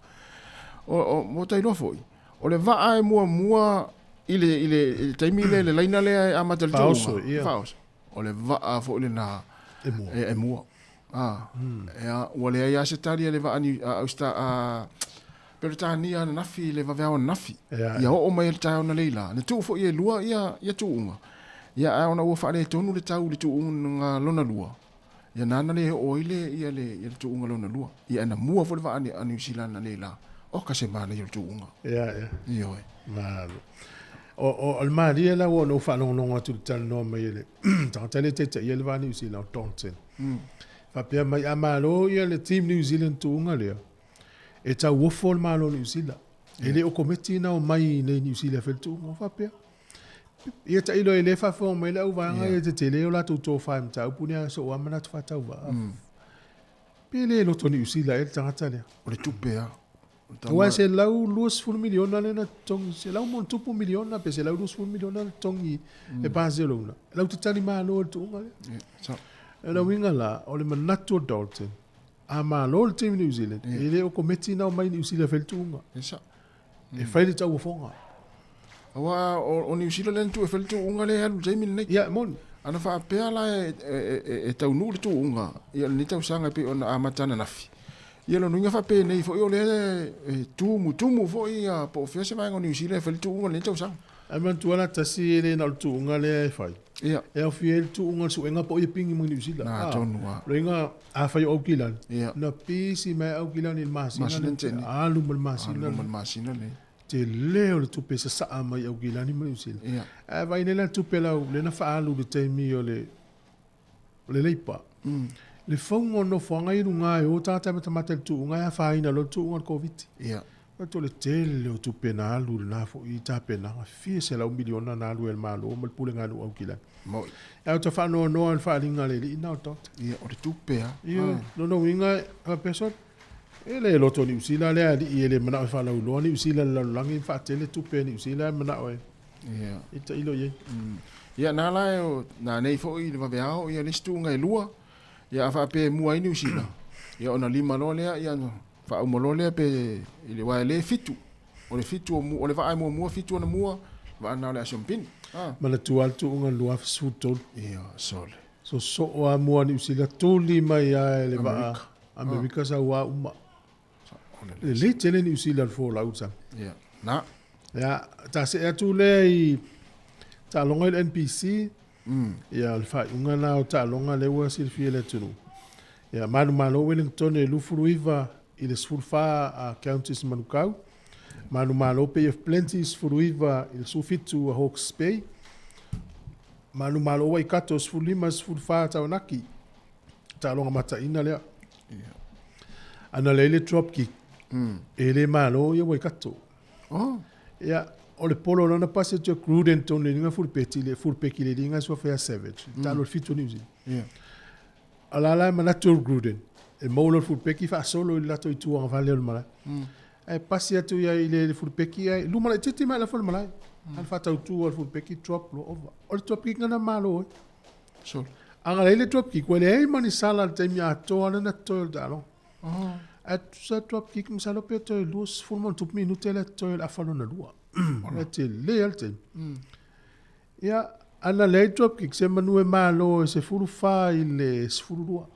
O, o, mo ta iloa foi, o le vaa e muamua i le, i le, i le taimi lea, le laina lea e amata i le tuuga. Faaoso, ia. Faaoso. O le vaa foi lena E mua. E, e mua. A, ea, ua leai lava se tali a le vaa Niu, a Austa, a Peretania ananafi i le vaveao ananafi. Ia, Ia oo mai ai le taeao na leila. Na tuu foi e lua ia, ia tuuga. Ia, ae ona ua faaletonu le tau i le tuuga lona lua, ia nana le oo ai le, ia le, ia le tuuga lona lua. Ia, ae na mua foi le vaa a Niu Sila na leila. Oka se manaia o le tuuga. Ia, ia. Ioe. Malo. O, o, o le malie la ua ona ou faalogologo atu i le talanoa mai e le tagata lea e taitaia le va New Zealand, o Dalton. Faapea mai, a malo ia le Team New Zealand tuuga lea, e tauofo le Malo o Niu Sila. E le o kometi na omai i inei i Niu Sila e fai le tuuga. O faapea, ia tailo e le faafofoga mai le auvaega ia tetele o latou tofa i mataupu nei a soo lava manatu faatauvaa. Pe le loto Niu Sila ea le tagata lea. O le tupe lava. Aua e $120 miliona lea na totogi, selau ma ona tupu miliona pe $120 miliona na totogi e Barcelona. Latou te talimalo i le tuuga lea. O le uiga la, o le manatu o Dalton, a malo le team New Zealand, e le o kometi na omai i Niu Sila e fai le tuuga. E fai le tauofoga. Aua o Niu Sila lea na tuu e fai le tuuga lea e alu i le taimi lenei. Ia, e moni. Ana faapea la e taunuu le tuuga i lenei tausaga e pei ona amata ananafi, ia lona uiga faapenei foi o lea e tumutumu foi ia po o fea se vaega o Niu Sila e fai le tuuga i lenei tausaga. Ae manatua la tasi e le na o le tuuga lea e fai. Ia. E aofia ai le tuuga o le suega po o ia pigi mai Niu Sila. Na tonu lava. Lona uiga afai o Aukilani, Ia. na pisi mai Aukilani i le masina Masina lea, tele. alu ma le masina. Alu ma le masina lenei. Tele o le tupe e sasaa mai Aukilani ma Niu Sila. Ia. Ae vaai nei la le tupe lau lea na faaalu i le taimi o le o le Leipa. Le fauga o nofoaga ia i luga e o tagata e matamata i le tuuga e afaina loa le tuuga o le Koviti. Ia. Atu o le tele o tupe na alu i lena foi tapenaga, fia selau miliona na alu e le Malo ma le Pulega a Nuu Aukilani. Moi. Ae ou te faanoanoa i le faaaliga a le alii lena o le Doctor. Ia, o le tupe lava. Ia, lona uiga e faapea, sole, E le loto o Niu Sila lea alii e le manao e faalauiloa Niu Sila i le lalolagi ma faatele tupe a Niu Sila e manao e Ia. e tailo i ai. Ia na la e o na nei foi i le vaveao ia le isi tuuga e lua. Ia a faapea e mua ai Niu Sila, ia ona lima loa lea ia ona faauma loa lea pe i le aua e le fitu. O le fitu o mu, o le vaa e muamua fitu ona mua, vaa na o le aso mpini. Ah. Manatua lava le tuuga i le 2013. Ia, sole. Sosoo lava mua a Niu Sila tuli mai lava e le vaa Amerika sau lava uma. Lelei tele Niu Sila i le folau sa. Ia, na. Ia, ta see atu lea i taaloga i le NPC. Ia, o le faaiuga lena o taaloga lea ua silafia e le atunuu. Ia, manumalo Wellington e 29 i le 14 a Counties Manukau. Manumalo Bay of Plenty 19 i le 17 a Hawke's Bay. Manumalo Waikato 15 14 Taranaki. Taaloga mataina lea. Ana leai le drop kick, e le malo ia Waikato. Oh. Ia, o le polo lona pasi atu e Gruden tonu le liga fulupeti le fulupeki le liga suafa ia Savage. Mm. Taalo le fitu o New Zealand. Yeah. A la la e manatu o le Gruden. E maua loa le fulupeki faasolo i le latou itu agavale o le malae. Ae pasi atu ia i le fulupeki ae luma laitiiti mai lafo le malae. Mm. A le faatautu a le fulupeki drop loa over. O le drop kick na malo ai. Sure. A na leai le drop kick, ua leai ma ni sala i le taimi atoa lea na totoe o le taaloga. Oh. Ae tusa drop kick masalo pe toe 20 ma ona tupu minute lea totoe o le afa lona lua. E tele lava le taimi. Ia, a na leai drop kick, se manu e malo e 14 i le 12.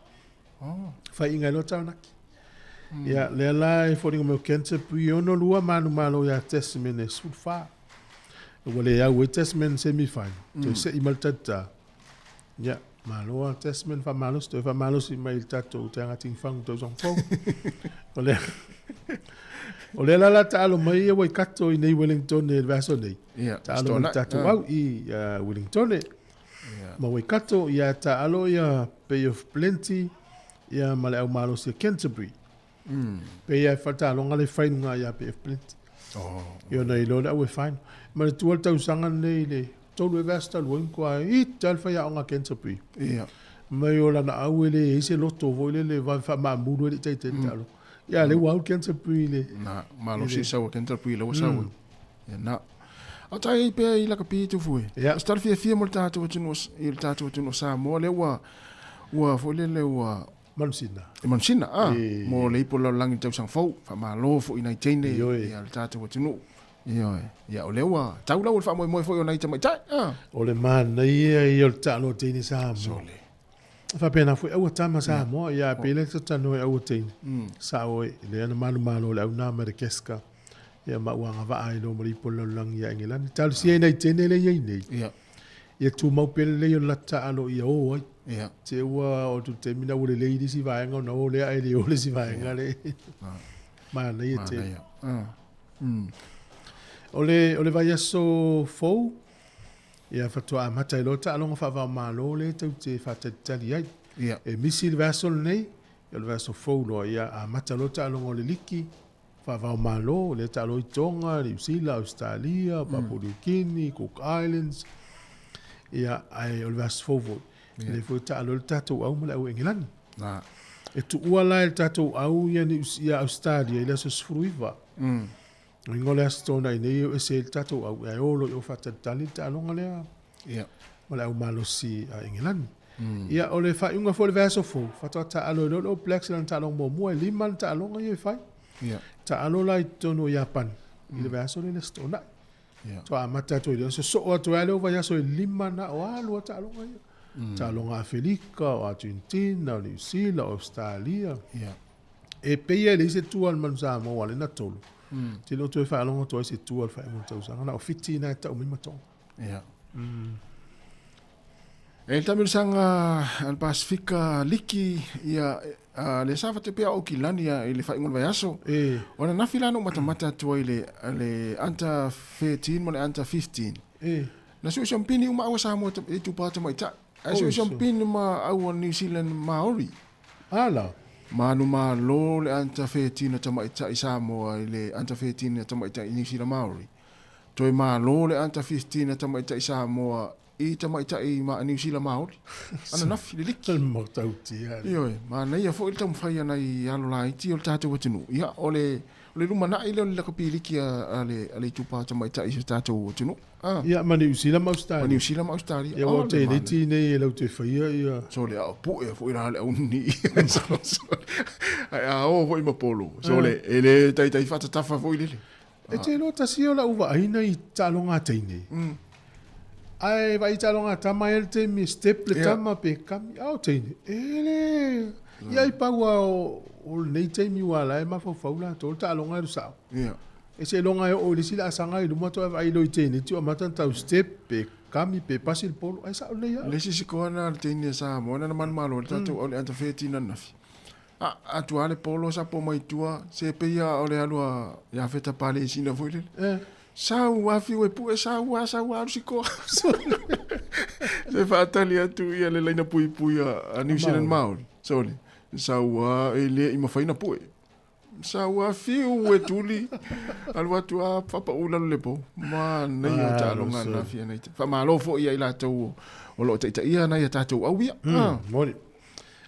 Oh. Faiga ai loa Taranaki. Ia, lea la e foliga mai o Canterbury e 62 manumalo ia Tasman e 14. Ua le au ai Tasman semi final. Toe sei mai le tatā. Ia, malo a Tasman faamalosi, toe faamalosi mai i le tatou Teaga Tingfangu tausaga fou. O lea, o lea la la taalo mai ia Waikato i nei Wellington i le vaiaso nei. Ia, Taalo mai le tatou au i Wellington ma Waikato, ia taalo ia Bay of Plenty ia ma le au malosi a Canterbury. Pei e whataaloga le whainunga ia Bay of Plenty. Oh. Ia ona iloa le au e whainu. Manatua le tausaga lenei i le tolu e vaiaso talu ai matua ita le faiaoga a Canterbury. Ia. Mai o lana au e leai se loto foi lele vave faamaamulu ai le taitai le taaloga. Ia lea ua au le Canterbury i le... Na, malosi sau a Canterbury lea ua sau. Ia na. A tai ai pea i lakapi tufu e. Ia. O se tala fiafia mo le tatou atunuu i le tatou atunuu o Samoa lea ua ua foi lele ua Manusina. E manusina, a, E. mo le ipu o le lalolagi i le tausaga fou. Faamalo foi i nai teine Ioe. ia le tatou atunuu. Ioe. Ia, o lea ua tau lau o le faamoemoe foi o nai tamaitai, a. O le manaia ia o le taaloa teine Samoa. Sole. E faapena foi aua tama Samoa, ia pei lea talanoa i aua teine. Sao e, lea na manumalo le au na Madagascar. Ia ma ua agavaa ai loa ma le ipu o le lalolagi ia Engelani. Talosia ai nai teine lea e i ai nei. Ia. Ia tumau pea lelei o le latou taalo ia o ai. Ia. Te ua o te taimi na ua lelei le isi vaega ona o lea ae le o le isi vaega le. Manaia tele. Manaia. Ah. O le, o le vaiaso fou, ia faatoa amata ai loa taaloga faava-o-Malo lea tou te faatalitali ai. Ia. E misi le vaiaso lenei, ia o le vaiaso fou loa, ia amata loa taaloga o le liki faava-o-Malo, lea taaloga i Tonga, Niu Sila, Ausetalia, Papua New Guinea, Cook Islands, ia, ae o le vaiaso fou foi. Ia. Lea foi taalo ai le tatou au ma le au Engelani. Na. E tuua la e le tatou au ia, Niu, ia Ausetalia i le aso 19. Ingo le aso Toonai nei e ese ai le tatou au, ae o loa i o faatalitali le taaloga lea Ia. ma le au malosi a Engelani. Ia, o le faaiuga foi o le vaiaso fou, faatoa taalo ai loa le All Blacks i lana taaloga muamua, e lima le taaloga ia e fai. Ia. Taalo la i totonu o Iapani i le vaiaso lea i le aso Toonai. Ia. Faatoa amata atu ai lea, sosoo atu ai lea vaiaso e lima na o alu a taaloga ia. Taaloga Afelika, o Argentina, o Niu Sila, o Australia. Ia. E pei e leai se tua a le Manu Samoa aua o lea na tolu. Te le o toe faalogo atu ai se tua a le faaiuga o le tausaga, na o Fiti na e tau mai ma Tonga. Ia. E le taamilosaga a le Pasefika Liki ia a le sa fatepea o Aukilani ia i le faaiuga o le vaiaso. E. O ananafi la na ou matamata atu ai i le le under 13 ma le under 15. E. Na suesueampini uma au a Samoa e itupa tamaitai. Ae suesueampini ma au a New Zealand Maori. Ala. Manumalo le under 13 a tamaitai Samoa i le under 13 a tamaitai New Zealand Maori. Toe malo le under 15 a tamaitai Samoa i tamaitai ma Niu Sila Maoli. Ananafi le liki. Le matautia. Ioe, manaia foi le taumafai a nai alo laiti o le tatou atunuu. Ia, o le, o le lumanai lea o le lakapi liki a, a le, a le itupa tamaitai i se tatou atunuu. Ah. Ia, ma Niu Sila ma Australia. Ma Niu Sila ma Australia. Ia, ua te nei nei e lau te whaia ia. So le ao pu'e foi la le au ni. Ai a o foi ma polo. So le, e le taitai whatatafa foi lele. E te iloa tasi ia o lau vaaina i taaloga a teine. Ae vaai i taaloga a tama e le taimi e step le tama pe kami. A o teine, e le... Ia i pau a o lenei taimi ua la e mafaufau latou le taaloga e alu sao. E seiloga e oo i le isi laasaga i luma toe vaai loa i teine ti o amata ona tau step pe kami pe pasi le polo. Ae sao lelei lava. Le isi sikoa na le teine Samoa na manumalo le tatou au le ata fetina nafi. A, atu a le polo sa po mai tua, se pei a o le alu a Iafeta Palesina foi lele. Eh. Sau a fiu e pue, sau a, sau a alu sikoa. Se faatali atu ia le laina puipui a New Zealand Maori. Sole, sau a e le i mawhai na pue. Sau a fiu e tuli, alu atu a whapa ula le po. Ma nei o taaloga na fia nei. Whamalo fo ia i latou o loo taitaia nai a tatou au ia. Moni.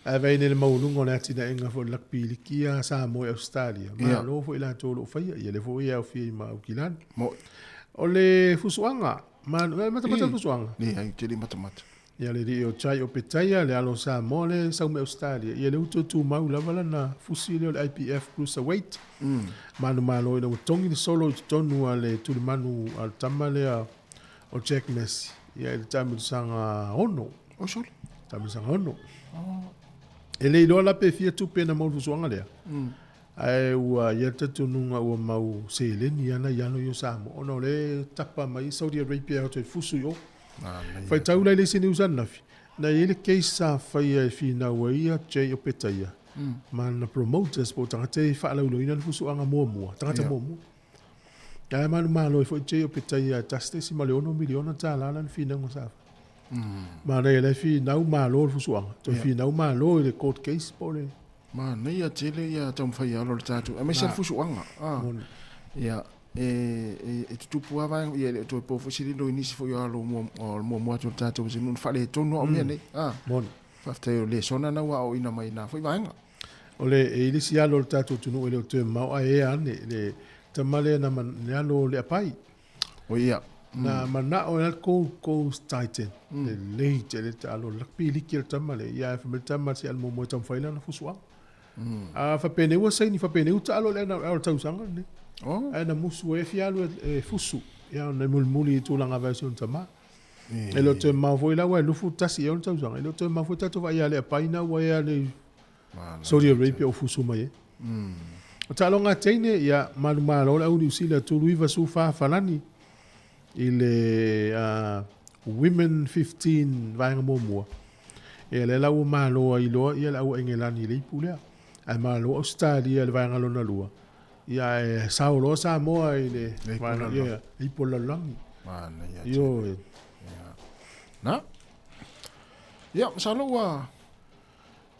Ae vaai nei le maualuga o le atinaega foi o le lakapi liki a Samoa i Ausetalia. Malo foi latou o lo o faia, ia lea foi e aofia ai ma Aukilani. O le fusuaga, e matamata le fusuaga? Leai, ou te le matamata. Ia le alii o Jai Opetaia, le alo o Samoa lea e sau mai Ausetalia, ia lea ua toe tumau lava lana fusi lea o le IPF Cruiserweight. Manumalo ina ua togi le solo i totonu a le tulimanu a le tama lea o Jack Messi ia i le taamilosaga 6. O sole. Taamilosaga 6. E le iloa la pe fia tupe na mau le fusuaga lea. Ae ua i ai le talitonuga ua mau seleni ana i alo ia o Samoa ona o lea e tapa mai Saudi Arabia e o atu e fusu i o. Faitau la i le isi news ananafi, na i ai le case sa faia e finau ai ia Jay Opetaia ma lana promoters po o tagata e faalauiloina le fusuaga muamua, tagata muamua. Ae manumalo ai foi Jay Opetaia e $1.6 miliona lana finauga sa fai. Manaia la e finau malo le fusuaga, toe finau malo i le court case po o le... Manaia tele ia taumafai alo le tatou, aemaise le fusuaga. Ia, e tutupu lava vaega, ia e le o toe po foi se lilo i nisi foi o alo muamua atu o le tatou atunuu na faaletonu lava o mea nei. Moni. Faafetai o lesona na ua aoaoina mai na foi vaega. O le, e i le isi alo o le tatou atunuu e le o toe mamao ae ea ane, le tama lea na, le alo o Leapai. O ia. Na manao e le Gold Coast Titan. Lelei tele le taalo, lakapi liki le tama lea. Ia ae fai mai le tama se alu muamua e taumafai lana fusuaga. A faapena ua saini, faapena ua taalo le ana o le tausaga lenei. Ae na musu ai e fia alu e fusu. Ia ona e mulimuli i tulaga vae o si ona tama. E le o toe mamao foi la ua e 21 ea ona tausaga. E le o toe mamao foi tatou vaai ia Leapai na ua ea le Saudi Arabia o fusu mai ai. O taaloga a teine, ia manumalo le au Niu Sila tolu iva su fa falani i le Women 15 vaega muamua. Ia lea la ua malo ai loa ia le au Engelani i le ipu lea. Ae malo Ausetalia i le vaega lona lua. Ia ae sao loa Samoa i le vaega ia le ipu o le lalolagi. Ioe. Na. Ia, masalo ua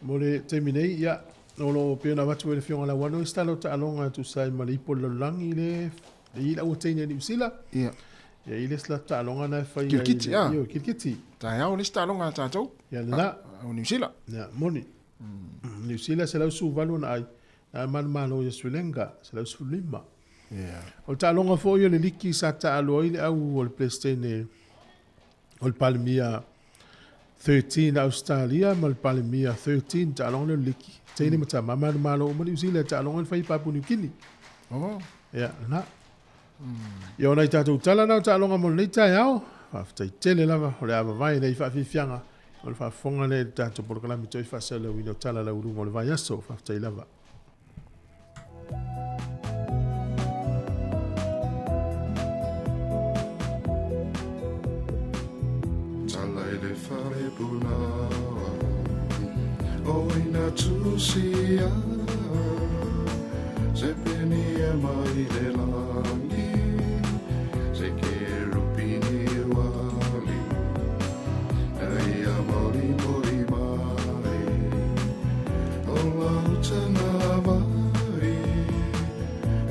Mo le taimi nei, ia, o lo o pei ona avatu e le Afioga Lauano isi tala o taaloga e tusa ai ma le ipu o le lalolagi le le i le aua teine a Niu Sila. Ia. Ia i le isi latou taaloga na e fai ai. Kirikiti, a. Ioe, kirikiti. Taeao le isi taaloga a tatou. Ia lena. O Niu Sila. Ia, moni. Niu Sila 118 ona ai, na manumalo ia Sri Lanka 115. Ia. O le taaloga foi o le liki sa taalo ai le au o le Peresetene o le Palemia 13 a Ausetalia ma le Palemia 13 taaloga lea o le liki. Teine ma tama, manumalo uma Niu Sila i taaloga le fai i Papua Niu Kini. Oh. Ia, lena. Ia o nai tatou tala na o taaloga mo lenei taeao. Faafetai tele lava o le a vavae nei faafiafiaga o le faafofoga lea i le tatou polokalame toe faasalalauina o tala lauuluga o le vaiaso. Faafetai lava. Tala i le fale punaoa O ina tusia Se peni e mai le langi Se kerupini wali Na ia mori mori mai O lau tanga vai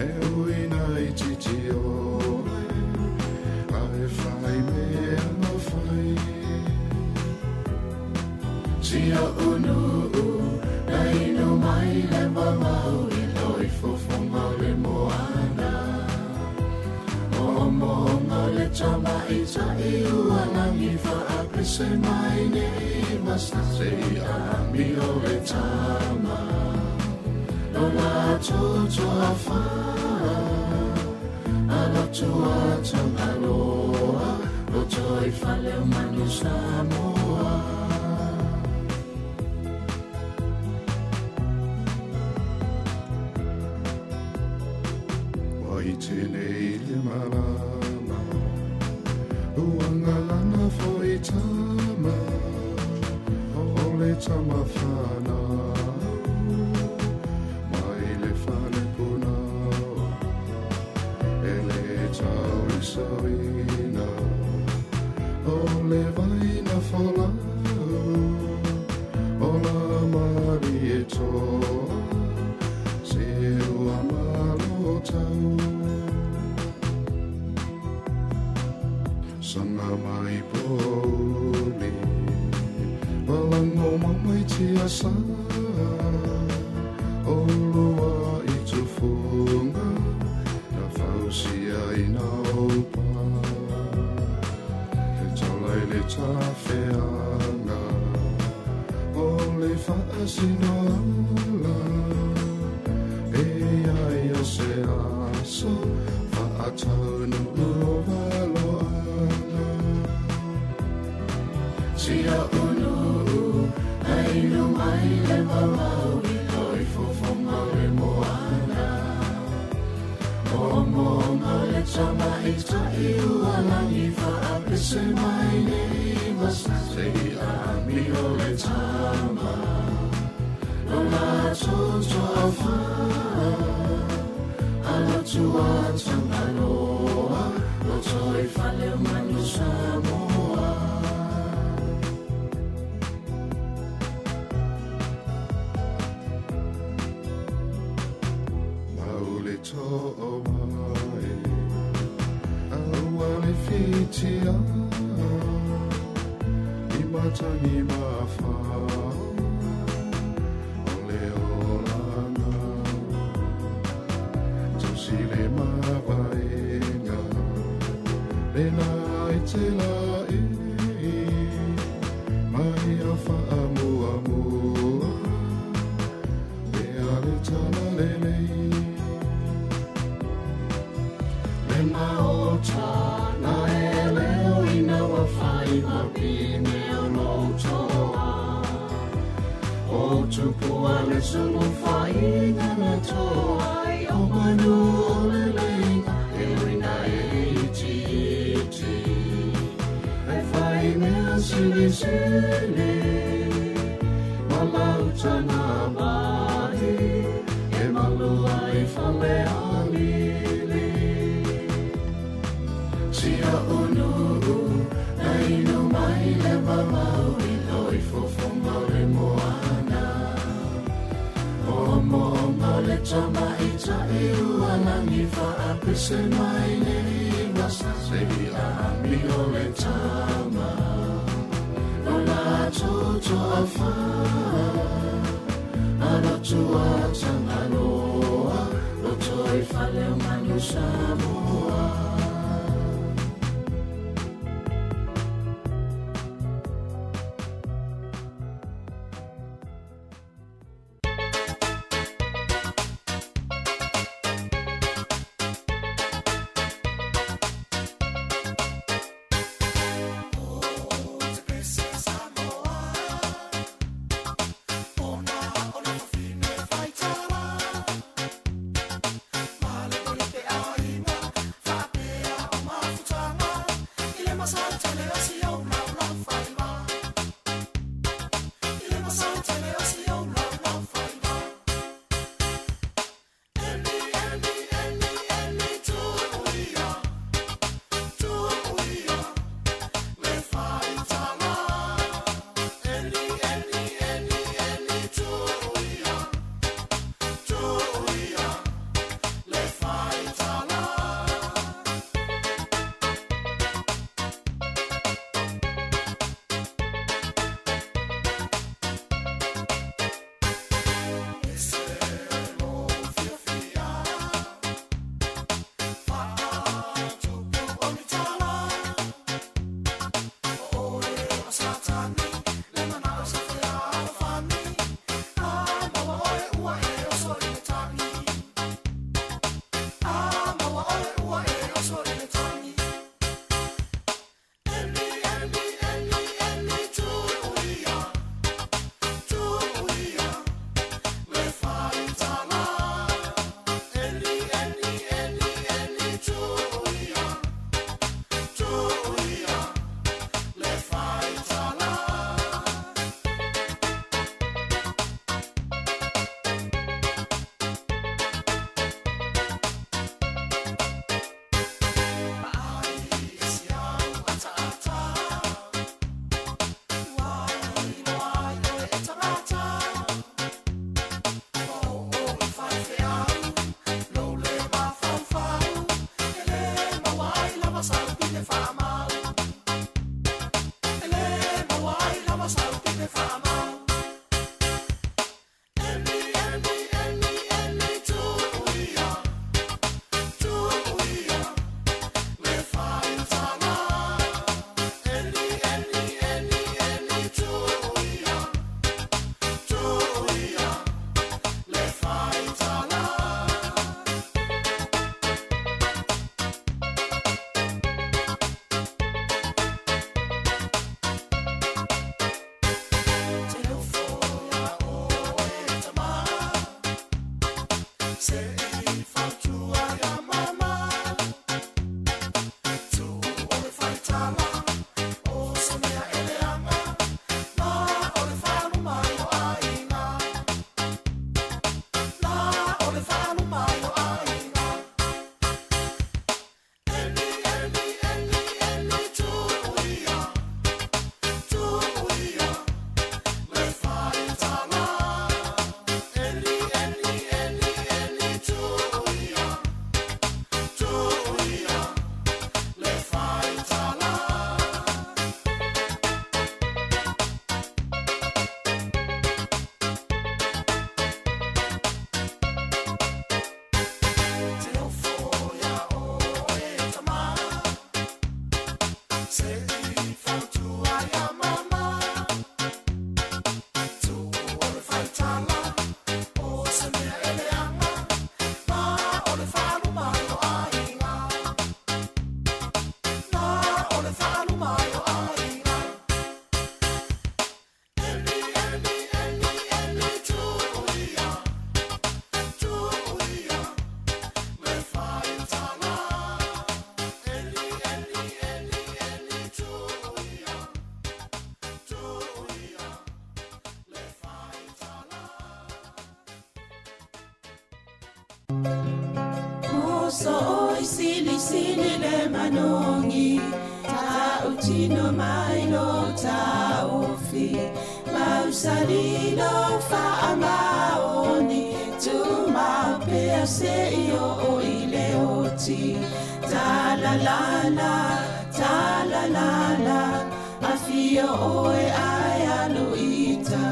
E uina i titi ore A e whai mea no whai. unuu na inu mai le vavau i loifofoga o le moana. Mo'omo'oga o le tamaʻitaʻi ua lagi faapese mai nei ma seia amio le tama. Lo latou toafā alotu atagaloa lotoifale o manu Samoa. Mai tenei le malama Ua ngalana foi tama O le tama whanau Mai le fale punau E le tau i sauina O le vaina folau O la mari e toa Se ua malo tau Sanga mai poli Walango mamai tia sa O lua i tufunga Na fausia ina opa Le taulai le tawheanga O le whaasinoala E ai o se aso Whaataunu o valoanga Sia unuu na inu mai le vavau i loifofoga o le moana. Mo'omo'oga o le tamaʻitaʻi ua lagi faapese mai nei ma seia amio le tama. Lo latou toafā alotu atagaloa lotoifale o manu Samoa. Maule to'o mai Aua le whitia I matangi mawhao O le olanga Tausi le mavaenga Le la i te la e Mai a whaamua mua E a le tala lelei Le maota na e leo ina ua fai ma pine o lou toa. O tupua le sulufaiga na toa ai o manu o le leiga e uina e itiiti. E fai mea silisili ma lautaga mai e malu ai fale alili. Sia unuu na inu mai le vavau i loifofoga o le moana. Mo'omo'oga o le tamaʻitaʻi ua lagi faapese mai nei ma seia amio le tama. Lo latou toafā alotu atagaloa lotoifale o manu Samoa. tala O se mea e leaga Na o le faaluma ai o aiga Na o le faaluma ai o aiga Eli, Eli, Eli, Eli, Tuia Tuia Le faitala Eli, Eli, Eli, Eli, Tuia Tuia Le faitala Moso oi sili sili le manongi Ta utino mai lo taofi Mausali lo faamaoni Tu maupea se i o i le oti Ta la la la, ta la la la Afio oe ai alu ita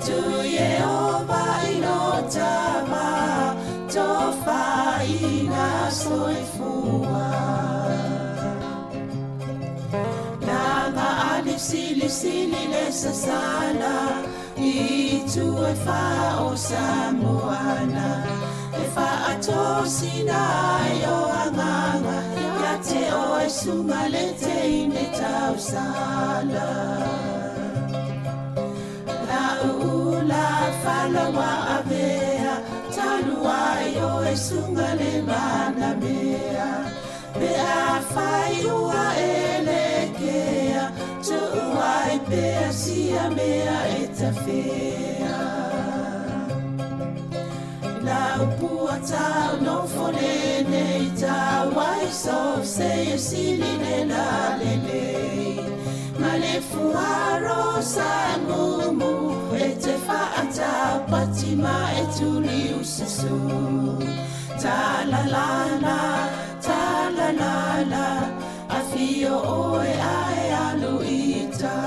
Tu Yehova i lo tama Tofaina soifua Lava ali sili sili le sasala I tu e wha o Samoana E wha atosina ai o anganga Ia te o e sunga le te ine tausala La ula falawa avea Talu ai o e sunga le mana mea Pe a whai ua e le kea Tu ai pea sia mea e tawhea La upua tau no fole nei tau ai so se e sili le la le le Ma le fuaro sa mumu e te whaatau patima e tuli ususu Ta la la la, ta la la la Afio oe ae alu ita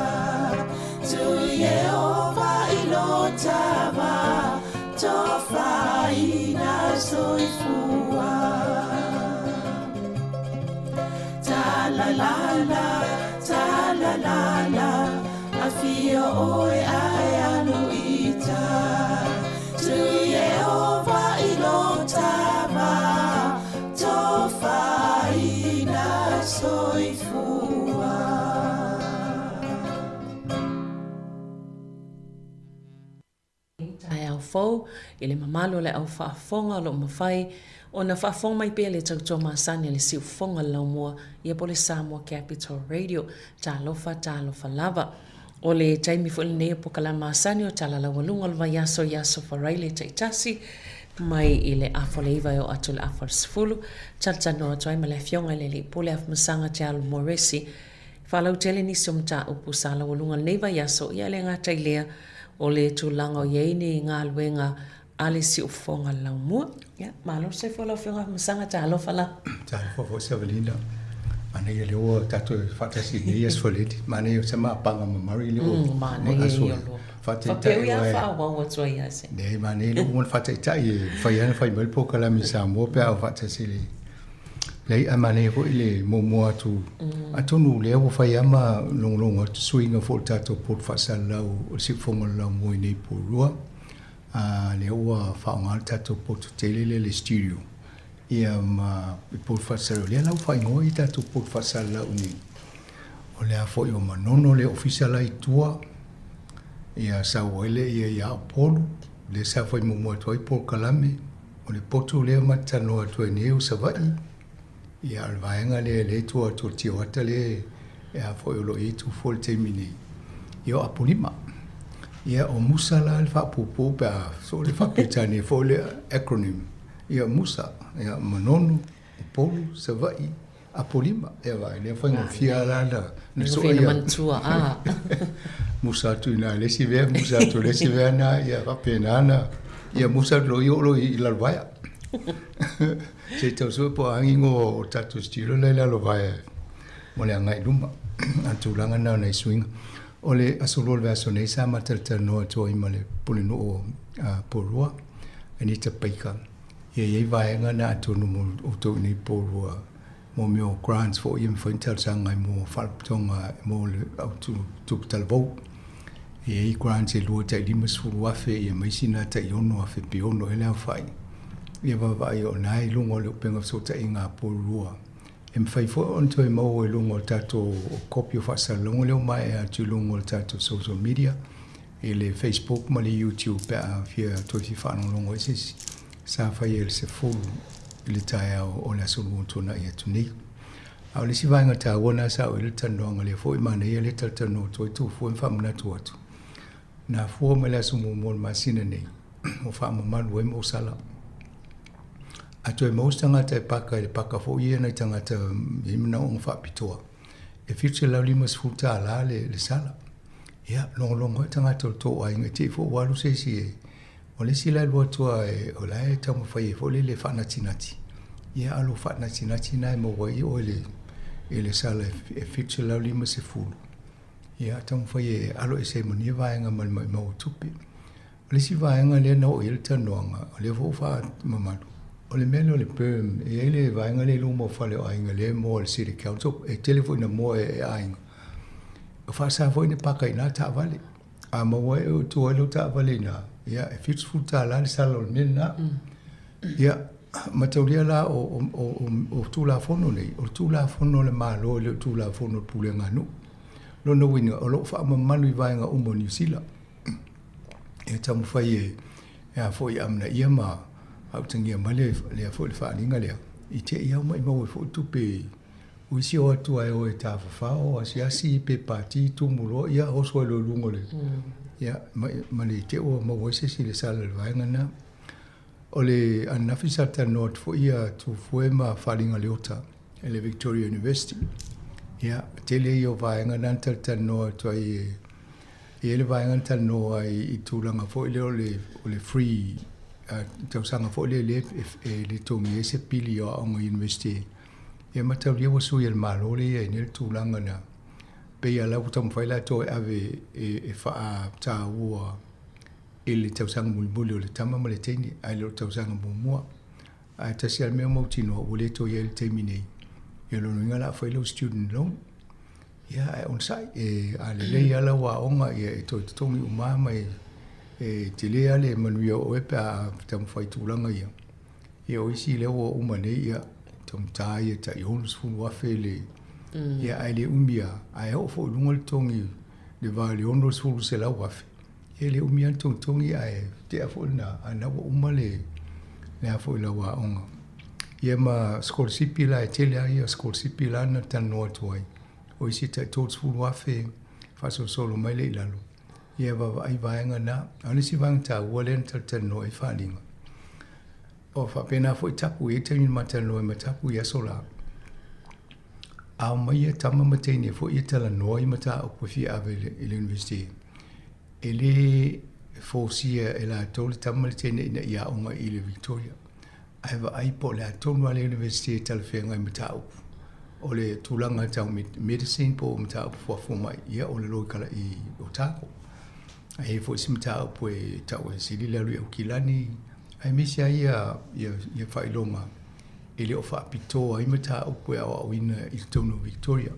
Tu Yehova i lo tava Tofaina soifua Ta la la la, ta la la la Afio oe ae alu ita Tu Yehova i lo tava Tofaina soifua Taeao fou, i le mamalu o le au faafofoga o lo o mafai ona faafofoga mai pea le tautua masani a le siufofoga o le laumua ia po o le Samoa Capital Radio. Talofa, talofa lava. O le taimi foi lenei o polokalame masani o Tala Laualuga o le Vaiaso i Aso Faraile taitasi mai i le afa o le 9 e oo atu i le afa o le 10. Talatalanoa atu ai ma le Afioga i le Alii Pule Afamasaga Te Alo Moresi. Faalautele nisi o mataupu sa laualuga lenei vaiaso, ia e le gata i lea o le tulaga o i ai ni galuega a le siufofoga laumua. Ia, malo le soifua lau Afioga Afamasaga, talofa la. Talofa foi Savalina. Manaia lea ua tatou faatasi i lenei aso Feleti. Manaia o se maapaga ma Murray lea ua Manaia ia lua. Faataitai Faapea ia faaauau atu ai ia se. Leai, manaia lea ua uma ona faataitai e mafai lava ona fai mai le polokalame i Samoa pe a oo faatasi i le Leai, ae manaia foi le muamua atu, atonu o lea ua fai lava ma logologo atu suiga foi o le tatou poto faasalalau o le siufofoga o le laumua i nei Porirua. A lea ua faaaoga le tatou poto tele lea le studio ia ma le poto faasalalau. Lea la ua faaigoa ia tatou poto faasalalau nei. O le a foi o Manono le ofisa la i tua, ia sau ai lea ia ia Upolu, lea sa fai muamua atu ai polokalame. O le poto lea ma te talanoa atu ai nei o Savaii, ia o le vaega lea lea e tua atu o le Tioata lea e a foi o lo o i ai Tufua i le taimi nei, ia o Apolima. Ia o Musa la le faapuupuu pe a so le faa-Peretania foi le acronym, ia Musa, ia Manono, Upolu, Savaii, Apolima. Ia vaai, lea faigofie la na na soa ia. manatua, a. Musa atu i ina i le isi mea, musa atu i le isi mea na, ia faapena na. Ia musa atu loa ia oo loa i Lalovaea. Se i tau sue po o a ingoa o tatou studio la i Lalovaea mo le agai i luma. A o le tulaga lena o nai suiga. O le aso lua o le vaiaso nei sa ma talatalanoa atu ai ma le Pulenuu o Porirua, Anita Baker. Ia i ai vaega na atonu mo outou i nei Porirua mo mea o grants foi ia e mafai ona talosaga ai mo faalapotopotoga mo le au tupe talavou. E i ai grants e 2 tai 50,000 ia ma isi na tai 6,000 pe 6 ea le aofai. Ia vaavaai o na i luga o le upega fesootaiga a Porirua. E mafai foi ona toe maua i luga o le tatou kopi o faasalalauga lea ua maea atu i luga o le tatou social media i le Facebook ma le YouTube pe a fia toe fia faalogologo ai se isi sa faia i le 10 i le taeao o le aso Lua ua tuanai atu nei. A o le isi vaega taua lena sa oo i ai le talanoaga lea foi manaia lea talatalanoa atu ai Tufue ma faamanatu atu, na afua mai le aso muamua o le masina nei ua faamamalu ai Mosala. A toe maua se tagata e paka i le paka foi ia nai tagata e i ai manaoga faapitoa, e $750 le, le sala. Ia, logologo ai tagata o le tou aiga i te i foi ua alu se isi e O le isi la e alu atu lava e, o la e taumafai ai foi lele e faanatinati, ia a o lou faanatinati lena e maua ai oe le, i le sala e 750. Ia taumafai e alo ese ai ma ia vaega ma le maumau o tupe. O le isi vaega lea na oo i ai le talanoaga, o lea foi ua faamamalu, o le mea lea o le berm, e i ai le vaega lea i luma o fale o aiga lea e moa e le City Council, e tele foi ina moa e aiga. E faasa foi ona paka i ina taavale. A maua e oe tua ai lau taavale i ina, ia, e $70 le sala o le mea lena. Ia, mataulia la o, o, o, o, o Tulafono nei, o le Tulafono a le Malo e le o le Tulafono a le Pulega a Nuu. Lona uiga, o lo o faamamalu i vaega uma o Niu Sila. E taumafai e, e a foi e amanaia ma faautagia mai le, lea foi le faaaliga lea, i te i au maimau ai foi tupe O isi o atu a e o e tafafao, asiasi pe pati, tumu loa, ia oso ai loa i luga o le, ia, ma, ma le te ua maua ai se isi i le sala i le vaega lena. O le ananafi sa talanoa atu foi ia Tufue ma Faaaliga Leota i le Victoria University. Ia, tele ia o vaega na na talatalanoa atu ai e, e i ai le vaega na talanoa ai i tulaga foi lea o le, o le free uh, tausaga foi lea e, e, e le togi ai se pili o aoga university. Ia mataulia ua sui e le Malo lea i ai nei le tulaga lea. Pei lava la ua taumafai latou e ave e faataua i le tausaga mulimuli o le tama ma le teine ae le o le tausaga muamua. Ae tasi lava le mea mautinoa ua le toe i ai i le taimi nei. Ia o lona uiga o le a fai lau student loan. Ia ae onosai, e, a lelei lava lau aoga ia e toe totogi uma lava ma e, e tele lava le manuia o oe pe a taumafai i tulaga ia. Ia o isi lea ua uma nei, ia, taugata ia tai 60,000 le, ia ae le umi lava, ae oo foi i luga le totogi le va o le 60 100,000, ia e le umi lava le togitogi ae tea foi lena, a o lena ua uma le, le a foi lau aoga. Ia ma sikolasipi la e tele lava ia sikolasipi la na talanoa atu ai, o isi tai 30,000 faasolosolo mai lea i lalo, ia vaavaai vaega na. A o le isi vaega taua lea na talatalanoa ai faaaliga, o faapena foi tapu, e i ai taimi na ma talanoa ai ma tapu i aso la, a omai ia tama ma teine foi ia talanoa i mataupu e fia ave i le university, e le forcia e latou le tama ma le teine ina ia aoga i le Victoria. Ae vaai po o le a tonu lava le university e talafeagai mataupu. O le tulaga tau medicine po o mataupu fuafua mai, ia o le loikala i Otago. Ae i ai foi isi mataupu e tau e sili le alu i Aukilani, aemaise ai ia, ia, ia faailoga e le o faapitoa ai mataupu e aoaoina i totonu o Victoria.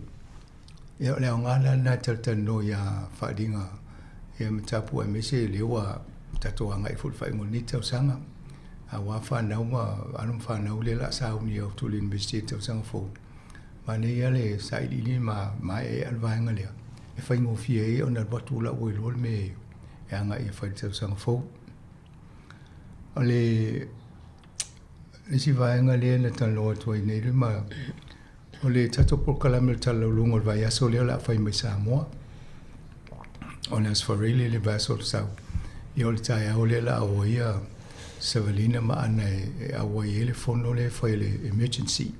Ia, o le aoga la lena e talatalanoa ia faaaliga ia mataupu aemaise lea ua tatou agai foi i le faaiuga o lenei tausaga aua fanau ma alo ma fanau lea o le a sauni atu i le University i le tausaga fou. Manaia le sailiili ma maeaea le vaega lea e faigofie ai ona alu atu la ua iloa le mea e agai e fai i le tausaga fou. O le isi vaega lea na talanoa atu ai nei le ma O le tatou polokalame o le Tala Lauluga o le vaiaso lea o le a fai mai Samoa. O le Aso Faraile le vaiaso o le sau. Ia o le taeao lea o le a o ai ia Savalina ma Ana e auai ai le fono lea e fai o le emergency.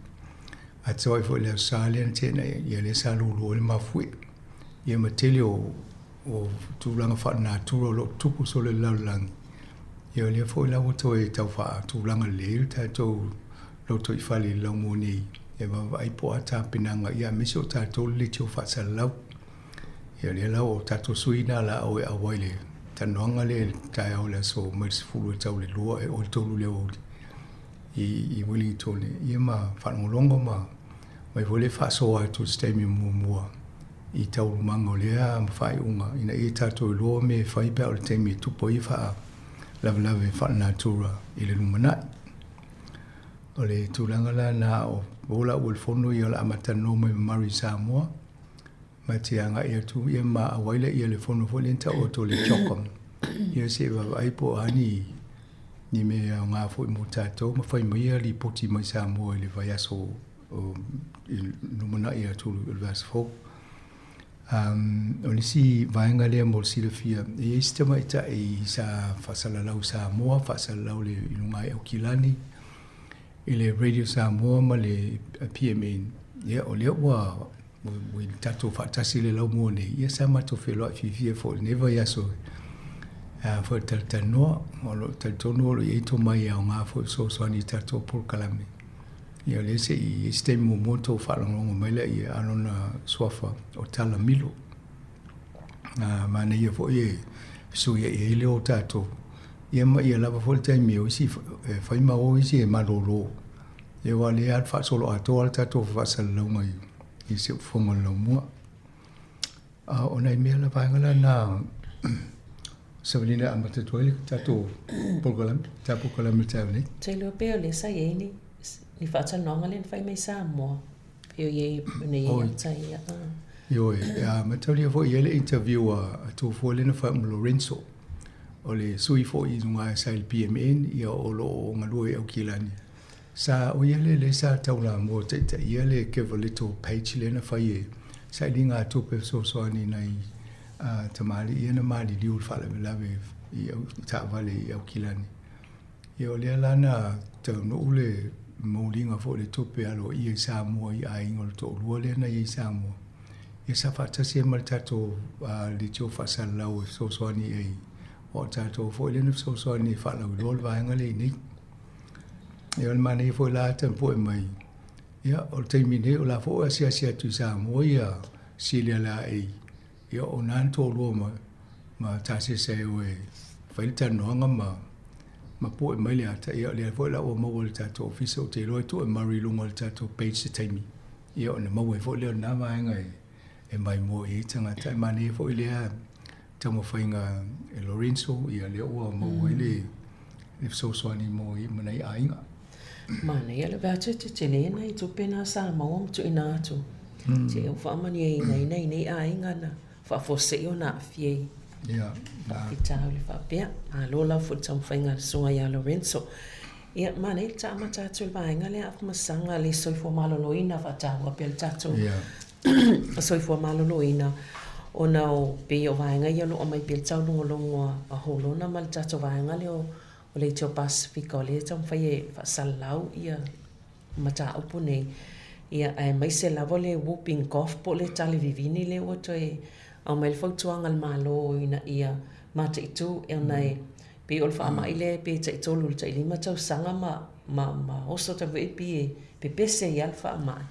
Atoa ai foi le Aso Sa lea na tea nei, ia lea sa lulu ai le mafuie. Ia ma tele o o tulaga faalenatura o lo o tupu solo i le lalolagi. Ia o lea foi la ua toe tau faatulaga lelei le tatou lotoifale i le laumua nei e vaavaai po o a tapenaga, ia aemaise o tatou le leitio faasalalau. Ia o lea la o tatou sui na la o e auai le talanoaga lea i le taeao o le aso mai le 10 e tau le 2 e o le 3 le aoauli i Wellington ia ma faalogologo ma mai foi le faasoa atu i se taimi muamua. i taualumaga o lea faaiuga ina ia tatou iloa mea e fai pe a o le taimi e tupu ai faalavelave faalenatura i le lumanai. O le tulaga la lena o o la ua i le fono ia o le a ma talanoa mai ma Murray Samoa ma te agai atu ia ma auai laia i le fono foi lea na tau atu o le CHOGM ia se i vaavaai po o a ni ni mea aoga foi mo tatou ma fai mai ia lipoti mai Samoa i le vaiaso o i lumanai atu i le vaiaso fou. O le isi vaega lea mo le silafia, e i ai si tamaitai sa faasalalau i Samoa, faasalalau i luga i Aukilani, i le Radio Samoa ma le PMN. Ia, o lea ua ua i tatou faatasi i le laumua nei, ia sa matou feiloai fiafia foi i lenei vaiaso foi e talatalanoa. O lo o talitonu o lo o i ai tomai e aoga foi e fesoasoani i tatou polokalame. Ia o lea se i i ai se taimi muamua ona outou faalogologo mai lea a lona suafa o Tala Milo. Manaia foi e fesuiai ai leo o tatou, ia ma ia lava foi le taimi o isi e fai ma o isi e malolo. Ia aua o lea e faasoloatoa le tatou faasalalauga i Siufofoga o le Laumua. A o nai mea la vaega la na Savalina e amata atu ai le tatou polokalame, ta polokalame i le taeao nei. Ou te iloa pei o lea sa i ai ni, ni faatalanoaga lea na fai mai Samoa. Pei o i ai, ona i ai ata ia. Ioe, a mataulia foi i ai le interview a Tofua lea na fai ma Lorenzo. O le sui foi i luga sa i le PMN, ia o lo o galue i Aukilani. Sa, o ia lea lea sa taulamua taitaia le Give a Little page lea na fai e sailiga tupe fesoasoani i nai tamalii ia na maliliu i le faalavelave i taavale i Aukilani. Ia o lea la na taunuu le mouliga foi o le tupe aloaia i Samoa i aiga o le toalua lea na i ai i Samoa. Ia sa faatasi ai ma le tatou leitio faasalalau e fesoasoani i ai, aua o tatou foi lea na fesoasoani e faalauiloa le vaega lea i inei. Ia o le manaia foi la tapue mai, ia o le taimi nei o la foi ua asiasi atu i Samoa ia Celia Laei, ia o na na toalua ma ma tasese ai o e fai le talanoaga ma ma pue mai le ata, ia o lea foi la ua maua e le tatou ofisa, ou te iloa e tuu e Murray i luga o le tatou page se taimi, ia ona maua ai foi lea o lena vaega e maimoa i ai tagata. E manaia foi lea taumafaiga e Lorenzo, ia lea ua maua ai le fesoasoani mo ia ma nai aiga. Manaia le vea te tetele nai tupe na sa maua ma tuuina atu. Te o faamanuiaina ai nai nei aiga na faafuasei ona aafia i faafitauli faapea. Malo lava foi le taumafaiga a le susuga ia Lorenzo. Ia, manaia le taamata atu i le vaega lea Afamasaga le soifua maloloina faataua pea le tatou soifua maloloina ona o pei o vaega ia o lo o aumai pea le taulogologo a Holona ma le tatou vaega lea o le Aiteo Pasifika o lea e taumafai e faasalalau ia mataupu nei. Ia, aemaise lava le whooping cough po o le tale vivini lea ua toe aumai le fautuaga a le Malo ina ia mataitu ona e pei o le faamai lea pe taitolu i le tailima tausaga ma, ma, ma oso talu ai pei e pepese ai lava le faamai.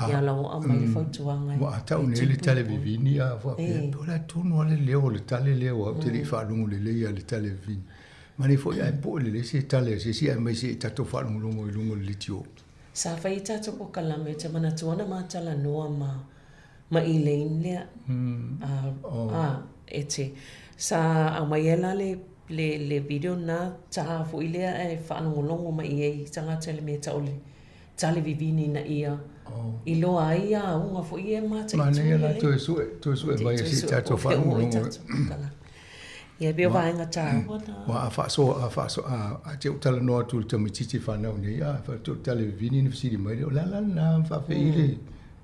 Ia la ua aumai le fautuaga e Ua tau nei le tale vivini a faapea, po o le a tonu lava le leo o le tale lea aua ou te le i faalogo lelei lava i le tale vivini. Manaia foi ae poe lelei se tale a se isi aemaise i tatou faalogologo i luga o le leitio. Sa fai ai tatou polokalame ou te manatua na ma talanoa ma ma Elaine lea a e te sa aumai ai la le le le video na ta foi lea ae faalogologo mai i ai tagata i le mea tau o le tale vivini ina ia iloa ai ia auga foi ia e mataitu Manaia la toe sue, toe sue mai e si tatou faalogologo. Ia pei o vaega taua na. Ua a faasoa, a faasoa, a, a te ou talanoa atu i le tamaitiiti fanau nei, a, fai atu o le tale vivini na fesili mai lea, o le a la lena faafei le,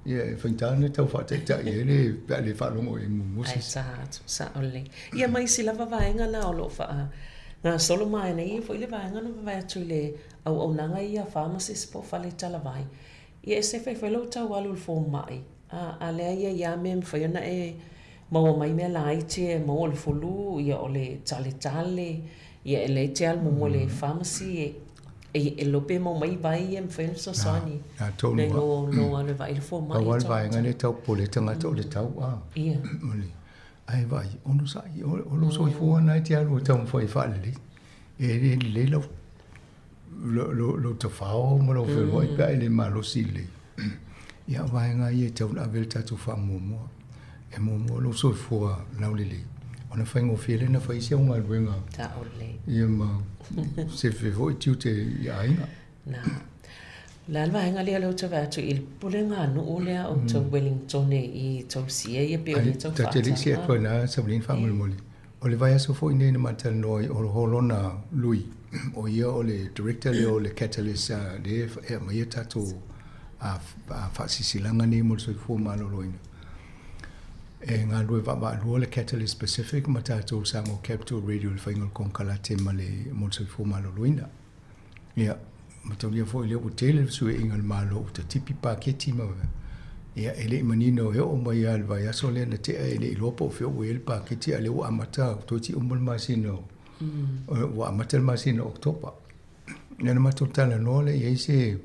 ia e faigata ona tau faataitai ai le, pe a le faalogo i ai muamua se isi. Ai sa atu, sao lelei. Ia ma isi lava vaega na o lo o faagasolo ma e nei foi le vaega na vavae atu i le auaunaga ia a pharmacist po o fale talavai. Ia e sefe foi lou tau alu i le fomai, a, a leai ia ia mea e mafai ona e maua mai mea laiti e maua o le fulu, ia o le taletale, ia e leai te alu muamua i le pharmacy e, e, e iloa pe maua mai vai ia e mafai ona fesoasoani. Na, tonu Nai lo, lo alu e vaai i le fomai. Pau lava le vaega lea e tau popole ai tagata o le tau, a. Ia. O le, ae vaai, onosai, o lou soifua lena e te alu e taumafai e faalelei. E le lelei lau lou tafao ma lou feoai pe a e le malosi lelei. Ia, o vaega ia e tatau ona ave le tatou faamuamua. E muamua lou soifua laulelei ona faigofie lea ona fai isi au galuega ia ma sefe foi tiute i aiga. Na. O le a le vaega lea o lea ou te vaai atu i le pulega a nuu lea o tou Wellingtone i tausia ia pei o lea tau Ta te le i see atu ai i ina Savalina faamolemole. O le vaiaso foi lenei na ma talanoa ai o Holona Lui, o ia o le director lea o le Catalyst lea e aumaia tatou faasilasilaga nei mo le soifua maloloina. E galulue vaavaalua le Catalyst Pacific ma tatou Samoa Capital Radio i le faiga o le konekarate ma le mo le soifua maloloina. Ia, mataulia foi lea ua tele le fesuiaiga a le Malo ua tatipi paketi ma ia e le i manino e oo mai lava i le vaiaso lea na tea e le i iloa po o fea ua i ai le paketi a o lea ua amata toeitiiti uma le masina o ua amata le masina o Oketopa. Ia na matou talanoa lea i ai se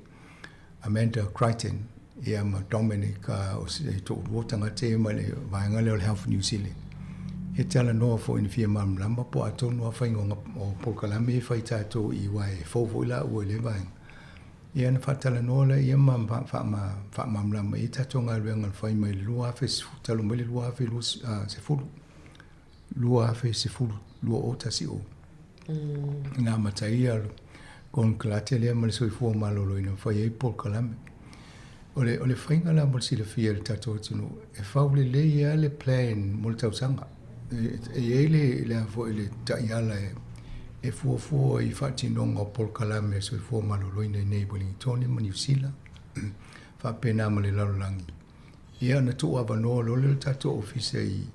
Amanda Crichton ia ma Dominic o se toalua tagata ia mai le vaega lea o le Health New Zealand. E talanoa foi ina fia malamalama po o a tonu lava faiga o polokalame e fai tatou i aua e fou foi laua i lea vaega. Ia ona faatalanoa lea ia ma faamalamalama i ai tatou galuega na fai mai le 2010 talu mai le 2010 2010 2010. Na amata ai le konekarate lea ma le soifua maloloina na fai ai polokalame. O le, o le faiga la mo le silafia e le tatou atunuu, e fau lelei lava le plan mo le tausaga. E, e i ai le, le, a foi, le taiala e, e fuafua i faatinoga o polokalame a soifua maloloina i nei i Ueligitone ma Niu Sila, faapena ma le lalolagi. Ia ona tuuavanoa loa lea o le tatou ofisa i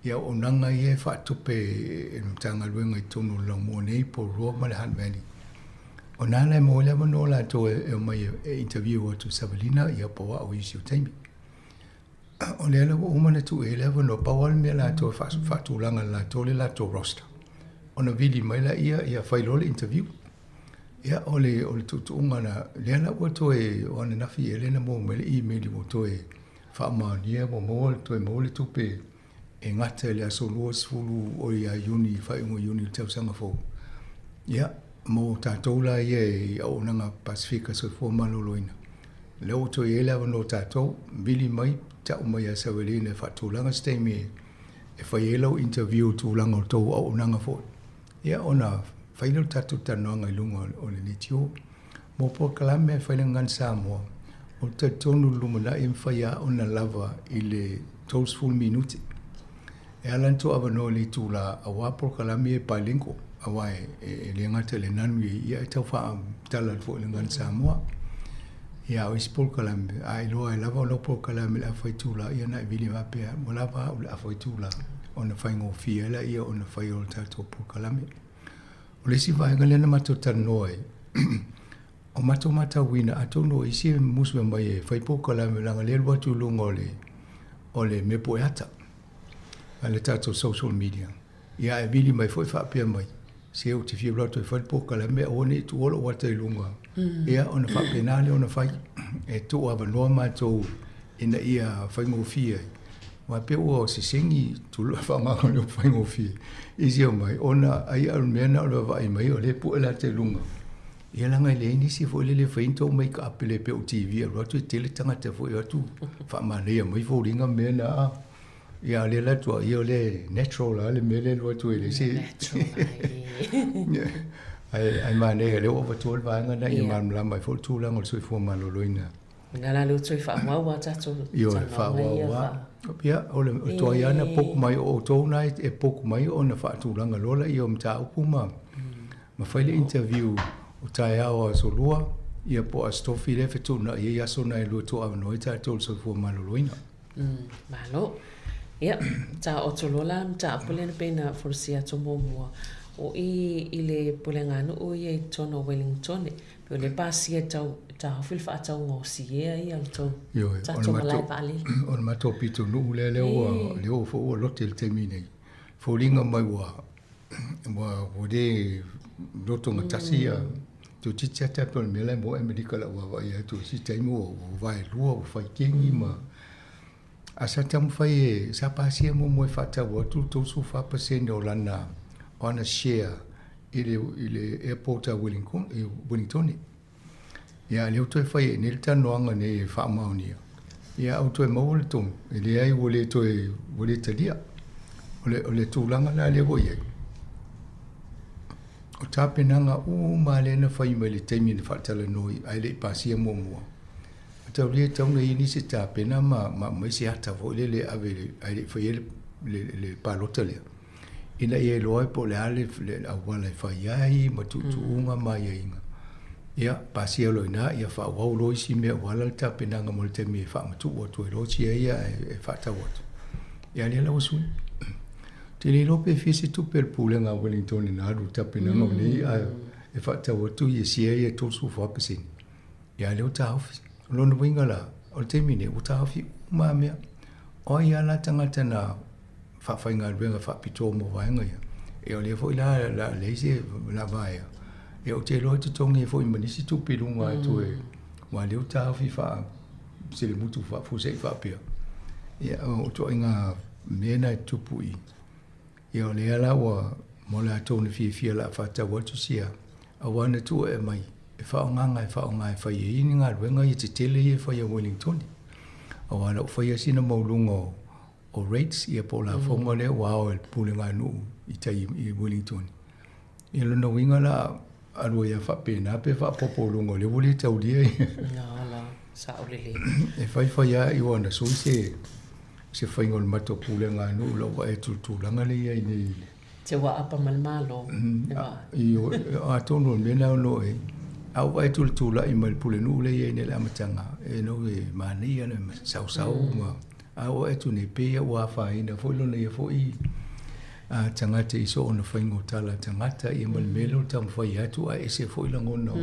i auaunaga ia e faatupe e le Matagaluega i totonu o le laumua nei po o Roa ma le Hutt Valley. O na la e maua ai le avanoa latou e omai e interview atu i Savalina ia po o au i isi o taimi. O lea la ua uma ona tuu i ai le avanoa, pau lava le mea latou e faatulaga e latou le latou roster. Ona vili mai laia ia fai loa le interview. Ia, o le, o le tuutuuga na, lea la ua toe, o ananafi ea lea na maua mai le email ua toe faamaonia, ua maua, toe maua le tupe e gata i le aso 20 o ia Iuni, faaiuga o Iuni i le tausaga fou. Ia, mo tatou la ia i Auaunaga Pasefika Soifua Maloloina, lea ua toe i ai le avanoa o tatou, vili mai, tau mai ia Savelina e faatulaga se taimi e fai ai lau interview i tulaga o tou auaunaga foi. Ia ona fai lea o le tatou talanoaga i luga o le leitio. Mo polokalame e fai le Gagana Samoa, ou te talitonu i le lumanai e mafai lava ona lava i le 30 minute. E ala ona tuuavanoa i le itula aua polokalame ia e bilingual, aua e le gata i le nanu ia e tau faamatala atu foi i le Gagana Samoa. Ia a o isi polokalame, a iloa ai lava o lau polokalame i le afa itula, ia ona e vili faapea, ua lava au i le afa itula. Ona faigofie ai lea ona fai o le tatou polokalame. O le isi vaega lea na matou talanoa ai, o matou matauina, atonu o isi e musu mai e fai polokalame leaga o lea e alu atu i luga o le, o le mea pue ata a le tatou social media. Ia ae vili mai foi faapea mai, se ou te fia alu atu e fai le polokalame aua ne i tuua lou ata i luga. Ia ona faapena lea ona fai, e tuuavanoa matou ina ia faigofie ai. Aua pei ua sesegi tulaga faaaogaina o le upu faigofie i si omai, ona ai o le mea na o le vaavaai mai o lea e pue la te luga. Ia leaga e leai nisi foi lele e fai ni tou make up le pei o TV e alu atu e tele tagata foi e o atu faamanaia mai foliga ma mea na. Ia a o lea la tua ia o lea natural lava le mea lea e alu atu ai e leai se Ae ae manaia o lea ua avatua le vaega lena ia malamalama ai foi le tulaga o le soifua maloloina. Ina la lea ua toe faaauau a tatou Ioe, talanoaga ia faaauau lava. Ia, o le tuai lava ona poke mai o outou na e poke mai ona faatulaga loa lea o mataupu ma ma fai le interview o taeao o aso Lua, ia po o aso Tofi lea e fetuunai ai aso na e lua e tuuavanoa ai tatou i le soifua maloloina. Malo. Ia, taoto loa la le mataupu lea na pei ona folasia atu muamua, o i i le puleganuu ia i totonu o Wellingtone, pei o lea pasia e tau taofi le faatauga o siea ia o le tou Ioe, tatou malae vaalele. O le matou pitonuu lea lea ua lea ua foi ua lote i le taimi nei. Foliga mai ua ua ua le lotogatasi ia toeitiiti lava tatou i le mea la e maua i Amerika i lau vaavaai atu i isi taimi ua vaelua ua fai kegi ma ae sa taumafai e sa pasia muamua e faatau atu le 34% o lana o ana share i le i le airport a Wellington i Wellingtone. Ia a o lea ua toe fai ai nei le talanoaga nei e faamaonia. Ia a ua toe maua le tonu, e leai ua le toe, ua le talia. O le, o le tulaga la lea ua i ai, o tapenaga uma lea na fai mai le taimi na faatalanoa ae le i pasia muamua, e taulia e tatau ona i ai nisi e tapena ma, ma aumai se ata foi lele e ave ae le i faia le, le, le palota lea, ina ia iloa ai po o le a le, le auala e fai ai ma tuutuuga ma aiaiga. Ia, pasia loa i ina, ia faaauau loa isi mea ua ala le tapenaga mo le taimi e faamatuu atu ai loa sia ia e faatau atu. Ia, lea la ua sui. Ou te le iloa pe fia se tupe a le Pulega a Wellington na alu i le tapenaga o nei ae e faatau atu ia share ia 34%. Ia, lea ua taofi. O lona uiga la, o le taimi nei, ua taofi uma lava mea. O ai lava la tagata na faafaigaluega faapitoa mo vaega ia. Ia o lea foi la o le a leai se la vaea, ia ou te iloa e totogi ai foi ma nisi tupe i luga atu e aua o lea ua taofi faa selemutu faafuasei faapea. Ia o ituaiga mea na e tutupu i i. Ia o lea la ua mo latou na fiafia o le a faatau atu sia aua na tuu e aumai e faaaogaga e faaaoga e fai ai ni galuega ia tetele ia e fai a Wellingtoni. Aua o lau faia sina maualuga o o rates ia po o lafoga lea ua ao e le pulega a nuu i tai i Wellington. Ia lona uiga la alu ai lava faapena pe faaopoopo i luga o lea ua le taulia ia. La la, sao lelei. E faifai lava i ona sui se se faiga o le matou pulega a nuu lau vaai atu i le tulaga lea i ai nei i le Te ua apa ma le Malo, le vaa. Ioe, atonu o le mea lena o lo o A ou vaai atu i le tulai mai le pulenuu lea e i ai nei i le amataga, e nou e manaia le sausau ma a ou vaai atu nei, pei ua afaina foi lona ia foi tagata i soona faiga o tala a tagata ia ma le mea lea o le taumafai atu ae ese foi lagona o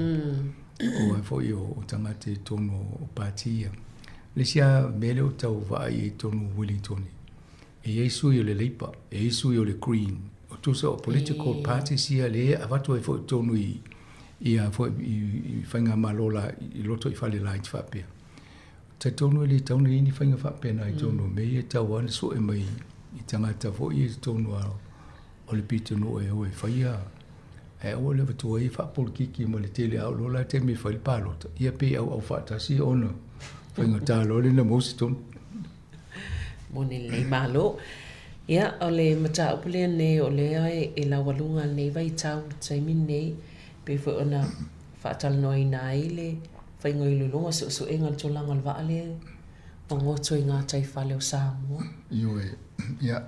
o foi o tagata i totonu o pati ia. Le isi lava mea lea ou te tau vaai i totonu o Wellington, E i ai sui o le Labour, e i ai sui o le Green, o tusa o political parties ia lea e avatu ai foi i totonu i ia foi i faigamalo la i roto i fale laiti faapea. Talitonu e le tatau ona i ai ni faiga faapena i totonu o mea ia, e tatau lava ona sue mai i tagata foi ia i totonu o le pitonuu e o e faia ae aua le avatua ai faapolokiki ma le tele a oo loa la taimi e fai le palota, ia pei e auau faatasi ona faigata loa lea ona maua se tonu. Moni lelei malo. Ia, o le mataupu lea nei o lea e laualuga lenei vaitau i le taimi lenei, pei foi ona faatalanoaina ai le faiga o iloiloga, suesuega o le tulaga o le vaa lea ua goto i gataifale o Samoa. Ioe, ia,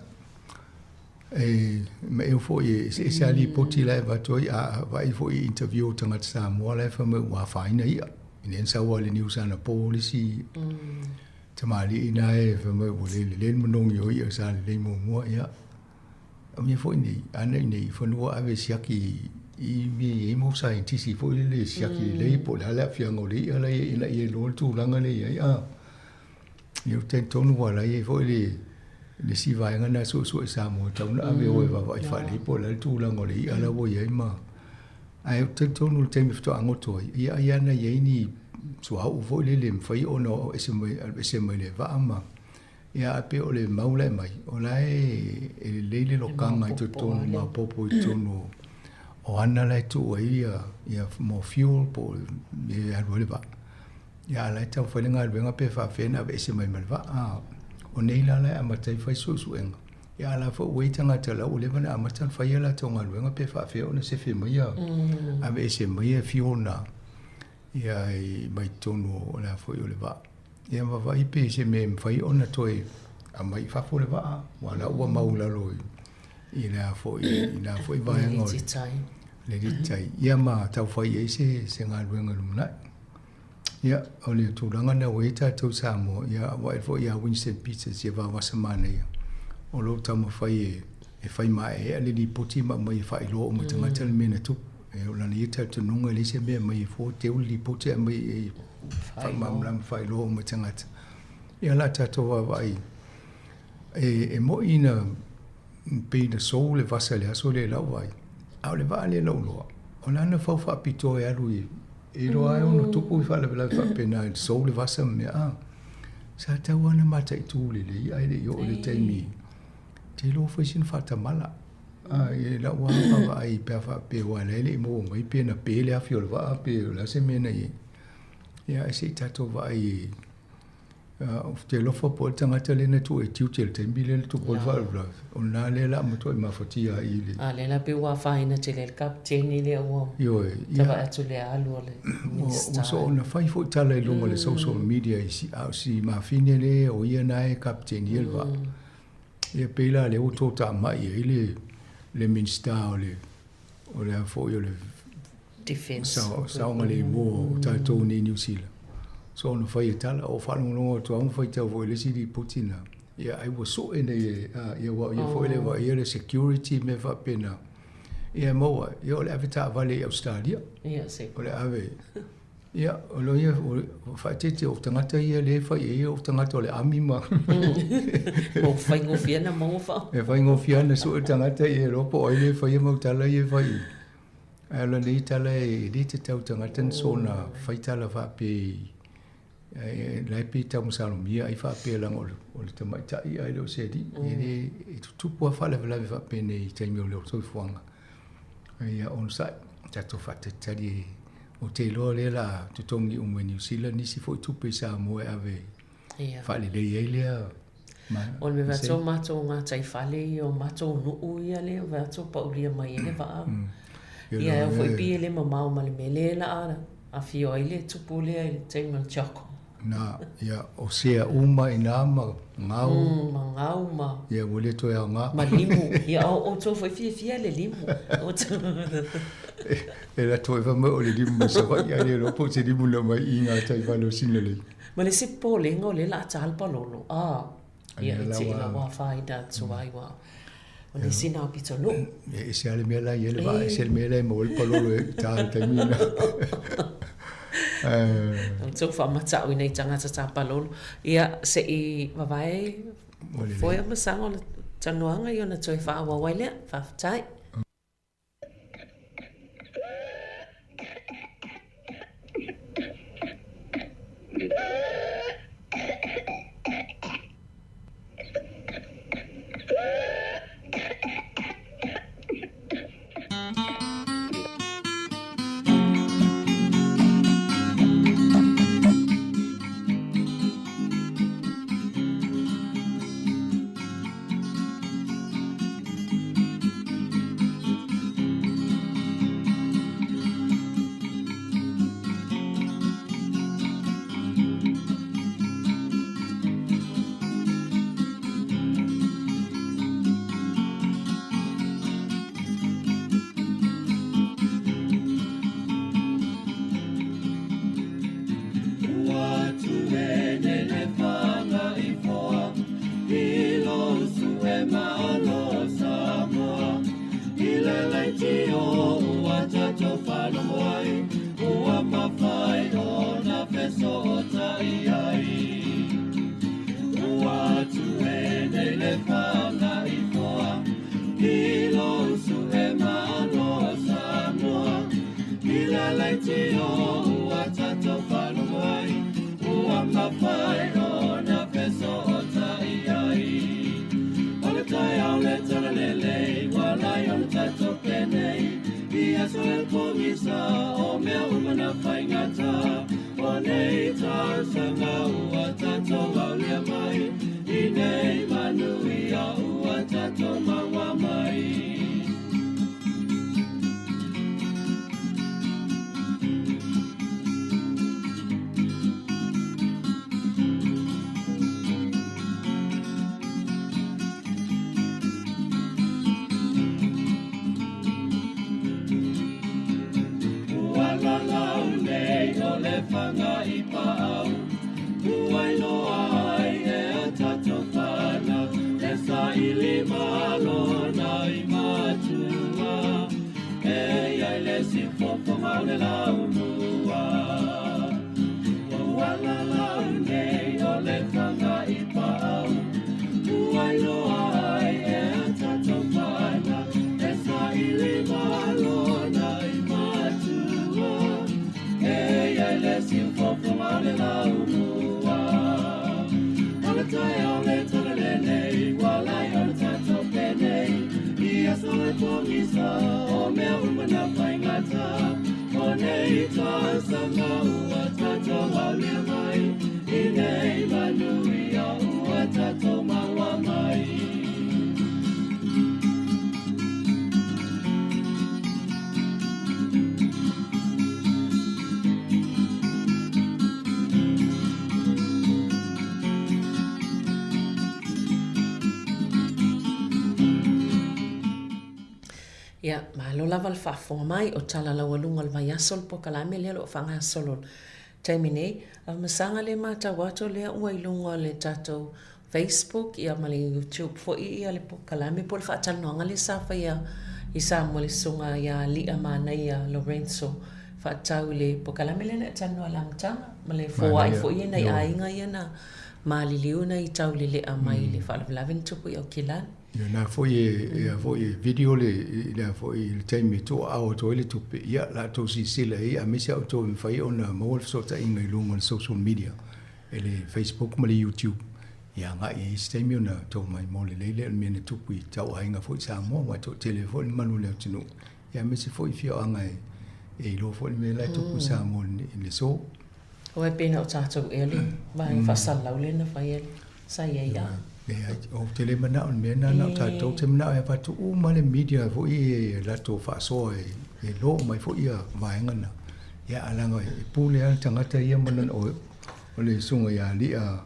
e maeu foi e eseese lava lipoti la e avatu ai, a vaai foi i interview o tagata Samoa la e fai mai ua afaina i'a. Lea na sau lava i le news anapo le isi Tamalii na e fai mai ua le lelei le manogi o i'a sa lelei muamua, ia. O mea foi nei, a nei nei fanua ave siaki i mea i ai mau saienitisi foi lele e siaki lelei po o le a le aafiaga o le i'a la e i ai ina ia iloa le tulaga lea e i ai. A, ia ou te talitonu aua o la e i ai foi le le isi vaega lena suesue i Samoa e tatau ona ave e o e vaavaai faalelei po o le a le tulaga o le i'a la ua i ai ma Ae ou te talitonu i le taimi faatoa goto ai, ia ai lava na i ai ni suauu foi lele e mafai ona oo ese mai, alu ese mai le vaa ma, ia ae pei o le mau la e aumai, o la e e lelei le lokaga i totonu, maopoopo i totonu o ana la e tuu ai ia, ia mo fuel po o mea e alu ai le vaa. Ia a o la e taumafai le galuega pe faapefea ona aveese mai ma le vaa. O nei la la e amata ai fai suesuega. Ia a la foi ua i ai tagata la ua leva ona amata ona fai a latou galuega pe faapefea ona sefe mai ia aveese mai ia fuel na ia i mai totonu o le a foi o le vaa. Ia ma vaai pe se mea e mafai ona toe aumai i fafo le vaa, aua la ua mau i lalo i le a foi i na foi vaega o le lititai. Ia ma tau fai ai se galuega i le lumanai. Ia, o le tulaga lena ua i ai tatou i Samoa, ia vaai foi ia Winston Peters ia vavasa manaia, o lo o taumafai e, e fai maeaea le lipoti ma aumai e faailoa uma i tagata le mea na tupu. E, o lana ia talitonuga e leai se mea e aumai e fua, teu le lipoti ae aumai e faamalamalama faailoa uma i tagata. Ia o le a tatou vaavaai, e, e moi na pei na sou le vasa i le aso lea i lau vaai, a o le vaa lea i lou iloa, o lana fau faapitoa e alu i E iloa ai ono tupu i faalavelave faapena i le sou le vasa ma mea, a. Sa tatau lava ona mataitu lelei ae le i oo i le taimi te iloa foi sina faatamala. A, i lau lava vaavaai pe a faapea aua o la e le i maua mai pe na pe le afi o le vaa pe o le a se mea na i ai. Ia ae se i tatou vaai i. Ou te alofa po o le tagata lea na tuu e tiute i le taimi lea na tupu ai le faalavelave, o lena lea la matuai mafatia ai i le. A lea la pei ua afaina tele ai le kapeteni lea ua Ioe, ia. Tavae atu le alu o le Minisita. Ua soona fai foi tala i luga o le social media i si, a o si mafine lea o ia na e kapetenia le vaa. Ia pei la lea ua totamai ai le le Minisita o le o le a foi o le Defence. Saogalemu o tatou nei i Niu Sila. So ona fai e tala, o faalogologo atu lava ma faitau foi i le isi lipoti na, ia ai ua sue nei e, a, ia aua o ia foi le vaaia le security mea faapena. Ia e maua, ia o le ave taavale i Ausetalia. Ia se. O le ave, ia o lo ia, o faaeteete o tagata ia lea e fai i ai o tagata o le army ma. Ua faigofie ona maua faa. E faigofie ona sue le tagata ia iloa po o ai lea e faia mau tala ia e fai i. Ae o lenei tala e le tatau tagata na soona fai tala faapea i la e pei tau masalomia ai faapea leaga o le tamaitai ae le o se alii. E le e tutupu lava faalavelave faapenei i taimi o le soifuaga. Ia onosai, tatou faatalitali ou te iloa o lea o le a totogi uma e Niu Sila nisi foi tupe i Samoa e ave faalelei ai lea O le mea atu o matou gataifale ia o matou nuu ia lea vaai atu paulia mai ai le vaa. Ia e ao foi pei e le mamao ma le mea lea la a afio ai le tupu lea i le taimi o le tioko. Na, ia, o sea uma i na ma gau. Ma gau ma. Ia, ua le toe aoga. Ma limu. Ia, o outou foi fiafia i le limu. E latou e fai mai o le limu mai Savaii, ae le iloa po o se limu na mai i gataifale o Sinalei. Ma le isi popolega o lea o le a ta le palolo, a, ia, e te ila ua afaina atu ai ua, o le isi na pitonuu. E ese lava le mea la e i ai le vaa, ese le mea la e maua ai le palolo e ta i le taimi lena. Outou faamatau i nei tagata ta palolo. Ia, se i vavae foe ma saga o le talanoaga ia ona toe faaauau ai lea. Faafetai. Malo lava le faafofoga mai o tala laualuga o le vaiaso le polokalame lea o lo o faagasolo i le taimi nei. Afamasaga lea e matau atu o lea ua i luga o le tatou Facebook ia ma le YouTube foi ia le polokalame po o le faatalanoaga lea sa faia i Samoa i le Susuga ia Ali'a Manaia Lorenzo faatatau i le polokalame lea na e talanoa i le amataga ma le foai foi ia nai aiga ia na maliliu nai taulelea mai le faalavelave na tupu i Aukilani. Ia na foi e ia foi e video le le foi i le taimi e tuuaao atu ai le tupe, ia la outou silasila i ai aemaise a outou e mafai ona maua le fesootaiga i luga o le social media e le Facebook ma le YouTube, ia agai i ai se taimi ona outou mai mo lelei lea o le mea na tupu i tauaiga foi i Samoa aua e toatele foi le mamalu o le atunuu, ia aemaise foi afioaga e e iloa foi le mea la e tupu i Samoa i le aso. Ua pei na o tatou ea le vaega faasalalau lea na fai ai sa i ai a. Leai, ou te le manao i le mea lena, na o tatou te manao e avatu uma le media foi e latou faasoa e lo mai foi ia vaega na. Ia a leaga e pule lava le tagata ia ma lana, o le susuga ia Ali'a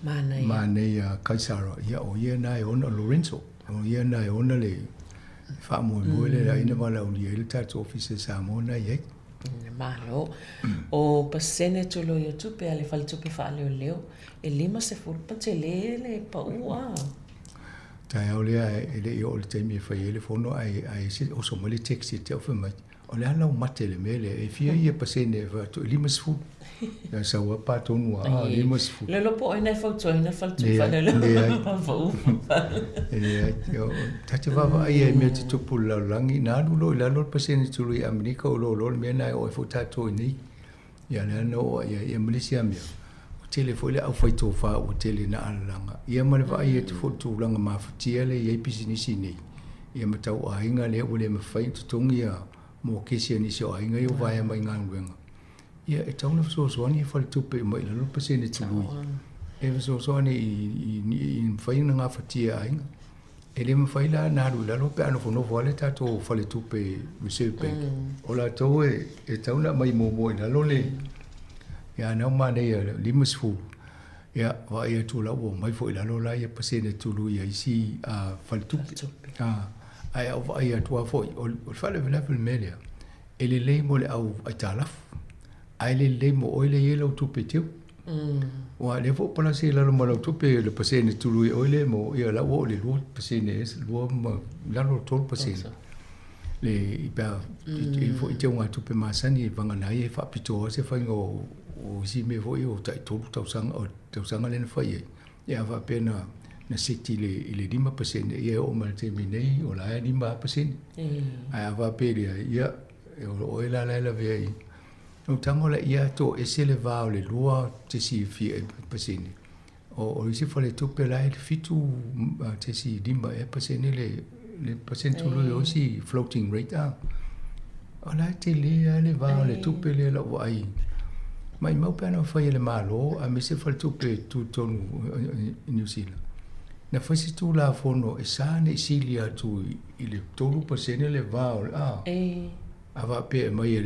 Manaia Kaisara, ia o ia na e ona, Lorenzo, o ia na e ona le faamoemoe lea ai na valaaulia ai le tatou Ofisa i Samoa na e i ai. Malo. O pasene tului o tupe a le Faletupe Faaleoleo, e 50 pa tele le pau a. Taeao lea e le i oo i le taimi e fai ai le fono ae ae oso mai le text ia te au fai mai, o le a lau mate i le mea lea, e fia ia pasene e fai atu, e 50. Ia sau lava pa tonu a, a 50. Le iloa po o ai na e fautuaina le Faletupe Faaleoleo. Leai. E leai. Ta te vaavaai ai i mea tutupu i le lalolagi, na alu loa i lalo le pasene tului i Amerika o loa loa le mea lena e oo ai foi tatou i inei. Ia lea na oo ai ia ma le isi lava mea, ua tele foi le aufaitofa ua tele ina alalaga. Ia ma le vaai atu foi i le tulaga mafatia lea e i ai pisinisi nei, ia ma tauaiga lea ua le mafai ona totogi ia mokesi a nisi o aiga ia ua vaea mai i galuega. Ia e tatau ona fesoasoani ia faletupe uma i lalo le pasene tului e fesoasoani i i mafai ona gafatia e aiga. E le mafai la ona alu i lalo pe a nofonofo lava le tatou faletupe Reserve Bank. O latou e tatau ona aumai muamua i lalo le ia na manaia le 50 ia vaai atu la ua omai foi i lalo la ia pasene tului a isi faletupe. Ae a ou vaai atu lava foi, o le faalavelave o le mea lea, e lelei mo le au aitalafu, ae le lelei mo oe lea e i ai lau tupe teu. Aua o lea foi ua palasi i lalo ma lau tupe le pasene tului oe lea mo, ia la ua oo i le 2% ea, 2 ma lalo o le 3% le pe a i foi teugatupe masani e vagana ai e faapitoa se faiga o isi mea foi o tai 3 tausaga o tausaga lea na fai ai. Ia a faapea na na seti i le i le 5%, ia e oo mai le taimi nei o la e 5%. Ae a faapea e leai, ia o oe la la e lavea i Ou tago la ia toese le va o le 2.5%. O isi faletupe la e 7.5 ea pasene le le pasene tului o isi floating rate a. O la e tele lava le va o le tupe lea i lau vaai. Maimau pe ana fai e le Malo aemaise faletupe tutotonu i Niu Sila, na fai se Tulafono e sa ne i sili atu i le 3% le va o le a. A faapea e aumai e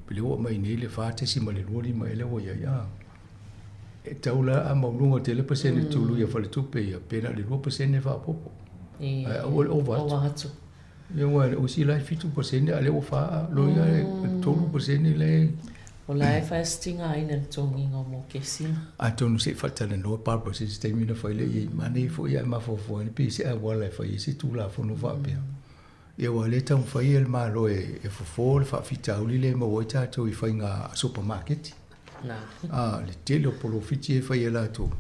le ua aumai nei le 4.25 ea lea ua i ai a. E tau la a maualuga tele pasene tului a faletupe ia, pe na o le 2% faaopoopo. Ae aua le ova atu. Ia aua o isi la e 7% a o lea ua fa loia e 3% la e. O la e fai se tigaina i le togiga o mokesi. Atonu se i faatalanoa Barbara se isi taimi ona fai lea i ai. Manaia foi ae mafaufau ane pe i se auala e fai ai se Tulafono faapea. Ia aua o lea e taumafai e le Malo e fofo le faafitauli lea e maua ai tatou i faiga supamaketi. A, le tele o polofiti e fai e latou.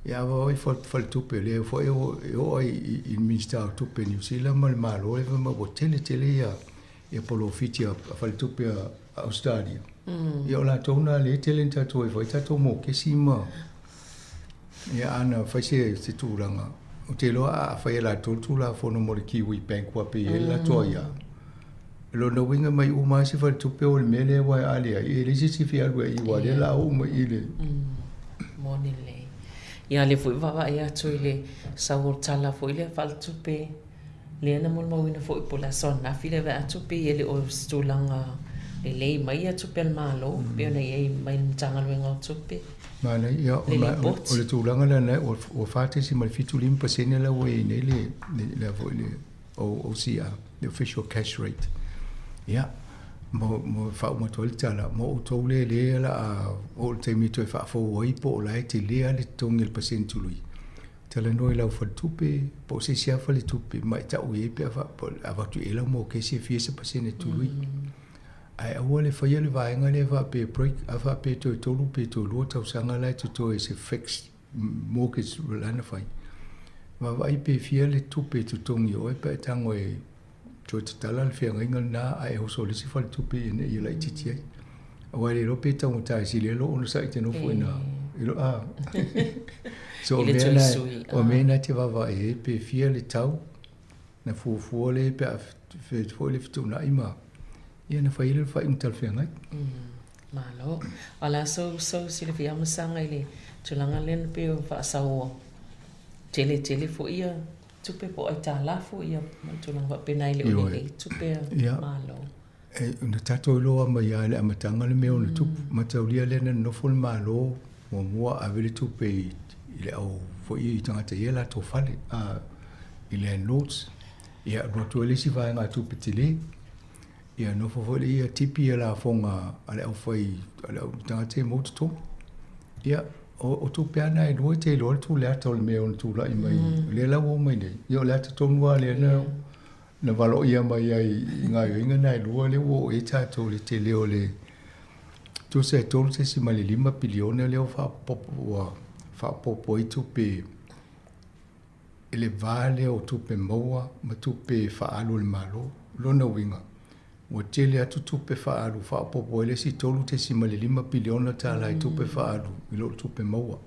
Ia a vaai faletupe lea foi e oo ai i le Minisita o Tupe Niu Sila ma le Malo lea fai mai ua tele tele ia ia polofiti a faletupe a Ausetalia. Ia o latou na lea e tele ina tatou e fai tatou mokesi ma ia ana fai se tulaga. Ou te iloa a fai e latou le Tulafono mo le Kiwi Bank ua pei e i ai le latou aia. O lona uiga mai uma lava se faletupe o le mea lea aua a leai, e leai se isi e fia alu ai aua o lea o le a oo mai i le. Moni lelei. Ia lea foi vaavaai atu i le sau o le tala foi lea faaletupe lea na molimauina foi po o le aso ananafi lea vaai atu pei e le o se tulaga lelei mai ia tupe a le Malo pei ona i ai mai le Matagaluega o Tupe. Manaia, ia, o le, o le tulaga lea ua 4.75% la ua i ai nei le, le, le, le OCR. The official cash rate. Ia, mo, mo faauma atu ai le tala, mo outou lea lea la a oo le taimi e toe faafou ai po o la e tele lava le totogi o le pasene tului, talanoa i lau faletupe po o se isi lava faletupe ma e tau i ai pe a avatu i ai lau mokesi e fia se pasene tului. Ae aua le faia le vaega lea faapea e break, a faapea toe tolu pe toe lua tausaga la e totoe se fixed mortgage la na fai. Vaavaai pe fia le tupe e totogi e oe pe a e tago e toe tatala le feagaiga lena ae oso i le isi faletupe ina ia laitiiti ai. Aua e le iloa pe taugata e sili ai lou onosai te nofo i ina i lo a. So o mea na, o mea na e te vaavaai ai pe fia le tau na fuafua lea pe a foi le fetuunai ma ia na fai ai le faaiuga talafeagai. Malo. O le a sou, sou silafia amasaga i le tulaga lea na pei ona faasaoa tele tele foi ia tupe po o aitalafu ia ma tulaga faapena e le o lelei tupe a Malo. E, na tatou iloa mai lava i le amataga le mea ona tupu. Mataulia lea na nonofo le Malo muamua ave le tupe i, i le au foi i tagata i a latou fale, a, i landlords. Ia, alu atu ai le isi vaegatupe tele. Ia, nofo foi le ia tipi ia lafoga a le aufai, a le au tagata ia maua totogi. Ia, o, o tupe lava na e lua e te iloa le tuleata o le mea ona tulai mai. O lea la ua oo mai nei, ia o le ata tonu lava lea na, na valoia mai ai i gaoioiga na e lua lea ua oo i ai tatou i le tele o le tusa e $3.5 piliona lea ua faaopoopo ua faaopoopo ai tupe i le va lea o tupe maua ma tupe faaalu a le Malo. O lona uiga, ua tele atu tupe faaalu faaopoopo ai le isi $3.5 piliona tala i tupe faaalu i lo tupe maua.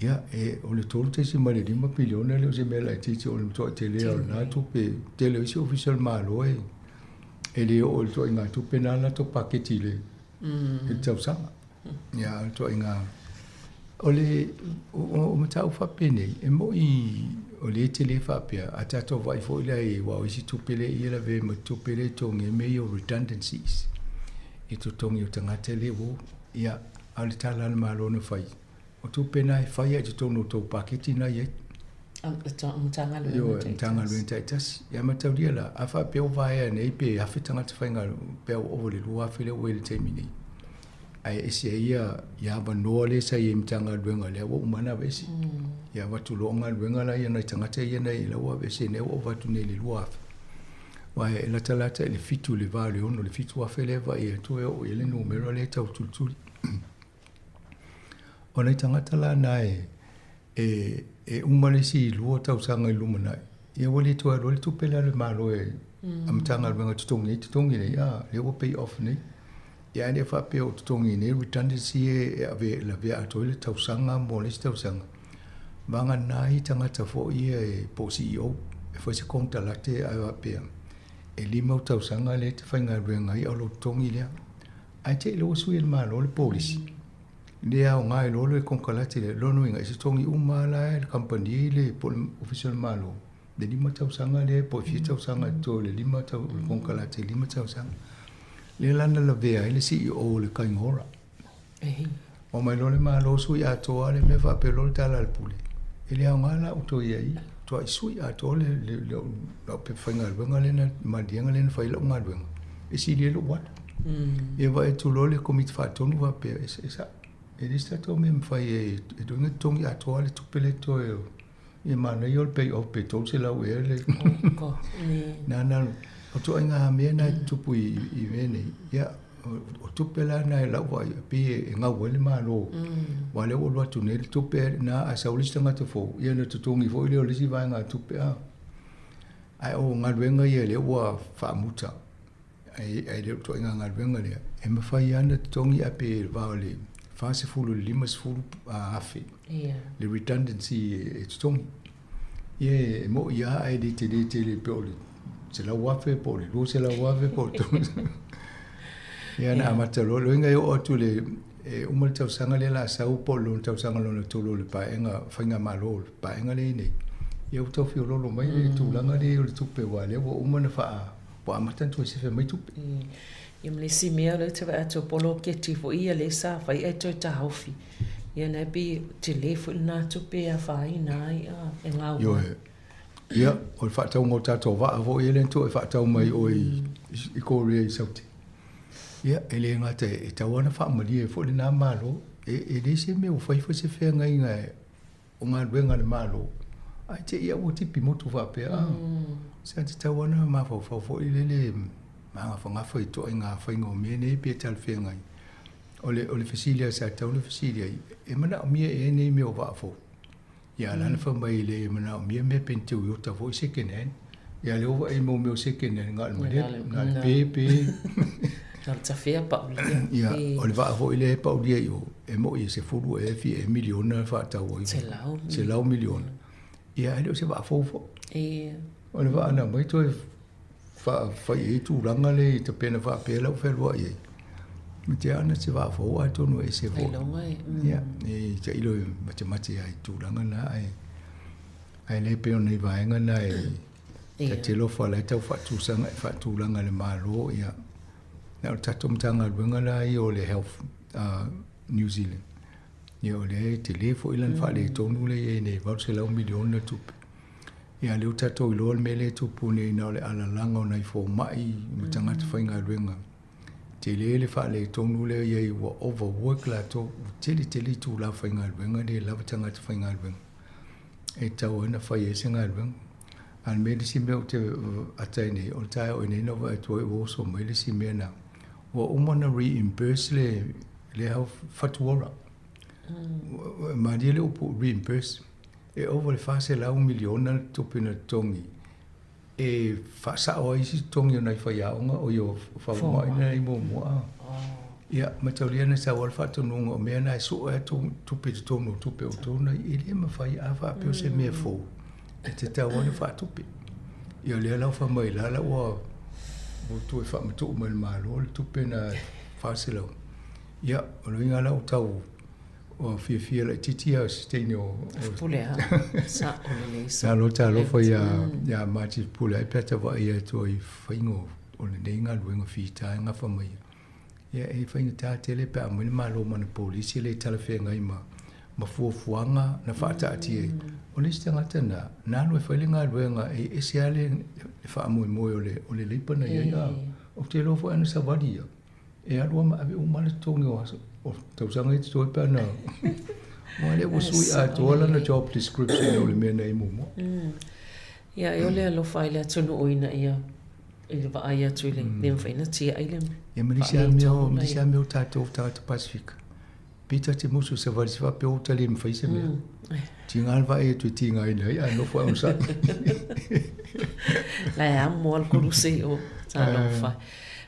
Ia, e, o le $3.5 piliona le o se mea laitiiti o le matuai tele o lena tupe. Tele o isi ofisa o le Malo e, e le oo i le ituaiga tupe na latou paketi i le, i le tausaga. Ia, o le ituaiga o le o, o mataupu faapenei, e moni o lea e tele faapea, a tatou vaai foi la i aua o isi tupe lea ia lavea ma tupe lea e totogi ai mea ia o redundancies i totogi o tagata lea ua ia, a o le tala a le Malo na fai, o tupe na e fai lava i totonu o tou paketi na i ai. Matagaluega taitasi. Matagaluega taitasi. Ia mataulia la, a faapea ua vaea nei pe 1,000 tagata faigaluega, pe ua ova i le 2,000 lea ua i ai i le taimi nei. Ae ese ai ia, ia avanoa lea sa i ai i Matagaluega lea ua uma ona aveese. Ia avatu loa galuega la ia nai tagata ia na i ai la ua aveese nei ua ova atu nei i le 2,000. Aua e latalata i le 7 i le 8 i le 6 i le 7,000 lea e vaai atu e oo i ai le numera lea e tau tulituli. O nai tagata la na e, e, e uma le isi lua tausaga i lumanai, ia ua le toe alu ai le tupe lea a le Malo e a Matagaluega totogi ai totogi nei, a, lea ua pay off nei. Ia ae le faapea o totogi nei redundancy e, e ave e lavea atoa ai le tausaga mo le isi tausaga. Vagana ai tagata foi ia e po o CEO e fai se konekarate ae faapea e lima au tausaga lea e te faigaluega ai a o lou totogi lea. Ae te i loa sui e le Malo le polisi. Le aoga ai loa le konekarate lea, lona uiga e totogi uma lava la e le kamupani le po o le Ofisa o le Malo le lima tausaga lea po o le fia tausaga e totoe o le lima tau o le konekarate e lima tausaga. Lea la na lavea ai le CEO o le Kaingora. Omai loa le Malo sui atoa le mea faapea loa le tala a le Pule, e le aoga la outou i ai, tuai sui atoa le, le, le, lau pepa faigaluega lea na, maliega lea na fai ai lau galuega, e sili ai lou alu. Ia vaai atu loa le Komiti Faatonu faapea, e, e sa'o, e leai se tatou mea e mafai e, e totogi totogi atoa le tupe lea e totoe o, ia manaia o le pay off pe 300 ea le na na o ituaiga mea na e tutupu i, i mea nei. Ia, o, o tupe la na e lau vaai, e pei e, e gau ai le Malo. Aua lea ua alu atu nei le tupe na a sau le isi tagata fou, ia ona totogi foi lea o le isi vaegatupe a. Ae o galuega ia lea ua faamuta, ae, ae le o le ituaiga galuega lea, e mafai lava ona totogi ae pe va o le 40 i le 50 afe le redundancy e totogi. Ia e moni lava ae le tele tele pe o le 100,000 po o le 200,000 po o le Ia na amata loa, loiga e oo atu le e uma le tausaga lea o le a sau po o le tausaga lona tolu o le paeaga faigamalo, le paeaga lea e i ai nei, ia ua tau fiololo mai le tulaga lea o le tupe aua o lea ua uma ona faa, ua amata ona toe sefe mai tupe. Ia ma le isi mea o lea ou te vaai atu o poloketi foi ia lea sa fai ae toe taofi. Ia na e pei e tele foi lena tupe e afaina ai a e gau ai. Ioe. Ia, o le faatauga o tatou vaa foi ia lea na tuu e faatau mai oe i i Korea i Saute. Ia, e le gata e tatau lava ona faamalie ai foi lena Malo. E leai se mea ua fai foi se feagaiga o galuega a le Malo, ae te i lava ua tipi motu faapea. Sa tatau lava ona mafaufau foi lele magafagafa i ituaiga faiga o mea nei pe talafeagai. O le, o le fesili lava sa tatau ona fesili ai, e manaomia ea nei mea o vaa fou? Ia a la na fai mai e leai e manaomia mea pe ni Toyota foi second hand. Ia lea ua vaai i mea o second hand na o le malele, na o le pe pe. Na o le tafea paulia. Ia, o le vaa foi lea e paulia i o, e moi e 10 ea fia ea miliona le faatau ai. 100. 100 miliona. Ia ae le o se vaa fou foi. Ia. O le vaa na aumai toe fai ai tulaga lea i tapena faapea la ua fealuai ai. Ma te ana se vaa fou atonu e ese foi. Ailoga e. Ia, e tailo e matemate ai tulaga na ae ae le pei o nei vaega na e ta te alofa la e tau faatusaga e faatulaga e le Malo ia na o le tatou Matagaluega la ia o le Health New Zealand. Ia o lea e tele foi lana faaletonu lea e i ai nei, 800 miliona tupe. Ia lea ua tatou iloa le mea lea e tupu nei na o le alalaga o nai fomai ma tagata faigaluega. Tele le faaletonu lea e i ai ua overwork latou, ua tele tele itula faigaluega le lava tagata faigaluega e tatau ai ona fai ai se galuega. A o le mea le isi mea ou te ata ai nei, o le taeao ea nei na ou vaai atu ai ua oso mai le isi mea na ua uma ona reimburse le le Whatu Ora. Malie le upu reimburse. E ova i le 400 miliona le tupe na totogi e faasao ai isi totogi o nai faiaoga o ia faumai na i muamua. Ia, mataulia na sau ai le faatonuga o mea na e sue atu tupe i totonu o tupe o outou nei, e le mafai a faapea o se mea fou e tatau lava ona faatupe. Ia o lea la ua fai mai la la ua toe faamatuu mai e le Malo le tupe na 400. Ia, o le uiga la ua tau Ua fiafia laitiiti ia se teine o Pule a. Sa o lelei sa. Malo talofa ia ia Marty Pule ai pe a vaai atu ai faiga o lenei galuega fita e gafa mai. Ia e faigata tele pe a aumai le Malo ma ana polisi e le talafeagai ma ma fuafuaga na faataatia ai. O le isi tagata na, na alu e fai le galuega e ese lava le faamoemoe o le o le leipa na i ai. Ou te iloa foi ana savali ia. E alu lava ma ave uma le totogi o aso o tausaga ia totoe pe ana aua lea ua sui atoa lana job description o le mea na i ai muamua. Ia, e ole alofa ai le atunuu ina ia i le vaai atu i le le mafai ona tiai le Ia ma le isi lava mea o ma le isi lava mea o tatou tagata Pasefika, pei ta te musu savali se faapea ua ta le mafai se mea. Tiga le vaai atu e tigaina ai ae nofo ae onosai. La e amo lava le koluse i o talofa.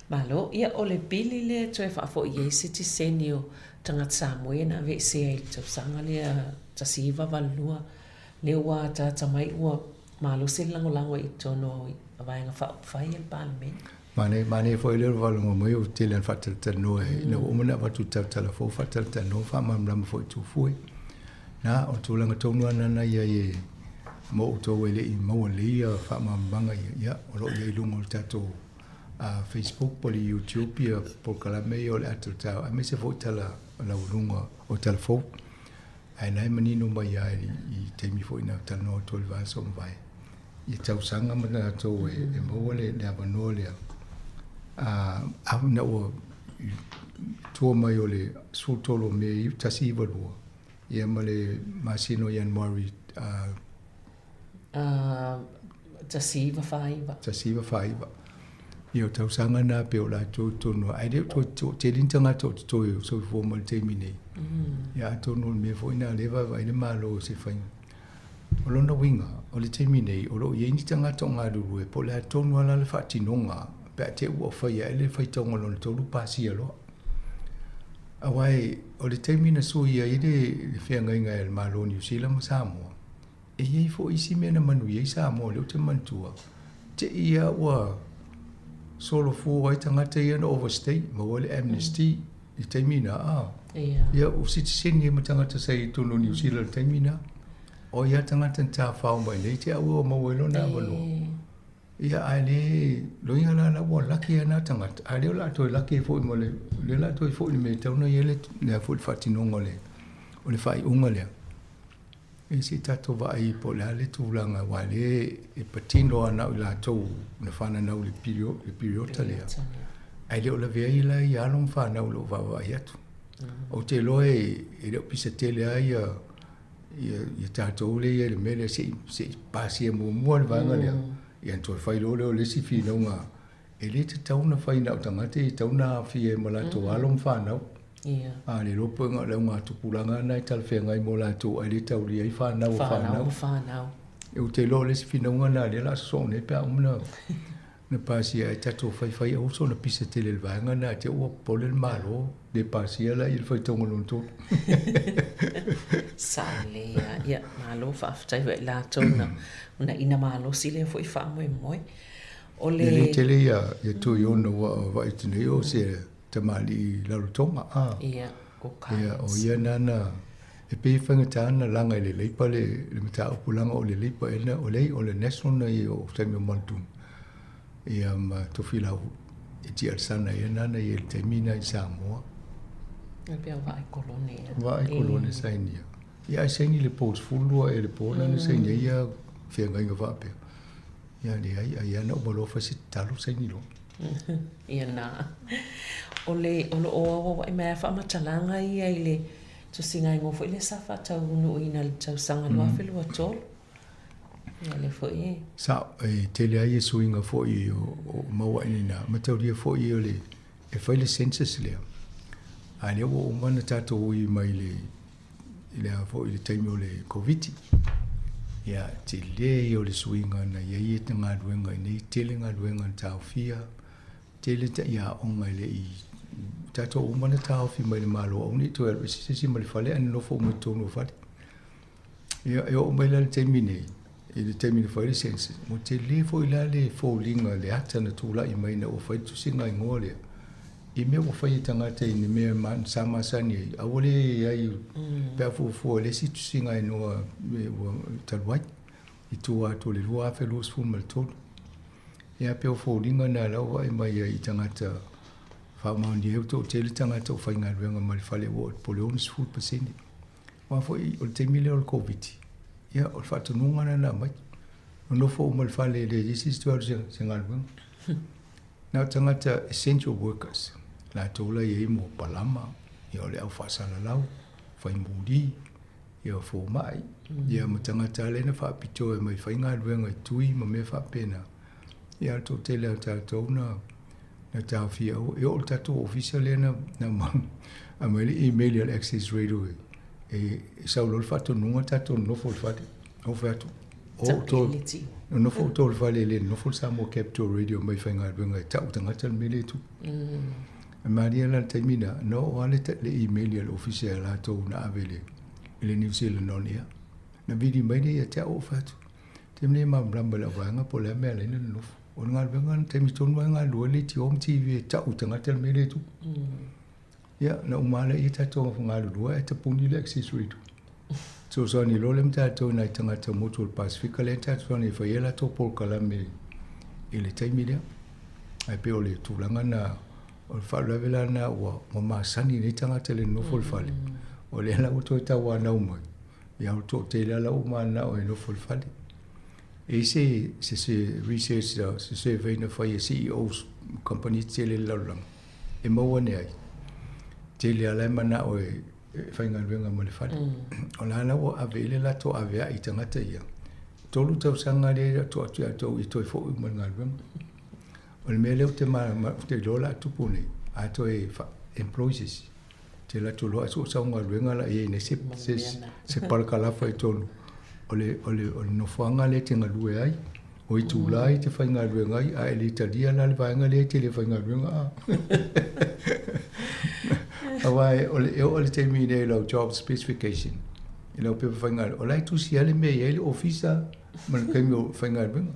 Malo, ia o le pili lea e toe faafoi ai sitiseni o tagata Samoa ia na aveesea i le tausaga lea 1982, lea ua ataata mai ua malosi le lagolago i totonu o Vaega Faaupufai a le Palemene. Manaia, manaia foi lea o le faalogo mai o tele ana faatalatalanoa ina ua uma ona avatu i talatala fou faatalatalanoa faamalamalama foi i Tufue. Na, o le tulaga tonu lava lena na i ai e mo outou e le i maua lelei ia faamalamalamaga ia, ia, o lo o i ai i luga o le tatou Facebook po o le YouTube ia polokalame ia o le ata o le taeao aemaise foi tala laualuga o tala fou. Ae la e manino mai lava i taimi foi na talanoa atu ai le vaiaso ua mavae i tausaga ma latou e maua le avanoa lea. Ina ua tua mai o le 13 o Me 1992, ia ma le masina o Ianuari 1949. 1949. Ia o tausaga na pei o latou i totonu ae le o toe toatele ni tagata o totoe o soifua mai i le taimi nei. Ia atonu o le mea foi na lea e vaavaai le Malo i se faiga. O lona uiga, o le taimi nei, o lo o i ai ni tagata o galulue po o le a tonu lava la le faatinoga pe a te i ua fai ae le faitauga lona tolu pasia loa. Aua o le taimi na sui ai le feagaiga e le Malo o Niu Sila ma Samoa, E i ai foi isi mea na manuia ai Samoa lea ou te manatua, te i a ua solofua ai tagata ia na overstay, maua ai le amnesty i le taimi na, a. Ia, ua sitiseni ai ma tagata sa i ai i totonu o Niu Sila i le taimi na. O ai lava tagata na tafao mai nei te au ua maua ai lona avanoa. Ia, ae le loiga la la ua laki ai na tagata, a o lea o le a toe laki ai foi ma le, lea o le a toe foi i le mea e tatau ona i ai le, le a foi le faatinoga o le, o le faaiuga lea. E se i tatou vaai po o le a le tulaga aua o lea e patino lava na o i latou na fananau i le piriota lea, ae le o lavea ai la ia alo ma fanau o lo o vaavaai atu. Ou te iloa e le o pisa tele lava ia ia tatou lea e i ai i le mea lea se i se i pasia muamua le vaega lea, ia ona toe fai loa lea o le isi finauga. E le tatau ona fai na o tagata ia e tatau ona aofia ai ma latou alo ma fanau. A le iloa po o le augatupulaga lena e talafeagai mo latou ae le taulia ai fanau o fanau. Fanau ma fanau. Ou te iloa o le isi finauga lena lea o le a sosoo nei pe a uma ona pasia ai tatou faifai aua soona pisa tele i le vaega lena te i ua popole le Malo le pasia lea i le faitauga lona tolu. Sao lelei lava. Ia, malo faafetai foi ia i latou na uunaina malosi lea foi faamoemoe. O le. E le tele ia Tuiono ua vaai atu nei o se tamalii Rarotonga a. Ia, Cook Islands. Ia, o ia nana e pei e faigata ona laga i le Leipa le mataupu leaga o le Leipa ea na o le o le National na ia o taimi o Muldoon. Ia ma Tofilau e Eti Alesana ea nana ia i le taimi na i Samoa. E pei o Vaai Kolone ia. Vaai Kolone sainia. Ia ae saini le po 12 ea le po lana saini ai ia feagaiga faapea. Ia leai, ai lava na uma loa fai se tatalo saini loa. Ia na. O le, o lo o auauai mai lava faamatalaga ia i le tusiga igoa foi lea sa faataunuuina i le tausaga 2023. Ia lea foi e. Sao, e tele ai suiga foi o maua i ina. Mataulia foi o le, e fai le census lea, a lea ua uma ona tatou ui mai i le i le a foi i le taimi o le Koviti. Ia, tele ia o le suiga na i ai e galuega i nei, tele galuega na taofia, tele aoga e le i tatou uma na taofi mai le Malo aua ne i toe alu ese se isi ma le fale ae nonofo uma i totonu o fale. Ia, e oo mai la i le taimi nei, i le taimi na fai le census, ua tele foi la le foliga, le ata na tulai mai ina ua fai le tusiga igoa lea, i mea ua fai e tagata i ni mea sa masani ai, a ua le i ai pe a fuafua i le isi tusiga igoa ua talu ai, i tua atu o le 2023. Ia pei o foliga na la ua vaai mai ai i tagata faamaonia ai ua toatele tagata ua faigaluega ma le fale ua oo po o le 60%. Aua foi o le taimi lea o le Koviti, ia o le faatonuga lena na aumai. Nonofo uma i le fale e leai se isi toe alu i se galuega. Na o tagata essential workers, latou la e i ai mo palama, ia o le au faasalalau, fai muli, ia o fomai, ia ma tagata lea na faapitoa e omai e fai galuega i tui ma mea faapena. Ia o le toatele lava o tatou na na taofia aua e oo i le tatou ofisa lea na na aumai le email a le Access Radio e sau loa le faatonuga tatou nonofo i le fale. Ou fai atu, o outou, nonofo outou i le fale e le nonofo le Samoa Capital Radio mai faigaluega e tau tagata le mea lea e tupu. E malie la le taimi na, na oo lava le email a le ofisa ia latou na ave i le New Zealand On Air. Na vili mai lea ia te au ou fai atu, taimi nei e malamalama i lau vaega po o le a mea e ala ai ona nonofo. O le galuega na taimi tonu lava e galulue ai le leitio ma TV e tau i tagata le mea lea e tupu. Ia, na uma lava lea tatou galulue ae tapuni le access radio. Fesoasoani loa lea ma tatou i nai tagata motu o le Pasefika lea na tatou fesoasoani e fai ai latou polokalame i le taimi lea. Ae pei o le tulaga na, o le faalavelave la lena ua masani nei tagata i le nonofo i le fale. O lea la ua toe tauanau mai, ia o le toatele lava la ua mananao e nofo i le fale. E i ai se se research, se survey na fai e CEOs o kamupani tetele i le lalolagi, e maua ane ai, tele lava la e manao e faigaluega ma le fale. O la la ua ave i ai le latou aveai i tagata ia. 3 tausaga lea e tuu atu ia outou ia toe foi uma i le galuega. O le mea lea ou te ou te iloa o le a tupu nei, a toe employ se isi, te alu atu loa soo sau galuega la i ai nei se se se parakalafa i totonu o le o le o le nofoaga lea e te galue ai, o itula e te faigaluega ai, a e le talia la le vaega lea e te le faigaluega a. Aua o le e oo i le taimi nei i lau job specification, i lau pepa faigaluega, o la e tusi lava le mea e i ai le ofisa ma le taimi o faigaluega.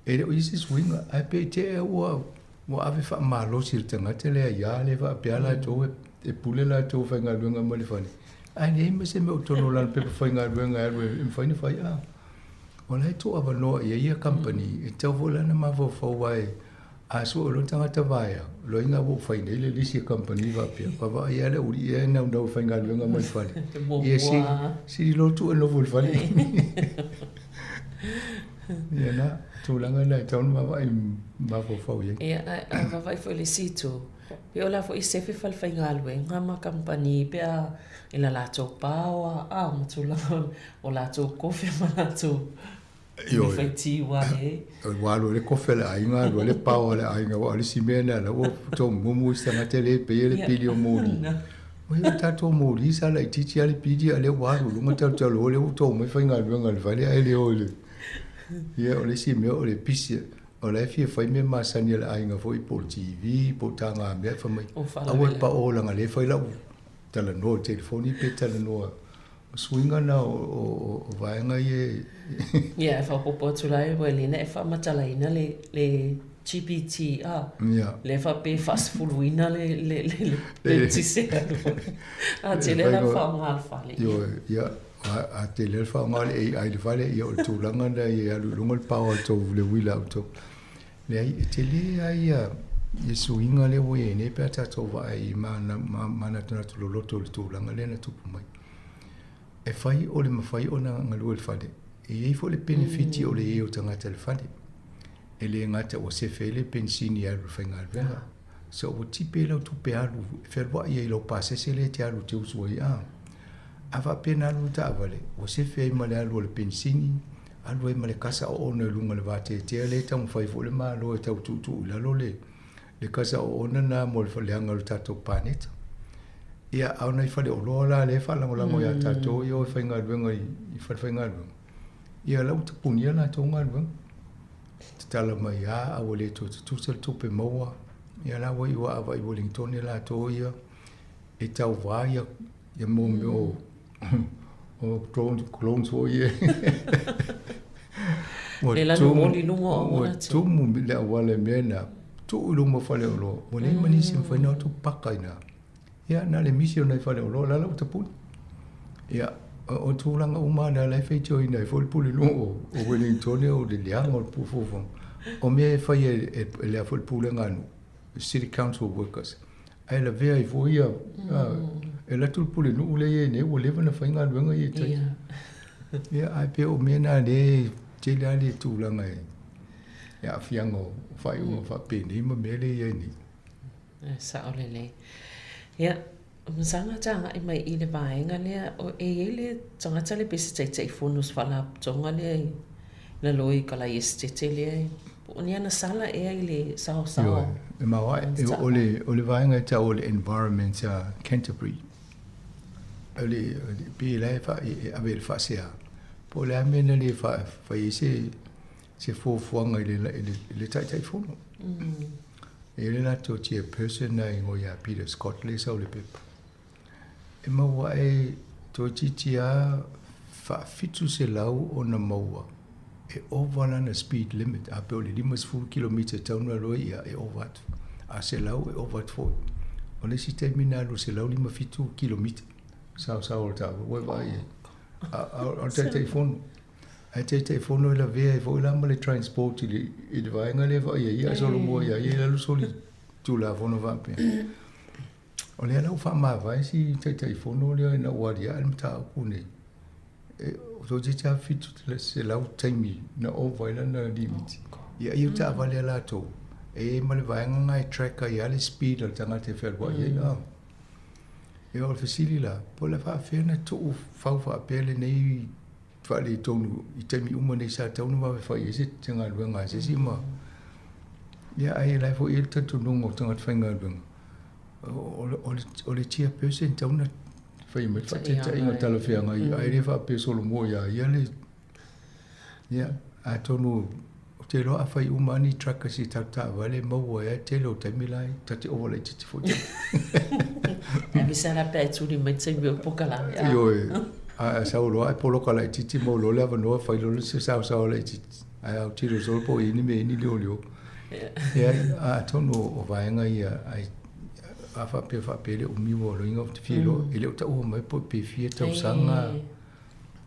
E le o i ai se suiga, ae peitai ua ua ave faamalosi i le tagata lea ia le faapea latou e pule latou faigaluega ma le fale, ae leai ma se mea o totonu o lana pepa faigaluega e alu e mafai ona fai. A o la e tuu avanoa i ai ia kamupani, e tatau foi la ona mafaufau aua A sue loa le tagata vaea, loiga ua ou fai nei le lisi a kamupani faapea, vaavaai lava le aualii ea e naunau e faigaluega mai le fale. Ia sili, sili loa tuu e nofo i le fale. Ia na, tulaga na e tatau ona vaavaai mafaufau i ai. Ia, a vaavaai foi i le isi itu, pe o la foi e sefe falefaigaluega ma kamupani pe a i la latou paoa a ma tulaga o latou kofe ma latou Ioe. faitiua e. Ua alu ai le kofe a le aiga, alu ai le pao a le aiga, aua o le isi mea lena la ua tomumu isi tagata e le paia le pili o moli. Oi o tatou moli sa laitiiti lava le pili a o lea ua alu i luga talotaloa lea ua to mai faigaluega a le fale ae le o i le. Ia o le isi mea o le pisi o la e fia fai mea masani a le aiga foi po o le TV po o tagamea fai mai aua e pao leaga o lea e fai lau talanoa i le telefoni pe talanoa. O suiga na o vaega ia e. Ia, e faaopoopo atu la ua le na e faamatalaina le le GPT a. Ia. Lea faapea e faasefuluina le le le le tise alu. A tele la le faaaoga a le fale. Ioe, ia, a tele le faaaoga o le AI i le fale, ia o le tulaga lena ia alu i luga le power o le tou le uila a outou. Leai, e tele lava ia suiga lea ua i ai nei pe a tatou vaai i manatunatu loloto i le tulaga lea na tupu mai. E fai o le mafai ona galue i le fale, e i ai foi le penefiti o le i ai o tagata i le fale. E le gata ua sefe ai le penisini e alu i le faigaluega, so ua tipi ai lau tupe alu e fealuai ai i lau pasese lea e te alu e te usu ai a. A faapea na alu le taavale, ua sefe ai ma le alu o le penisini, alu ai ma le kasa oona i luga o le vateatea lea e taumafai foi le Malo e tau tuutuu i lalo le le kasa oona lena mo le leaga o le tatou paneta. Ia, a o nai faleoloa la lea e faalagolago ia tatou ia o e faigaluega i falefaigaluega, ia la ua tapunia latou galuega. Tatala mai lava a ua le toe tutusa le tupe maua, ia la ua iu lava i Wellingtone latou ia e tauva ia ia mo mea o o clones, clones foi ia. Ua Le lanu moli luga o auala ua tumu le auala i mea na, tuu i luma o faleoloa, ua leai ma nisi e mafai ona o atu paka i ina. Ia, na o le misi o nai faleoloa, la la ua tapuni. Ia, o tulaga uma lava na la e faitioina ai foi le Pulenuu o Wellingtone o le leaga o le fuafuaga. O mea e fai e le a foi le pulega a nuu, City Council workers, ae lavea ai foi ia, e alu atu le pulenuu lea e i ai nei ua leva ona fai galuega ia i tai. Ia, ae pei o mea na lea e tele lava le tulaga e aafiaga o faaiuga faapenei ma mea lea e i ai nei. E sao lelei. Ia, masaga ta agai mai i le vaega lea, e i ai le tagata lea pei se Taitaifono o se faalapotopotoga lea i lalo i Kalai Esetete lea, po o ni ana sala ea i le saosaoa. Ioe, e maoae. O le, o le vaega e tau o le Environment Canterbury, o le, pei la e, e ave i le faasea, po o le a mea na le fai ai se, se fuafuaga i le, i le, i le Taitaifono. E i ai le latou chairperson na igoa ia Peter Scott lea e sau i le pepa. E maua ae toeitiiti lava faa-700 ona maua e ova lana speed limit, a pei o le 50 kilomita e tatau ona alu ai, ia e ova atu. A 100 e ova atu foi. O le isi taimi na alu 157 kilomita saosaoa o le taavale, ua e vaai i ai. A o le Taitaifono, ae Taitaifono e lavea ai foi la ma le transport i le, i le vaega lea e vaai ai, ae solomua ia ia i lalo soli Tulafono faapea. O lea la ua faamavae si Taitaifono lea ina ua aliae le mataupu lenei. E, toeitiiti lava 700 taimi na ova ai lana limiti. Ia, ia o taavale a latou, e i ai ma le vaega lena e track ai lava le speed a le tagata e fealuai ai. Mm. Ia, o le fesili la, po o le a faapefea ona tuu fau faapea lenei faaletonu i taimi uma nei sa tatau ona vave fai ai se galuega a se isi ma ia ae la e foi i ai le talitonuga o tagata faigaluega o le chairperson tatau ona fai mai le faataitaiga talafeagai ae le faapea solomua ia ia le ia atonu ou te iloa a fai uma lava ni trackers i tatou taavale e maua ai lava le tele o taimi la e ta te ova laitiiti foi. Aemaise lava la pe a e tuli mai taimi o le pokalame. Ioe, a sau loa ae poloka laitiiti maua loa le avanoa fai loa le saosaoa laitiiti. Ae autilo solo po o i ai ni mea i ai ni leoleo. Leai, atonu o vaega ia ai a faapea faapea le umi ua loiga ou te fia iloa, e le o taua mai po pe fia tausaga,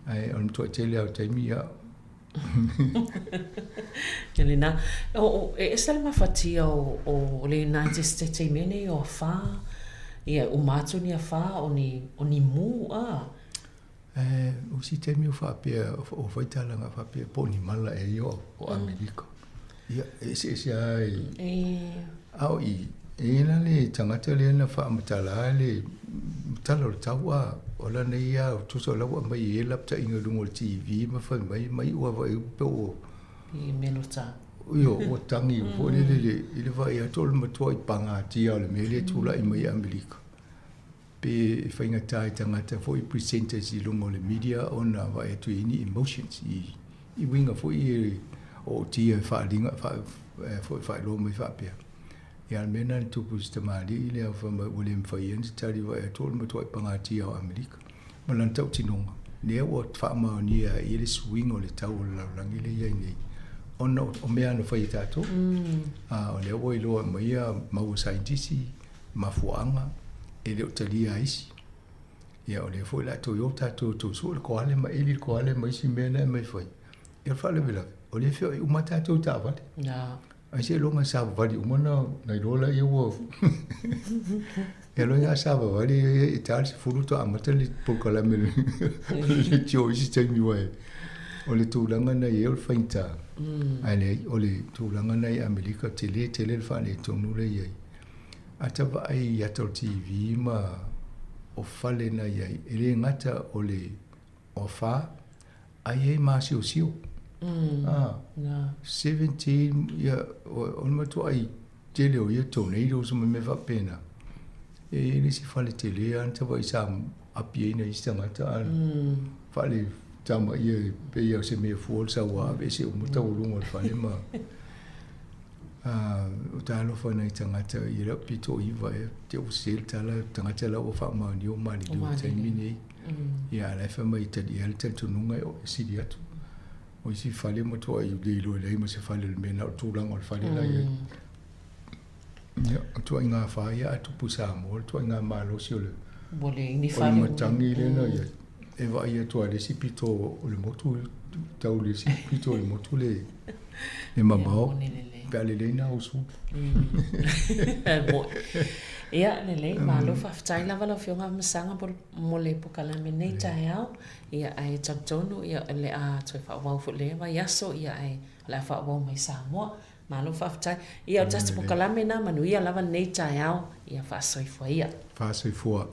ae o le matuai tele lava o taimi ia. Ia lena. O, e ese le mafatia o, o le United States i mea nei o afa, ia, uma atu ni afa o ni, o ni mū, a. E, o si taimi o faapea, o fai talaga faapea, po o ni mala ea ia o Amerika. Ia, e eseese lava i... E. A o i, e i ai la le tagata lea na faamatala le tala o le tau, a, o lana ia, tusa o la ua aumai i ai lapataiga i luga o le TV ma fai mai, mai ua vaai pe ua... I melota. Io, ua tagi foi lele i le vaai atu o le matuai pagatia o le mea lea e tulai mai i Amerika. Pe e faigata i tagata foi presenters i luga o le media ona vaai atu i ai ni emotions i i uiga foi e ootia e faaaliga foi faailoa mai faapea. Ia a o le mea lena na tupu i si tamalii lea fai mai ua le mafai ai ona tali vaai atu o le matuai pagatia o Amerika ma lana tautinoga lea ua faamaonia ai le suiga o le tau o le lalolagi lea e i ai nei ona o mea na fai e tatou. A o lea ua iloa mai ia mau a saienitisi mafuaaga e le o talia ai isi. Ia o lea foi o le a toe o tatou e toe sue le koale ma eli le koale ma isi mea na e aumai fai. Ia o le faalavelave, o lea e feoai uma tatou i taavale. Ai seiloga e savavali uma ona na iloa laia ua Ia loa a savavali e ta le 10 faatoa amata le polokalame le leitio i isi taimi aua o le tulaga na i ai o le faigata. Ae leai, o le tulaga na i Amerika tele tele le faaletonu lea e i ai. A ta vaai i ata o le TV ma o fale na i ai, e le gata o le afa, ae i ai maasiosio. A, 17, ia, o le matuai tele o ia tornadoes ma mea faapena. E i ai le isi fale tele lava na ta vaai sa api ai nai isi tagata a fale tama ia e pei lava o se mea fua le sau a aveese uma taualuga o le fale ma O talofa nai tagata i lau pito iva ea, te ua sese le tala, tagata la ua faamaonia ua maliliu i le taimi nei. Ia, a o la e fai mai e talia le talitonuga e sili atu. O isi fale matuai le iloa leai ma se fale o le mea na o le tulaga o le fale la i ai. Ia, o ituaiga afa ia a tupu i Samoa, le ituaiga malosi o le Ua leai ni fale. O le matagi lea na i ai. E vaai atu lava i le isi pito o le motu, tau i le isi pito o le motu le le mamao, pe a lelei na usu. Ia, lelei, malo faafetai lava lau Afioga Masaga mo le polokalame nei taeao. Ia, ae talitonu, ia, o le a toe faaauau foi i lea vaiaso, ia, ae o le a faaauau mai Samoa. Malo faafetai. Ia, o le tatou polokalame lena, manuia lava lenei taeao. Ia, faasoifua ia. Faasoifua.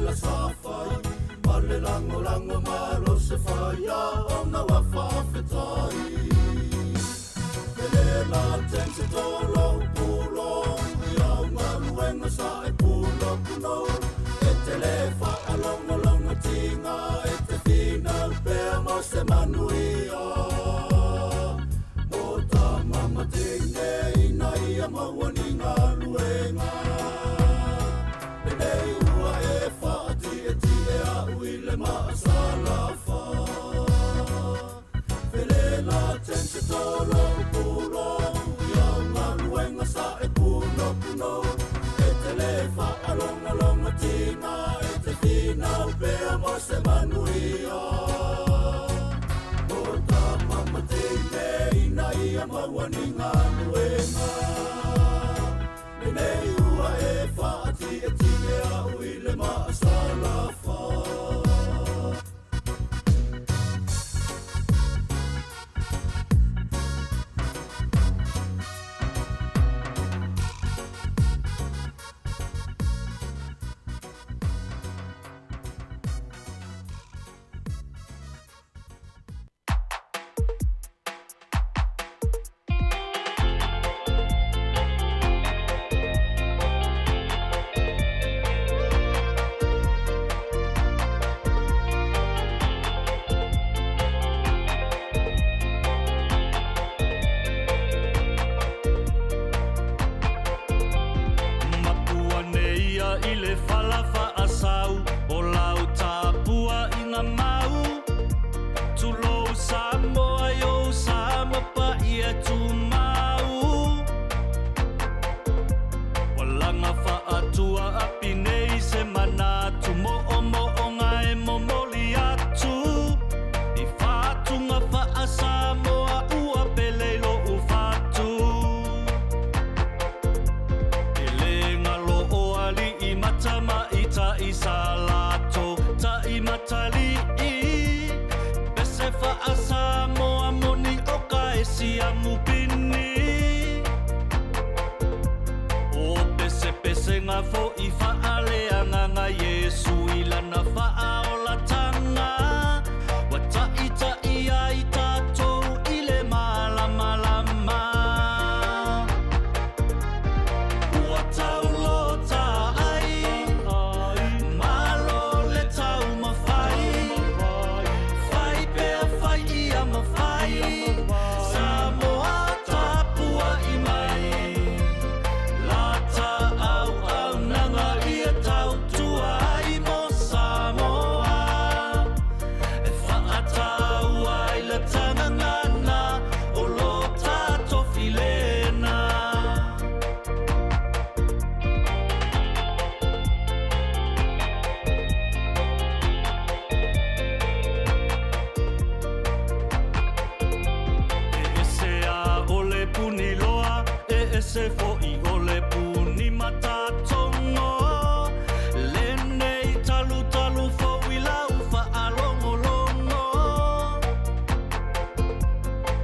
la safai Ma le lagolago malo se faia ona ua faafetai Felela tense tolo pulo Ia galuega sa e punopuno E te le faalogologo tiga E te finau pea mo se manuia Mo tama ma teine ina ia maua ni galuega Lenei ua e faatietie a'u i le maasalafa Felela tense tolo pulo Ia galuega sa e punopuno E te le faalogologo tiga E te finau pea mo se manuia Mo tama ma teine ina ia maua ni galuega Lenei ua e faatietie a'u i le maasalafa. Mapua nei ia i le fala faasau o lau tapuaiga mau. Tulou Samoa i ou sa ma paia tumau. Ua laga faatua api nei se manatu moomooga e momoli atu. I fatuga faa-Samoa ua pele i lou fatu. E le galo o alii ma tamaitai sa latou taimatalii. Pese faa-Samoa moni o ka e siamu pini. O pesepesega fo'i faaleagaga Iesu i lana faaolatanga. Ua taʻitaʻi ai tatou i le malamalama. Ua taulota ai, malo le taumafai. Fai pea fai ia mafai, Samoa tapuai mai. Lata auaunaga ia tautua ai mo Samoa. E faataua ai le tagagana o lo tatou filena. E ese a o le puni loa, e ese fo'i o le puni matatogo. Lenei talutalu fou i lau faalogologo.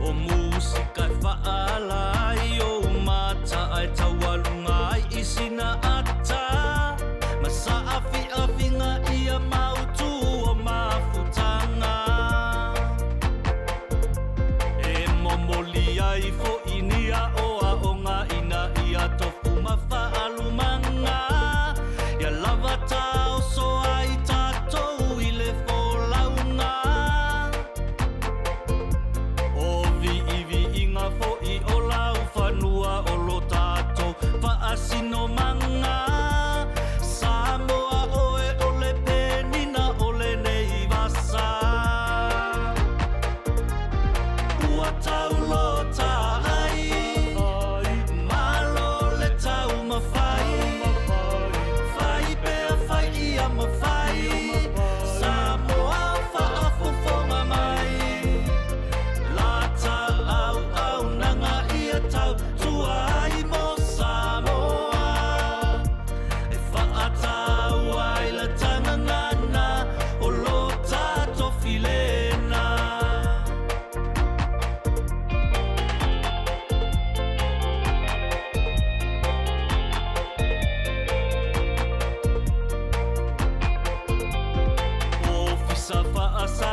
O musika e faaala ai ou mata ae taualuga ai i sina ata. Ma saafiafiga ia mautu o mafutaga. E momoli ai fo'i ni aoaoga ina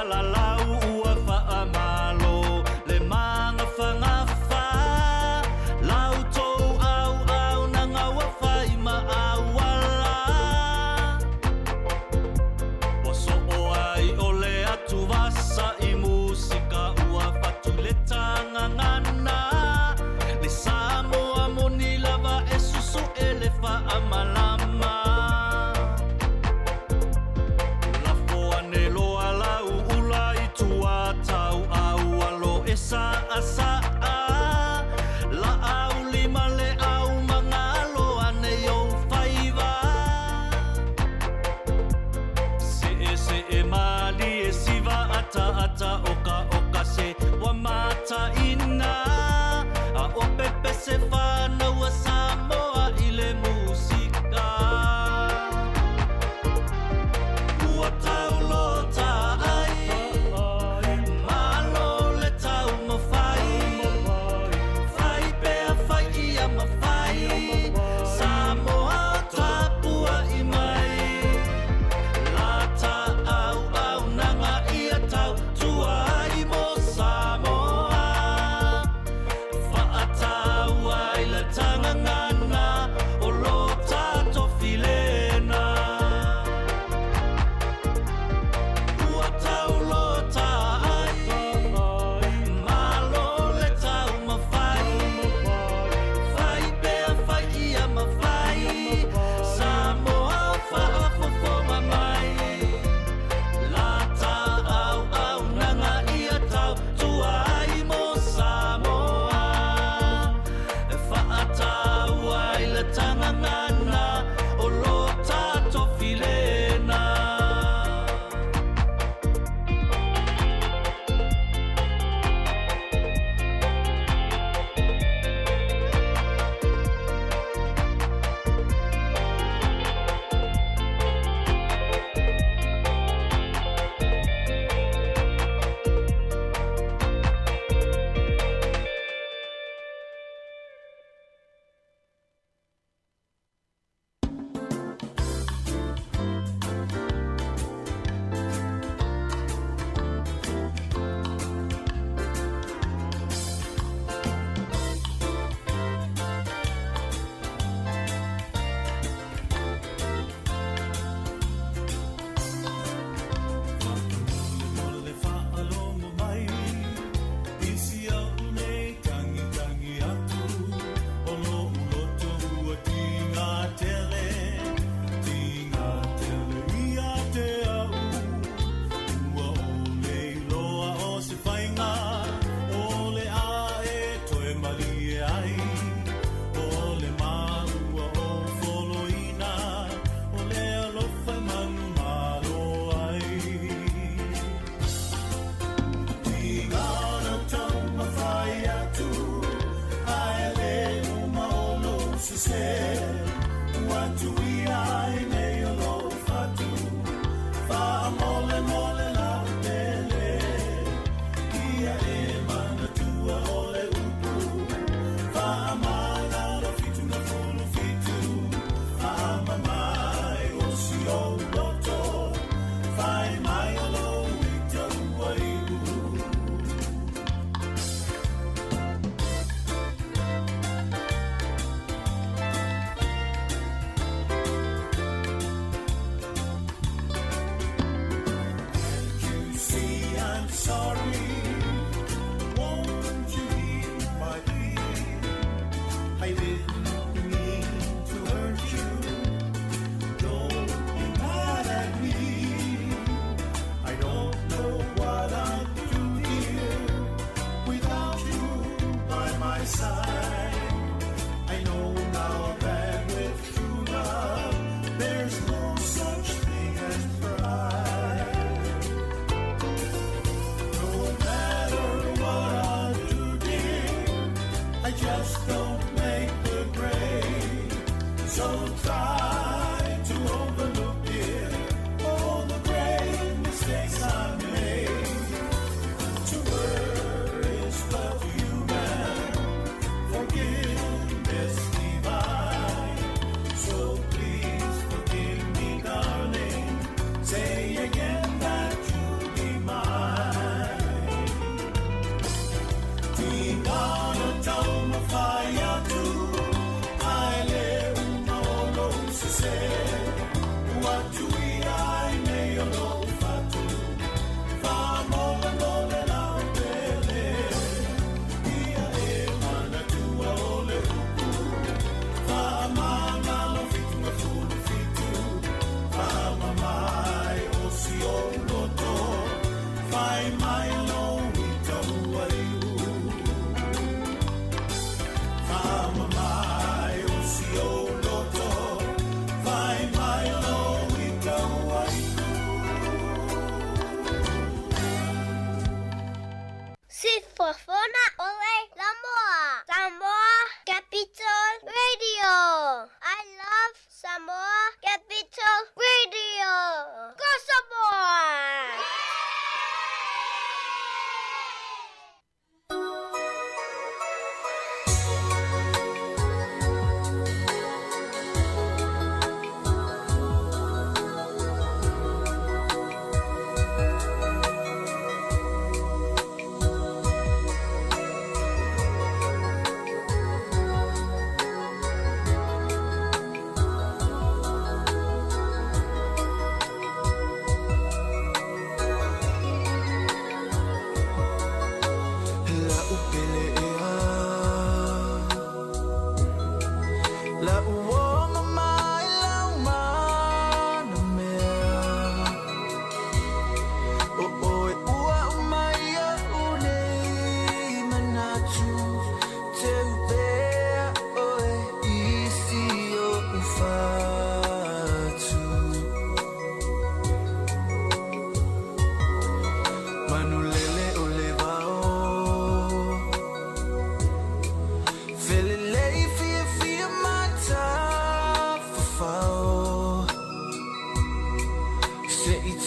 falalau ua faamalo le magafagafa la outou auaunaga ua fai ma auala ua soo ai o le atuvasa i musika ua fatu i le tagagana le Samoa moni lava e susu'e le faamalama lafo ane loa lau ula i tua tauau alo e saasaa laau lima le au magalo ane i ou faiva seesee malie siva ataata okaoka se ua mataina a o pepe se fanau a Samoa i le musika ua taulota ai malo le taumafai fai pea fai ia mafai Samoa tapuai mai la ta auaunaga ia tautua.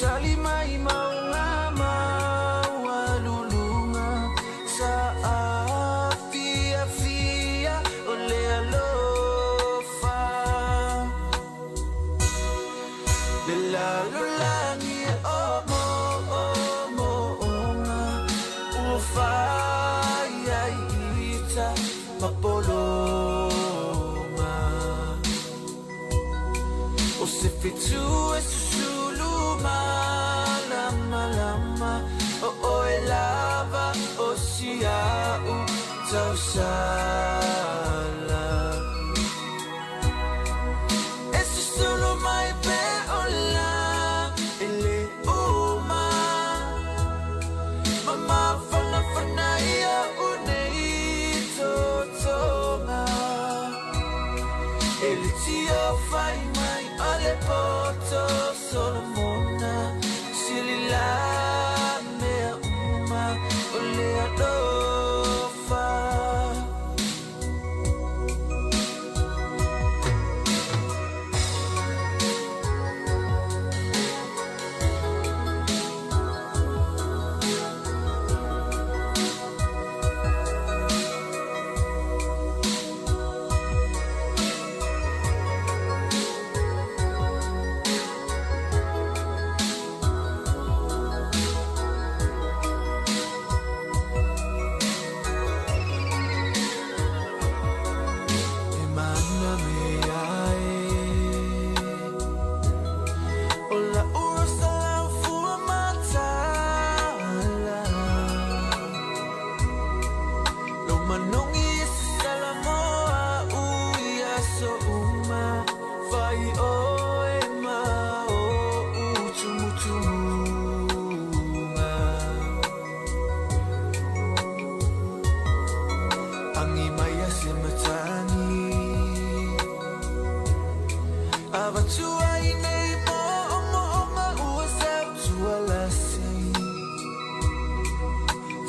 tali mai mauga maualuluga sa afiafia o le alofa. Le lalolagi e omoomo'oga ua fai ai ita ma pologa. O se fetu e susulu malamalama o oe lava o sia'u tausala. E susulu mai pe ola e le uma ma mafanafana ia unei totoga. E le tio fai mai o le poto Solomona sili la mea uma o le alofa. E mana mea e o la urosa lau fua matala. Lo manogi e sasala mo a'u i aso uma. Fai oe ma o'u tumutumuga. Agi mai a se matagi avatua i nei mo'omo'oga ua sautualasi.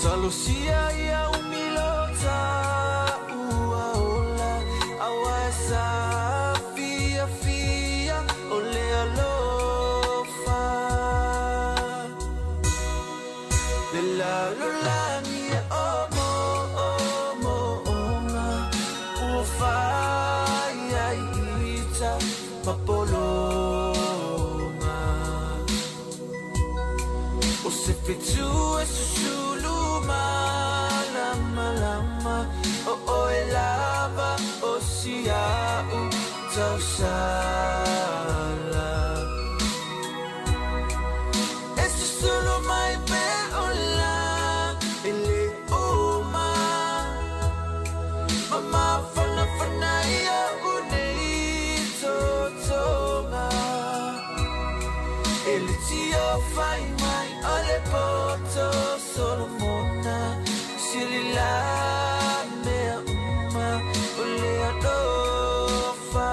Talosia ia umilota ua ola aua e sa fiafia o le alofa. Le lalolagi e omoomo'oga ua fai ai ita ma pologa. O se fetu e susulu malamalama o oe lava o sia'u tausala. E susulu mai pe ola e le uma ma mafanafana ia unei totoga. E le tio fai mai o le poto Solomona sili la mea uma o le alofa.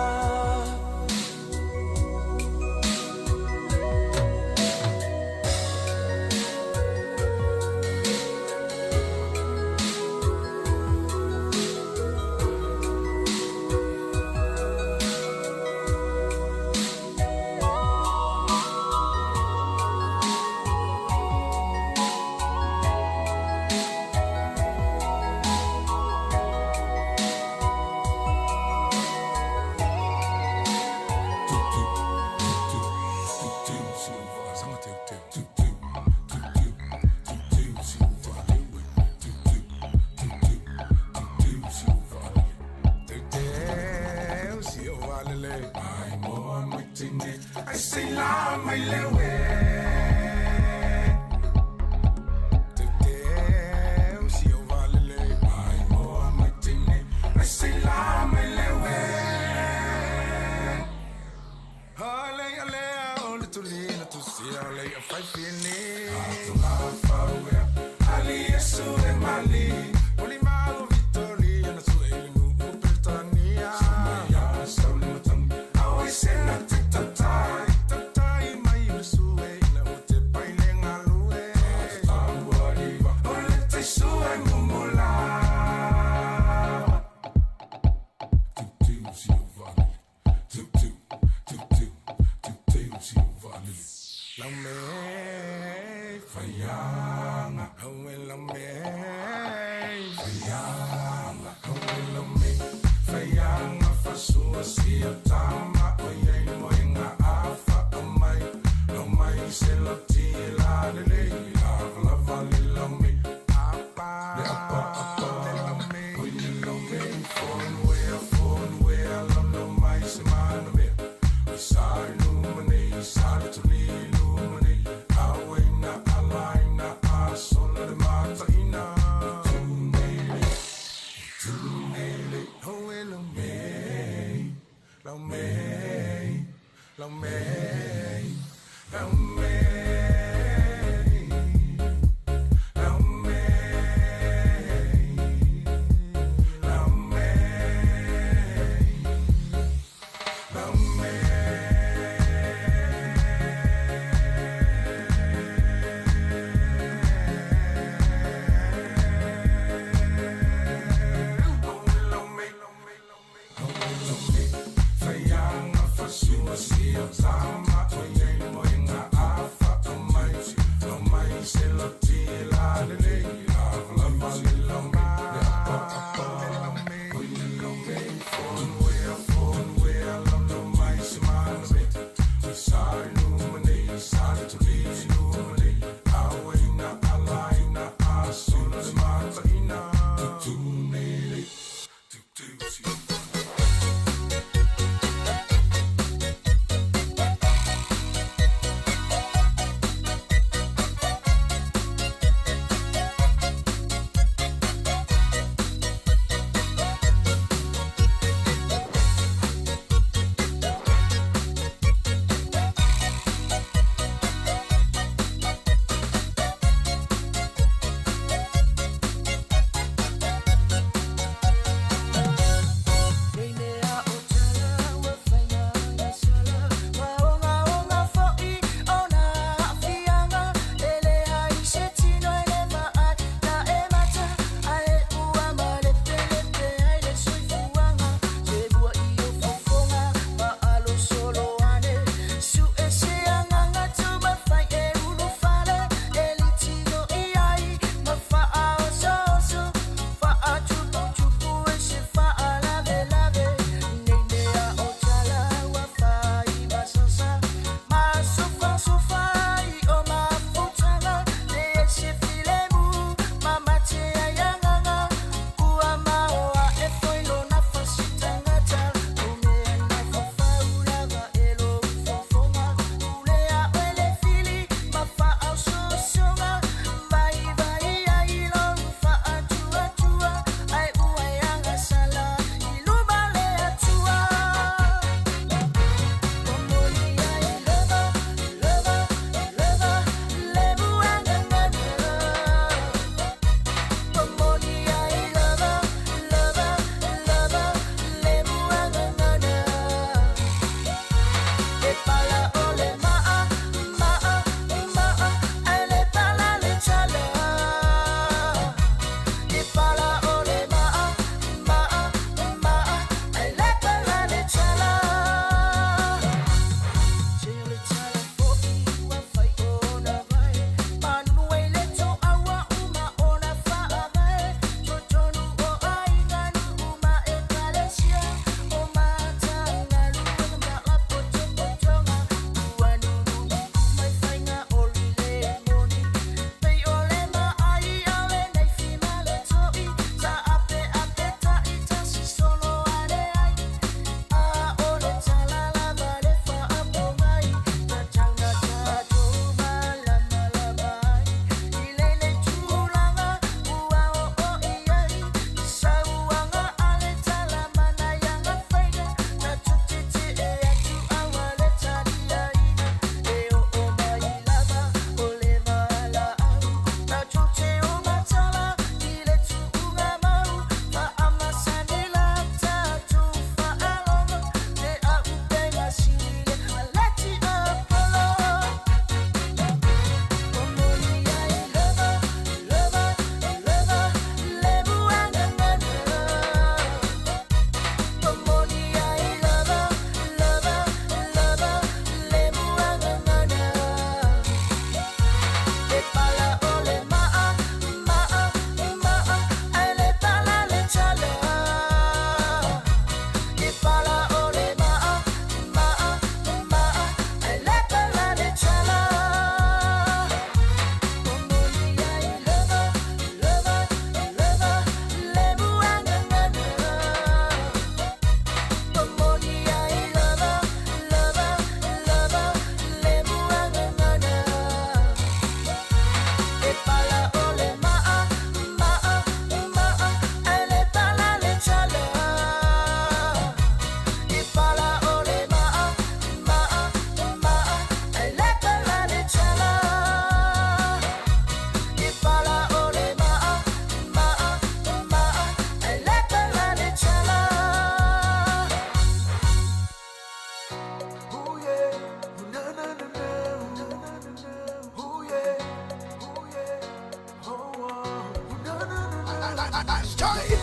Lau mea Faiaga Aue lau me Faiaga Aue lau me Faiaga fasua sia tama o iai moenga afa amai Lau mai se loti la lelei Lava lava le lau me Apa Le apa apa le lau me Oi le lau me Fonwea fonwea lau lau mai se mana mea I sa i luma nei sa le tuli luma nei Auaina alaina a sola le mataina Tunele tunele Oe lau me lau me.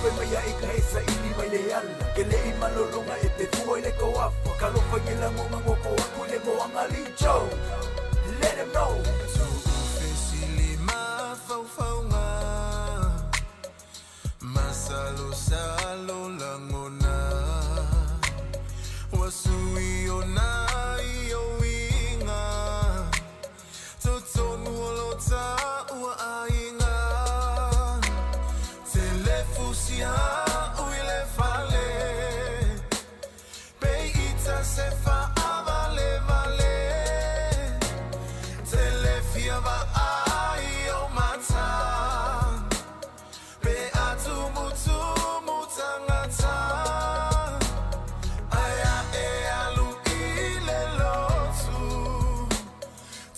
Fai mai ia i ka e saili mai le ala Ke le i malolonga e te fua i le koafa Ka lofa i la ngonga ngoko aku le moanga li Joe Let him know. Tu'ufesili mafaufauga Masalosalo lagona Ua sui ona i ou uiga Totonu o lo taua aiga Telefusi a'u i le fale Pe ita se fa'avalevale Telefia va'ai o mata Pe atumutumu tagata Ae a'e alu i le lotu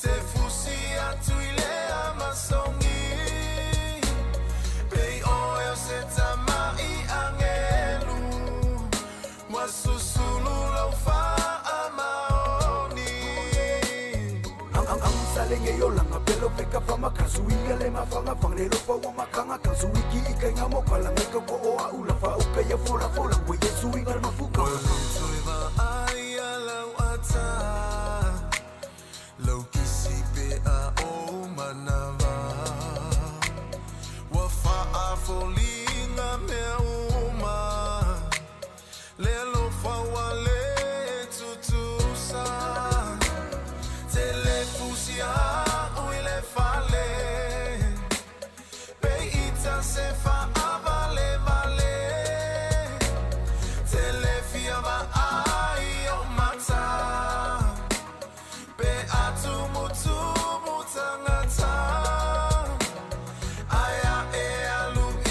Te fusi atu i le amasogi Pei oe o se tama'i agelu Ua susulu lau fa'amaoni Ang salenge yo langa pelo feka fama kazuinga le mafanga fang le lofa wa makanga kazuiki ika nga mo kala ngai ko o a ula fa uka ya fola fola we yesu inga mafuka Ua toe va'ai a lau ata Lau kisi pe a o manava Ua fa'afoliga mea uma Le alofa ua lē tutusa Telefusi a'u i le fale Pe ita se fa'avalevale Telefia va'ai o mata Pe atumutumu tagata Ae a'e alu i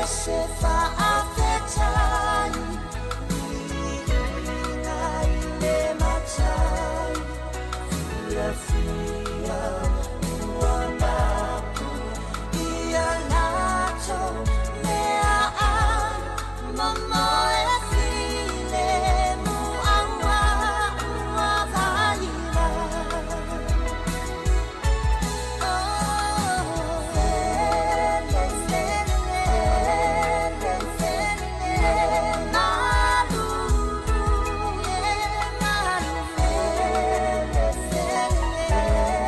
Se faafetai Viiga i le matai Fiafia ua mapu Ia latou meaai Momoe filemu Aua ua vaila. Oh, fele, fele, fele, malulu, yeah, malulu, fele, fele.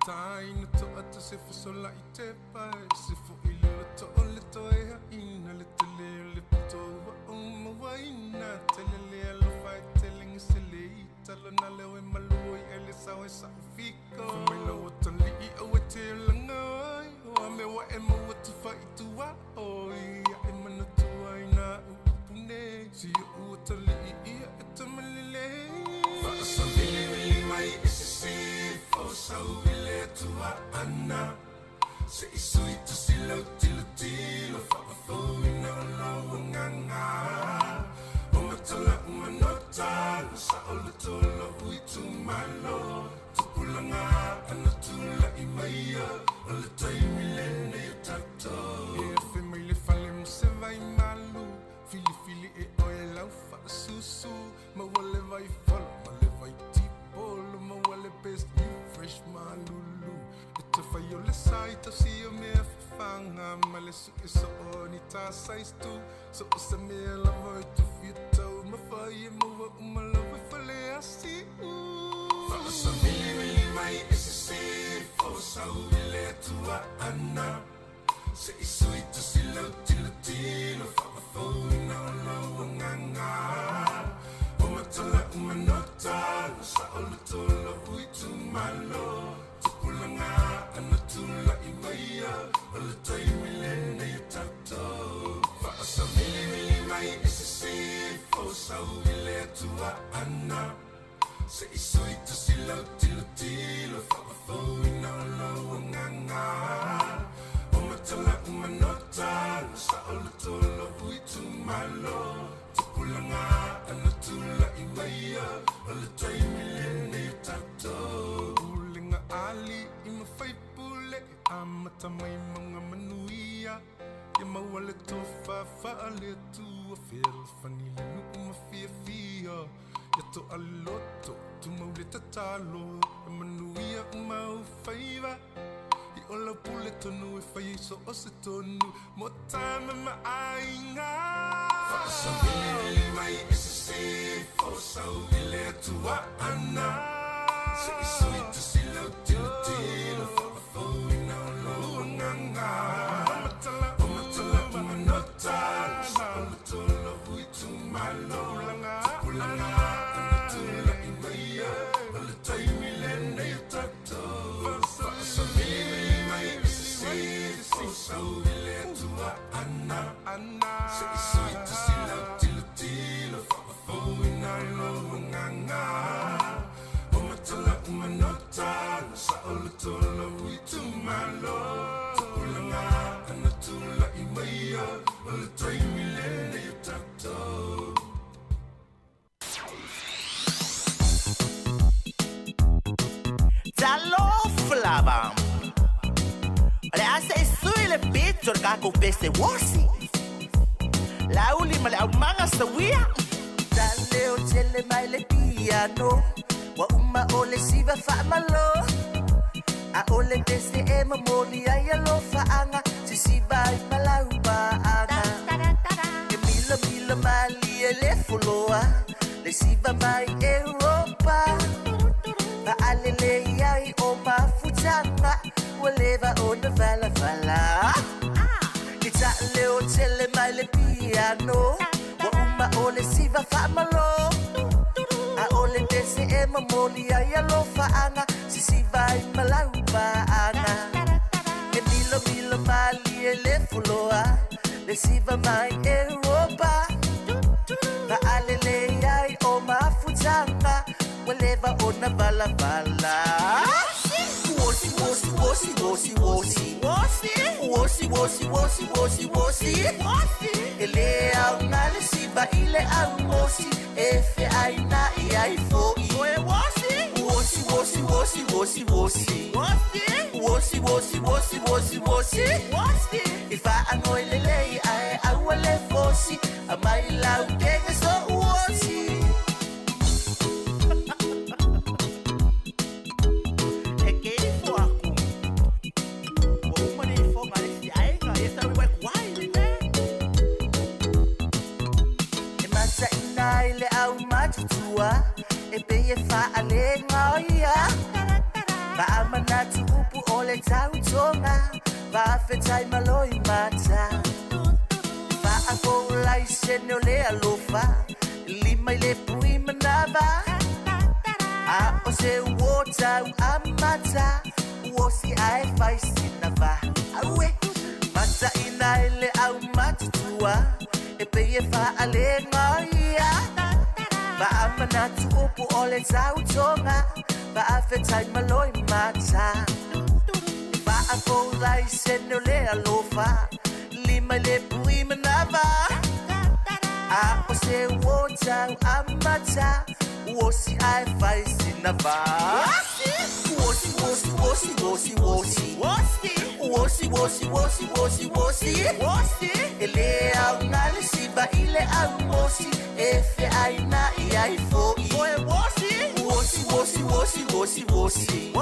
Taina to ata se fasola i te pai Se fo i lilo to o le toe ha ina Le te leo le pito wa o mawaina Te le lea lo fai te lengi se le i Talo na leo e malua i ele sao e sa ufiko Fai mai lo o tali i au e te langa oi O a me wa e maua tu fai tua oi Ia e mana tua i nā upune Si o ua tali i ia e tamalele Faasavili mai e se fo sau i le atua ana Se i sui tusi lau tilo tilo Faafouina o lau agaga O matala umanota Sa o le tolo ui tumalo Tupulaga ana tula'i maia O le taimi lenei o tatou E afe mai le fale mo se vai malu Filifili e oe lau faasusu Maua le vai folo ma le vai tipolo Maua le best new fresh malulu E te fai o le sai tausi o mea fafaga Ma le sue soo ni tā size tu So o se mea lava e tufi e tau Mafai e maua uma lau e fale asiu Faasavilivili mai e sisifo Sau i le Atua ana Se i sui tusi lau tilotilo Faafouina o lou agaga O matala umanota Sa o le tolo ui itumalo Tupulaga ana tula'i maia O le taimi lenei o tatou Faasavilivili mai e sisifo Sau i le Atua ana Se i sui tusi lau tilotilo Faafouina o lou agaga O matala umanota Sa o le tolo ui itumalo Tupulaga ana tula'i maia O le taimi lenei o tatou Pulega a alii ma faipule E amata mai mauga manuia Ia maua le tofa faale-Atua Fealofani le nuu ma fiafia Ia to'a le loto tumau le tatalo E manuia uma ou faiva I o lau pule tonu e fai ai so o se tonu Mo tama ma aiga Faasavilivili mai e sisifo Sau i le Atua ana Se i sui tusi lau tilotilo Faafouina o lou agaga O matala umanota Sa o le tolo ui itumalo Tupulaga ana tula'i maia O le taimi lenei o tatou Faasavilivili mai e sisifo Sau i le Atua ana Se i sui tusi lau tilotilo Faafouina o lou agaga O matala umanota Sa o le tolo ui itumalo Tupulaga ana tula'i maia O le taimi lenei o tatou Talofa lava. O le a se i sui le pito o le tatou pese uosi. Lauli ma le aumaga sawia. Taleo tele mai le piano. Ua uma o le siva faamalo. A o le pese e momoli ai alofaaga. Sisiva ai ma lau paaga. E milamila malie le foloa. Le siva mai Europa. Faalelei ai o mafutaga. Ua leva ona valavala. Ke taaleo tele mai le piano. Ua uma o le siva faamalo. A o le pese e momoli ai alofaaga. Sisiva ai ma lau paaga. E milomilo malie le foloa. Le siva mai Europa. Faalelei ai o mafutaga. Ua leva ona valavala. Uosi, uosi, uosi, uosi, uosi. Uosi, uosi, uosi, uosi, uosi. E le aoga le siva i le aumosi. E feaina'i ai fo'i. Uosi, uosi, uosi, uosi, uosi. Uosi, uosi, uosi, uosi, uosi. I faagoi lelei ae aua le fosi. Aumai lau kege so uosi. E ke ifo aku. Ua uma le ifoga a le isi aiga, ia sau i waikuai le. E mataina ai le aumatutua, e pei e faalegaoia. Faamanatu upu o le tautoga Faafetai malo i mata. Faafoulaisene o le alofa Lima i le pui manava. A o se uo tau amata Uosi ae fai sina va. Aue Mata ina ele au matutua E pei e faalega ia. Faamanatu upu o le tautoga Faafetai malo i mata. Faafoulaisene o le alofa Lima i le pui manava. A o se uo tau amata Uosi ae fai sina va. Uosi, uosi, uosi, uosi, uosi. Uosi, uosi, uosi, uosi, uosi. E le au ngale siva i le au mosi E fe ai na i ai foi. Uosi, uosi, uosi, uosi, uosi.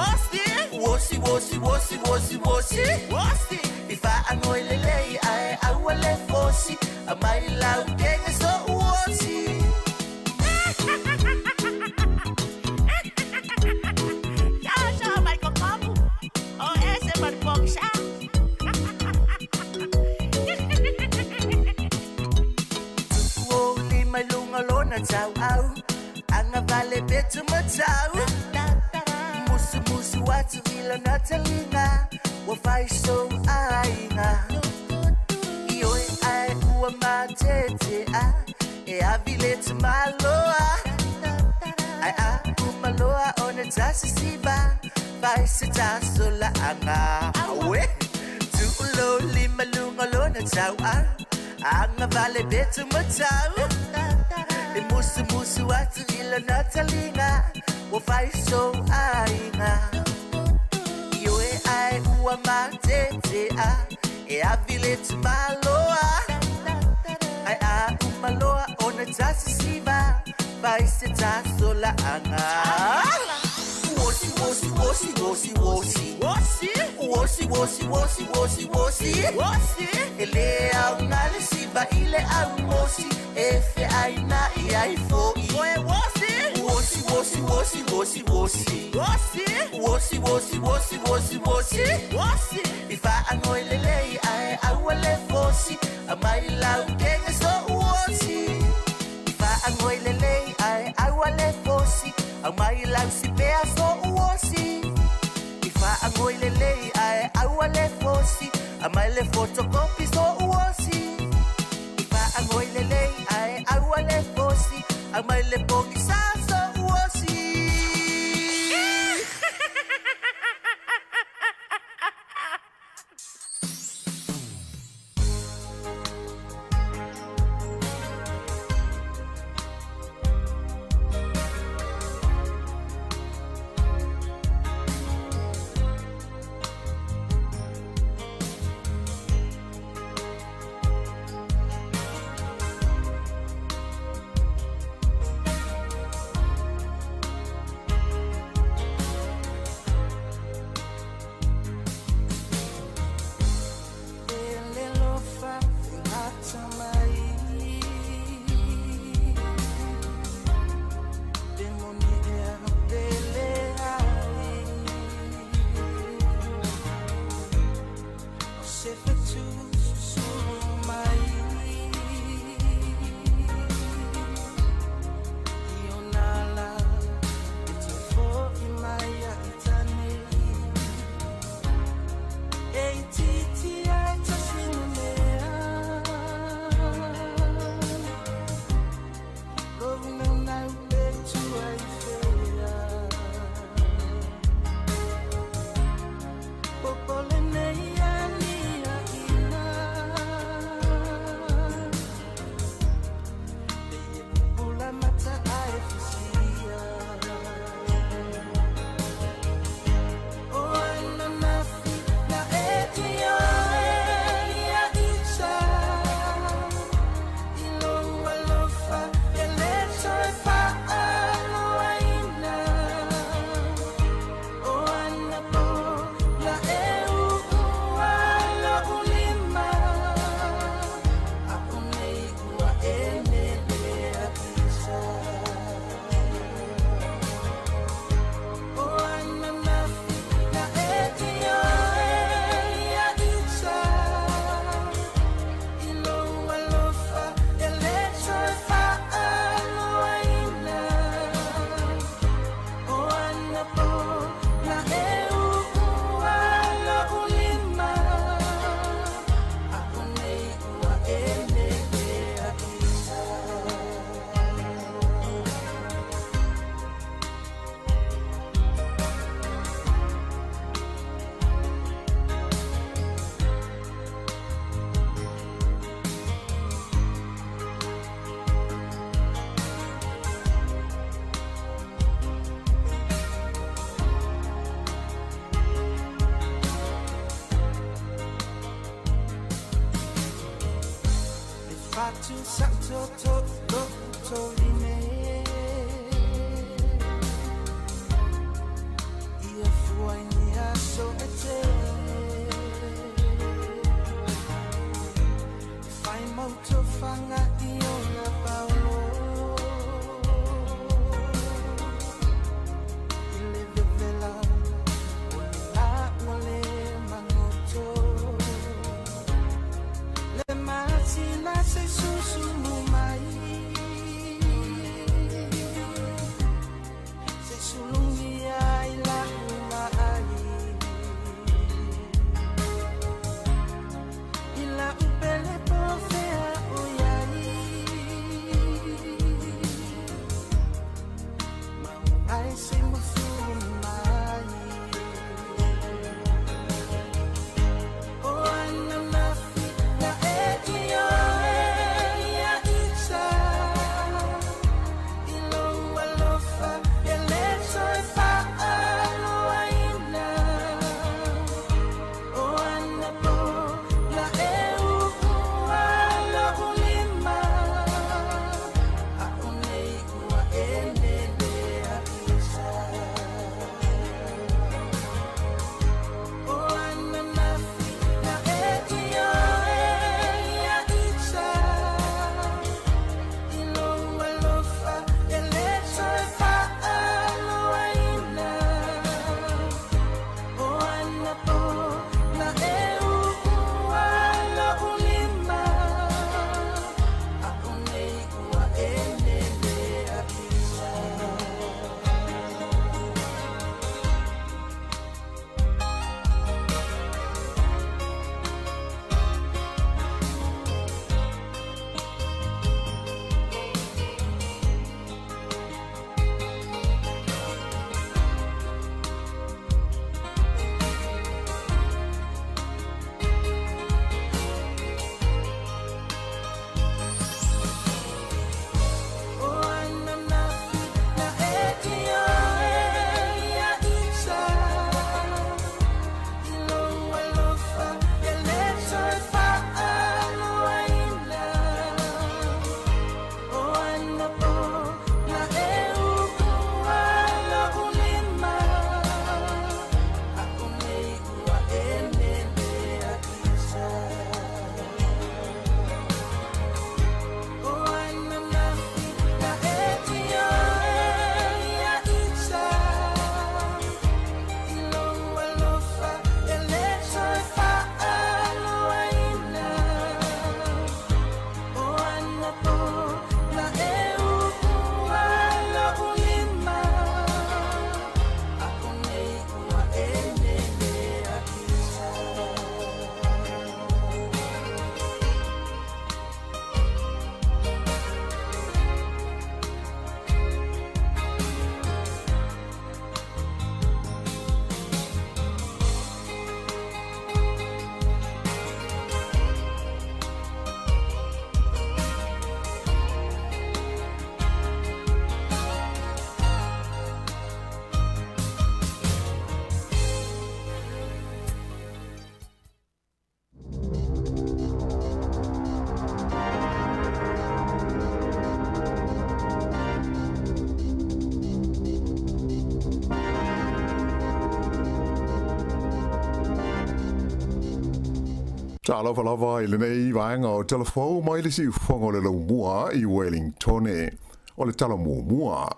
Uosi, uosi, uosi, uosi, uosi. I faangoi lelei ae aua le fosi. A mai lau kenge so uosi. Tuku o lima i luga lona tauau Anga vale petu matau. Musumusu atu i lona taliga Ua fai sou aiga I oe ae ua matetea E avi le tamaloa Ai a umaloa ona tasisiva Fai se tasolaaga Aue Tuulo lima luga lona tauau Anga vale petu matau. E musumusu atu i lona taliga Ua fai sou aiga I oe ae ua matetea E avi le tamaloa Ai a umaloa ona tasisiva Fai se tasolaaga Uosi, uosi, uosi, uosi, uosi. Uosi, uosi, uosi, uosi, uosi. E le auga le siva i le aumosi E feaina i ai foi. Uosi, uosi, uosi, uosi, uosi. Uosi, uosi, uosi, uosi, uosi. I faangoi lelei ae aua le fosi. A mai lau kenge so uosi. I faangoi lelei ae aua le fosi. Au mai lau si pea so uosi. I faangoi lelei ae aua le fosi. A mai le photocopy so uosi. I faangoi lelei ae aua le fosi. Au mai le pogisa so uosi. Avatu sa to to lo to lime Ia fua ni aso e te Whai mauto whanga i ona paolo I le vevela o le la ua le magoto Le matina se susu mai Se sulungi ai la uma ai I la upele po fea o iai Mau ai se mufu mai O ana mafi na e i oe ia ita I lou alofa e le toe faaloaina O ana po na e uua lou lima A o nei ua e nele a isa O ana mafi na e i oe ia ita I lou alofa e le toe faaloaina O ana po na e uua lou lima A o nei ua e nele a isa. O ana mafi na e i oe ia ita I lou alofa e le toe faaloaina O ana po na e uua lou lima A o nei ua e nele a isa O ana mafi na e i oe ia ita I lou alofa e le toe faaloaina O ana po na e uua lou lima A o nei ua e nele a isa. Talofa lava i lenei vaega o Tala Fou mai le siufofoga o le Laumua i Wellingtone. O le tala muamua.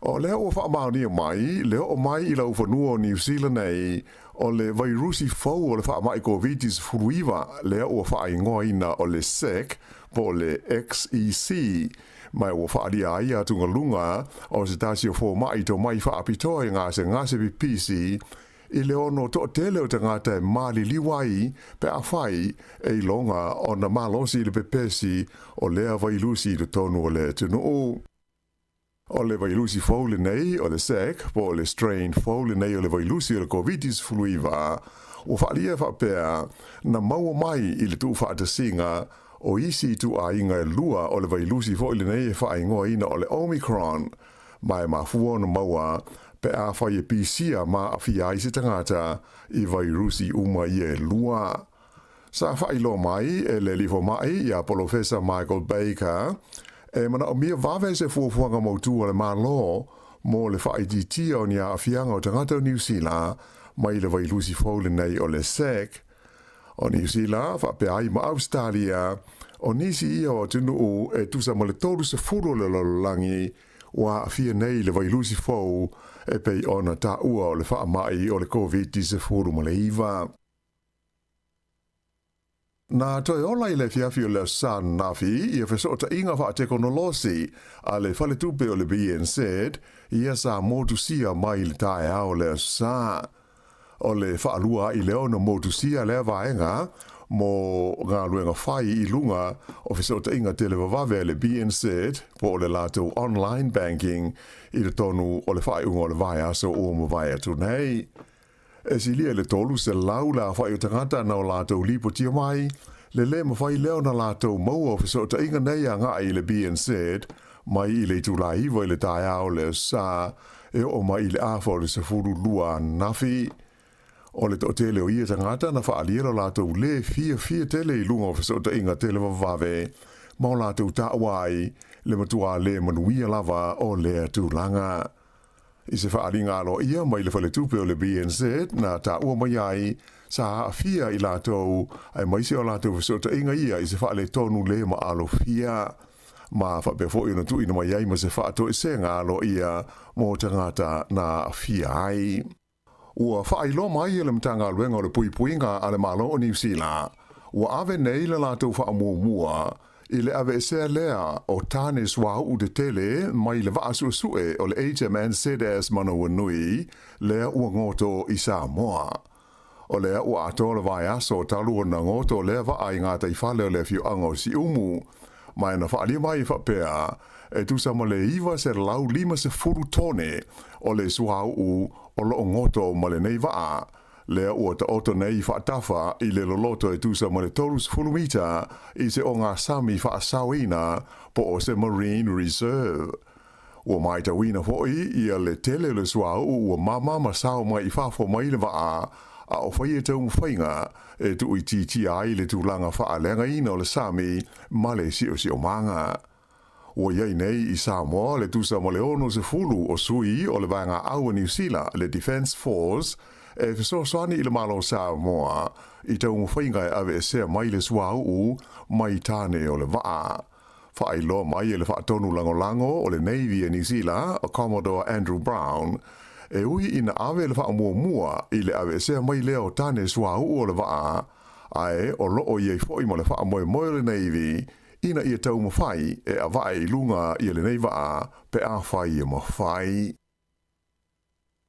O lea ua faamaonia mai le oo mai i laufanua o Niu Sila nei o le vairusi fou o le faamai Koviti-19 lea ua faaigoaina o le SEC po o le XEC, ma ua faaalia ai atugaluga o se tasi o fomai tomai faapitoa i gasegase pipisi i le ono toatele o tagata e maliliu ai pe afai e iloga ona malosi le pepesi o lea vailusi i totonu o le atunuu. O le vailusi fou lenei o le SEC po o le strain fou lenei o le vailusi o le Koviti-19 ua faaalia faapea na maua mai i le tuufaatasiga o isi ituaiga e lua o le vailusi foi lenei e faaigoaina o le Omicron, ma e mafua ona maua pe afai e pisia ma aafia ai se tagata i vairusi uma ia e lua. Sa faailoa mai e le alii fomai ia Polofesa Michael Baker, e manaomia vave se fuafuaga mautu a le Malo mo le faaitiitia o ni aafiaga o tagata o Niu Sila mai le vailusi fou lenei o le SEC. O Niu Sila, faapea ai ma Ausetalia, o nisi ia o atunuu e tusa ma le 30 o le lalolagi ua aafia nei i le vailusi fou e pei ona taua o le faamai o le Koviti-19. Na toe ola i le afiafi o le Aso Sa ananafi ia fesootaiga faatekonolosi a le Faletupe o le BNZ ia sa motusia mai i le taeao o le Aso Sa. O le faalua ai lea ona motusia lea vaega mo galuega fai i luga o fesootaiga televavave a le BNZ po o le latou online banking i totonu o le faaiuga o le vaiaso ua mavae atu nei. E silia i le 300 le aofai o tagata na o latou lipotia mai, le lē mafai lea ona latou maua o fesootaiga nei agai i le BNZ mai i le itula 9 i le taeao o le Aso Sa e oo mai i le afa o le 12 ananafi. O le toatele o ia tagata na faaalia lo latou lē fiafia tele i luga o fesootaiga televavave ma o latou taua ai le matuā lē manuia lava o lea tulaga. I se faaaliga aloaia mai le faletupe o le BNZ na taua mai ai, sa aafia i latou aemaise o latou fesootaiga ia i se faaletonu le maalofia. Ma faapea foi ona tuuina mai ai ma se faatoesega aloaia mo tagata na aafia ai. Ua faailoa mai e le Matagaluega o le Puipuiga a le Malo o Niu Sila, ua ave nei le latou faamuamua i le aveesea lea o tane suauu tetele mai le vaa suesue o le HMNZS Manawanui lea ua goto i Samoa. O lea ua atoa le vaiaso talu ona goto lea vaa i gataifale o le afioaga o Siumu, ma e na faaalia mai e faapea, e tusa ma le 950 tone o le suauu o loo goto ma lenei vaa, lea ua taoto nei faatafa i le loloto e tusa ma le 30 mita i se ogasami faasaoina po o se marine reserve. Ua maitauina foi ia le tele o le suauu ua mama ma sao mai i fafo mai le vaa, a o faia taumafaiga e tuuitiitia ai le tulaga faaleagaina o le sami ma le siosiomaga. Ua i ai nei i Samoa le tusa ma le 60 o sui o le Vaega Au a Niu Sila, le Defence Force, e fesoasoani i le Malo o Samoa i taumafaiga e aveesea mai le suauu mai tane o le vaa. Faailoa mai e le faatonu lagolago o le Navy a Niu Sila, o Commodore Andrew Brown, e ui ina ave le faamuamua i le aveesea mai lea o tane suauu o le vaa, ae o loo i ai foi ma le faamoemoe o le Navy ina ia taumafai e avae i luga ia lenei vaa pe afai e mafai.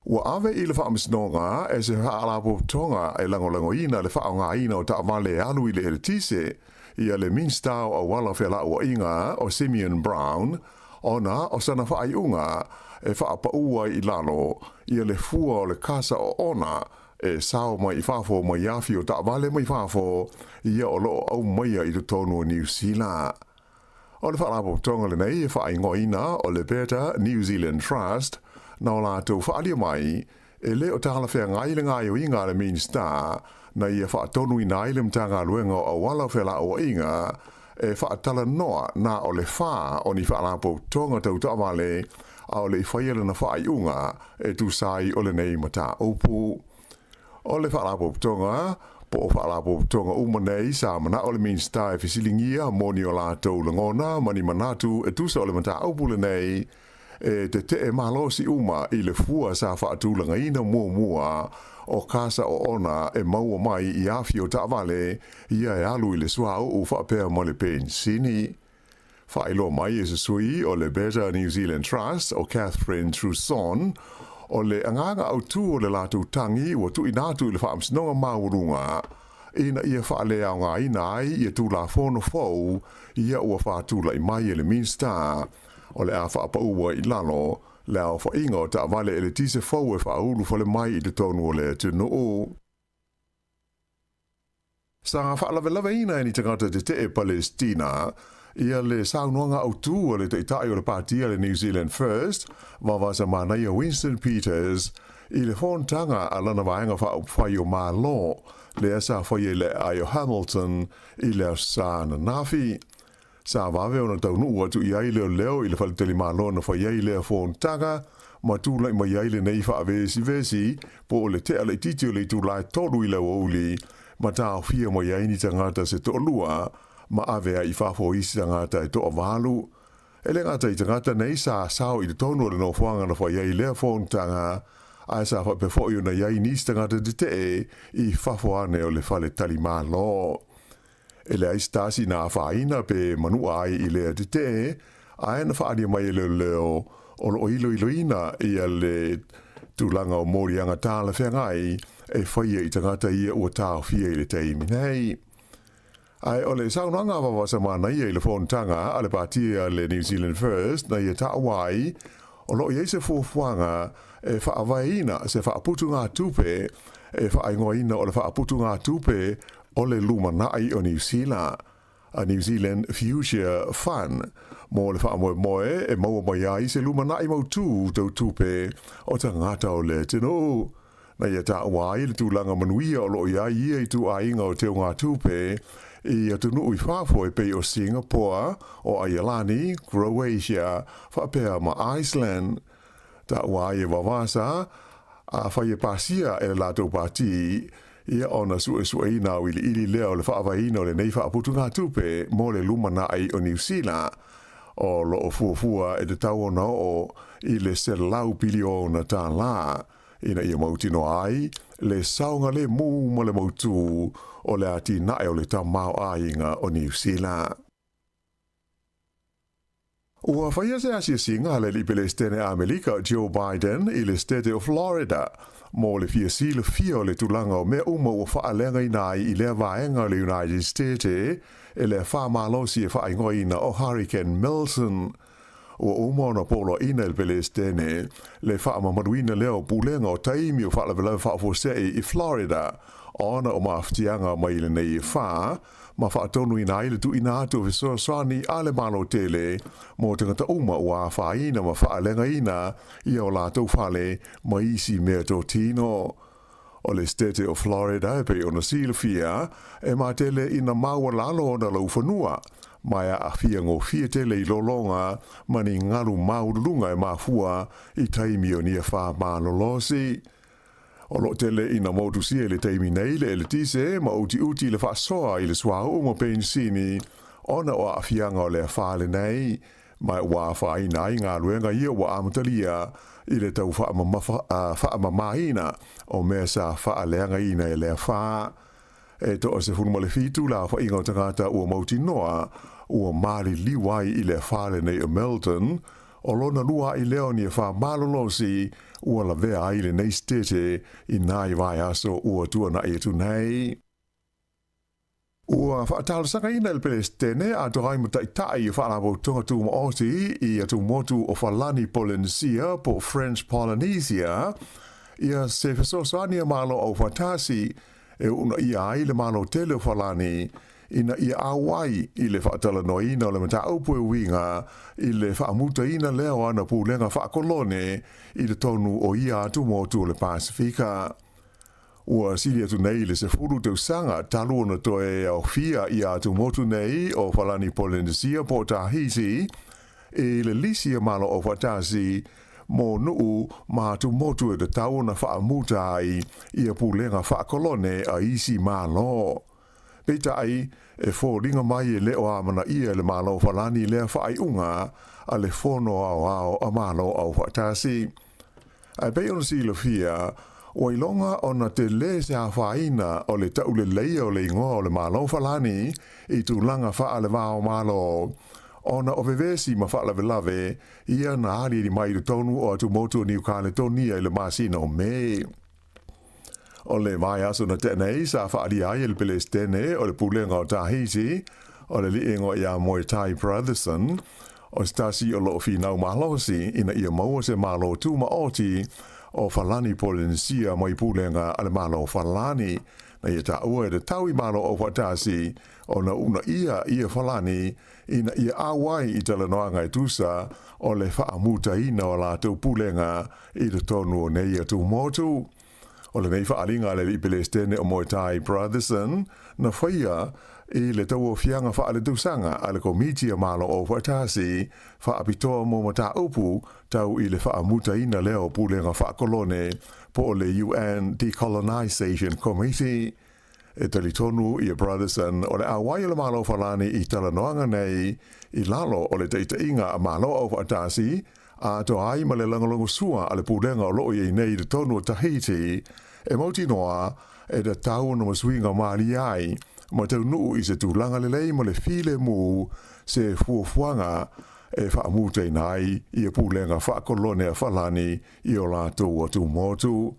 Ua ave i le Faamasinoga e se Faalapotopotoga e lagolagoina le faaaogaina o taavale e alu i le eletise ia le Minisita o Auala Felauaiga o Simeon Brown ona o sana faaiuga e faapaū ai i lalo ia le fua o le kasa oona e sao mai i fafo mai afi o taavale mai fafo ia o loo aumaia i totonu o Niu Sila. O le faalapotopotoga lenei e faaigoaina o le Better New Zealand Trust na o latou faaalia mai e le o talafeagai le gaoioiga a le Minisita na ia faatonuina ai le Matagaluega o Auala o Felauaiga e faatalanoa na o le fa o ni faalapotopotoga tau taavale a o le i faia lana faaiuga e tusa ai o lenei mataupu. O le Faalapotopotoga, po o Faalapotopotoga uma nei sa manao le Minisita e fesiligia mo ni o latou lagona ma ni manatu e tusa o le mataupu lenei, e tetee malosi uma i le fua sa faatulagaina muamua o kasa oona e maua mai i afi o taavale ia e alu i le suauu faapea ma le penisini. Faailoa mai e se sui o le Better New Zealand Trust o Catherine Trusson, o le agaga autū o le latou tagi ua tuuina atu i le Faamasinoga Maualuga ina ia faaleaogaina ai ia Tulafono fou ia ua faatulai mai e le Minisita o le a faapaū ai i lalo le aofaiga o taavale eletise fou e faaulu fale mai i totonu o le atunuu. Sa faalavelaveina e ni tagata tetee Palestina ia le saunoaga autū a le Taitai o le Pāti a le New Zealand First, Vavasamanaia Winston Peters, i le fonotaga a lana Vaega Faaupufai o Malo, lea sa faia i le aai o Hamilton i le Aso Sa ananafi. Sa vave ona taunuu atu i ai leoleo i le faletalimalo na fai ai lea fonotaga, ma tulai mai ai lenei faavesivesi po o le tea laitiiti o le itula e 3 i le aoauli, ma taofia mai ai ni tagata se toalua, ma ave ai i fafo isi tagata e toavalu. E le gata i tagata nei sa sao i totonu o le nofoaga na fai ai lea fonotaga, ae sa faapea foi ona i ai nisi tagata tetee i fafo ane o le faletalimalo. E leai se tasi na afaina pe manua ai i lea tetee, ae na faaalia mai e leoleo o lo o iloiloina ia le tulaga o moliaga talafeagai e faia i tagata ia ua taofia i le taimi nei. Ae o le saunoaga a Vavasa Manaia i le fonotaga a le Pati a le New Zealand First na ia taua ai, o lo o i ai se fuafuaga e faavaeina se faaputugatupe e faaigoaina o le Faaputugatupe o le Lumanai o Niu Sila, a New Zealand Future Fund, mo le faamoemoe e maua mai ai se lumanai mautū tau tupe o tagata o le atunuu. Na ia taua ai le tulaga manuia o lo o i ai ia ituaiga o teugatupe i atunuu i fafo e pei o Singapore, o Aialani, Croatia, faapea ma Iceland. Taua ai e Vavasa, afai e pasia e le latou pati, ia ona suesueina auiliili lea o le faavaeina o lenei faaputugatupe mo le lumanai o Niu Sila, o lo o fuafua e tatau ona oo i le $100 piliona, ina ia mautinoa ai le saogalemu ma le mautū o le atinae o le tamaoaiga o Niu Sila. Ua faia se asiasiga a le alii Pelesitene Amelika Joe Biden i le Setete o Florida mo le fia silafia o le tulaga o mea uma ua faaleagaina ai i lea vaega o le United States e le afa malosi e faaigoaina o Hurricane Milton. Ua uma ona poloaiina e le Pelesitene le faamamaluina lea o pulega o taimi o faalavelave faafuasei i Florida ona o maafatiaga mai lenei afa, ma faatonuina ai le tuuina atu o fesoasoani a le Malo tele mo tagata uma ua afaina ma faaleagaina i o latou fale ma isi meatotino. O le Setete o Florida e pei ona silafia, e matele ina maualalo ona laufanua, ma e aafia gofie tele i lologa ma ni galu maualuluga e mafua i taimi o ni afa malolosi. O lo o tele ina motusia i le taimi nei le eletise ma utiuti le faasoa i le suauu ma penisini ona o aafiaga o le afa lenei, ma ua afaina ai galuega ia ua amatalia i le tau faamamaina o mea sa faaleagaina e le afa. E 17 le aofaiga o tagata ua mautinoa ua maliliu ai i le afa lenei o Milton, o lona lua a'i lea o ni afa malolosi ua lavea ai lenei setete i nai vaiaso ua tuana'i atu nei. Ua faatalosagaina e le Pelesitene atoa ai ma taitai o Faalapotopotoga Tumaoti i atumotu o Falani Polenesia po o French Polynesia ia se fesoasoani a Malo Aufaatasi e uunaia ai le Malo tele o Falani ina ia auai i le faatalanoaina o le mataupu e uiga i le faamutaina lea o ana pulega faakolone i totonu o ia atumotu o le Pasefika. Ua sili atu nei i le 10 tausaga talu ona toe aofia ia atumotu nei o Falani Polenesia po o Tahiti i le lisi a Malo Aufaatasi mo nuu ma atumotu e tatau ona faamuta ai ia pulega faakolone a isi Malo. Peitai, e foliga mai e le o amanaia e le Malo o Falani lea faaiuga a le Fono Aoao a Malo Aufaatasi. Ae pei ona silafia, ua iloga ona tele se afaina o le tauleleia o le igoa o le Malo Falani i tulaga faale-va-o-Malo, ona o vevesi ma faalavelave ia na aliali mai i totonu o atumotu o Niu Kaletonia i le masina o Me. O le vaiaso na tea nei sa faaalia ai e le Pelesitene o le Pulega o Tahiti, o le alii igoa ia Moetai Brotherson, o se tasi o lo o finau malosi ina ia maua se Malo Tumaoti o Falani Polenesia mai pulega a le Malo Falani. Na ia taua e tatau i Malo Aufaatasi ona uunaia ia Falani ina ia auai i talanoaga e tusa o le faamutaina o a latou pulega i totonu o nei atumotu. O lenei faaaliga a le Alii Pelesitene o Moetai Brotherson na faia i le tauaofiaga faaletausaga a le Komiti a Malo Aufaatasi faapitoa mo mataupu tau i le faamutaina lea o pulega faakolone po o le UN Decolonisation Committee. E talitonu ia Brotherson o le auai o le Malo Falani i talanoaga nei i lalo o le taitaiga a Malo Aufaatasi atoa ai ma le lagolagosua a le pulega o lo o i ai nei i totonu o Tahiti e mautinoa e tatau ona masuiga malie ai ma taunuu i se tulaga lelei ma le filemu se fuafuaga e faamutaina ai ia pulega faakolone a Falani i o latou atumotu.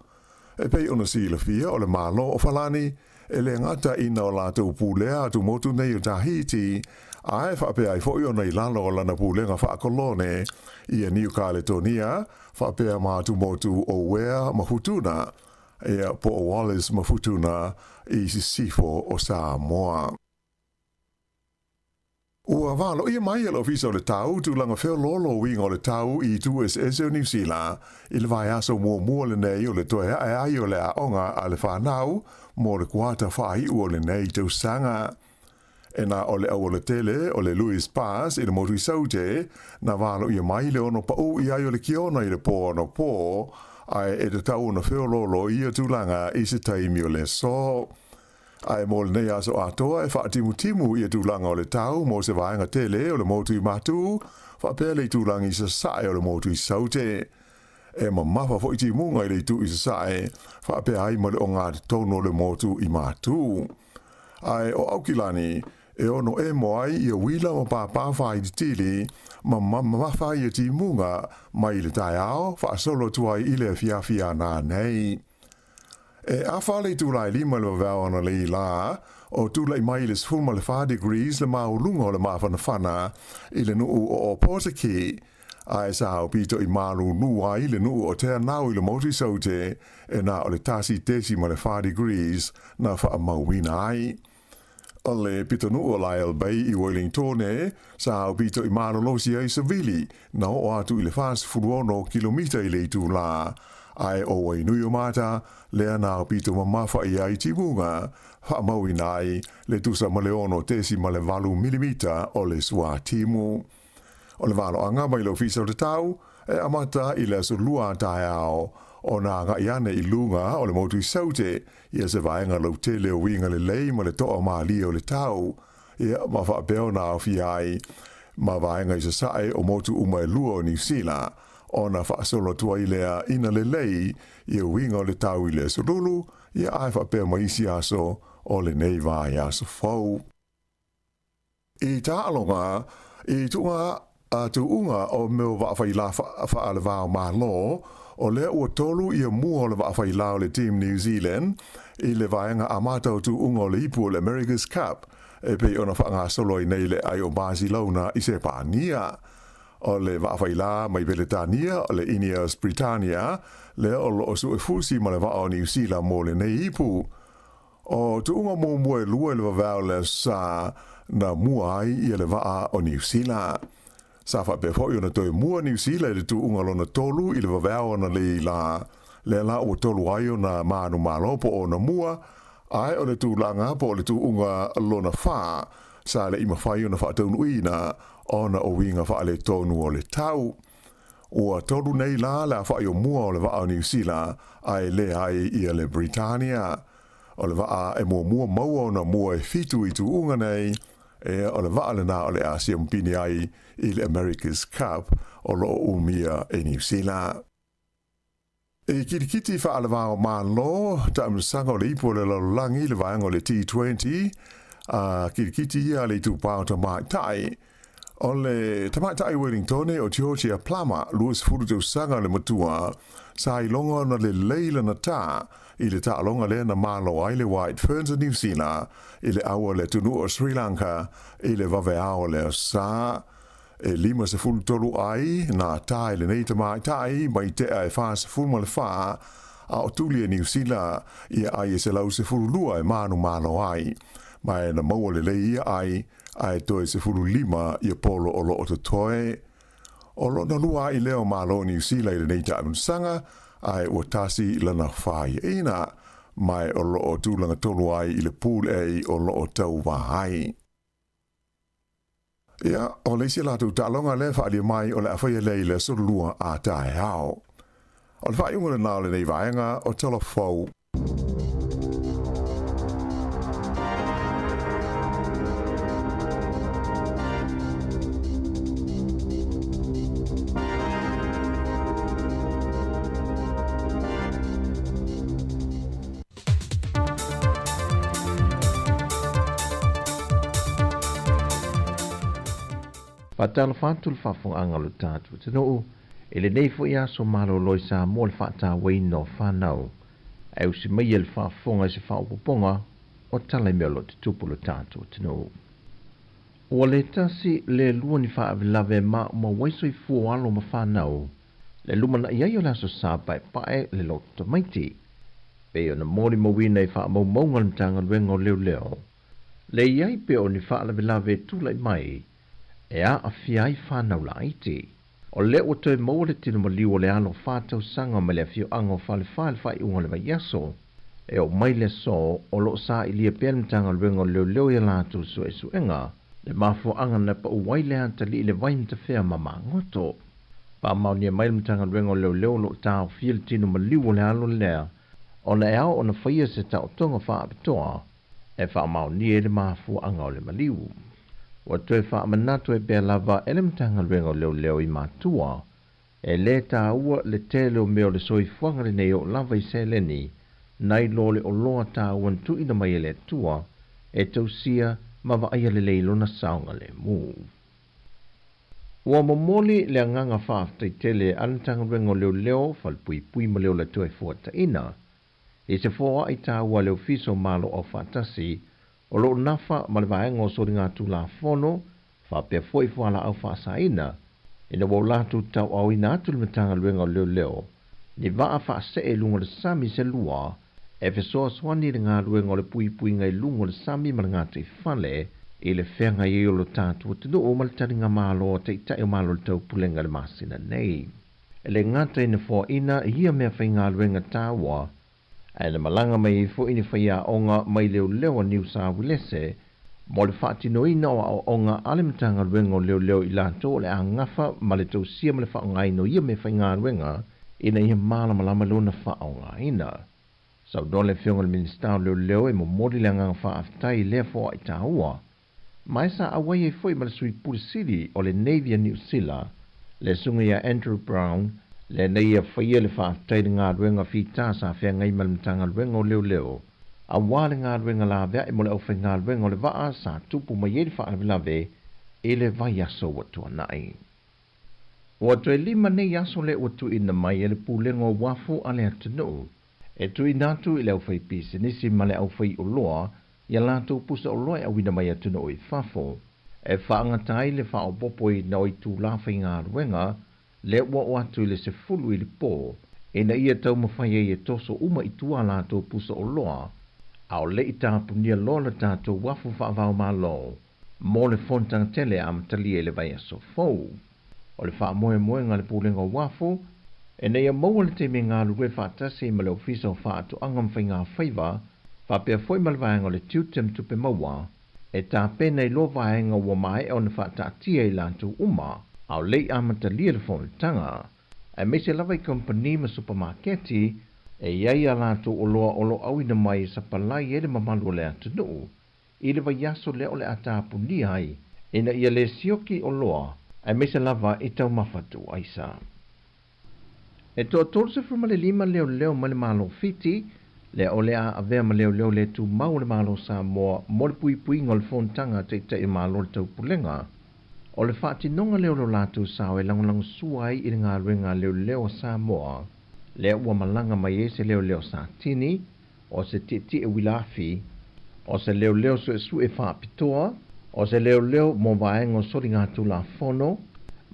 E pei ona silafia o le Malo o Falani e le gata ina o latou pulea atumotu nei o Tahiti, ae faapea ai foi ona i lalo o lana pulega faakolone ia Niu Kaletonia faapea ma atumotu o Uea ma Futuna, ia po o Wallis ma Futuna i sisifo o Samoa. Ua valoia mai e le Ofisa o le Tau tulaga feoloolo uiga o le tau i itu eseese o Niu Sila i le vaiaso muamua lenei o le toe ae ai o le aoga a le fanau mo le kuata faaiu o lenei tausaga. E na o le aualatele o le Louis Pass i le motu i Saute na valoia mai le ono paʻu i ai o le kiona i le pō anapo, ae e tatau ona feoloolo ia tulaga i se taimi o le aso. Ae mo lenei aso atoa e faatimutimu ia tulaga o le tau mo se vaega tele o le motu i Matū, faapea le itulagi i sasae o le motu i Saute. E mamafa foi timuga i le itu i sasae, faapea ai ma le ogatotonu o le motu i Matū. Ae o Aukilani, e ono emo ai ia uila ma pāpā whāitiitili ma mamafa ia timuga mai le taeao faasolo atu ai i le afiafi a nanei. E afa le itula e lima i le vavao analei lā, o tulaʻi mai i le 14 degrees le māuluga o le māfanafana i le nuu o Ōpōtiki, ae sa aupito i malūlū ai le nuu o Te Anau i le motu i Saute e na o le 1.4 degrees na faamauina ai. O le pitonuu o Lyall Bay i Wellingtone, sa aupito i malolosi ai se vili na oo atu i le 46 kilomita i le itulā, ae o Wainuiomata lea na aupito mamafa i ai timuga, faamauina ai le tusa ma le 6.8 milimita o le suatimu. O le valoaga mai le Ofisa o le Tau e amata i le aso Lua a taeao ona agai ane i luga o le motu i Saute ia se vaega lautele o uiga lelei ma le toa malie o le tau, ia ma faapea ona aofia ai ma vaega i sasae o motu uma e lua o Niu Sila, ona faasolo atu ai lea ina lelei ia uiga o le tau i le aso Lulu, ia ae faapea ma isi aso o lenei vaiaso fou. I taaloga, i tuuga a tuuga o mea o vaafailā faalevao Malo, o lea ua tolu ia mua o le vaafailā o le Team New Zealand i le vaega amata o tuuga o le ipu o le America's Cup e pei ona faagasolo ai nei le ai o Barcelona i Sepania. O le vaafailā mai Peretania o le Ineos Britannia lea o loo suefusi ma le vaa o Niu Sila mo lenei ipu. O tuuga muamua e lua i le vavao le aso sa na mua ai ia le vaa o Niu Sila. Sa faapea foi ona toe mua Niu Sila i le tuuga lona tolu i le vavao analeī la, lea la ua tolu ai ona manumalo po o ona mua, ae o le tulaga po o le tuuga lona fa sa le i mafai ona faataunuuina ona o uiga faaletonu o le tau. Ua tolu nei la le afaʻi o mua o le vaa o Niu Sila ae leai ia le Britannia. O le vaa e muamua maua ona mua e fitu i tuuga nei, ea o le vaa lenā o le Asia mapini ai i le America's Cup o loo umia e Niu Sila. I kilikiti faalevao Malo, taamilosaga o le ipu o le lalolagi i le vaega o le T20, a kilikiti ia a le itupā o tamaitai. O le tamaitai Wellingtone o Georgia Plummer, 20 tausaga le matua, sa iloga ona lelei lana tā i le taaloga lea na malo ai le White Ferns o Niu Sila i le aua o le atunuu o Sri Lanka i le vaveao o le aso Sa. E 53 ai nā tā i lenei tamaitai mai tea e 44, a o tuli e Niu Sila ia ai e 112 e manumalo ai. Ma e na maua lelei ia ai, ae toe 15 ia polo o loo totoe. O lona lua ai lea o malo o Niu Sila i lenei taamilosaga, ae ua tasi lana faiaina, ma o loo tulaga tolu ai i le Pool A o loo tauvā ai. Ia, o le isi a latou taaloga lea e faaalia mai o le a faia lea i le aso Lua a taeao. O le faaiuga lena o lenei vaega o Tala Fou. Faatalofa atu le faafofogaaga o le tatou atunuu i lenei foi aso malolo i Samoa le faatauaina o fanau ae usi maia le faafofoga i se faaopoopoga o tala i mea o lo o tutupu i lo tatou atunuu. Ua le tasi le lua ni faalavelave ma maua ai soifua o alo ma fanau le lumanai ai o le Aso Sa paepae le loto tamaiti pei ona molimauina i faamaumauga a le Matagaluega o Leoleo le i ai pea o ni faalavelave e tulai mai e aafia ai fanau laiti. O lea ua toe maua le tino maliu o le alo 4 tausaga mai le afioaga o Falefa i le faaiuga o le vaiaso e oo mai le aso o loo sailia pea le Matagaluega o Leoleo i a latou suesuega le mafuaaga na pau ai le atalii i le vai matafea ma magoto. Faamaonia mai le Matagaluega o Leoleo o loo taofia le tino maliu o le alo lea ona e ao ona faia se taotoga faapitoa e faamaonia ai le mafuaaga o le maliu. Ua toe faamanatu ai pea lava e le Matagaluega o Leoleo i matua e lē taua le tele o mea o le soifuaga lenei oo lava i seleni nai lo le oloa taua na tuuina mai e le Atua e tausia ma vaaia lelei lona saogalemu. Ua momoli le agaga faafetai tele a le Matagaluega o Leoleo, Falepuipui ma le Ola Toefuataiga i se foai taua a le Ofisa o Malo Aufaatasi o loo nafa ma le Vaega o Soligatulafono faapea foi fualaau faasaina ina ua latou tauaaoina atu le Matagaluega o Leoleo ni vaa faasee i luga o le sami se lua e fesoasoani i le galuega o le puipuiga i luga o le sami ma le gataifale i le feagai ai o lo tatou atunuu ma le taligamalo a taitai o Malo o le Taupulega i le masina nei. E le gata ina foaina ia mea faigaluega taua, ae na malaga mai ai foi ni faiaoga mai leoleo a Niu Sauelese mo le faatinoina o aoaoga a le Matagaluega o Leoleo i latou o le a gafa ma le tausia ma le faaaogaina o ia mea faigaluega ina ia malamalama lona faaaogaina. Saunoa le Afioga i le Minisita o Leoleo e momoli le agaga faafetai i lea foai taua. Ma e sa auai ai foi ma le Sui Pule Sili o le Navy a Niu Sila, le Susuga ia Andrew Brown, lenei ia faia le faafetai i le galuega fita sa feagai ma le Matagaluega o Leoleo auā le galuega laveai mo le aufaigaluega o le vaa sa tupu mai ai le faalavelave i le vaiaso ua tuanai. Ua toe 5 nei aso lea ua tuuina mai e le Pulega o Uafu a le atunuu e tuuina atu i le aufaipisinisi ma le aufaioloa ia latou pusa oloa e auina mai atunuu i fafo e faagata ai le faaopoopoina o itulā faigaluega lea ua oo atu i le 10 i le pō ina ia taumafai ai e toso uma i tua a latou pusa oloa a o le i tapunia loa le tatou uafu faava-o-Malo mo le fonotaga tele e amatalia i le vaiaso fou. O le faamoemoega a le Pulega o Uafu, ina ia maua le taimi e galulue faatasi ma le Ofisa o Faatoaga ma Faigafaiva faapea foi ma le Vaega o le Tiute ma Tupe Maua e tapena i loa vaega ua maea ona faataatia i latou uma a o le i amatalia le fonotaga, aemaise lava i kamupani ma supamaketi e i ai a latou oloa o lo o auina mai e sapalai ai le mamalu o le atunuu i le vaiaso lea o le a tapunia ai ina ia le sioki oloa aemaise lava i taumafa tuuaisa. E toa-35 leoleo mai le Malo o Fiti lea o le a avea ma leoleo le tumau o le Malo o Samoa mo le puipuiga o le fonotaga a Taitai o Malo o le Taupulega. O le faatinoga lea o lo latou sao e lagolagosua ai i le galuega a leoleo a Samoa lea ua malaga mai ai se leoleo satini, o se tietie uila afi, o se leoleo suesue faapitoa, o se leoleo mo vaega o soligatulafono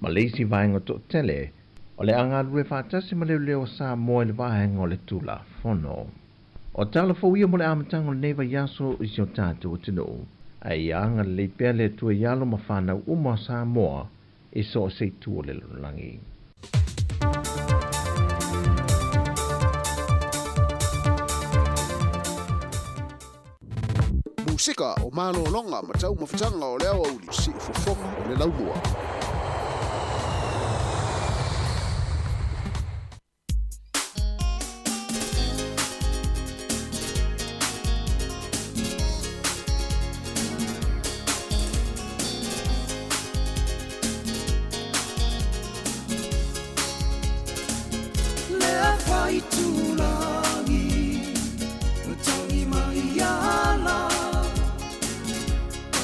ma le isi vaega toatele O le a galulue faatasi ma Leoleo o Samoa i le vaega o le Tulafono. O tala fou ia mo le amataga o lenei vaiaso i si o tatou atunuu. Ae ia agalelei pea le Atua i alo ma fanau uma o Samoa i so o se itu o le lalolagi. Musika o malologa ma taumafataga o le aoauli, siufofoga o le laumua. Lea whaitūrangi Ua tangi mai ana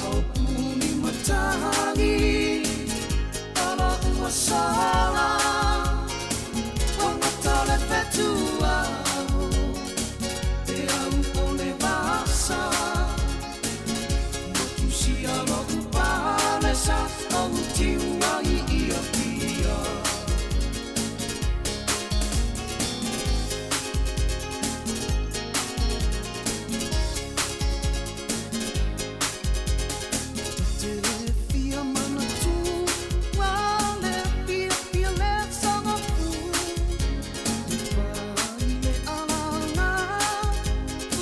Ao puni matangi Ala ua sala Ua ngata le whetua Te au o le vasa Motusia lo'u palesa Ou tiu ai ia pia. Te fia manatu le fia fia le saga fu Pai le alanga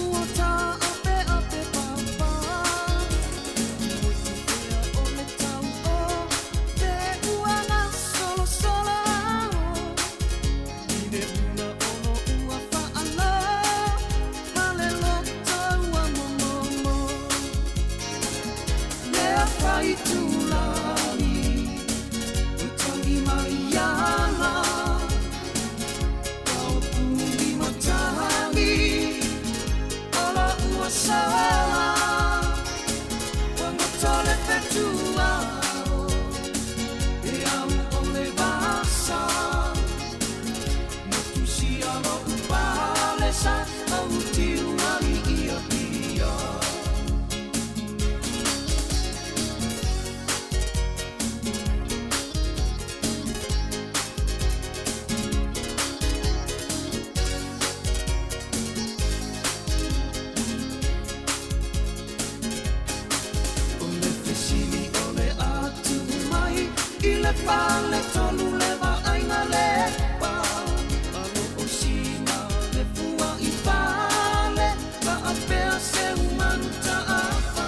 Ua tā ape ape papa Moe te whea o le tau o Te uanga solo solo I le ula o lo ua whaala Ma le loto ua momomo Lea whai tūrangi Ua tangi mai ana Ao puni matangi Ala ua sala Ua ngata le whetua E au o le vasa Motusia lo'u palesa Au tiu ai ia pia. O le fesili o le a tuu mai i le faletolu le vaaiga le pa Alo o sina le fua i fale Faapea se umanu taafa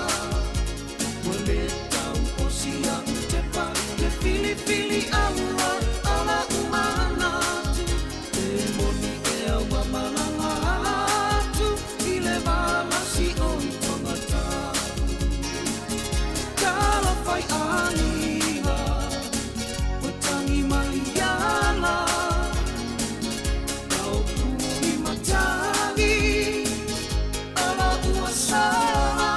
Ua le tau o sia u tepa Le filifili aua ala umanatu E moni ea ua malaga atu I le valasi o i tangata Talofa i aiga Ua tangi mai ala Taupu i matagi Ala ua sala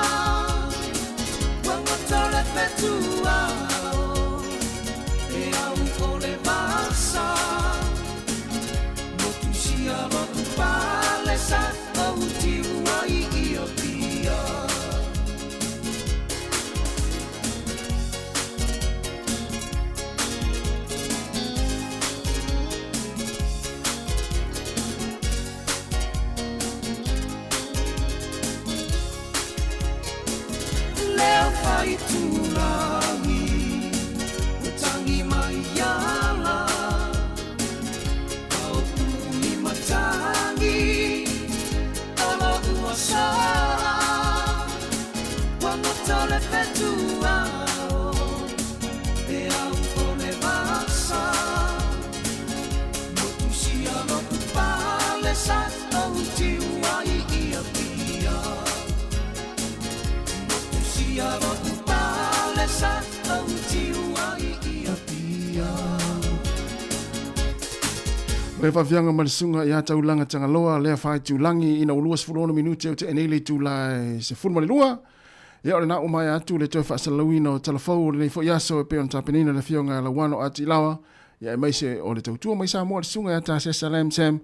Ua ngata le whetua E au o le vasa Motusia lo'u palesa Ou tiu ai i Apia. Leo whaitūrangi Ua tangi mai ala Ao puni matangi Ala ua sala Ua ngata le whetua E au o le vasa Motusia lo'u palesa Ou tiu ai i Apia Motusia lo'u palesa Ou tiu ai i Apia. Le faafiaga ma le susuga ia Taulaga Tagaloa lea faaitulagi ina ua 26 minute o tea nei le itula e 12. Ia o lena ua maea atu le toe faasalalauina o tala fou o lenei foi aso e pei ona tapenaina le afioga ia Lauano Ati Laoa, ia aemaise o le tautua mai Samoa le susuga ia Tasesa Lam Sam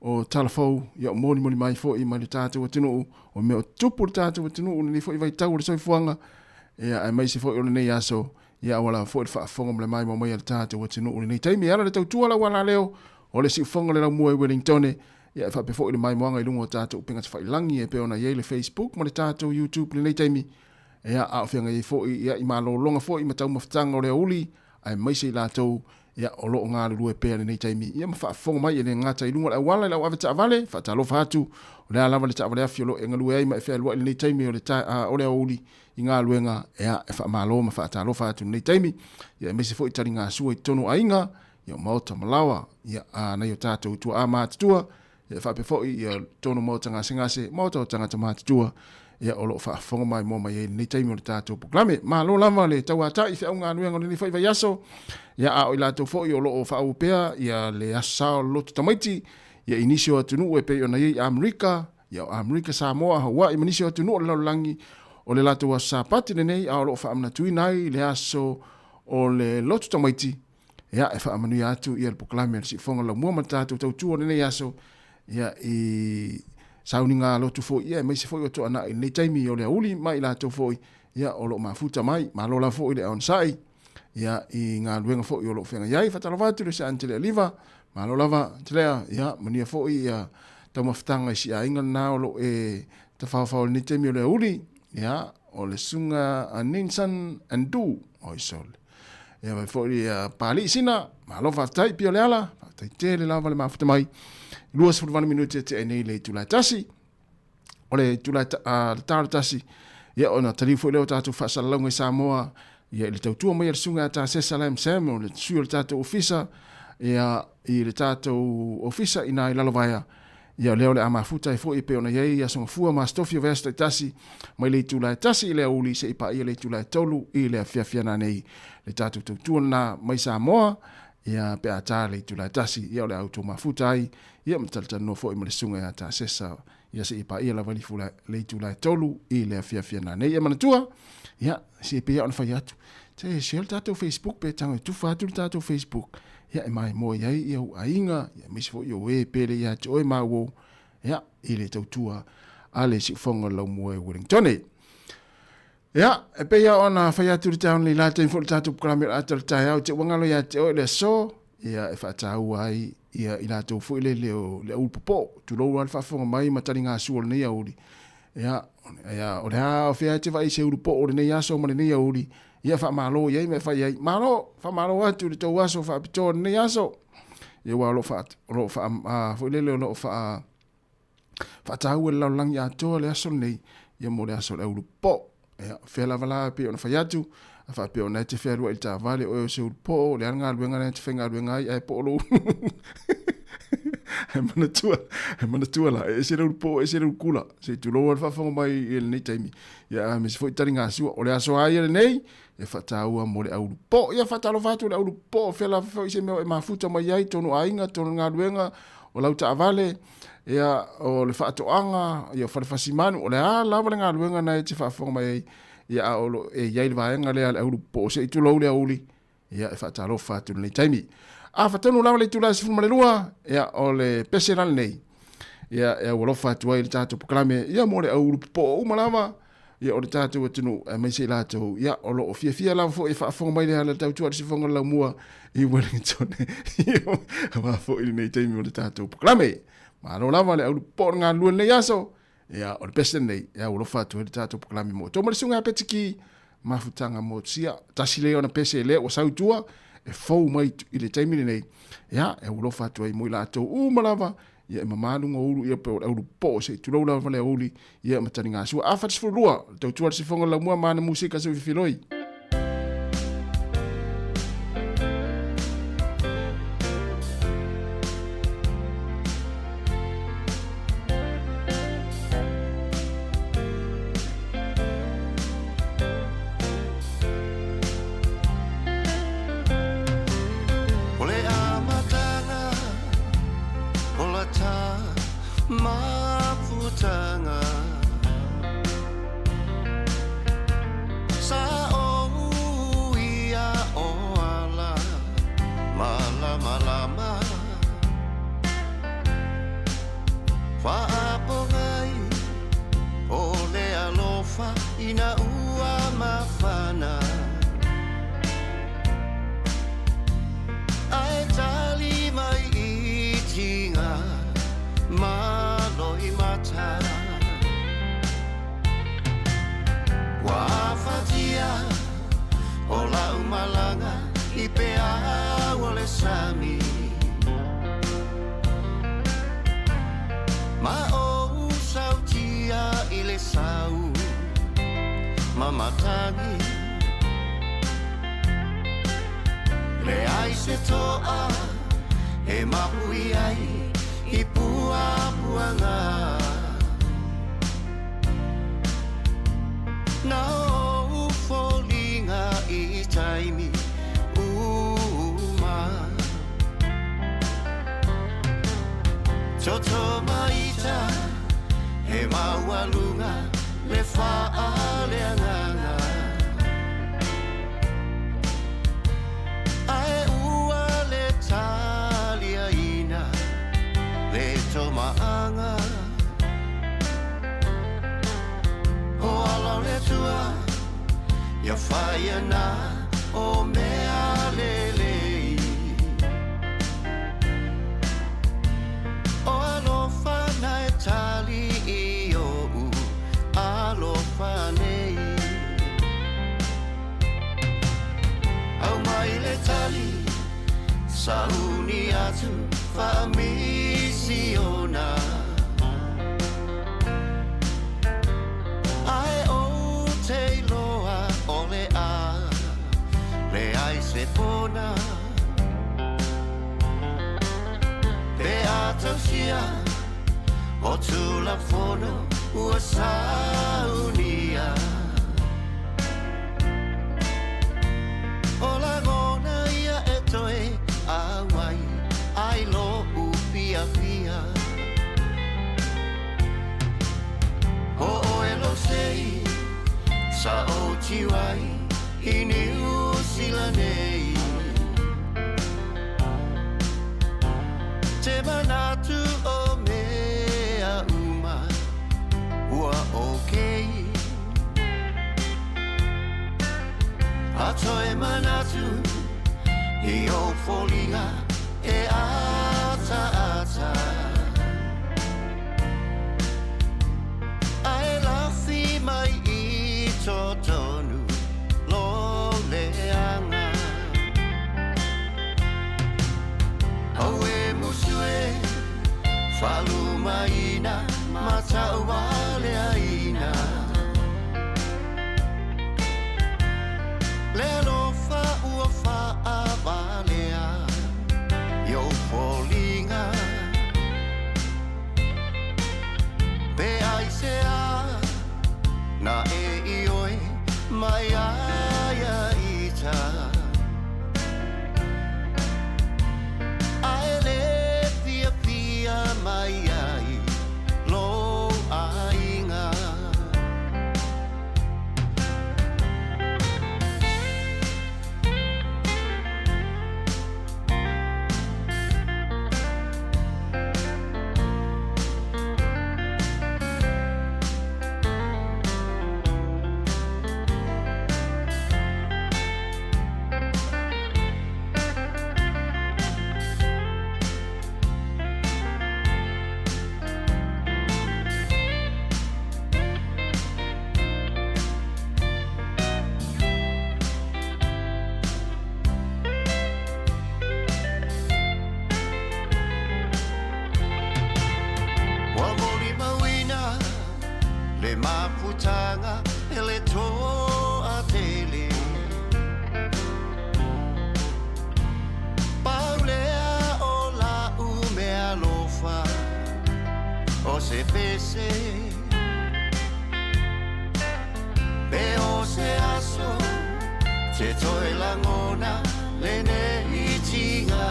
o tala fou, ia o molimoli mai foi mai le tatou atunuu, o mea o tupu le tatou atunuu lenei foi vaitau o le soifuaga, ia aemaise foi o lenei aso. Ia aua lava foi le faafofoga ma le maimoa mai a le tatou atunuu i lenei taimi. E ala le tautua lau alaleo o le siufofoga o le laumua i Wellingtone, ia e faapea foi le maimoaga i luga o tatou upega tafailagi e pei ona i ai le Facebook ma le tatou YouTube i lenei taimi. Ia, a o feagai ai foi ia i malologa foi ma taumafataga o le aoauli, aemaise i latou ia o lo o galulue pea i lenei taimi, ia ma faafofoga mai e le gata i luga o le auala i lau avetaavale, faatalofa atu, o le a lava le taavale afi o lo o e galue ai ma e fealuai i lenei taimi o le, ta, o le aoauli i galuega, ia e faamalo ma faatalofa atu i lenei taimi, ia aemaise foi taligasua i totonu o aiga, ia o maota ma laoa, ia a nai o tatou tuaa matutua, ia faapea foi ia totonu o maota gasegase, maota o tagata matutua, ia o lo o faafofoga maimoa mai ai i lenei taimi o le tatou polokalame. Malo lava le tauatai feau galuega o lenei foi vaiaso, ia a o i latou foi o lo o faaauau pea ia le Aso Sa o le Lotu Tamaiti, ia i nisi o atunuu e pei ona i ai i Amerika, ia o Amerika, Samoa, Hawaii ma nisi o atunuu o le lalolagi, o le latou aso Sapati lenei, a o lo o faamanatuina ai le aso o le Lotu Tamaiti, ia e faamanuia atu ia le polokalame a le Siufofoga Laumua ma le tatou tautua o lenei aso, ia i sauniga lotu foi, ia aemaise foi o toanai i lenei taimi o le aoauli ma i latou foi, ia o lo o mafuta mai. Malo lava foi le onosai, ia i galuega foi o lo o feagai ai. Faatalofa atu i le Saan Telea Liva, malo lava Telea, ia manuia foi ia taumafataga i si aiga lena o lo o e tafaofao i lenei taimi o le aoauli, ia o le susuga a Ninson Andu, oi sole. Ia vai foi ia Pali Sina, malo faafetai pio le ala, faafetai tele lava le mafuta mai. 28 minute e tea nei le itula e tasi. O le itula le talo tasi, ia ona taliu foi lea o tatou faasalalauga i Samoa, ia i le tautua mai a le susuga ia Tasesa Lam Sam, o le sui o le tatou ofisa, ia i le tatou ofisa i na i Lalovaea, Ia o lea o le a mafuta ai foi e pei ona i ai Aso Gafua ma Aso Tofi o vaiaso taitasi, mai le itula e 1 i le aoauli seia paia le itula e 3 i le afiafi ana nei. Le tatou tautua lena mai Samoa, ia pe a ta le itula e 1, ia o le a outou mafuta ai, ia ma talatalanoa foi ma le susuga ia Tasesa, ia seia paia lava le itula e 3 i le afiafi ana nei. Ia manatua, ia, se pei lava ona fai atu, se share le tatou Facebook pe tago e tufa atu le tatou Facebook, ia e maimoa i ai ia ou aiga, ia aemaise foi o e pele ia te oe ma uou, ia, i le tautua a le siufofoga o le laumua i Wellingtone. Ia, e pei lava ona fai atu le taeao nei la taimi foi le tatou polokalame o le ata o le taeao, te ua galo ia te oe le aso, ia e faataua ai ia i latou foi le leo le auli popo, tulou lava le faafofoga mai ma taligasua o lenei auli. Ia, ia o le a o fea e te vaai i se ulu poo o lenei aso ma lenei auli, ia faamalo i ai ma e fai ai, malo, faamalo atu i le tou aso faapitoa o lenei aso. Ia aua o lo o faa, o lo o faa, a, foi lele o lo o faa, faataua e le lalolagi atoa le aso lenei, ia mo le aso o le aulu poo. Ia, fea lava la pei ona fai atu, a faapea o na e te fealuai i le taavale, oe o se ulu poo, o le a le galuega lena e te faigaluega ai, ae poo lou E manatua, e manatua la, e ese le ulu poo, e ese le ulu kula. Se i tulou lava le faafofoga mai i lenei taimi. Ia, aemaise foi taligasua. O le aso lava ia lenei, e faataua mo le aulu poo. Ia, faatalofa atu i le aulu poo, fea lava foi se mea e mafuta mai ai, tonu aiga, tonu galuega, o lau taavale, ia, o le faatoaga, ia, o fale fasimanu, o le a lava le galuega na e te faafofoga mai ai, ia, a o lo o e i ai le vaega lea a le aulu poo, se i tulou le auli, ia, e faatalofa atu i lenei taimi. A fatonu lava le itula e 12, ia, o le pese la lenei, ia, e aualofa atu ai le tatou polokalame, ia, mo le aulu popoo uma lava, ia, o le tatou atunuu, aemaise i latou, ia, o lo o fiafia lava foi e faafofoga mai le ala le tautua a le siufofoga o le laumua i Wellington, ia, aua foi lenei taimi o le tatou polokalame. Malo lava le aulu popoo o le galulue i lenei aso, Ia, o le pese lenei, e aualofa atu ai le tatou polokalame mo outou ma le susuga ia Petiki, mafutaga motusia. Tasi lea ona pese lea ua sau i tua, e fou mai i le taimi lenei. Ia, e aualofa atu ai mo i latou uma lava, ia e mama luga o ulu, ia pe o le aulu popo, se i tulou lava le auli, ia ma taligasua. A 42, le tautua le sifoga o le laumua ma ana musika se filoi. O le amataga o la ta mafutaga. Sa o. i peau o le sami. Ma ou sautia i le sau ma matagi. Le ai se toa e mapui ai i puapuaga. Na ou foliga i taimi uma. Toto maita he maualuga le faaleagaga. Ae ua le taliaina le tomaaga. O ala o le Atua ia whaia nā o mea lelei. O alofa na e tali i o'u alofa nei. Au mai le tali sauni atu whaamisiona. Ae o te iloa o le a le ai se pona. Pe a tausia o tulafono ua saunia. O lagona ia e toe auai ai lo ufiafia. O oe lo sei sa o tiwai i Niu Sila nei. Te manatu o mea uma ua okei. A toe manatu i o foliga e ata ata. Ae lafi mai i totonu lo leaga. Au e musu e falumaina mataualeaina. Le alofa ua faavalea i ou foliga. Pe ai se a na e i oe mai ai a ita. Ae le fiafia mai ai lo aiga. Ua molimauina le mafutaga e le toatele. Pau lea o la'u meaalofa o se pese. Pe o se aso te toe lagona lenei tiga.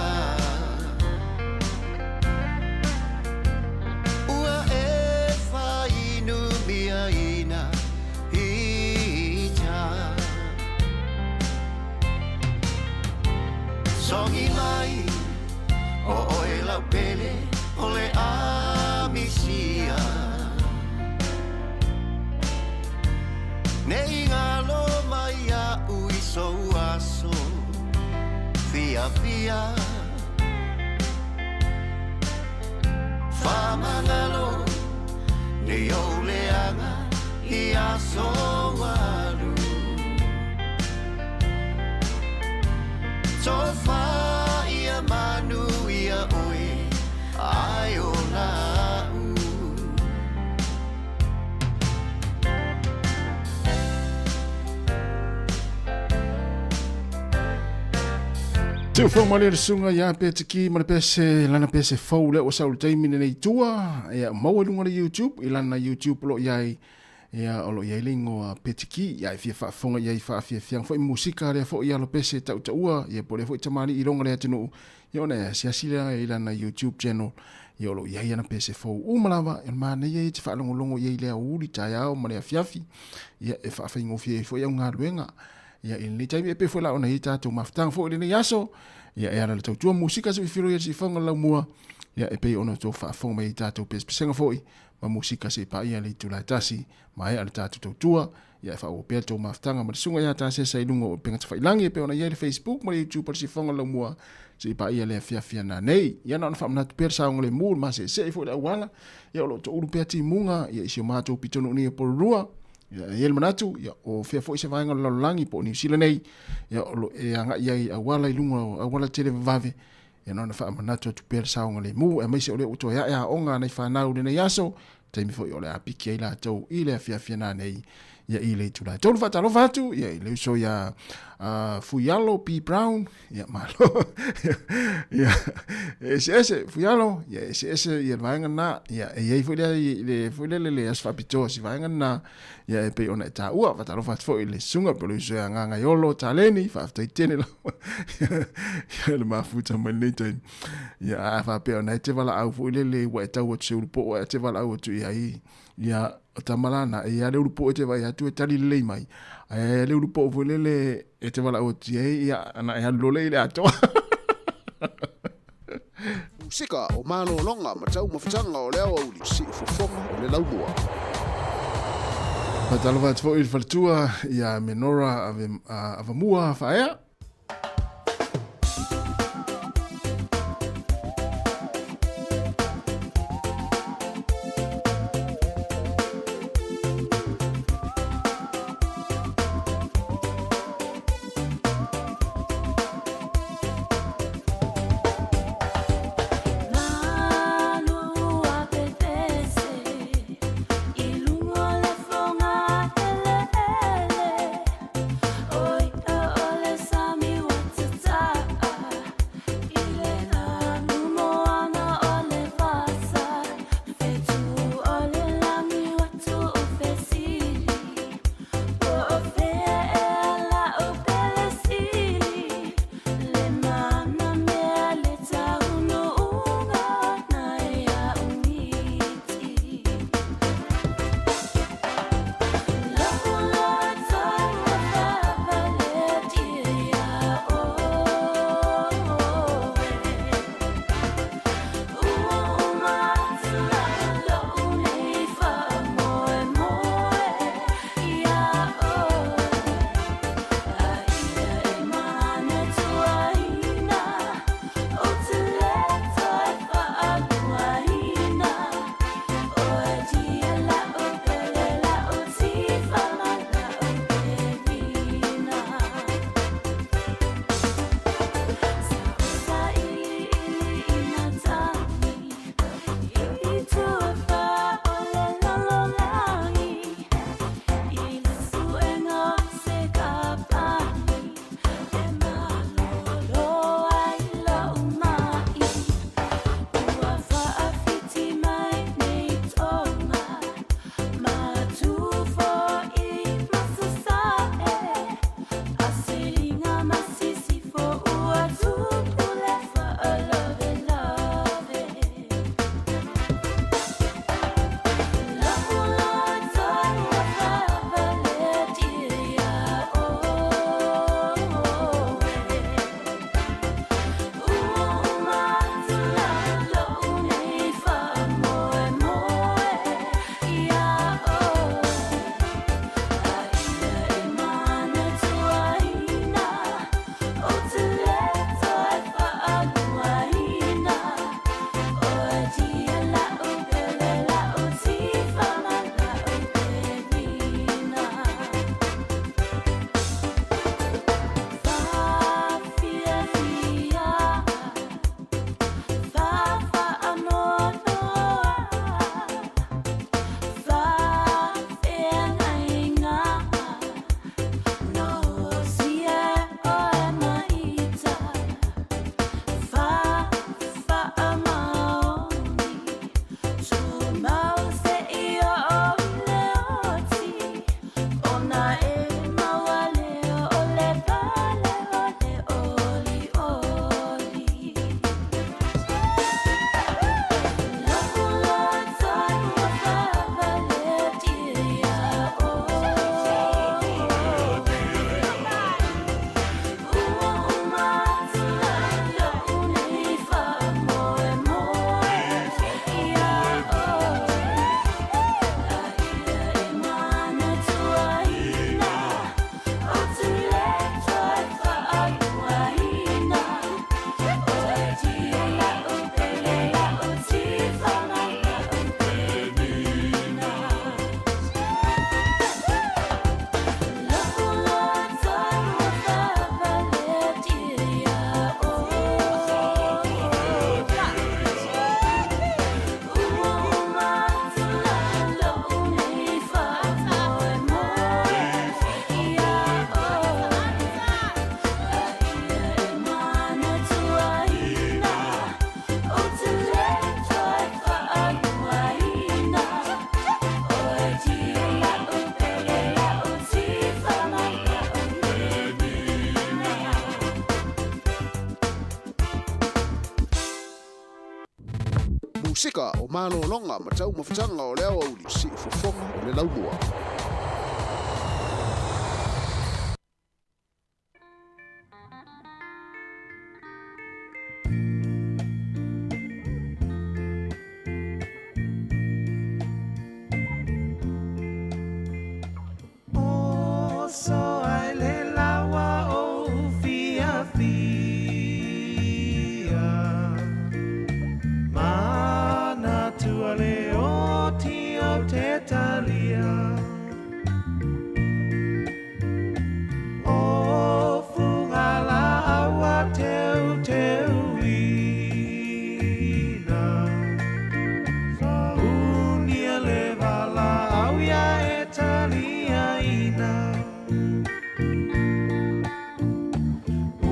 Ua e faainumiaina ita. Sogi mai o oe lau pele o le amisia. Nei ngalo mai a'u i sou aso fiafia. Whamangalo nei ou leaga i aso alu. Tofa ia manu ia oe ai o la'u. Te ufo ma le susuga ia Petiki ma le pese lana pese fou lea ua sau i le taimi lenei i tua ia maua i luga o le YouTube i lana YouTube o lo o i ai ia o lo o i ai le igoa Petiki ia e fia faafofoga i ai i faafiafiaga foi musika lea foi alo pese tautaua ia po o lea foi tamalii i loga le atunuu ia ona e asiasi lea i lana YouTube channel ia o lo o i ai ana pese fou uma lava e manaia ia te faalogologo i ai i le aoauli taeao ma le afiafi ia e faafaigofie ai foi au galuega Ia, i lenei taimi e pei foi la ona i ai tatou mafutaga foi i lenei aso, ia e ala le tautua musika se filo ia sifonga laumua, ia e pei ona tou faafofoga mai i tatou pesepesega foi ma musika se paia le itula e tasi, maea le tatou tautua, ia e faaauau pea le tou mafutaga ma le susuga ia Tasesa i luga o upega tafailangi e pei ona i ai le Facebook ma le YouTube a le sifonga laumua se i paia le afiafi ana nei. Ia na ona faamanatu pea le saogalemu, le maseesee foi le auala, ia o lo o toulu pea timuga ia i si o matou pitonuu nei o Porirua, Ia, e i ai le manatu, ia, o fea foi se vaega o le lalolagi po o Niu Sila nei, ia, o lo e agai ai auala i luga o auala televavave, ia na ona faamanatu atu pea le saogalemu, aemaise o lea ua toe ae aoga a nai fanau i lenei aso, taimi foi o le a piki ai latou i le afiafi ana nei, ia i le itula e tolu. Faatalofa atu, ia, i le uso ia Fuialo P. Brown, ia, malo, ia, e eseese, Fuialo, ia, e eseese ia le vaega lena, ia, e i ai foi lea, i le, foi lele le aso faapitoa si vaega lena, ia, e pei ona e taua, faatalofa atu foi i le susuga, po o le uso ia Gagaiolo Taleni, faafetai tele lava, ia, le mafuta mai lenei taimi, ia, a faapea ona e te valaau foi lele ua e tau atu se ulupo'o ae te valaau atu i ai, ia, o tama la na, e i ai le ulupo'o e te vaai atu e tali lelei mai, ae le ulupo'o foi lele e te valaau atu i ai, ia, ana e alu loa lea i le atoa. Musika o malologa ma taumafataga o le aoauli siufofoga o le laumua. Faatalofa atu foi i le faletua ia Menora Ave, Avamua Faaea. Musika o malologa ma taumafataga o le aoauli siufofoga o le laumua. Oso ai le lawa o fiafia Manatua le oti o te talia O fuga la aua teu teuina Unia le vala au ia e taliaina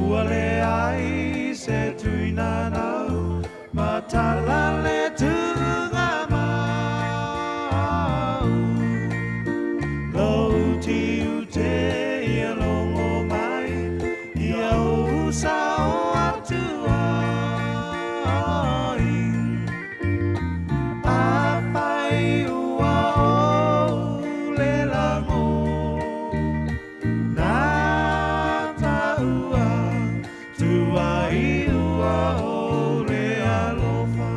Ua leai se tuina nau Matala le tuga mau Lou tiu te ia longo mai Ia ou sao atu ai Afai ua ou le lago Nā taua tuai ua ou le alofa.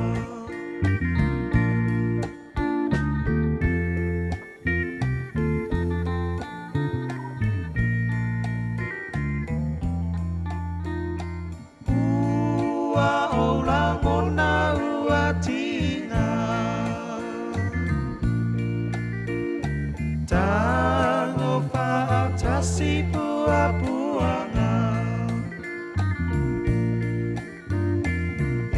Ua ou lagona ua tiga Tago faatasi puapuaga E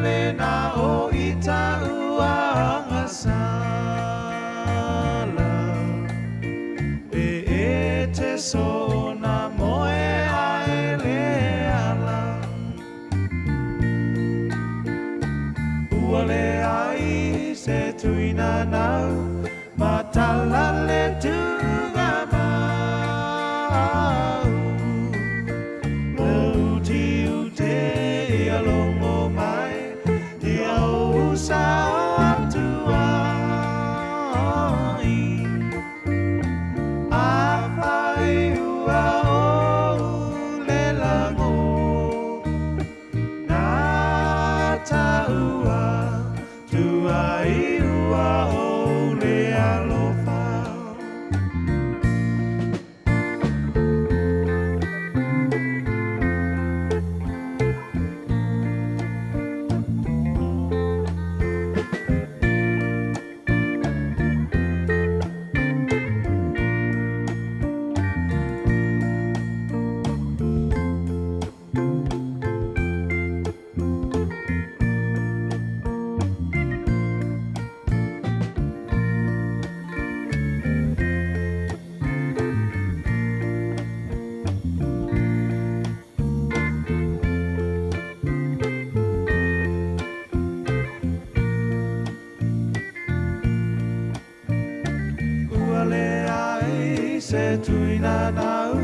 le na o i taua agasala E e te sona moe ae le ala Ua leai se tuina nau Matala le tuga mau Lou tiu te ia longo mai Ia ou sao atu ai Afai ua ou le lago Nā taua tuai ua ou le alofa. Ua leai se tuina nau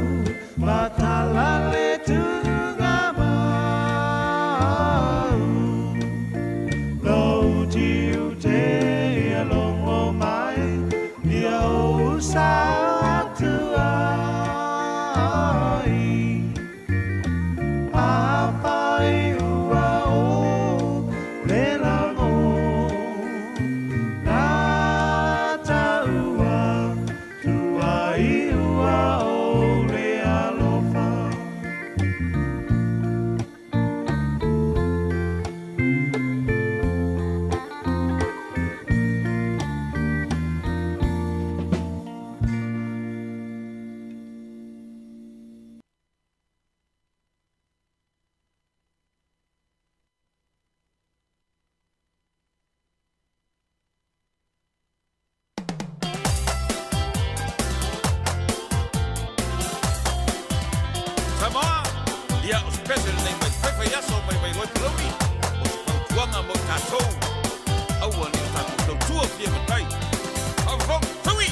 Matala le tuga mau Lou tiu te ia longo mai Ia ou sao atu ai Afai ua ou le lago Nā taua tuai ua ou le alofa. Samoa, ia o se pese lenei mai faifaiaso mai Vailoe Palauli, o se fautuaga mo i tatou, aua ne i o tatou tautua fia matai. Faafofoga, tui!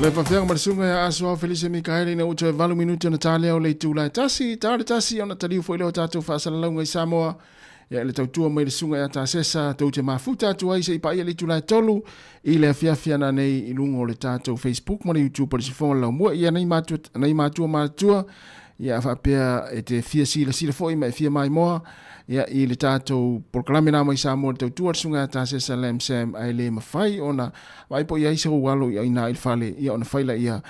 Le faafeaga ma le susuga ia Asoao Felise Mikaele ina ua toe 8 minute ona ta lea o le itula e tasi, ta le tasi ona taliu foi lea o tatou faasalalauga i Samoa. Ia i le tautua mai le susuga ia Tasesa tou te mafuta atu ai se i paia le itula e 3 i le afiafi ana nei i luga o le tatou Facebook ma le YouTube o le Sifoga o le Laumua. Ia nei matua, nei matua matutua, ia faapea e te fia silasila foi ma e fia maimoa ia i le tatou polokalame na mai Samoa le tautua le susuga ia Tasesa Lam Sam ae le mafai ona vaai po i ai sou alo i ina i le fale ia ona fai laia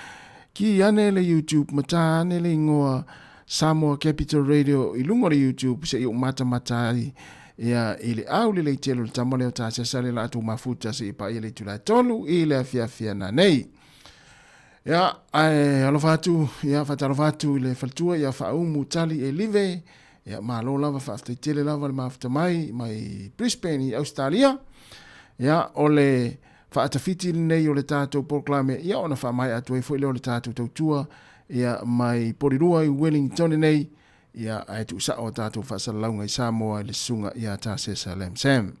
ki ane le YouTube ma tā ane le igoa Samoa Capital Radio i luga o le YouTube se i ou matamata ai ia i le au lelei tele o le tama lea o Tasesa le latou mafuta se i paia le itula e 3 i le afiafi ana nei. Ia, ae alofa atu, ia, faatalofa atu i le faletua ia Faaumu Tali e Live. Ia, malo lava, faafetai tele lava le mafuta mai, mai Brisbane i Australia. Ia, o le faatafiti lenei o le tatou polokalame, ia, ona faamaea atu ai foi lea o le tatou tautua, ia, mai Porirua i Wellington nei, ia, ae tuusao a tatou faasalalauga i Samoa i le susuga ia Tasesa Lam Sam.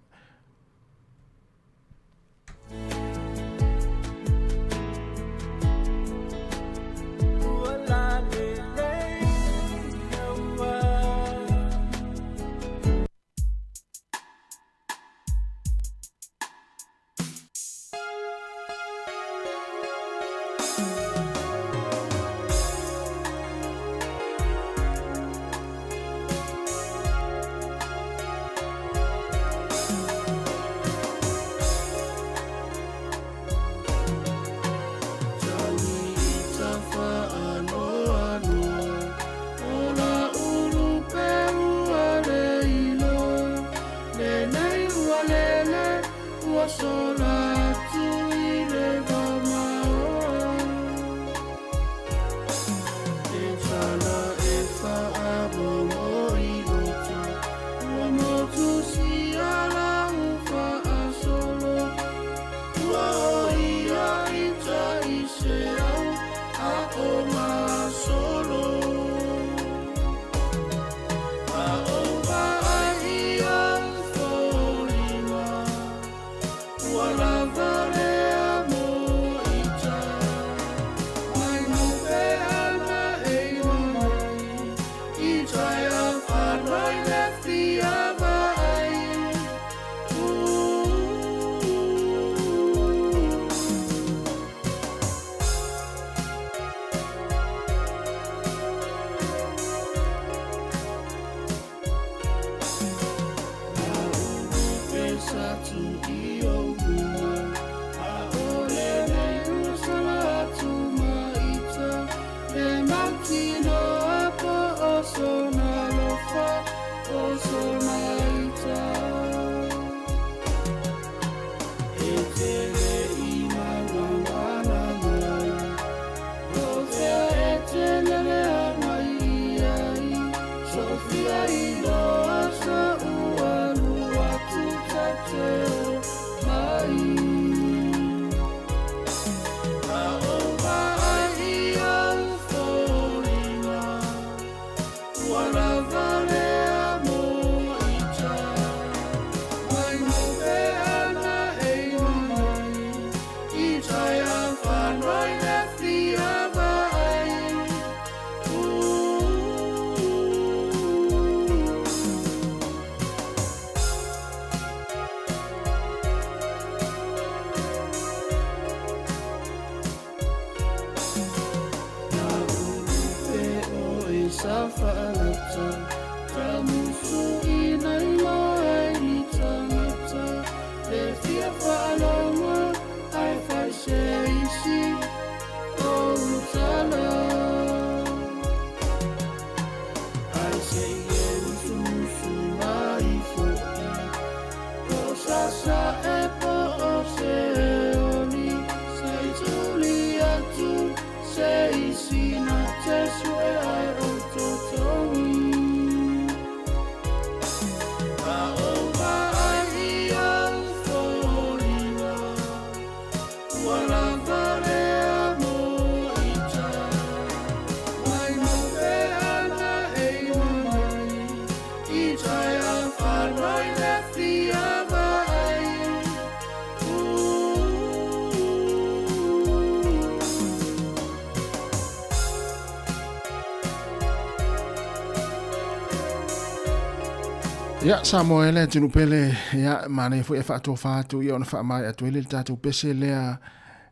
Ia, Samoa e le atunuu pele, ia, manaia foi e faatofa atu, ia, ona faamaea atu ai le tatou pese lea,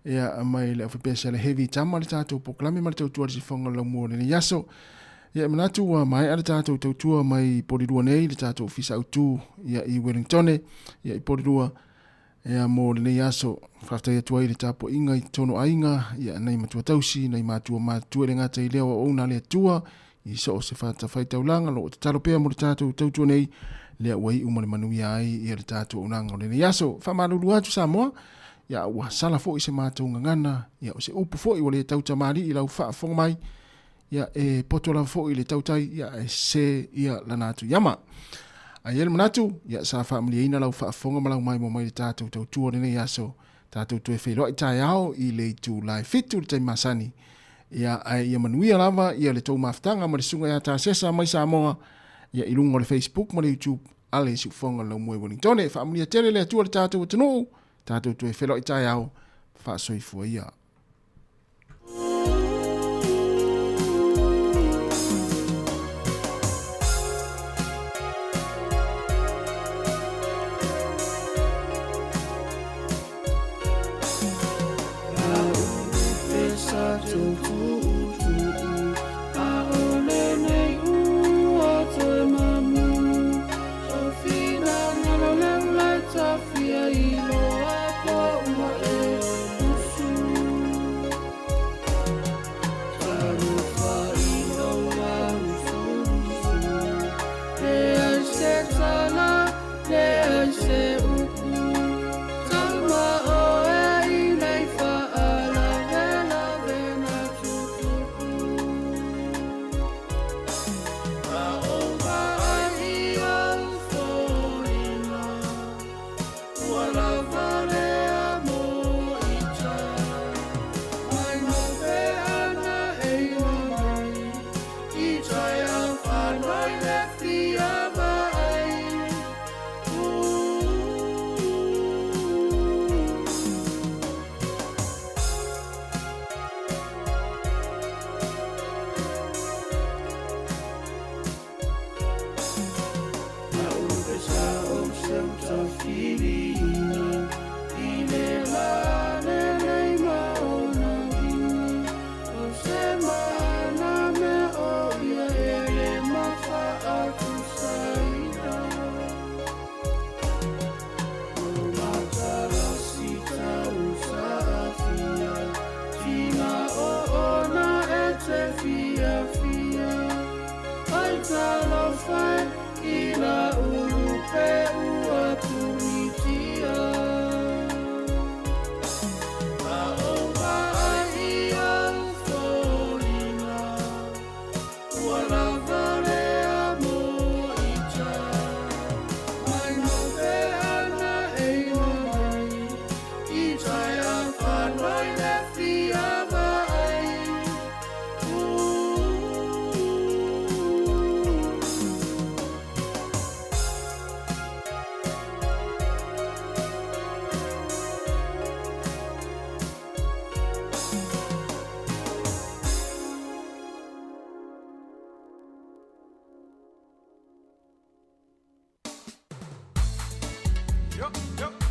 ia, mai le aufaipese a le Heavy Tama le tatou polokalame ma le tautua le sifoga o le laumua o lenei aso. Ia, e manatu ua maea le tatou tautua mai Polilua nei, le tatou ofisa autu, ia, i Wellingtone, ia, i Polilua, ia, mo lenei aso. Faafetai atu ai i le tapuaiga i totonu o aiga, ia, nai matua tausi, nai matua matutua e le gata i lea o auauna a le Atua, i so o se fatafaitaulaga, o lo o tatalo pea mo le tatou tautua nei, lea ua iu ma le manuia ai ia le tatou auaunaga o lenei aso. Faamalulu atu Samoa, ia ua sala foi se matou gagana, ia o se upu foi ua le tautamalii i lau faafofoga mai, ia e poto lava foi le tautai, ia e sese ia lana atu iama. Ae i ai le manatu, ia sa faamalieina lau faafofoga ma lau maimoa mai i le tatou tautua o lenei aso, tatou toe feiloai taeao i le itula e 7 i le taimi masani. Ia, ae ia manuia lava ia le tou mafutaga ma le susuga ia Tasesa mai Samoa, ia i luga o le Facebook ma le YouTube a le Siufofoga o le Laumua i Wellingtone. Faamanuia tele le Atua i le tatou atunuu, tatou toe feiloai taeao, faasoifua ia. Yo, yo.